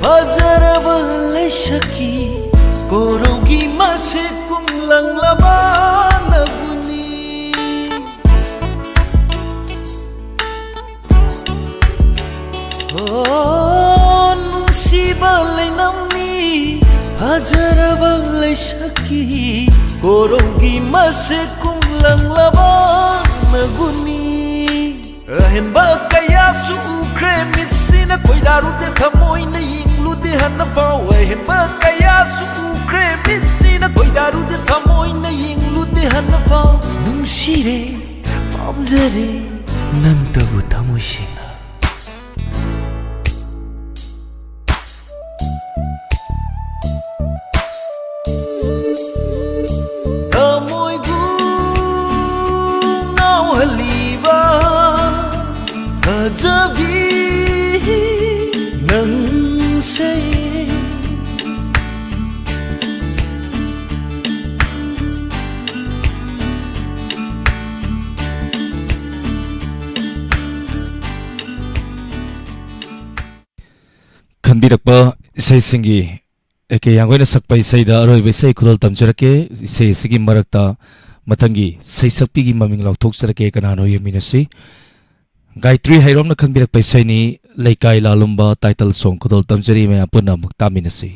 ꯐꯖꯔꯕ ꯂꯩꯁꯛꯀꯤ ꯀꯣꯔꯧꯒꯤ ꯃꯁꯦꯛ ꯀꯨꯝꯂꯪꯂꯕ ꯅꯒꯨꯅꯤ꯫ ꯑꯣ, ꯅꯨꯡꯁꯤꯕ ꯂꯩꯅꯝꯃꯤ ꯐꯖꯔꯕ ꯂꯩꯁꯛꯀꯤ ꯀꯣꯔꯧꯒꯤ ꯃꯁꯦꯛ ꯀꯨꯝꯂꯪꯂꯕ ꯅꯒꯨꯅꯤ꯫ ꯑꯍꯦꯟꯕ ꯀꯌꯥꯁꯨ ꯎꯈ꯭ꯔꯦ ꯃꯤꯠꯁꯤꯅ ꯈꯣꯏꯗꯥꯔꯨꯗꯦ ꯊꯃꯣꯏꯅ ꯌꯦꯡꯂꯨꯗꯦ ꯍꯟꯅ ꯐꯥꯎ꯫ ꯑꯍꯦꯟꯕ ꯀꯌꯥꯁꯨ ꯎꯈ꯭ꯔꯦ ꯃꯤꯠꯁꯤꯅ ꯈꯣꯏꯗꯥꯔꯨꯗꯦ ꯊꯃꯣꯏꯅ ꯌꯦꯡꯂꯨꯗꯦ ꯍꯟꯅ ꯐꯥꯎ꯫ ꯅꯨꯡꯁꯤꯔꯦ ꯄꯥꯝꯖꯔꯦ ꯅꯪꯇꯕꯨ ꯊꯃꯣꯏ ꯁꯦꯡꯅ꯫ ꯊꯃꯣꯏꯕꯨ ꯉꯥꯎꯍꯜꯂꯤꯕ ꯐꯖꯕꯤ ꯅꯪꯁꯦ꯫ ꯈꯟꯕꯤꯔꯛꯄ ꯏꯁꯩꯁꯤꯡꯒꯤ ꯑꯦ ꯀꯦ ꯌꯥꯡꯒꯣꯏꯅ ꯁꯛꯄ ꯏꯁꯩꯗ ꯑꯔꯣꯏꯕ ꯏꯁꯩ ꯈꯨꯗꯣꯜ ꯇꯝꯖꯔꯛꯀꯦ꯫ ꯏꯁꯩ ꯑꯁꯤꯒꯤ ꯃꯔꯛꯇ ꯃꯊꯪꯒꯤ ꯁꯩꯁꯛꯄꯤꯒꯤ ꯃꯃꯤꯡ ꯂꯥꯎꯊꯣꯛꯆꯔꯛꯀꯦ, ꯀꯅꯥꯅꯣ ꯌꯦꯡꯃꯤꯟꯅꯁꯤ꯫ ꯒꯥꯌꯇ꯭ꯔꯤ ꯍꯩꯔꯣꯝꯅ ꯈꯟꯕꯤꯔꯛꯄ ꯏꯁꯩꯅꯤ, ꯂꯩꯀꯥꯏ ꯂꯥꯂꯨꯝꯕ title song ꯈꯨꯗꯣꯜ ꯇꯝꯖꯔꯤ, ꯃꯌꯥꯝ ꯄꯨꯟꯅ ꯑꯃꯨꯛ ꯇꯥꯃꯤꯟꯅꯁꯤ꯫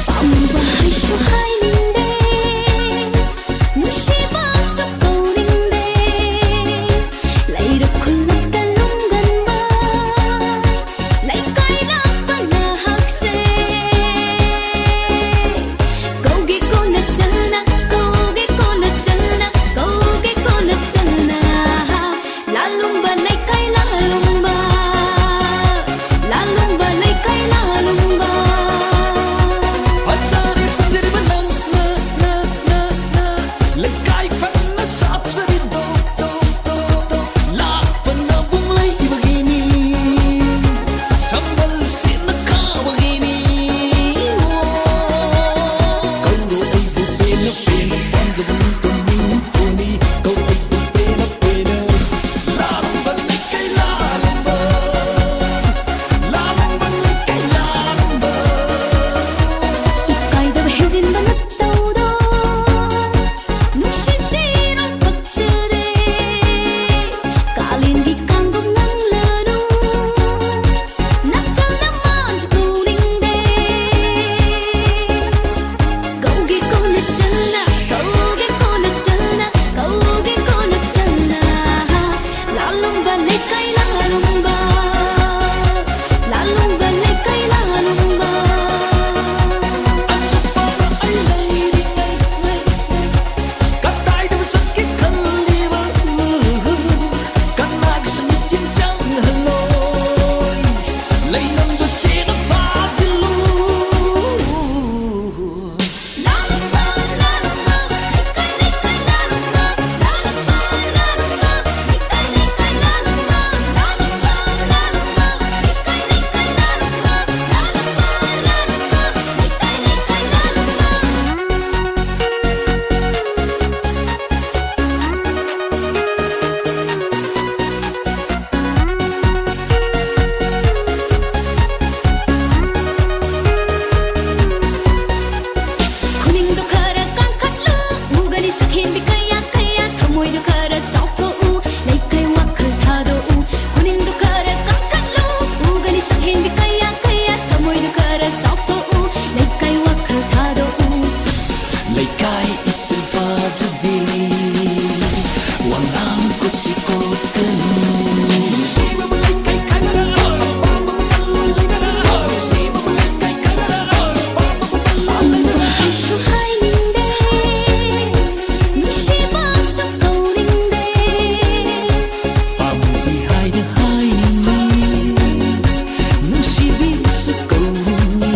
ꯄꯥꯝꯕ ꯍꯥꯏꯁꯨ ꯍꯥꯏꯅꯤꯡꯗꯦ, ꯅꯨꯡꯁꯤꯕꯁꯨ ꯀꯧꯅꯤꯡꯗꯦ, ꯂꯩꯔꯛ ꯈꯨꯜꯂꯛꯇ ꯂꯨꯝꯒꯟꯕ, ꯂꯩꯀꯥꯏ ꯂꯥꯛꯄꯅ ꯐꯖꯕꯤ, ꯋꯥꯉꯥꯡ ꯈꯨꯠꯁꯤ ꯀꯣꯛꯀꯅꯨ꯫ ꯅꯨꯡꯁꯤꯕꯕꯨ ꯂꯩꯀꯥꯏ ꯈꯥꯏꯅꯔ, ꯅꯨꯡꯁꯤꯕꯕꯨ ꯂꯩꯀꯥꯏ ꯈꯥꯏꯅꯔ꯫ ꯀꯩꯁꯨ ꯍꯥꯏꯅꯤꯡꯗꯦ, ꯅꯨꯡꯁꯤꯕꯁꯨ ꯀꯧꯅꯤꯡꯗꯦ꯫ ꯄꯥꯝꯃꯨꯗꯤ ꯍꯥꯏꯗ ꯍꯥꯏꯅꯤꯡꯉꯤ, ꯅꯨꯡꯁꯤꯕꯤꯁꯨ ꯀꯧꯅꯤꯡꯉꯤ꯫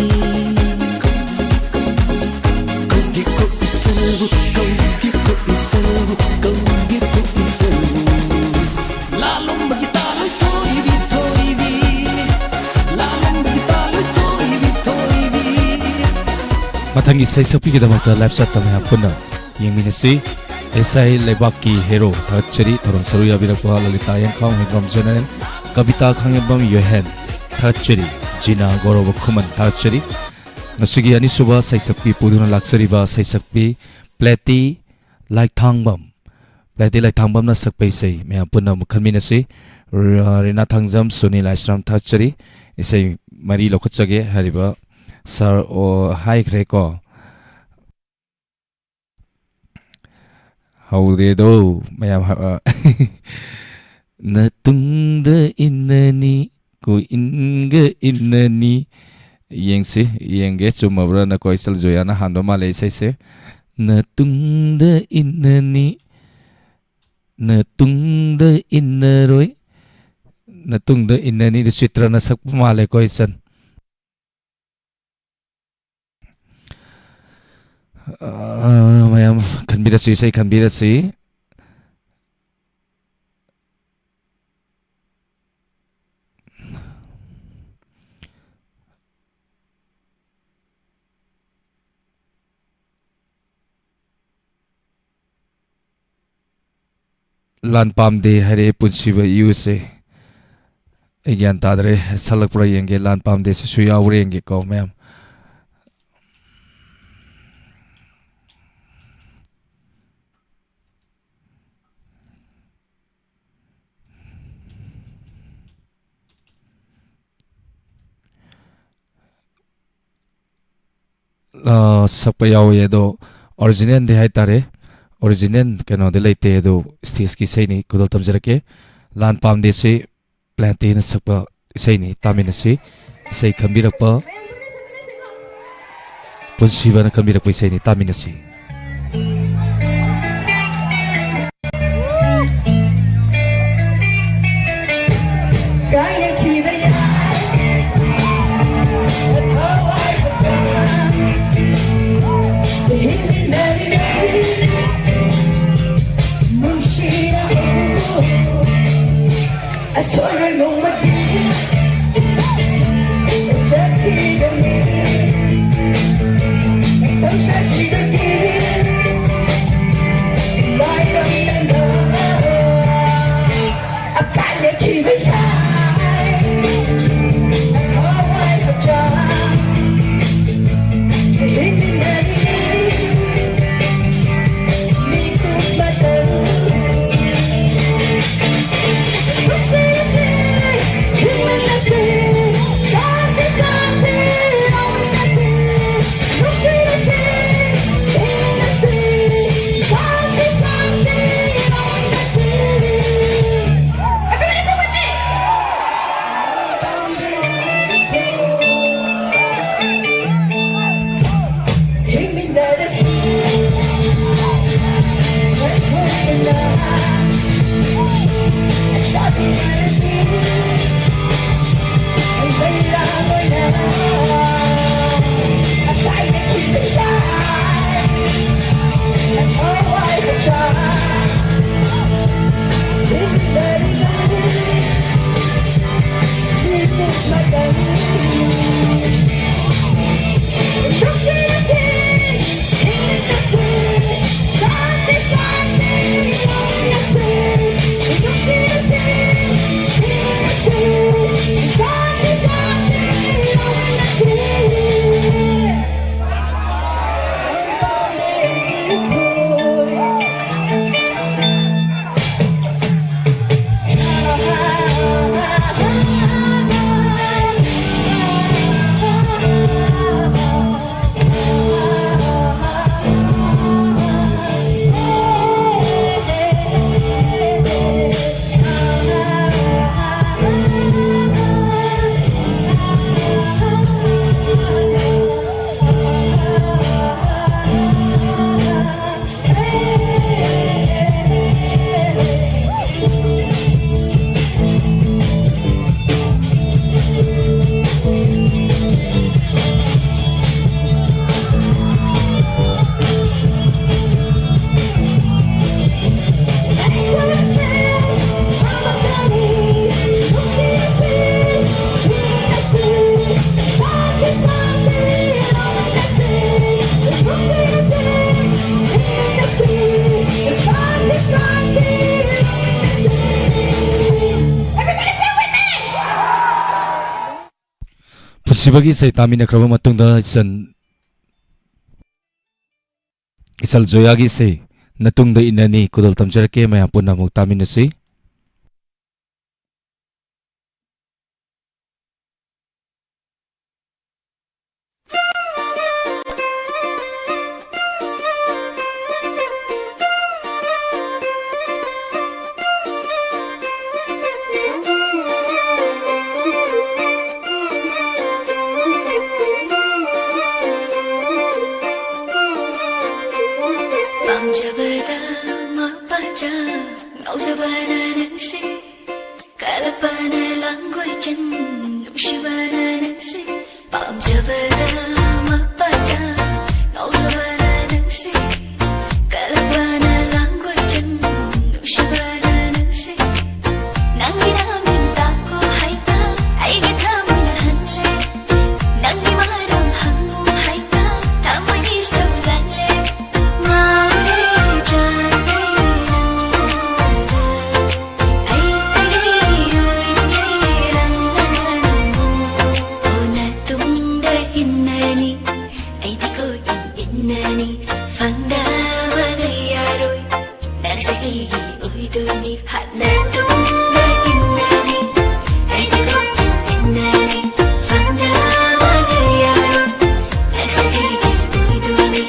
ꯀꯧꯒꯦꯀꯣ ꯏꯁꯧꯕꯨ, ꯀꯧꯒꯦꯀꯣ ꯏꯁꯧꯕꯨ, ꯀꯧꯒꯦꯀꯣ ꯏꯁꯧꯕꯨ꯫ ꯂꯥꯂꯣꯡꯕꯒꯤ ꯇꯥꯂꯣꯏ ꯊꯣꯏꯕꯤ, ꯊꯣꯏꯕꯤ꯫ ꯂꯥꯂꯣꯡꯕꯒꯤ ꯇꯥꯂꯣꯏ ꯊꯣꯏꯕꯤ, ꯊꯣꯏꯕꯤ꯫ ꯃꯊꯪꯒꯤ ꯏꯁꯩ ꯁꯛꯄꯤꯒꯤꯗꯃꯛꯇ ꯂꯥꯏꯞ ꯆꯠꯇ ꯃꯌꯥꯝ ꯄꯨꯟꯅ ꯌꯦꯡꯃꯤꯟꯅꯁꯤ꯫ ꯏꯁꯩ ꯂꯩꯕꯥꯛꯀꯤ ꯍꯦꯔꯣ ꯊꯥꯒꯠꯆꯔꯤ꯫ ꯊꯧꯔꯝ ꯁꯔꯨꯛ ꯌꯥꯕꯤꯔꯛꯄ ꯂꯂꯤꯇꯥ ꯌꯦꯡꯈꯥꯡ, ꯍꯨꯏꯗ꯭ꯔꯣꯝ ꯖꯦꯅꯔꯦꯜ, ꯀꯕꯤꯇꯥ ꯈꯥꯉꯦꯝꯕꯝ ꯌꯣꯍꯦꯟ ꯊꯥꯒꯠꯆꯔꯤ꯫ ꯖꯤꯅꯥ ꯒꯧꯔꯕ ꯈꯨꯃꯟ ꯊꯥꯒꯠꯆꯔꯤ꯫ ꯉꯁꯤꯒꯤ ꯑꯅꯤꯁꯨꯕ ꯁꯩꯁꯛꯄꯤ ꯄꯨꯗꯨꯅ ꯂꯥꯛꯆꯔꯤꯕ ꯁꯩꯁꯛꯄꯤ ꯄ꯭ꯂꯦꯇꯤ ꯂꯥꯏꯊꯥꯡꯕꯝ꯫ ꯄ꯭ꯂꯦꯇꯤ ꯂꯥꯏꯊꯥꯡꯕꯝꯅ ꯁꯛꯄ ꯏꯁꯩ ꯃꯌꯥꯝ ꯄꯨꯟꯅ ꯑꯃꯨꯛ ꯈꯟꯃꯤꯟꯅꯁꯤ꯫ ꯔ-, ꯔꯤꯅꯥ ꯊꯥꯡꯖꯝ, ꯁꯨꯅꯤꯜ ꯂꯥꯏꯁ꯭ꯔꯝ ꯊꯥꯒꯠꯆꯔꯤ꯫ ꯏꯁꯩ ꯃꯔꯤ ꯂꯧꯈꯠꯆꯒꯦ ꯍꯥꯏꯔꯤꯕ ꯁꯥꯔ ꯑꯣ ꯍꯥꯏꯈ꯭ꯔꯦꯀꯣ꯫ ꯍꯧꯔꯦꯗꯣ ꯃꯌꯥꯝ ꯍ-, ꯑ, ꯅꯇꯨꯡꯗ ꯏꯟꯅꯅꯤ, ꯀꯣꯏ ꯏꯟꯒ ꯏꯟꯅꯅꯤ꯫ ꯌꯦꯡꯁꯤ, ꯌꯦꯡꯒꯦ ꯆꯨꯝꯃꯕ꯭ꯔꯥ꯫ ꯅꯀꯣꯏ ꯆꯜ ꯖꯣꯌꯥꯅ ꯍꯥꯟꯕ ꯃꯥꯜꯂꯦ ꯏꯁꯩꯁꯦ꯫ ꯅꯇꯨꯡꯗ ꯏꯟꯅꯅꯤ, ꯅꯇꯨꯡꯗ ꯏꯟꯅꯔꯣꯏ, ꯅꯇꯨꯡꯗ ꯏꯟꯅꯅꯤꯗ ꯆꯤꯇ꯭ꯔꯅ ꯁꯛꯄ ꯃꯥꯜꯂꯦꯀꯣ ꯏꯆꯟ꯫ ꯑ, ꯃꯌꯥꯝ ꯈꯟꯕꯤꯔꯁꯤ, ꯏꯁꯩ ꯈꯟꯕꯤꯔꯁꯤ꯫ ꯂꯥꯟ ꯄꯥꯝꯗꯦ ꯍꯥꯏꯔꯛꯑꯦ ꯄꯨꯟꯁꯤꯕ ꯌꯨ ꯑꯦꯁ ꯑꯦ꯫ ꯑꯩ ꯒ꯭ꯌꯥꯟ ꯇꯥꯗ꯭ꯔꯦ, ꯁꯛꯂꯛꯄ꯭ꯔꯥ ꯌꯦꯡꯒꯦ, ꯂꯥꯟ ꯄꯥꯝꯗꯦ ꯁꯤꯁꯨ ꯌꯥꯎꯕ꯭ꯔꯥ ꯌꯦꯡꯒꯦꯀꯣ ꯃꯌꯥꯝ꯫ ꯑ, ꯁꯛꯄ ꯌꯥꯎꯋꯤ ꯑꯗꯣ, ꯑꯣꯔꯤꯖꯤꯅꯦꯜꯗꯤ ꯍꯥꯏꯇꯥꯔꯦ, ꯑꯣꯔꯤꯖꯤꯅꯦꯜ ꯀꯩꯅꯣꯗꯤ ꯂꯩꯇꯦ, ꯑꯗꯨ ꯁ꯭ꯇꯦꯖꯀꯤ ꯏꯁꯩꯅꯤ꯫ ꯈꯨꯗꯣꯜ ꯇꯝꯖꯔꯛꯀꯦ꯫ ꯂꯥꯟ ꯄꯥꯝꯗꯦꯁꯤ ꯄ꯭ꯂꯦꯟꯇꯤꯅ ꯁꯛꯄ ꯏꯁꯩꯅꯤ, ꯇꯥꯃꯤꯟꯅꯁꯤ꯫ ꯏꯁꯩ ꯈꯟꯕꯤꯔꯛꯄ ꯄꯨꯟꯁꯤꯕꯅ ꯈꯟꯕꯤꯔꯛꯄ ꯏꯁꯩꯅꯤ, ꯇꯥꯃꯤꯟꯅꯁꯤ꯫ ꯀꯥꯏꯅꯈꯤꯕ ꯌꯥꯏ ꯊꯋꯥꯏ ꯍꯛꯆꯥꯡ꯫ ꯍꯤꯡꯃꯤꯟꯅꯔꯤꯉꯩ ꯅꯨꯡꯁꯤꯅ ꯑꯁꯣꯏꯔꯣꯏ ꯅꯣꯡꯃꯗꯤ ꯆꯠꯈꯤꯒꯅꯤ꯫ ꯁꯪꯁꯥꯔꯁꯤꯗꯒꯤ ꯁꯤꯕꯒꯤ ꯏꯁꯩ ꯇꯥꯃꯤꯟꯅꯈ꯭ꯔꯕ ꯃꯇꯨꯡꯗ, ꯏꯆꯟ, ꯏꯆꯜ ꯖꯣꯌꯥꯒꯤ ꯏꯁꯩ ꯅꯇꯨꯡꯗ ꯏꯟꯅꯅꯤ ꯈꯨꯗꯣꯜ ꯇꯝꯖꯔꯛꯀꯦ꯫ ꯃꯌꯥꯝ ꯄꯨꯟꯅ ꯑꯃꯨꯛ ꯇꯥꯃꯤꯟꯅꯁꯤ꯫ ꯄꯥꯝꯖꯕꯗ ꯃꯄꯥꯟꯖ ꯉꯥꯎꯖꯕꯅ ꯅꯪꯁꯦ, ꯀꯜꯂꯛꯄꯅ ꯂꯥꯡꯒꯣꯏ ꯆꯟ, ꯅꯨꯡꯁꯤꯕꯅ ꯅꯪꯁꯦ, ꯄꯥꯝꯖꯕꯗ ꯃꯄꯥꯟꯖ ꯉꯥꯎꯖꯕꯅ ꯅꯪꯁꯦ, ꯀꯜꯂꯛꯄꯅ ꯂꯥꯡꯒꯣꯏ ꯆꯟ, ꯅꯨꯡꯁꯤꯕꯅ ꯅꯪꯁꯦ꯫ ꯅꯪꯒꯤ ꯅꯃꯤꯡ ꯇꯥꯛꯈꯣ ꯍꯥꯏꯅ ꯑꯩꯒꯤ ꯊꯃꯣꯏꯅ ꯍꯪꯂꯦ, ꯅꯪꯒꯤ ꯃꯔꯝ ꯍꯪꯉꯨ ꯍꯥꯏꯅ ꯊꯃꯣꯏꯒꯤꯁꯨ ꯂꯥꯡꯂꯦ꯫ ꯉꯥꯎꯔꯦ ꯆꯠꯂꯦ ꯅꯪ ꯎꯕꯗ, ꯑꯩꯗꯒꯤ ꯑꯣꯏꯒꯦ ꯅꯪꯅ ꯅꯪꯕꯨ꯫ ꯑꯣ ꯅꯇꯨꯡꯗ ꯏꯟꯅꯅꯤ, ꯑꯩꯗꯤꯀꯣ ꯏꯟ ꯏꯟꯅꯅꯤ, ꯐꯪꯗꯕꯒ ꯌꯥꯔꯣꯏ, ꯅꯪꯁꯦ ꯑꯩꯒꯤ ꯑꯣꯏꯗꯣꯏꯅꯤ꯫ ꯍꯥꯟꯅ ꯇꯨꯡꯗ ꯏꯟꯅꯅꯤ, ꯑꯩꯗꯤꯀꯣ ꯏꯟ ꯏꯟꯅꯅꯤ, ꯐꯪꯗꯕꯒ ꯌꯥꯔꯣꯏ, ꯅꯪꯁꯦ ꯑꯩꯒꯤ ꯑꯣꯏꯗꯣꯏꯅꯤ꯫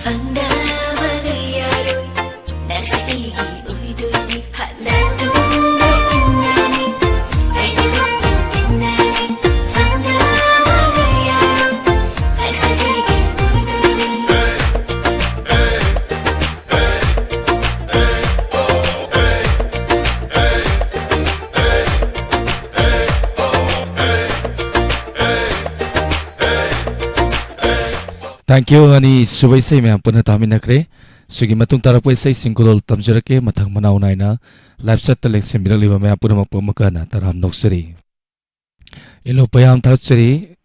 ꯐꯪꯗꯕꯒ ꯌꯥꯔꯣꯏ, ꯅꯪꯁꯦ ꯑꯩꯒꯤ ꯑꯣꯏꯗꯣꯏꯅꯤ꯫ ꯍꯟꯅ ꯇꯨꯡꯗ ꯏꯟꯅꯅꯤ, ꯑꯩꯗꯤ ꯈꯨꯠ ꯏꯟ ꯏꯟꯅꯅꯤ꯫ ꯐꯪꯗꯕꯒ ꯌꯥꯔꯣꯏ, ꯅꯪꯁꯦ ꯑꯩꯒꯤ ꯑꯣꯏꯗꯣꯏꯅꯤ꯫ Thank you꯫ ꯑꯅꯤꯁꯨꯕ ꯏꯁꯩ ꯃꯌꯥꯝ ꯄꯨꯟꯅ ꯇꯥꯃꯤꯟꯅꯈ꯭ꯔꯦ꯫ ꯁꯤꯒꯤ ꯃꯇꯨꯡ ꯇꯥꯔꯛꯄ ꯏꯁꯩꯁꯤꯡ ꯈꯨꯗꯣꯜ ꯇꯝꯖꯔꯛꯀꯦ꯫ ꯃꯊꯪ ꯃꯅꯥꯎ ꯅꯥꯏꯅ live chatꯇ ꯂꯦꯡꯁꯤꯟꯕꯤꯔꯛꯂꯤꯕ ꯃꯌꯥꯝ ꯄꯨꯝꯅꯃꯛꯄꯨ ꯑꯃꯨꯛꯀ ꯍꯟꯅ ꯇꯔꯥꯝꯅ ꯑꯣꯛꯆꯔꯤ꯫ ꯏꯂꯨ ꯄꯌꯥꯝ ꯊꯥꯛꯆꯔꯤ꯫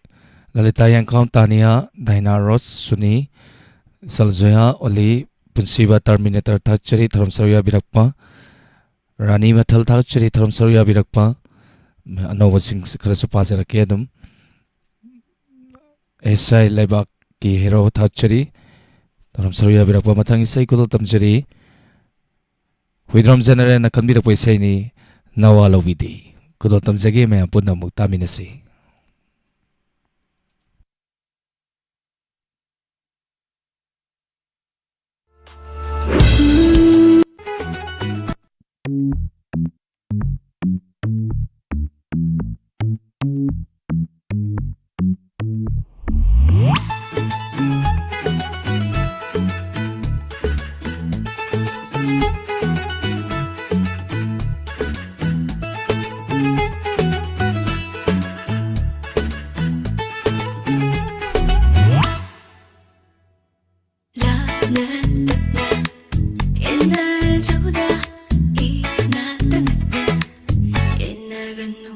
ꯂꯂꯤꯇꯥ ꯌꯦꯡꯈꯥꯝ, ꯇꯥꯅꯤꯌꯥ, ꯗꯥꯏꯅꯥ ꯔꯣꯁ, ꯁꯨꯅꯤ, ꯁꯜꯖꯣꯌꯥ, ꯑꯣꯂꯤ, ꯄꯨꯟꯁꯤꯕ, ꯇꯔꯃꯤꯅꯦꯇꯔ ꯊꯥꯛꯆꯔꯤ꯫ ꯊꯧꯔꯝ ꯁꯔꯨꯛ ꯌꯥꯕꯤꯔꯛꯄ ꯔꯥꯅꯤ ꯃꯊꯜ ꯊꯥꯛꯆꯔꯤ꯫ ꯊꯧꯔꯝ ꯁꯔꯨꯛ ꯌꯥꯕꯤꯔꯛꯄ ꯑꯅꯧꯕꯁꯤꯡ ꯈꯔꯁꯨ ꯄꯥꯖꯔꯛꯀꯦ ꯑꯗꯨꯝ꯫ ꯑꯦꯁ ꯑꯥꯏ ꯂꯩꯕꯥꯛꯀꯤ ꯍꯦꯔꯣ ꯊꯥꯛꯆꯔꯤ꯫ ꯊꯧꯔꯝ ꯁꯔꯨꯛ ꯌꯥꯕꯤꯔꯛꯄ ꯃꯊꯪ ꯏꯁꯩ ꯈꯨꯗꯣꯜ ꯇꯝꯖꯔꯤ꯫ ꯍꯨꯏꯗ꯭ꯔꯣꯝ ꯖꯦꯅꯔꯦꯜꯅ ꯈꯟꯕꯤꯔꯛꯄ ꯏꯁꯩꯅꯤ, ꯅꯋꯥ ꯂꯧꯕꯤꯗꯦ꯫ ꯈꯨꯗꯣꯜ ꯇꯝꯖꯒꯦ, ꯃꯌꯥꯝ ꯄꯨꯟꯅ ꯑꯃꯨꯛ ꯇꯥꯃꯤꯟꯅꯁꯤ꯫ ꯂꯥꯞꯅ ꯇꯞꯅ ꯏꯟꯅꯖꯧꯗ, ꯏꯅꯥꯛꯇ ꯅꯛꯅ ꯏꯟꯅꯒꯅꯨ꯫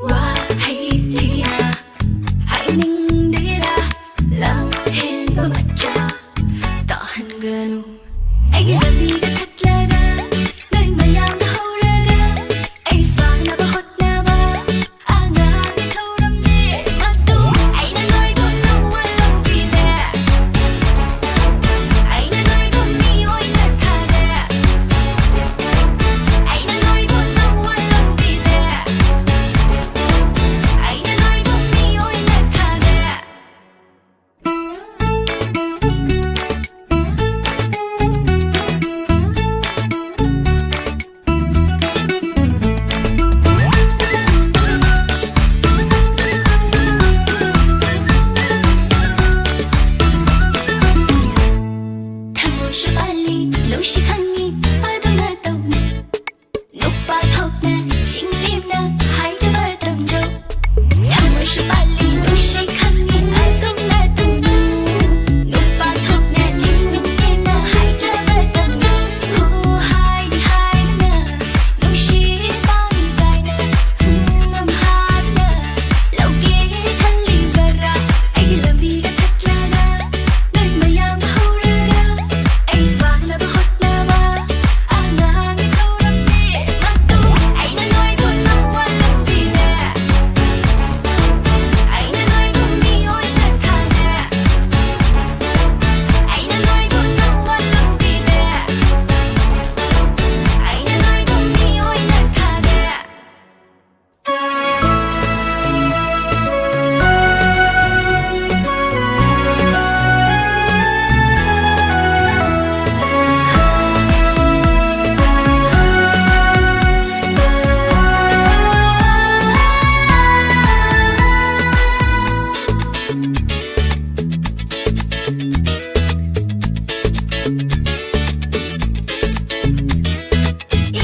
ꯋꯥꯍꯩ ꯊꯤꯅ ꯍꯥꯏꯅꯤꯡꯗꯦꯗ, ꯂꯝ ꯍꯦꯟꯕ ꯃꯆꯥ ꯇꯥꯍꯟꯒꯅꯨ꯫ ꯑꯩꯒꯤ ꯂꯝꯕꯤꯒ ꯊꯠꯂꯒ, ꯅꯣꯏ ꯃꯌꯥꯝꯅ ꯍꯧꯔꯒ, ꯑꯩ ꯐꯥꯅꯕ ꯍꯣꯠꯅꯕ ꯑꯉꯥꯡꯒꯤ ꯊꯧꯔꯝꯅꯦ ꯃꯗꯨ꯫ ꯑꯩꯅ ꯅꯣꯏꯕꯨ ꯂꯧꯕ ꯂꯧꯕꯤꯗꯦ, ꯑꯩꯅ ꯅꯣꯏꯕꯨ ꯃꯤꯑꯣꯏꯅ ꯊꯥꯖꯩ꯫ ꯅꯨꯡꯁꯤ ꯈꯪꯉꯤ ꯑꯗꯨꯝꯅ ꯇꯧꯅꯤ꯫ ꯅꯨꯄꯥ ꯊꯣꯛꯅ ꯆꯤꯡꯂꯦꯝꯅ ꯍꯥꯏꯖꯕ ꯇꯝꯖꯧ꯫ ꯊꯃꯣꯏꯁꯨ ꯄꯥꯜꯂꯤ ꯅꯨꯡꯁꯤ ꯈꯪꯉꯤ ꯑꯗꯨꯝꯅ ꯇꯧꯅꯤ꯫ ꯅꯨꯄꯥ ꯊꯣꯛꯅ ꯆꯤꯡꯂꯦꯝꯅ ꯍꯥꯏꯖꯕ ꯇꯝꯖꯧ꯫ ꯍꯣ ꯍꯥꯏ ꯍꯥꯏꯅ ꯅꯨꯡꯁꯤ ꯄꯥꯝꯃꯤ ꯀꯥꯏꯅ ꯍꯝ ꯍꯥꯏꯅ ꯂꯧꯒꯦ ꯈꯜꯂꯤꯕꯔꯥ? ꯑꯩꯒꯤ ꯂꯝꯕꯤꯒ ꯊꯠꯂꯒ ꯅꯣꯏ ꯃꯌꯥꯝ ꯍꯧꯔꯒ ꯑꯩ ꯐꯥꯅꯕ ꯍꯣꯠꯅꯕ ꯑꯉꯥꯡꯒꯤ ꯊꯧꯔꯝꯅꯦ ꯃꯗꯨ꯫ ꯑꯩꯅ ꯅꯣꯏꯕꯨ ꯅꯧꯋꯥ ꯂꯧꯕꯤꯔꯦ꯫ ꯑꯩꯅ ꯅꯣꯏꯕꯨ ꯃꯤ ꯑꯣꯏꯅ ꯊꯥꯔꯦ꯫ ꯑꯩꯅ ꯅꯣꯏꯕꯨ ꯅꯧꯋꯥ ꯂꯧꯕꯤꯔꯦ꯫ ꯑꯩꯅ ꯅꯣꯏꯕꯨ ꯃꯤ ꯑꯣꯏꯅ ꯊꯥꯔꯦ꯫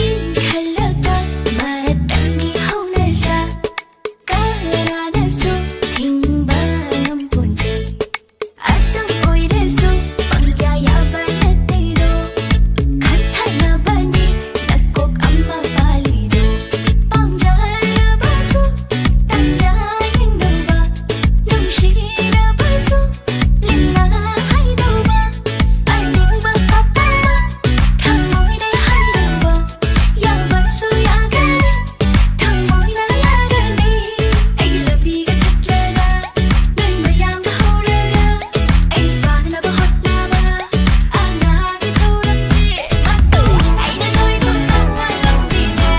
ꯏꯟꯈꯠꯂꯛꯄ ꯃꯇꯝꯒꯤ ꯍꯧꯅꯁꯥ ꯀꯅꯥꯅꯁꯨ ꯊꯤꯡꯕ ꯉꯝꯄꯣꯟꯇꯦ꯫ ꯑꯗꯨꯝ ꯑꯣꯏꯔꯁꯨ ꯄꯪꯌꯥ ꯌꯥꯕ ꯅꯠꯇꯦꯗꯣ꯫ ꯈꯟꯊꯅꯕꯅꯤ ꯅꯀꯣꯛ ꯑꯃ ꯄꯥꯜꯂꯤꯗꯣ꯫ ꯄꯥꯝꯖꯔꯕꯁꯨ ꯇꯟꯖꯥ ꯌꯦꯡꯗꯧꯕ, ꯅꯨꯡꯁꯤꯔꯕꯁꯨ ꯂꯤꯛꯅ ꯍꯥꯏꯗꯧꯕ꯫ ꯑꯅꯤꯡꯕ ꯄꯥꯄꯥ ꯊꯃꯣꯏꯗ ꯍꯥꯏꯗꯧꯕ꯫ ꯌꯥꯕꯁꯨ ꯌꯥꯒꯅꯤ ꯊꯃꯣꯏꯅ ꯌꯥꯒꯅꯤ꯫ ꯑꯩꯒꯤ ꯂꯝꯕꯤꯒ ꯊꯠꯂꯒ ꯅꯣꯏ ꯃꯌꯥꯝꯒ ꯍꯧꯔꯒ ꯑꯩ ꯐꯥꯅꯕ ꯍꯣꯠꯅꯕ ꯑꯉꯥꯡꯒꯤ ꯊꯧꯔꯝꯅꯦ ꯃꯗꯨ꯫ ꯑꯩꯅ ꯅꯣꯏꯕꯨ ꯅꯧꯅ ꯂꯧꯕꯤꯔꯦ꯫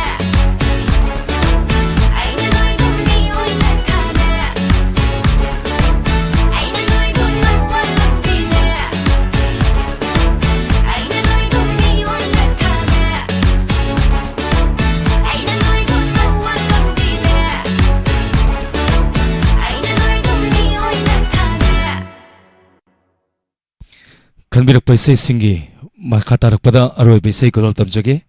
ꯑꯩꯅ ꯅꯣꯏꯕꯨ ꯃꯤ ꯑꯣꯏꯅ ꯊꯥꯔꯦ꯫ ꯑꯩꯅ ꯅꯣꯏꯕꯨ ꯅꯧꯅ ꯂꯧꯕꯤꯔꯦ꯫ ꯑꯩꯅ ꯅꯣꯏꯕꯨ ꯃꯤ ꯑꯣꯏꯅ ꯊꯥꯔꯦ꯫ ꯑꯩꯅ ꯅꯣꯏꯕꯨ ꯅꯧꯅ ꯂꯧꯕꯤꯔꯦ꯫ ꯑꯩꯅ ꯅꯣꯏꯕꯨ ꯃꯤ ꯑꯣꯏꯅ ꯊꯥꯔꯦ꯫ ꯈꯟꯕꯤꯔꯛꯄ ꯏꯁꯩꯁꯤꯡꯒꯤ ꯃꯈꯥ ꯇꯥꯔꯛꯄꯗ ꯑꯔꯣꯏꯕ ꯏꯁꯩ ꯈꯨꯗꯣꯜ ꯇꯝꯖꯒꯦ꯫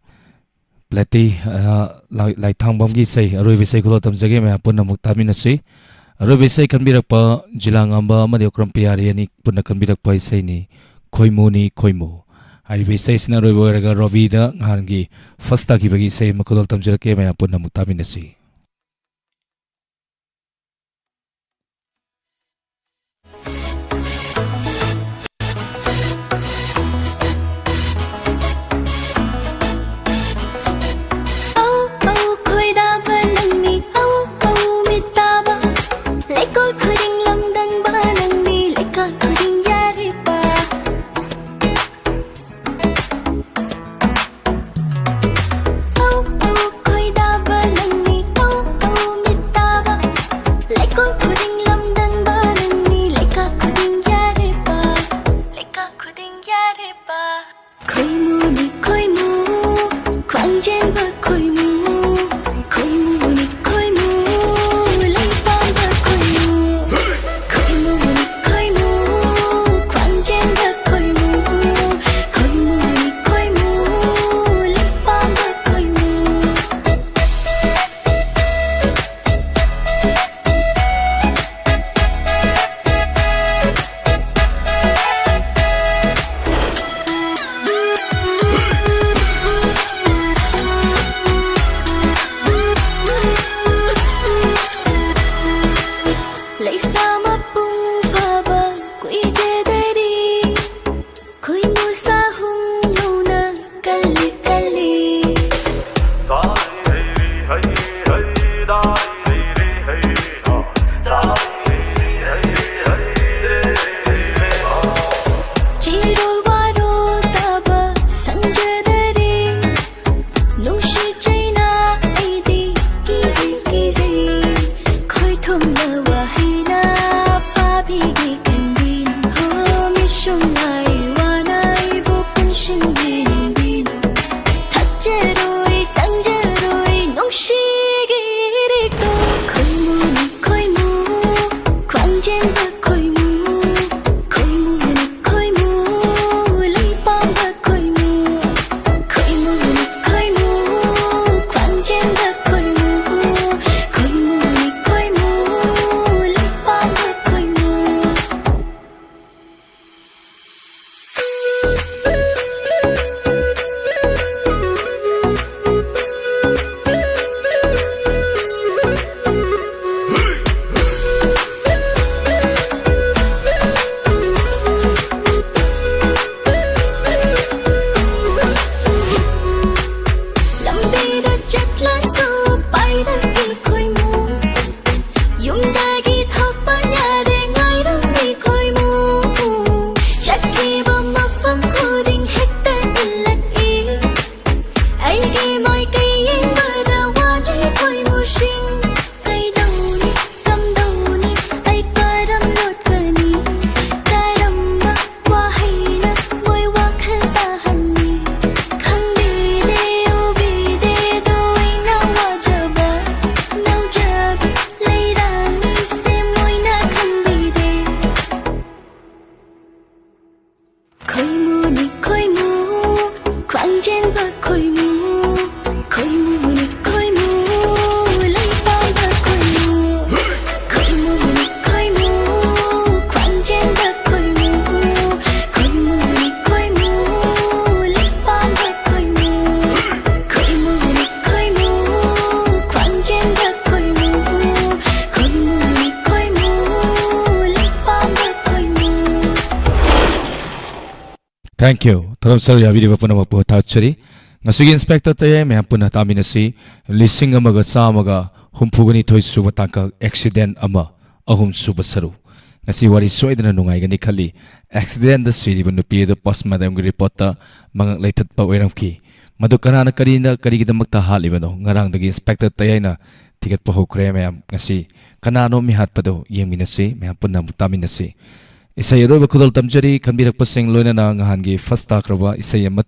ꯄ꯭ꯂꯦꯇꯤ, ꯑ, ꯂꯥꯏ-, ꯂꯥꯏꯊꯥꯡꯕꯝꯒꯤ ꯏꯁꯩ, ꯑꯔꯣꯏꯕ ꯏꯁꯩ ꯈꯨꯗꯣꯜ ꯇꯝꯖꯒꯦ, ꯃꯌꯥꯝ ꯄꯨꯟꯅ ꯑꯃꯨꯛ ꯇꯥꯃꯤꯟꯅꯁꯤ꯫ ꯑꯔꯣꯏꯕ ꯏꯁꯩ ꯈꯟꯕꯤꯔꯛꯄ ꯖꯤꯂꯥ ꯉꯝꯕ ꯑꯃꯗꯤ ꯑꯣꯀ꯭ꯔꯝ ꯄꯤꯌꯥꯔꯤ ꯑꯅꯤ ꯄꯨꯟꯅ ꯈꯟꯕꯤꯔꯛꯄ ꯏꯁꯩꯅꯤ, ꯈꯣꯏꯃꯨꯅꯤ ꯈꯣꯏꯃꯨ꯫ ꯍꯥꯏꯔꯤꯕ ꯏꯁꯩꯁꯤꯅ ꯑꯔꯣꯏꯕ ꯑꯣꯏꯔꯒ ꯔꯣꯕꯤꯗ ꯅꯍꯥꯟꯒꯤ ꯐꯥꯔꯁ ꯇꯥꯈꯤꯕꯒꯤ ꯏꯁꯩ ꯑꯃ ꯈꯨꯗꯣꯜ ꯇꯝꯖꯔꯛꯀꯦ, ꯃꯌꯥꯝ ꯄꯨꯟꯅ ꯑꯃꯨꯛ ꯇꯥꯃꯤꯟꯅꯁꯤ꯫ ꯑꯧ, ꯑꯧ, ꯈꯣꯏꯗꯥꯕ ꯅꯪꯅꯤ, ꯑꯧ, ꯑꯧ, ꯃꯤꯠ ꯇꯥꯕ꯫ ꯂꯩꯀꯣꯜ ꯈꯨꯗꯤꯡ ꯂꯝꯗꯝꯕ ꯅꯪꯅꯤ, ꯂꯩꯀꯥ ꯈꯨꯗꯤꯡ ꯌꯥꯔꯤꯕ꯫ ꯑꯧ, ꯑꯧ, ꯈꯣꯏꯗꯥꯕ ꯅꯪꯅꯤ, ꯑꯧ, ꯑꯧ, ꯃꯤꯠ ꯇꯥꯕ꯫ ꯂꯩꯀꯣꯜ ꯈꯨꯗꯤꯡ ꯂꯝꯗꯝꯕ ꯅꯪꯅꯤ, ꯂꯩꯀꯥ ꯈꯨꯗꯤꯡ ꯌꯥꯔꯤꯕ꯫ ꯂꯩꯀꯥ ꯈꯨꯗꯤꯡ ꯌꯥꯔꯤꯕ꯫ ꯈꯣꯏꯃꯨꯅꯤ ꯈꯣꯏꯃꯨ, ꯈ꯭ꯋꯥꯡꯖꯦꯟꯕ ꯈꯣꯏꯃꯨ꯫ ꯈꯣꯏꯃꯨꯅꯤ ꯈꯣꯏꯃꯨ, ꯂꯩꯄꯥꯝꯕ ꯈꯣꯏꯃꯨ꯫ ꯈꯣꯏꯃꯨꯅꯤ ꯈꯣꯏꯃꯨ, ꯈ꯭ꯋꯥꯡꯖꯦꯟꯕ ꯈꯣꯏꯃꯨ꯫ ꯈꯣꯏꯃꯨꯅꯤ ꯈꯣꯏꯃꯨ, ꯂꯩꯄꯥꯝꯕ ꯈꯣꯏꯃꯨ꯫ Thank you. ꯊꯧꯔꯝ ꯁꯔꯨꯛ ꯌꯥꯕꯤꯔꯤꯕ ꯄꯨꯝꯅꯃꯛꯄꯨ ꯊꯥꯒꯠꯆꯔꯤ꯫ ꯉꯁꯤꯒꯤ ꯏꯟꯁꯄꯦꯛꯇꯔ ꯇꯌꯥꯏ ꯃꯌꯥꯝ ꯄꯨꯟꯅ ꯇꯥꯃꯤꯟꯅꯁꯤ꯫ ꯂꯤꯁꯤꯡ ꯑꯃꯒ ꯆꯥꯝꯃꯒ ꯍꯨꯝꯐꯨꯒ ꯅꯤꯊꯣꯏ ꯁꯨꯕ ꯇꯥꯡꯀꯛ ꯑꯦꯛꯁꯤꯗꯦꯟ ꯑꯃ, ꯑꯍꯨꯝ ꯁꯨꯕ ꯁꯔꯨꯛ꯫ ꯉꯁꯤ ꯋꯥꯔꯤ ꯁꯣꯏꯗꯅ ꯅꯨꯡꯉꯥꯏꯒꯅꯤ ꯈꯜꯂꯤ꯫ ꯑꯦꯛꯁꯤꯗꯦꯟꯗ ꯁꯤꯔꯤꯕ ꯅꯨꯄꯤ ꯑꯗꯨ ꯄꯣꯁꯃꯣꯔꯇꯦꯝꯒꯤ ꯔꯤꯄꯣꯔꯠꯇ ꯃꯉꯛ ꯂꯩꯊꯠꯄ ꯑꯣꯏꯔꯝꯈꯤ꯫ ꯃꯗꯨ ꯀꯅꯥꯅ, ꯀꯔꯤꯅ, ꯀꯔꯤꯒꯤꯗꯃꯛꯇ ꯍꯥꯠꯂꯤꯕꯅꯣ? ꯉꯔꯥꯡꯗꯒꯤ ꯏꯟꯁꯄꯦꯛꯇꯔ ꯇꯌꯥꯏꯅ ꯊꯤꯒꯠꯄ ꯍꯧꯈ꯭ꯔꯦ꯫ ꯃꯌꯥꯝ ꯉꯁꯤ ꯀꯅꯥꯅꯣ ꯃꯤꯍꯥꯠꯄꯗꯣ ꯌꯦꯡꯃꯤꯟꯅꯁꯤ꯫ ꯃꯌꯥꯝ ꯄꯨꯟꯅ ꯑꯃꯨꯛ ꯇꯥꯃꯤꯟꯅꯁꯤ꯫ ꯏꯁꯩ ꯑꯔꯣꯏꯕ ꯈꯨꯗꯣꯜ ꯇꯝꯖꯔꯤ꯫ ꯈꯟꯕꯤꯔꯛꯄꯁꯤꯡ ꯂꯣꯏꯅꯅ ꯉꯍꯥꯟꯒꯤ ꯐꯥꯔꯁ ꯇꯥꯈ꯭ꯔꯕ ꯏꯁꯩ ꯑꯃ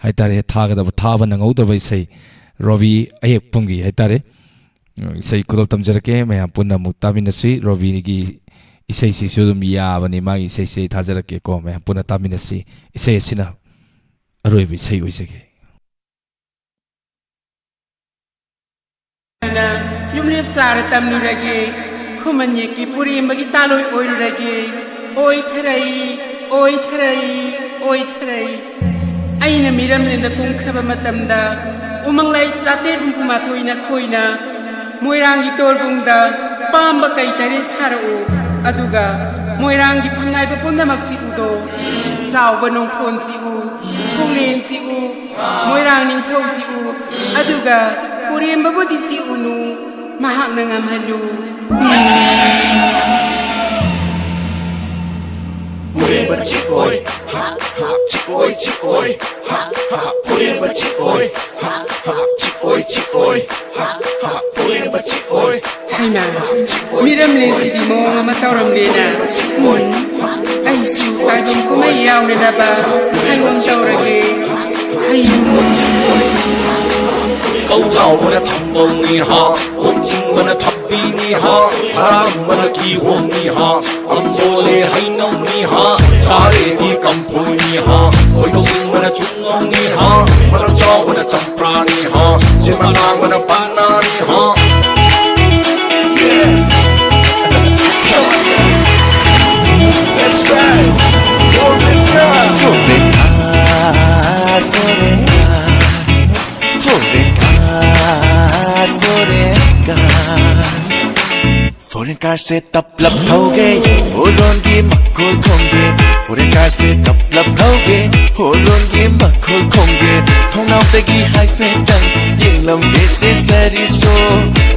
ꯍꯥꯏꯇꯥꯔꯦ, ꯊꯥꯒꯗꯕ, ꯊꯥꯕ ꯅꯪꯍꯧꯗꯕ ꯏꯁꯩ, ꯔꯣꯕꯤ ꯑꯌꯦꯛꯄꯝꯒꯤ ꯍꯥꯏꯇꯥꯔꯦ, ꯏꯁꯩ ꯈꯨꯗꯣꯜ ꯇꯝꯖꯔꯛꯀꯦ꯫ ꯃꯌꯥꯝ ꯄꯨꯟꯅ ꯑꯃꯨꯛ ꯇꯥꯃꯤꯟꯅꯁꯤ꯫ ꯔꯣꯕꯤꯒꯤ ꯏꯁꯩꯁꯤꯁꯨ ꯑꯗꯨꯝ ꯌꯥꯕꯅꯤ, ꯃꯥꯒꯤ ꯏꯁꯩꯁꯦ ꯑꯩ ꯊꯥꯖꯔꯛꯀꯦꯀꯣ꯫ ꯃꯌꯥꯝ ꯄꯨꯟꯅ ꯇꯥꯃꯤꯟꯅꯁꯤ꯫ ꯏꯁꯩ ꯑꯁꯤꯅ ꯑꯔꯣꯏꯕ ꯏꯁꯩ ꯑꯣꯏꯖꯒꯦ꯫ ꯌꯨꯝꯂꯦꯞ ꯆꯥꯔ ꯇꯝꯂꯨꯔꯒꯦ, ꯈꯨꯃꯟ ꯌꯦꯛꯀꯤ ꯄꯨꯔꯦꯝꯕꯒꯤ ꯇꯥꯂꯣꯏ ꯑꯣꯏꯔꯨꯔꯒꯦ꯫ ꯑꯣꯏꯊꯔꯩ, ꯑꯣꯏꯊꯔꯩ, ꯑꯣꯏꯊꯔꯩ꯫ ꯑꯩꯅ ꯃꯤꯔꯝꯂꯦꯟꯗ ꯀꯨꯝꯈ꯭ꯔꯕ ꯃꯇꯝꯗ, ꯎꯃꯪ ꯂꯥꯏ ꯆꯥꯇ꯭ꯔꯦꯠ ꯍꯨꯝꯐꯨ ꯃꯥꯊꯣꯏꯅ ꯈꯣꯏꯅ ꯃꯣꯏꯔꯥꯡꯒꯤ ꯇꯣꯔꯕꯨꯡꯗ ꯄꯥꯝꯕ ꯀꯩ ꯇꯔꯦꯠ ꯁꯥꯔꯛꯎ, ꯑꯗꯨꯒ ꯃꯣꯏꯔꯥꯡꯒꯤ ꯐꯪꯉꯥꯏꯕ ꯄꯨꯝꯅꯃꯛꯁꯤ ꯎꯗꯣ, ꯆꯥꯎꯕ ꯅꯣꯡꯊꯣꯟꯁꯤ ꯎ, ꯊꯣꯡꯂꯦꯟꯁꯤ ꯎ, ꯃꯣꯏꯔꯥꯡ ꯅꯤꯡꯊꯧꯁꯤ ꯎ, ꯑꯗꯨꯒ ꯄꯨꯔꯦꯝꯕꯕꯨꯗꯤ ꯆꯤꯛꯎꯅꯨ, ꯃꯍꯥꯛꯅ ꯉꯝꯍꯜꯂꯨ꯫ ꯄꯨꯔꯦꯝꯕ ꯆꯤꯛꯑꯣꯏ, ꯍꯥ, ꯍꯥ, ꯆꯤꯛꯑꯣꯏ, ꯆꯤꯛꯑꯣꯏ, ꯍꯥ, ꯍꯥ, ꯄꯨꯔꯦꯝꯕ ꯆꯤꯛꯑꯣꯏ, ꯍꯥ, ꯍꯥ, ꯆꯤꯛꯑꯣꯏ, ꯆꯤꯛꯑꯣꯏ, ꯍꯥ, ꯍꯥ, ꯄꯨꯔꯦꯝꯕ ꯆꯤꯛꯑꯣꯏ꯫ ꯍꯩꯃꯥ, ꯃꯤꯔꯝꯂꯦꯟꯁꯤꯗꯤ ꯃꯑꯣꯡ ꯑꯃ ꯇꯧꯔꯝꯂꯦꯅ꯫ ꯎꯝ, ꯑꯩꯁꯨ ꯇꯥꯏꯕꯪ ꯀꯨꯝꯍꯩ ꯌꯥꯎꯅꯅꯕ ꯁꯪꯒꯣꯝ ꯇꯧꯔꯒꯦ꯫ ꯍꯩꯃꯥ꯫ ꯀꯧꯖꯥꯎꯕꯅ ꯊꯝꯕꯧꯅꯤ ꯍꯥ, ꯀꯣꯟꯖꯤꯡꯕꯅ ꯊꯕꯤꯅꯤ ꯍꯥ, ꯍꯔꯥꯝꯕꯅ ꯀꯤꯍꯣꯝꯅꯤ ꯍꯥ, ꯑꯝꯕꯣꯂꯦ ꯍꯩꯅꯧꯅꯤ ꯍꯥ, ꯆꯥꯔꯦꯗꯤ ꯀꯝꯐꯣꯏꯅꯤ ꯍꯥ, ꯈꯣꯏꯗꯧꯅꯤꯡꯕꯅ ꯆꯨꯝꯉꯧꯅꯤ ꯍꯥ, ꯃꯔꯝ ꯆꯥꯎꯕꯅ ꯆꯝꯄ꯭ꯔꯥꯅꯤ ꯍꯥ, ꯆꯦꯃꯅꯥꯡꯕꯅ ꯄꯥꯅꯥꯅꯤ ꯍꯥ꯫ Let's go! Foreign car, foreign car, foreign car, foreign car, foreign car. Foreign car ꯁꯦ ꯇꯞꯂꯞ ꯊꯧꯒꯦ, ꯎꯔꯣꯟꯒꯤ ꯃꯈꯣꯜ ꯈꯣꯡꯒꯦ꯫ Foreign car ꯁꯦ ꯇꯞ ꯂꯞ ꯊꯧꯒꯦ, ꯍꯣꯔꯣꯟꯒꯤ ꯃꯈꯣꯜ ꯈꯣꯡꯒꯦ, ꯊꯣꯡꯅꯥꯎꯗꯒꯤ ꯍꯥꯏꯐꯦꯠꯇꯪ ꯌꯦꯡꯂꯝꯒꯦ ꯁꯦ ꯁꯥꯔꯤꯁꯣ꯫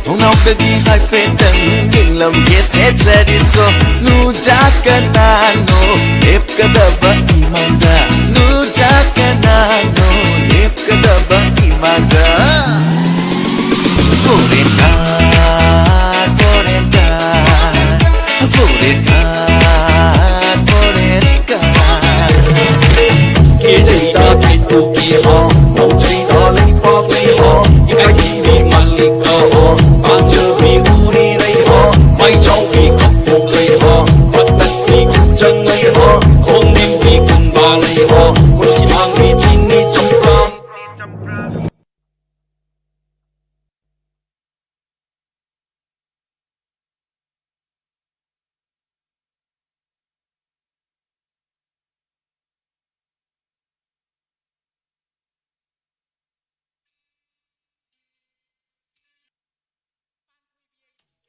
ꯊꯣꯡꯅꯥꯎꯗꯒꯤ ꯍꯥꯏꯐꯦꯠꯇꯪ ꯌꯦꯡꯂꯝꯒꯦ ꯁꯦ ꯁꯥꯔꯤꯁꯣ꯫ ꯅꯨꯖꯥ ꯀꯅꯥꯅꯣ ꯂꯦꯞꯀꯗꯕ ꯏꯃꯥꯡꯗ? ꯅꯨꯖꯥ ꯀꯅꯥꯅꯣ ꯂꯦꯞꯀꯗꯕ ꯏꯃꯥꯡꯗ? Foreign car, foreign car, foreign car, foreign car. ꯀꯦꯖꯩꯗ ꯀꯦꯇꯨꯀꯤ ꯍꯣ, ꯅꯧꯖꯩꯗ ꯂꯩꯄꯥꯛꯂꯩ ꯍꯣ, ꯏꯀꯥꯏꯊꯤꯕꯤ ꯃꯜꯂꯤꯀ ꯍꯣ, ꯄꯥꯝꯖꯕꯤ ꯎꯔꯤꯔꯩ ꯍꯣ, ꯃꯩꯖꯥꯎꯕꯤ ꯀꯞꯄꯣꯛꯂꯩ ꯍꯣ, ꯃꯇꯠꯄꯤ ꯈꯨꯆꯪꯂꯩ ꯍꯣ, ꯈꯣꯡꯅꯦꯝꯕꯤ ꯀꯨꯟꯕꯥꯂꯩ ꯍꯣ, ꯈꯨꯖꯤꯃꯥꯡꯕꯤ ꯆꯤꯅꯤ ꯆꯝꯄ꯭ꯔꯥ꯫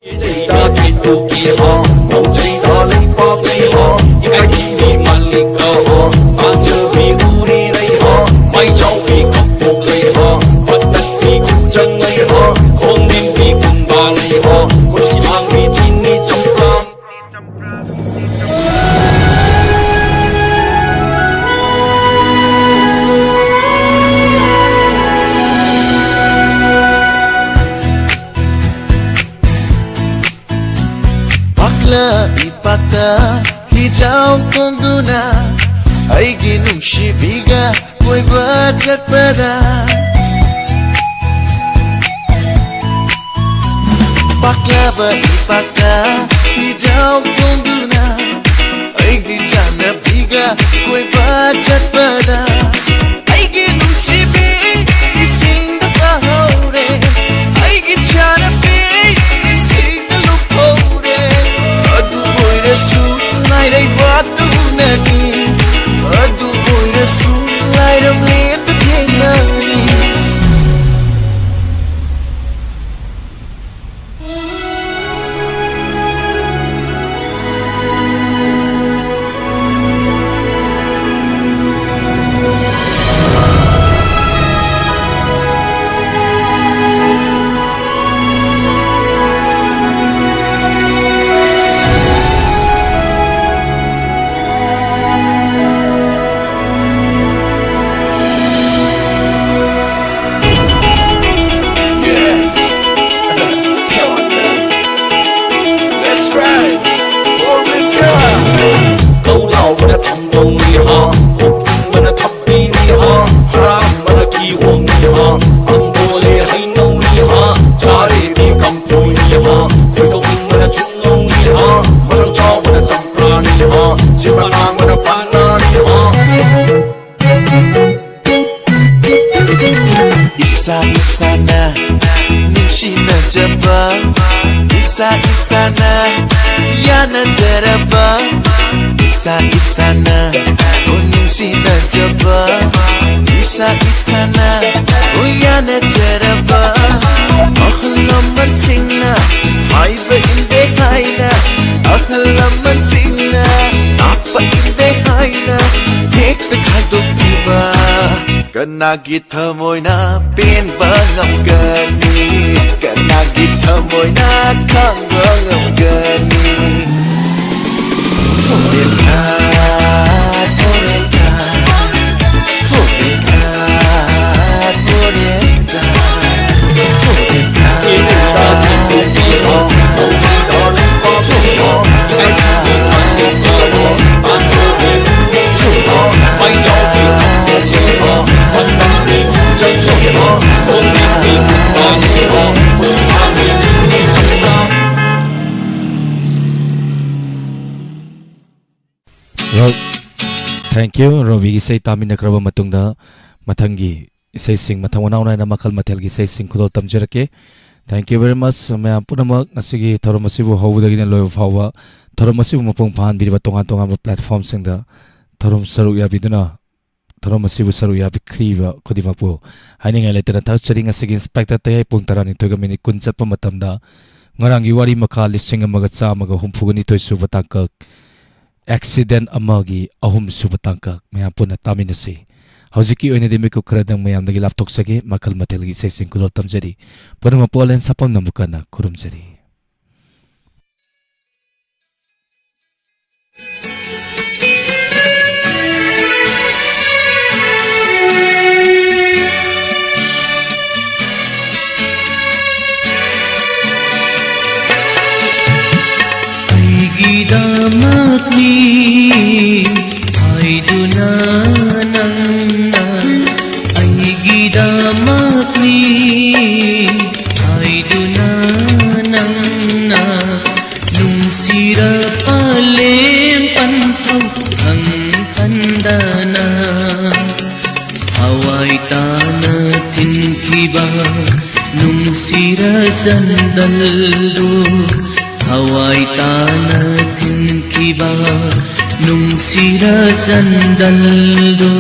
ꯀꯦꯖꯩꯗ ꯀꯦꯇꯨꯀꯤ ꯍꯣ, ꯅꯧꯖꯩꯗ ꯂꯩꯄꯥꯛꯂꯩ ꯍꯣ, ꯏꯀꯥꯏꯊꯤꯕꯤ ꯃꯜꯂꯤꯀ ꯍꯣ, ꯄꯥꯝꯖꯕꯤ ꯎꯔꯤꯔꯩ ꯍꯣ, ꯃꯩꯖꯥꯎꯕꯤ ꯀꯞꯄꯣꯛꯂꯩ ꯍꯣ, ꯃꯇꯠꯄꯤ ꯈꯨꯆꯪꯂꯩ ꯍꯣ, ꯈꯣꯡꯅꯦꯝꯕꯤ ꯀꯨꯟꯕꯥꯂꯩ ꯍꯣ, ꯈꯨꯖꯤꯃꯥꯡꯕꯤ ꯆꯤꯅꯤ ꯆꯝꯄ꯭ꯔꯥ꯫ ꯄꯥꯛꯂ ꯏꯄꯥꯛꯇ ꯍꯤꯖꯥꯎ ꯀꯣꯟꯗꯨꯅ ꯑꯩꯒꯤ ꯅꯨꯡꯁꯤꯕꯤꯒ ꯀꯣꯏꯕ ꯆꯠꯄꯗ, ꯄꯥꯛꯂꯕ ꯏꯄꯥꯛꯇ ꯏꯖꯥꯎ ꯀꯣꯟꯗꯨꯅ ꯑꯩꯒꯤ ꯆꯥꯟꯅꯕꯤꯒ ꯀꯣꯏꯕ ꯆꯠꯄꯗ, ꯑꯩꯒꯤ ꯅꯨꯡꯁꯤꯕꯤ ꯏꯁꯤꯡꯗ ꯇꯥꯍꯧꯔꯦ, ꯑꯩꯒꯤ ꯆꯥꯟꯅꯕꯤ ꯏꯁꯤꯡꯗ ꯂꯨꯞꯍꯧꯔꯦ꯫ ꯑꯗꯨ ꯑꯣꯏꯔꯁꯨ ꯂꯥꯏꯔꯩꯕꯥꯛꯇ ꯎꯅꯅꯤ, ꯑꯗꯨ ꯑꯣꯏꯔꯁꯨ ꯂꯥꯏꯔꯝꯂꯦꯟꯗ ꯊꯦꯡꯅꯅꯤ꯫ ꯏꯁꯥ ꯏꯁꯥꯅ ꯅꯨꯡꯁꯤꯅꯖꯕ, ꯏꯁꯥ ꯏꯁꯥꯅ ꯌꯥꯅꯖꯔꯕ, ꯏꯁꯥ ꯏꯁꯥꯅ ꯅꯨꯡꯁꯤꯅꯖꯕ, ꯏꯁꯥ ꯏꯁꯥꯅ ꯌꯥꯅꯖꯔꯕ꯫ ꯑꯍꯜ ꯂꯃꯟꯁꯤꯡꯅ ꯍꯥꯏꯕ ꯏꯟꯗꯦ ꯍꯥꯏꯅ, ꯑꯍꯜ ꯂꯃꯟꯁꯤꯡꯅ ꯇꯥꯛꯄ ꯏꯟꯗꯦ ꯍꯥꯏꯅ ꯍꯦꯛꯇ ꯈꯥꯏꯗꯣꯛꯈꯤꯕ꯫ ꯀꯅꯥꯒꯤ ꯊꯃꯣꯏꯅ ꯄꯦꯟꯕ ꯉꯝꯒꯅꯤ? ꯀꯅꯥꯒꯤ ꯊꯃꯣꯏꯅ ꯈꯪꯕ ꯉꯝꯒꯅꯤ? ꯁꯣꯔꯦꯟꯊꯥ, ꯁꯣꯔꯦꯟꯊꯥ, ꯁꯣꯔꯦꯟꯊꯥ, ꯁꯣꯔꯦꯟꯊꯥ, ꯁꯣꯔꯦꯟꯊꯥ, ꯁꯣꯔꯦꯟꯊꯥ꯫ ꯔꯣ-, thank you꯫ ꯔꯣꯕꯤꯒꯤ ꯏꯁꯩ ꯇꯥꯃꯤꯟꯅꯈ꯭ꯔꯕ ꯃꯇꯨꯡꯗ ꯃꯊꯪꯒꯤ ꯏꯁꯩꯁꯤꯡ ꯃꯊꯪ ꯃꯅꯥꯎ ꯅꯥꯏꯅ ꯃꯈꯜ ꯃꯊꯦꯜꯒꯤ ꯏꯁꯩꯁꯤꯡ ꯈꯨꯗꯣꯜ ꯇꯝꯖꯔꯛꯀꯦ꯫ Thank you very much꯫ ꯃꯌꯥꯝ ꯄꯨꯝꯅꯃꯛ ꯉꯁꯤꯒꯤ ꯊꯧꯔꯝ ꯑꯁꯤꯕꯨ ꯍꯧꯕꯗꯒꯤꯅ ꯂꯣꯏꯕ ꯐꯥꯎꯕ ꯊꯧꯔꯝ ꯑꯁꯤꯕꯨ ꯃꯄꯨꯡ ꯐꯥꯍꯟꯕꯤꯔꯤꯕ ꯇꯣꯉꯥꯟ ꯇꯣꯉꯥꯟꯕ platformꯁꯤꯡꯗ ꯊꯧꯔꯝ ꯁꯔꯨꯛ ꯌꯥꯕꯤꯗꯨꯅ, ꯊꯧꯔꯝ ꯑꯁꯤꯕꯨ ꯁꯔꯨꯛ ꯌꯥꯕꯤꯈ꯭ꯔꯤꯕ ꯈꯨꯗꯤꯡꯃꯛꯄꯨ ꯍꯥꯏꯅꯤꯡꯉꯥꯏ ꯂꯩꯇꯅ ꯊꯥꯒꯠꯆꯔꯤ꯫ ꯉꯁꯤꯒꯤ ꯏꯟꯁꯄꯦꯛꯇꯔ ꯇꯌꯥꯏ ꯄꯨꯡ ꯇꯔꯥꯅꯤꯊꯣꯏꯒ ꯃꯤꯅꯤꯠ ꯀꯨꯟ ꯆꯠꯄ ꯃꯇꯝꯗ ꯉꯔꯥꯡꯒꯤ ꯋꯥꯔꯤ ꯃꯈꯥ ꯂꯤꯁꯤꯡ ꯑꯃꯒ ꯆꯥꯝꯃꯒ ꯍꯨꯝꯐꯨꯒ ꯅꯤꯊꯣꯏ ꯁꯨꯕ ꯇꯥꯡꯀꯛ, ꯑꯦꯛꯁꯤꯗꯦꯟ ꯑꯃꯒꯤ ꯑꯍꯨꯝ ꯁꯨꯕ ꯇꯥꯡꯀꯛ ꯃꯌꯥꯝ ꯄꯨꯟꯅ ꯇꯥꯃꯤꯟꯅꯁꯤ꯫ ꯍꯧꯖꯤꯛꯀꯤ ꯑꯣꯏꯅꯗꯤ ꯃꯤꯀꯨꯞ ꯈꯔꯗꯪ ꯃꯌꯥꯝꯗꯒꯤ ꯂꯥꯞꯊꯣꯛꯆꯒꯦ꯫ ꯃꯈꯜ ꯃꯊꯦꯜꯒꯤ ꯏꯁꯩꯁꯤꯡ ꯈꯨꯗꯣꯜ ꯇꯝꯖꯔꯤ꯫ ꯄꯨꯝꯅꯃꯛꯄꯨ ꯑꯂꯦꯟ ꯁꯥꯄꯝꯅ ꯑꯃꯨꯛ ꯍꯟꯅ ꯈꯨꯔꯨꯝꯖꯔꯤ꯫ ꯑꯩꯒꯤꯗꯃꯛꯅꯤ ꯍꯥꯏꯗꯨꯅ ꯅꯪꯅ, ꯑꯩꯒꯤꯗꯃꯛꯅꯤ ꯍꯥꯏꯗꯨꯅ ꯅꯪꯅ ꯅꯨꯡꯁꯤꯔꯕ ꯂꯦꯝ ꯄꯟꯊꯧ ꯈꯪꯍꯟꯗꯅ꯫ ꯊꯋꯥꯏ ꯇꯥꯅ ꯊꯤꯟꯈꯤꯕ ꯅꯨꯡꯁꯤꯔ ꯆꯟꯗꯜꯗꯣ, ꯊꯋꯥꯏ ꯇꯥꯅ ꯊꯤꯟꯈꯤꯕ ꯅꯨꯡꯁꯤꯔ ꯆꯟꯗꯜꯗꯣ,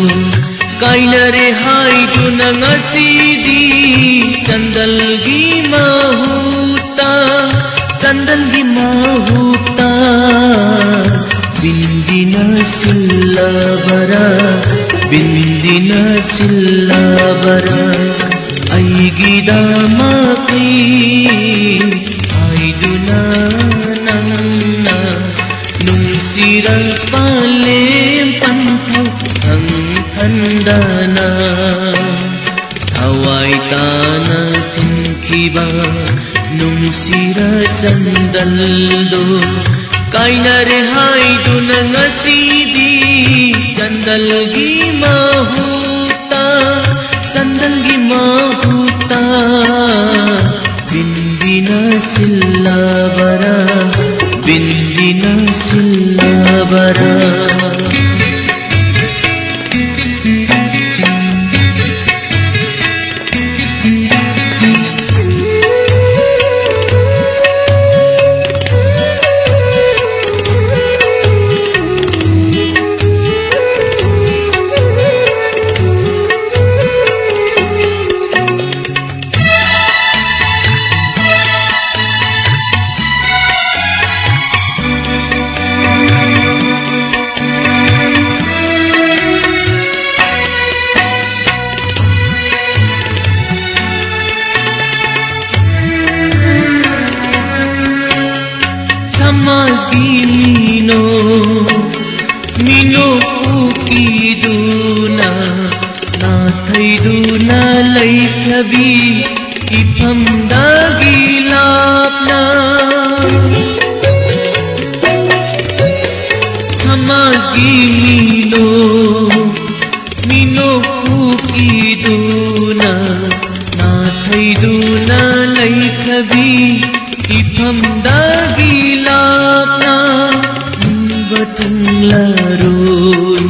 ꯀꯥꯏꯅꯔꯦ ꯍꯥꯏꯗꯨꯅ ꯉꯁꯤꯗꯤ ꯆꯟꯗꯜꯒꯤ ꯃꯍꯨꯠꯇ, ꯆꯟꯗꯜꯒꯤ ꯃꯍꯨꯠꯇ ꯕꯤꯟꯗꯤꯅ ꯁꯤꯜꯂꯕꯔꯥ, ꯕꯤꯟꯗꯤꯅ ꯁꯤꯜꯂꯕꯔꯥ? ꯑꯩꯒꯤꯗꯃꯛꯇꯤ ꯍꯥꯏꯗꯨꯅ ꯅꯪꯅ ꯅꯨꯡꯁꯤꯔꯛꯄ ꯂꯦꯝ ꯄꯟꯊꯧ ꯈꯪꯍꯟꯗꯅ, ꯊꯋꯥꯏ ꯇꯥꯅ ꯊꯤꯟꯈꯤꯕ ꯅꯨꯡꯁꯤꯔ ꯆꯟꯗꯜꯗꯣ, ꯀꯥꯏꯅꯔꯦ ꯍꯥꯏꯗꯨꯅ ꯉꯁꯤꯗꯤ ꯆꯟꯗꯜꯒꯤ ꯃꯍꯨꯠꯇ, ꯆꯟꯗꯜꯒꯤ ꯃꯍꯨꯠꯇ ꯕꯤꯟꯗꯤꯅ ꯁꯤꯜꯂꯕꯔꯥ, ꯕꯤꯟꯗꯤꯅ ꯁꯤꯜꯂꯕꯔꯥ? ꯁꯃꯥꯖꯒꯤ ꯃꯤꯅꯣ, ꯃꯤꯅꯣꯛ ꯎꯀꯤꯗꯨꯅ ꯅꯥꯊꯩꯗꯨꯅ ꯂꯩꯈ꯭ꯔꯕꯤ ꯏꯐꯝꯗꯒꯤ ꯂꯥꯞꯅ꯫ ꯁꯃꯥꯖꯒꯤ ꯃꯤꯅꯣ, ꯃꯤꯅꯣꯛ ꯎꯀꯤꯗꯨꯅ ꯅꯥꯊꯩꯗꯨꯅ ꯂꯩꯈ꯭ꯔꯕꯤ ꯏꯐꯝꯗꯒꯤ ꯂꯥꯞꯅ ꯎꯕ ꯊꯨꯡꯂꯔꯣꯏ꯫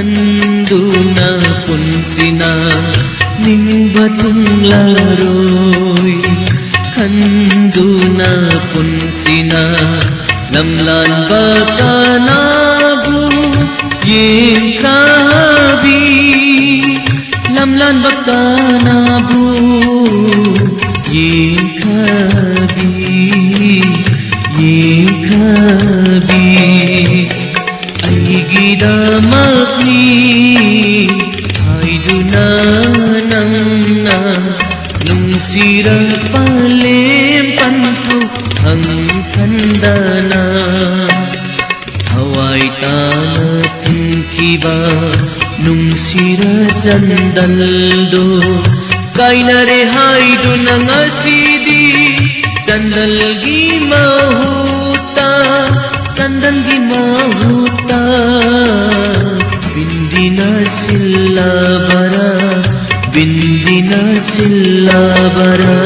ꯈꯟꯗꯨꯅ ꯄꯨꯟꯁꯤꯅ ꯅꯤꯡꯕ ꯊꯨꯡꯂꯔꯣꯏ꯫ ꯈꯟꯗꯨꯅ ꯄꯨꯟꯁꯤꯅ ꯂꯝꯂꯥꯟꯕ ꯀꯅꯥꯕꯨ ꯌꯦꯡꯈ꯭ꯔꯕꯤ? ꯂꯝꯂꯥꯟꯕ ꯀꯅꯥꯕꯨ ꯌꯦꯡꯈ꯭ꯔꯕꯤ? ꯌꯦꯡꯈ꯭ꯔꯕꯤ? ꯑꯩꯒꯤꯗꯃꯛꯅꯤ ꯍꯥꯏꯗꯨꯅ ꯅꯪꯅ ꯅꯨꯡꯁꯤꯔꯛꯄ ꯂꯦꯝ ꯄꯟꯊꯨ ꯈꯪꯈꯟꯗꯅ꯫ ꯊꯋꯥꯏ ꯇꯥꯅ ꯊꯤꯡꯈꯤꯕ ꯅꯨꯡꯁꯤꯔ ꯆꯟꯗꯜꯗꯣ ꯀꯥꯏꯅꯔꯦ ꯍꯥꯏꯗꯨꯅ ꯉꯁꯤꯗꯤ ꯆꯟꯗꯜꯒꯤ ꯃꯍꯨꯠꯇ, ꯆꯟꯗꯜꯒꯤ ꯃꯍꯨꯠꯇ ꯕꯤꯟꯗꯤꯅ ꯁꯤꯜꯂꯕꯔꯥ, ꯕꯤꯟꯗꯤꯅ ꯁꯤꯜꯂꯕꯔꯥ?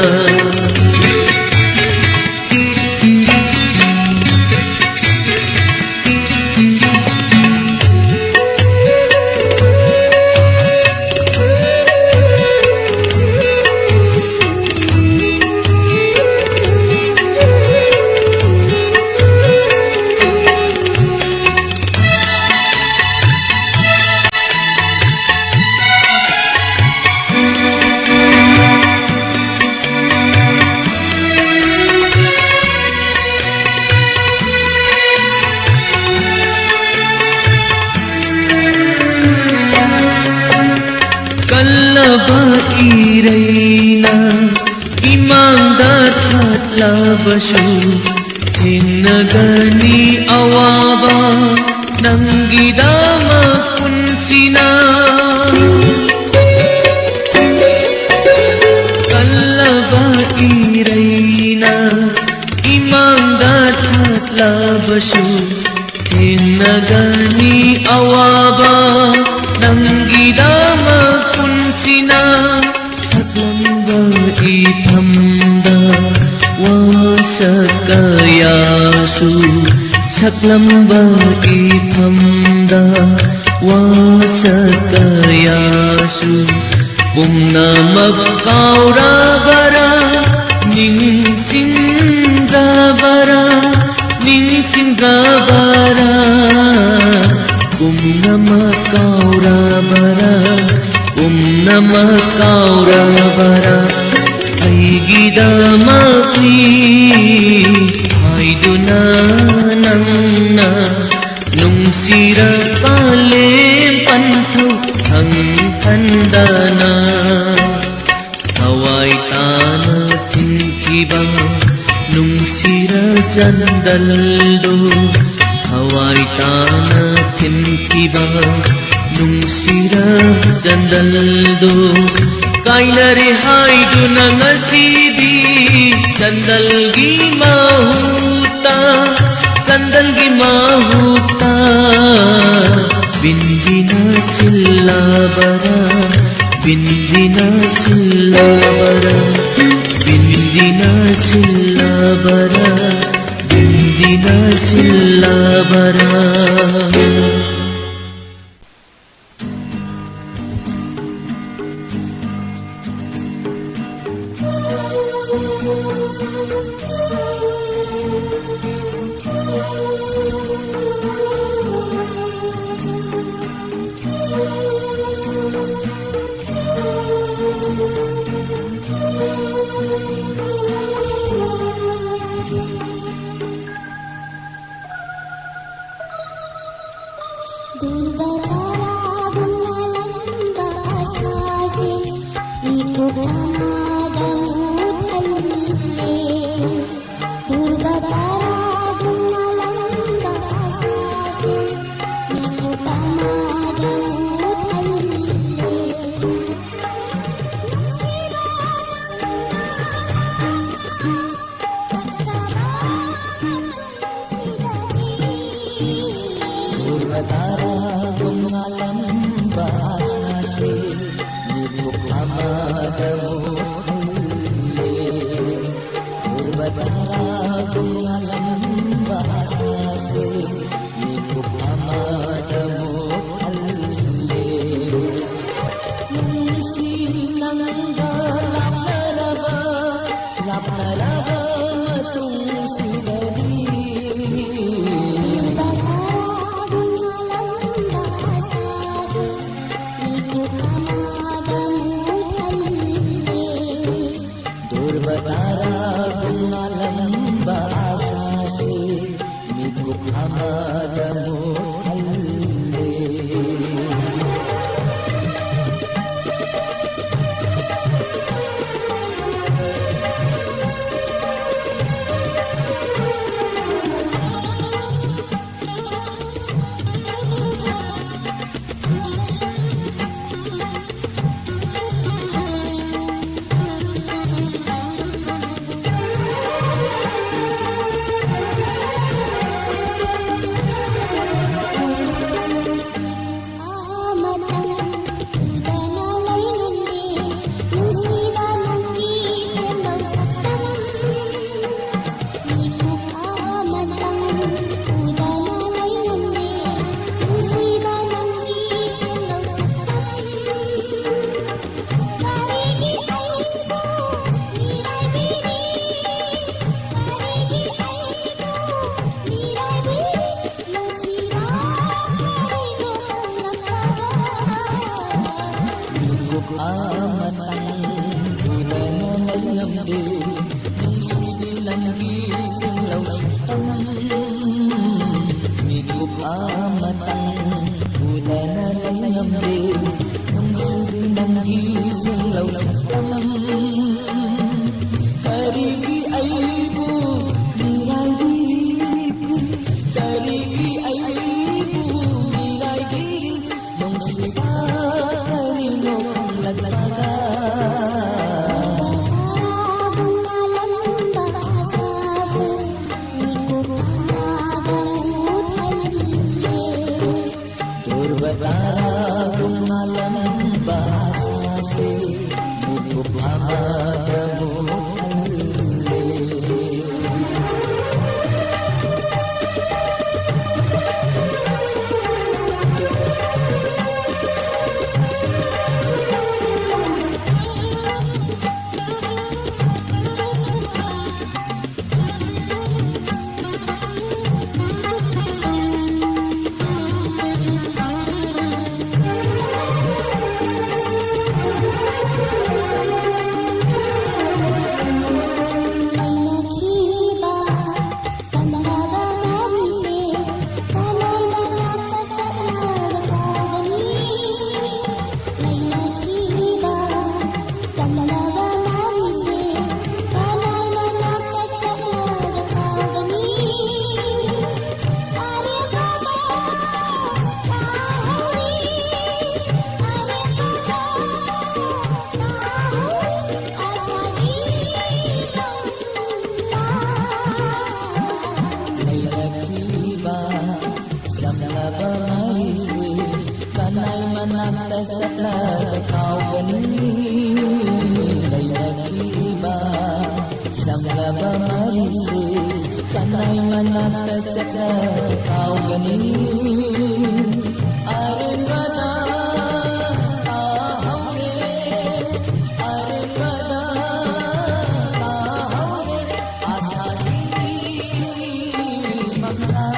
ꯀꯜꯂꯕ ꯏꯔꯩꯅ ꯏꯃꯥꯡꯗ ꯊꯠꯂꯕꯁꯨ, ꯊꯦꯡꯅꯒꯅꯤ ꯑꯋꯥꯕ ꯅꯪꯒꯤꯗꯃꯛ ꯄꯨꯟꯁꯤꯅ꯫ ꯀꯜꯂꯕ ꯏꯔꯩꯅ ꯏꯃꯥꯡꯗ ꯊꯠꯂꯕꯁꯨ, ꯊꯦꯡꯅꯒꯅꯤ ꯑꯋꯥꯕ ꯅꯪꯒꯤꯗꯃꯛ ꯄꯨꯟꯁꯤꯅ꯫ ꯁꯛꯂꯝꯕ ꯏꯊꯝꯗ ꯋꯥꯁꯛ ꯀꯌꯥꯁꯨ, ꯁꯛꯂꯝꯕ ꯏꯊꯝꯗ ꯋꯥ ꯀꯌꯥꯁꯨ ꯄꯨꯝꯅꯃꯛ ꯀꯥꯎꯔꯕꯔꯥ, ꯅꯤꯡꯁꯤꯡꯗ꯭ꯔꯕꯔꯥ, ꯅꯤꯡꯁꯤꯡꯗ꯭ꯔꯕꯔꯥ? ꯄꯨꯝꯅꯃꯛ ꯀꯥꯎꯔꯕꯔꯥ, ꯄꯨꯝꯅꯃꯛ ꯀꯥꯎꯔꯕꯔꯥ? ꯑꯩꯒꯤꯗꯃꯛꯅꯤ ꯍꯥꯏꯗꯨꯅ ꯅꯪꯅ ꯅꯨꯡꯁꯤꯔꯛꯄ ꯂꯦꯝ ꯄꯟꯊꯧ ꯈꯪꯍꯟꯗꯅ, ꯊꯋꯥꯏ ꯇꯥꯅ ꯊꯤꯟꯈꯤꯕ ꯅꯨꯡꯁꯤꯔ ꯆꯟꯗꯜꯗꯣ, ꯊꯋꯥꯏ ꯇꯥꯅ ꯊꯤꯟꯈꯤꯕ ꯅꯨꯡꯁꯤꯔ ꯆꯟꯗꯜꯗꯣ, ꯀꯥꯏꯅꯔꯦ ꯍꯥꯏꯗꯨꯅ ꯉꯁꯤꯗꯤ ꯆꯟꯗꯜꯒꯤ ꯃꯍꯨꯠꯇ, ꯆꯟꯗꯜꯒꯤ ꯃꯍꯨꯠꯇ ꯕꯤꯟꯗꯤꯅ ꯁꯤꯜꯂꯕꯔꯥ, ꯕꯤꯟꯗꯤꯅ ꯁꯤꯜꯂꯕꯔꯥ, ꯕꯤꯟꯗꯤꯅ ꯁꯤꯜꯂꯕꯔꯥ, ꯕꯤꯟꯗꯤꯅ ꯁꯤꯜꯂꯕꯔꯥ? ꯑꯃꯇꯪ ꯎꯗꯅ ꯂꯩꯉꯝꯗꯦ, ꯅꯨꯡꯁꯤꯕꯤ ꯅꯪꯒꯤ ꯆꯤꯡꯂꯧ ꯁꯛꯇꯝ꯫ ꯃꯤꯀꯨꯞ ꯑꯃꯇꯪ ꯎꯗꯅ ꯂꯩꯉꯝꯗꯦ, ꯅꯨꯡꯁꯤꯕꯤ ꯅꯪꯒꯤ ꯆꯤꯡꯂꯧ ꯁꯛꯇꯝ꯫ ꯀꯔꯤꯒꯤ ꯑꯩꯕꯨ ꯃꯤꯔꯥꯏꯕꯤꯔꯤ? ꯀꯔꯤꯒꯤ ꯑꯩꯕꯨ ꯃꯤꯔꯥꯏꯕꯤꯔꯤ? ꯅꯨꯡꯁꯤꯕ ꯀꯔꯤꯅꯣ ꯈꯪꯂꯛꯄꯗ꯫ ꯙ꯭ꯔꯨꯕ ꯇꯥꯔꯥꯒꯨꯝ ꯉꯥꯜꯂꯝꯕ ꯑꯥꯁꯥꯁꯦ ꯃꯤꯀꯨꯞ ꯑꯃꯗ ꯃꯨꯠꯍꯜꯂꯦ꯫ ꯂꯩꯔꯛꯈꯤꯕ ꯆꯝꯂꯕ ꯃꯩꯁꯦ ꯀꯅꯥꯏ ꯃꯅꯥꯛꯇ ꯆꯠꯂꯒ ꯀꯥꯎꯒꯅꯤ? ꯂꯩꯔꯛꯈꯤꯕ ꯆꯝꯂꯕ ꯃꯩꯁꯦ ꯀꯅꯥꯏ ꯃꯅꯥꯛꯇ ꯆꯠꯂꯒ ꯀꯥꯎꯒꯅꯤ? ꯑꯔꯦꯝꯕꯗ ꯇꯥꯍꯧꯔꯦ, ꯑꯔꯦꯝꯕꯗ ꯇꯥꯍꯧꯔꯦ ꯑꯥꯁꯥꯒꯤ ꯃꯪꯂꯥꯟ꯫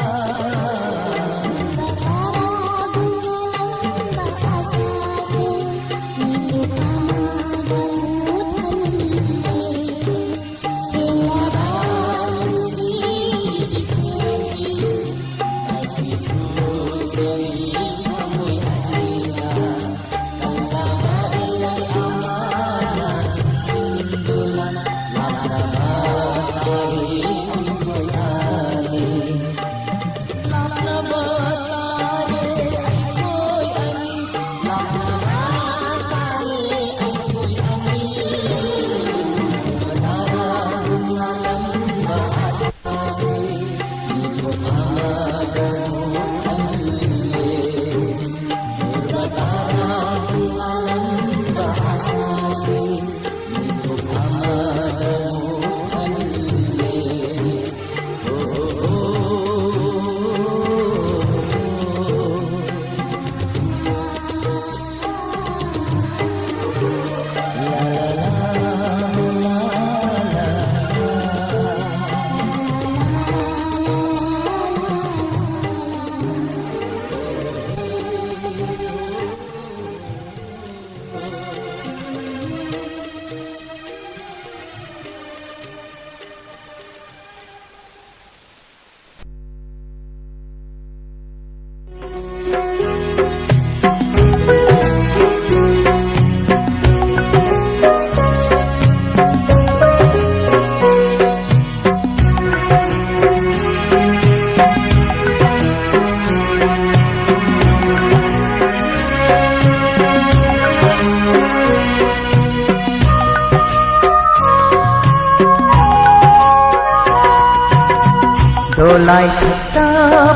ꯂꯥꯏꯊꯛꯇ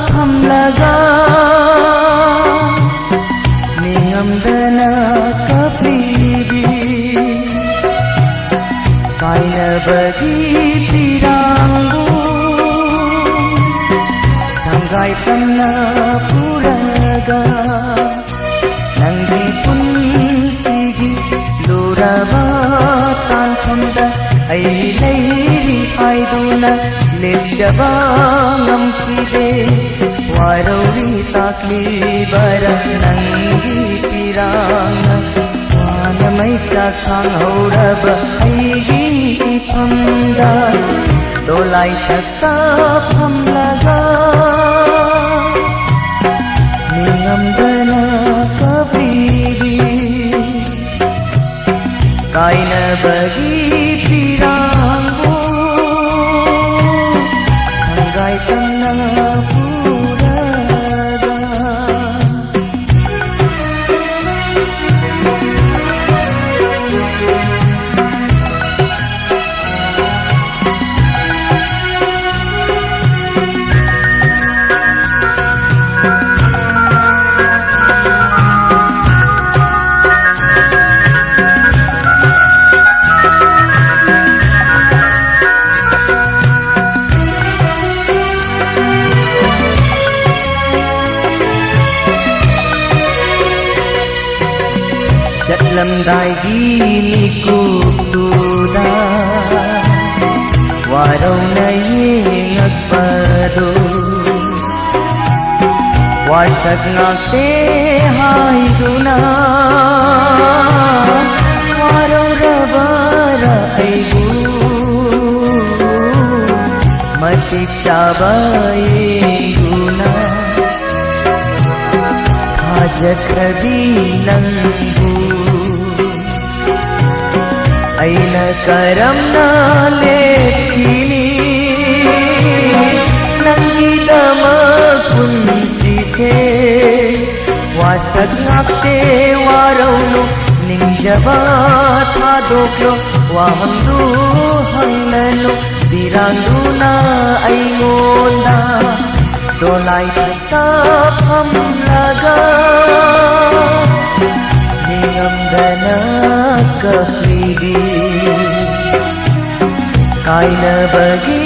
ꯐꯝꯂꯒ ꯅꯤꯡꯉꯝꯗꯅ ꯀꯞꯂꯤꯕꯤ ꯀꯥꯏꯅꯕꯒꯤ ꯄꯤꯔꯥꯡꯕꯨ ꯁꯪꯒꯥꯏ ꯇꯝꯅ ꯄꯨꯔꯒ ꯅꯪꯒꯤ ꯄꯨꯟꯁꯤꯒꯤ ꯂꯨꯔꯕ ꯇꯥꯟꯐꯝꯗ ꯑꯩ ꯂꯩꯔꯤ ꯍꯥꯏꯗꯨꯅ ꯂꯦꯞꯆꯕ ꯉꯝꯈꯤꯗꯦ꯫ ꯋꯥꯔꯧꯔꯤ ꯇꯥꯛꯂꯤꯕꯔ ꯅꯪꯒꯤ ꯄꯤꯔꯥꯡꯅ ꯋꯥꯅ ꯃꯩꯆꯥꯛ ꯊꯥꯡꯍꯧꯔꯕ ꯑꯩꯒꯤ ꯏꯐꯝꯗ ꯗꯣꯂꯥꯏ ꯊꯛꯇ ꯐꯝꯂꯒ ꯅꯤꯡꯉꯝꯗꯅ ꯀꯞꯂꯤꯕꯤ ꯀꯥꯏꯅꯕꯒꯤ ꯄꯤꯔꯥꯡꯕꯨ ꯁꯪꯒꯥꯏ ꯇꯝꯅ ꯄꯨꯔꯒ ꯆꯠꯂꯝꯗꯥꯏꯒꯤ ꯃꯤꯀꯨꯞꯇꯨꯗ ꯋꯥꯔꯧꯅ ꯌꯦꯡꯉꯛꯄꯗꯣ ꯋꯥꯁꯛ ꯉꯥꯛꯇꯦ ꯍꯥꯏꯗꯨꯅ ꯋꯥꯔꯧꯔꯕꯔ ꯑꯩꯕꯨ ꯃꯇꯤꯛ ꯆꯥꯕ ꯌꯦꯡꯗꯨꯅ ꯊꯥꯖꯈ꯭ꯔꯕꯤ ꯅꯪꯕꯨ ꯑꯩꯅ ꯀꯔꯝꯅ ꯂꯦꯞꯈꯤꯅꯤ ꯅꯪꯒꯤꯗꯃꯛ ꯄꯨꯟꯁꯤꯁꯦ? ꯋꯥꯁꯛ ꯉꯥꯛꯇꯦ ꯋꯥꯔꯧꯅꯨ, ꯅꯤꯡꯖꯕ ꯊꯥꯗꯣꯛꯂꯣ, ꯋꯥꯍꯪꯗꯨ ꯍꯪꯂꯅꯨ, ꯕꯤꯔ ꯆꯥꯡꯗꯨꯅ ꯑꯩꯉꯣꯟꯗ ꯗꯣꯂꯥꯏ ꯊꯛꯇ ꯐꯝꯂꯒ ꯅꯤꯡꯉꯝꯗꯅ ꯀꯞꯂꯤꯕꯤ ꯀꯥꯏꯅꯕꯒꯤ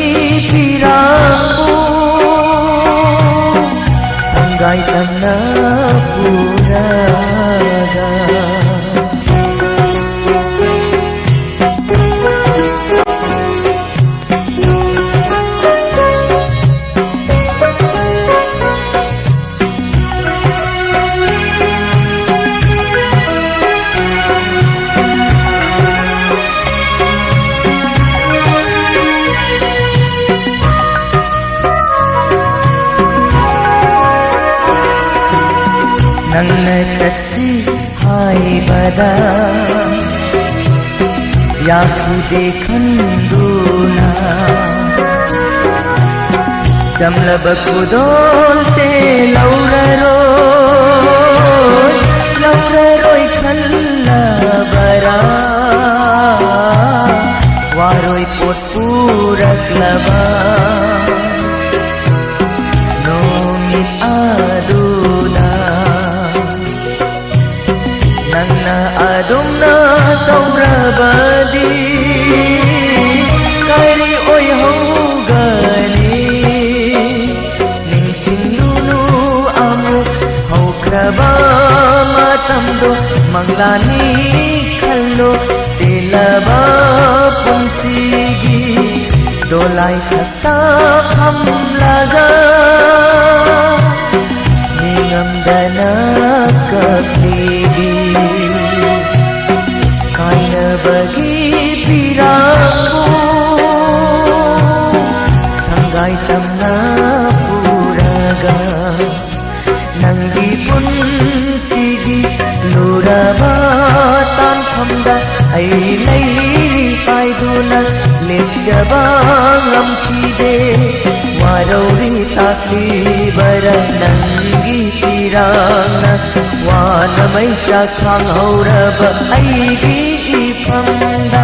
ꯄꯤꯔꯥꯡꯕꯨ ꯁꯪꯒꯥꯏ ꯇꯝꯅ ꯄꯨꯔꯒ꯫ ꯅꯪꯅ ꯆꯠꯁꯤ ꯍꯥꯏꯕꯗ ꯌꯥꯈꯤꯗꯦ ꯈꯟꯗꯨꯅ ꯆꯝꯂꯕ ꯈꯨꯗꯣꯜꯁꯦ ꯂꯧꯔꯔꯣꯏ, ꯂꯧꯔꯔꯣꯏ ꯈꯜꯂꯕꯔꯥ? ꯋꯥꯔꯣꯏ ꯄꯣꯠ ꯄꯨꯔꯛꯂꯕ ꯅꯨꯃꯤꯠ ꯑꯗꯨꯗ ꯅꯪꯅ ꯑꯗꯨꯝꯅ ꯇꯧꯔꯕꯗꯤ ꯀꯔꯤ ꯑꯣꯏꯍꯧꯒꯅꯤ? ꯅꯤꯡꯁꯤꯡꯂꯨꯅꯨ ꯑꯃꯨꯛ ꯍꯧꯈ꯭ꯔꯕ ꯃꯇꯝꯗꯣ, ꯃꯪꯂꯥꯅꯤ ꯈꯜꯂꯣ, ꯇꯦꯜꯂꯕ ꯄꯨꯟꯁꯤꯒꯤ ꯗꯣꯂꯥꯏ ꯊꯛꯇ ꯐꯝꯂꯒ ꯅꯤꯡꯉꯝꯗꯅ ꯀꯞꯂꯤꯕꯤ ꯀꯥꯏꯅꯕꯒꯤ ꯄꯤꯔꯥꯡꯕꯨ ꯁꯪꯒꯥꯏ ꯇꯝꯅ ꯄꯨꯔꯒ ꯅꯪꯒꯤ ꯄꯨꯟꯁꯤꯒꯤ ꯂꯨꯔꯕ ꯇꯥꯟꯐꯝꯗ ꯑꯩ ꯂꯩꯔꯤ ꯍꯥꯏꯗꯨꯅ ꯂꯦꯞꯆꯕ ꯉꯝꯈꯤꯗꯦ꯫ ꯋꯥꯔꯧꯔꯤ ꯇꯥꯛꯂꯤꯕꯔ ꯅꯪꯒꯤ ꯄꯤꯔꯥꯡꯅ? ꯋꯥꯅ ꯃꯩꯆꯥꯛ ꯈꯥꯡꯍꯧꯔꯕ ꯑꯩꯒꯤ ꯏꯐꯝꯗ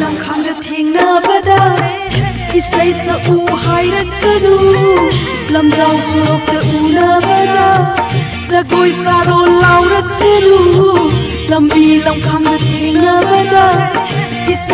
ꯂꯝꯈꯥꯡꯗ ꯊꯦꯡꯅꯕꯗ ꯏꯁꯩ ꯁꯛꯎ ꯍꯥꯏꯔꯛꯀꯅꯨ, ꯂꯝꯖꯥꯎ ꯁꯣꯔꯣꯛꯇ ꯎꯅꯕꯗ ꯖꯒꯣꯏ ꯁꯥꯔꯣ ꯂꯥꯎꯔꯛꯀꯅꯨ, ꯂꯝꯕꯤ ꯂꯝꯈꯥꯡꯗ ꯊꯦꯡꯅꯕꯗ ꯏꯁꯩ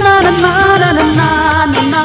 Na na na na na na na na.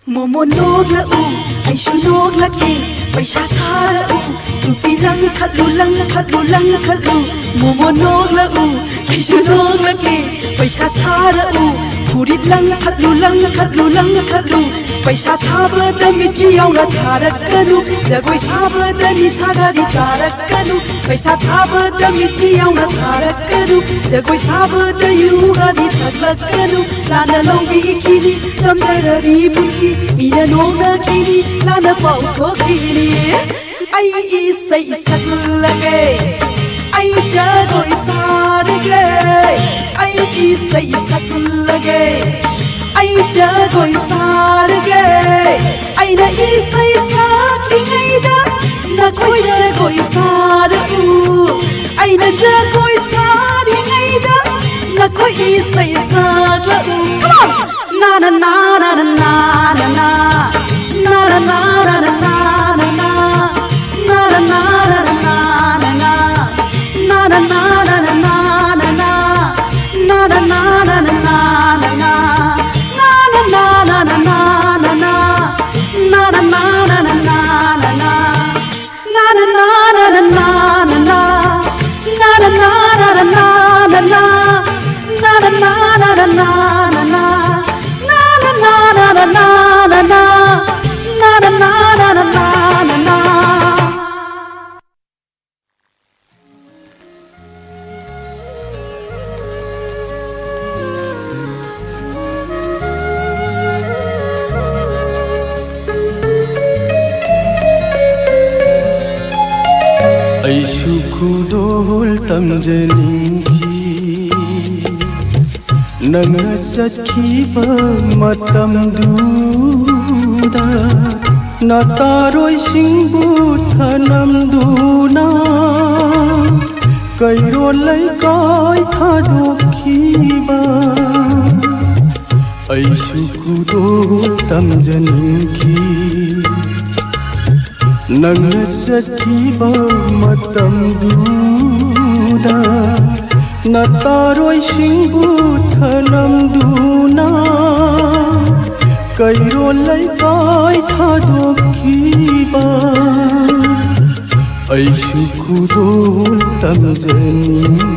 Momo ꯅꯣꯛꯂꯛꯎ, ꯑꯩꯁꯨ ꯅꯣꯛꯂꯛꯀꯦ, ꯄꯩꯁꯥ ꯊꯥꯔꯛꯎ, ꯔꯨꯄꯤ ꯂꯪꯈꯠꯂꯨ, ꯂꯪꯈꯠꯂꯨ, ꯂꯪꯈꯠꯂꯨ꯫ ꯃꯣꯃꯣ ꯅꯣꯛꯂꯛꯎ, ꯑꯩꯁꯨ ꯅꯣꯛꯂꯛꯀꯦ, ꯄꯩꯁꯥ ꯊꯥꯔꯛꯎ, ꯐꯨꯔꯤꯠ ꯂꯪꯈꯠꯂꯨ, ꯂꯪꯈꯠꯂꯨ, ꯂꯪꯈꯠꯂꯨ꯫ ꯄꯩꯁꯥ ꯊꯥꯕꯗ ꯃꯤꯠꯁꯤ ꯌꯥꯎꯅ ꯊꯥꯔꯛꯀꯅꯨ, ꯖꯒꯣꯏ ꯁꯥꯕꯗ ꯅꯤꯁꯥ ꯒꯥꯔꯤ ꯆꯥꯔꯛꯀꯅꯨ꯫ ꯄꯩꯁꯥ ꯊꯥꯕꯗ ꯃꯤꯠꯁꯤ ꯌꯥꯎꯅ ꯊꯥꯔꯛꯀꯅꯨ, ꯖꯒꯣꯏ ꯁꯥꯕꯗ ꯌꯨ ꯒꯥꯔꯤ ꯊꯛꯂꯛꯀꯅꯨ꯫ ꯂꯥꯟꯅ ꯂꯧꯕꯤꯈꯤꯅꯤ ꯆꯝꯖꯔꯕꯤ ꯄꯨꯟꯁꯤ, ꯃꯤꯅ ꯅꯣꯛꯅꯈꯤꯅꯤ ꯂꯥꯟꯅ ꯄꯥꯎꯊꯣꯛꯈꯤꯅꯤ꯫ ꯑꯩ ꯏꯁꯩ ꯁꯛꯂꯒꯦ, ꯑꯩ ꯖꯒꯣꯏ ꯁꯥꯔꯒꯦ, ꯑꯩ ꯏꯁꯩ ꯁꯛꯂꯒꯦ, ꯑꯩ ꯖꯒꯣꯏ ꯁꯥꯔꯒꯦ꯫ ꯑꯩꯅ ꯏꯁꯩ ꯁꯛꯂꯤꯉꯩꯗ ꯅꯈꯣꯏ ꯖꯒꯣꯏ ꯁꯥꯔꯛꯎ꯫ ꯑꯩꯅ ꯖꯒꯣꯏ ꯁꯥꯔꯤꯉꯩꯗ ꯅꯈꯣꯏ ꯏꯁꯩ ꯁꯛꯂꯛꯎ꯫ Come on! Na na na na na na na na. Na na na na na na na na. Na na na na na na na na. Na na na na na na na na. Na na na na na na na na. Na na na na na na na na. Na na na na na na na na. Na na na na na na na na. ꯁꯨ ꯈꯨꯗꯣꯜ ꯇꯝꯖꯅꯤꯡꯈꯤ꯫ ꯅꯪꯅ ꯆꯠꯈꯤꯕ ꯃꯇꯝꯗꯨꯗ ꯅꯇꯥꯔꯣꯏꯁꯤꯡꯕꯨ ꯊꯅꯝꯗꯨꯅ ꯀꯩꯔꯣꯜ ꯂꯩꯀꯥꯏ ꯊꯥꯗꯣꯛꯈꯤꯕ ꯑꯩꯁꯨ ꯈꯨꯗꯣꯜ ꯇꯝꯖꯅꯤꯡꯈꯤ꯫ ꯅꯪꯅ ꯆꯠꯈꯤꯕ ꯃꯇꯝꯗꯨꯗ ꯅꯇꯥꯔꯣꯏꯁꯤꯡꯕꯨ ꯊꯅꯝꯗꯨꯅ ꯀꯩꯔꯣꯜ ꯂꯩꯀꯥꯏ ꯊꯥꯗꯣꯛꯈꯤꯕ ꯑꯩꯁꯨ ꯈꯨꯗꯣꯜ ꯇꯝꯖꯅꯤꯡꯈꯤ꯫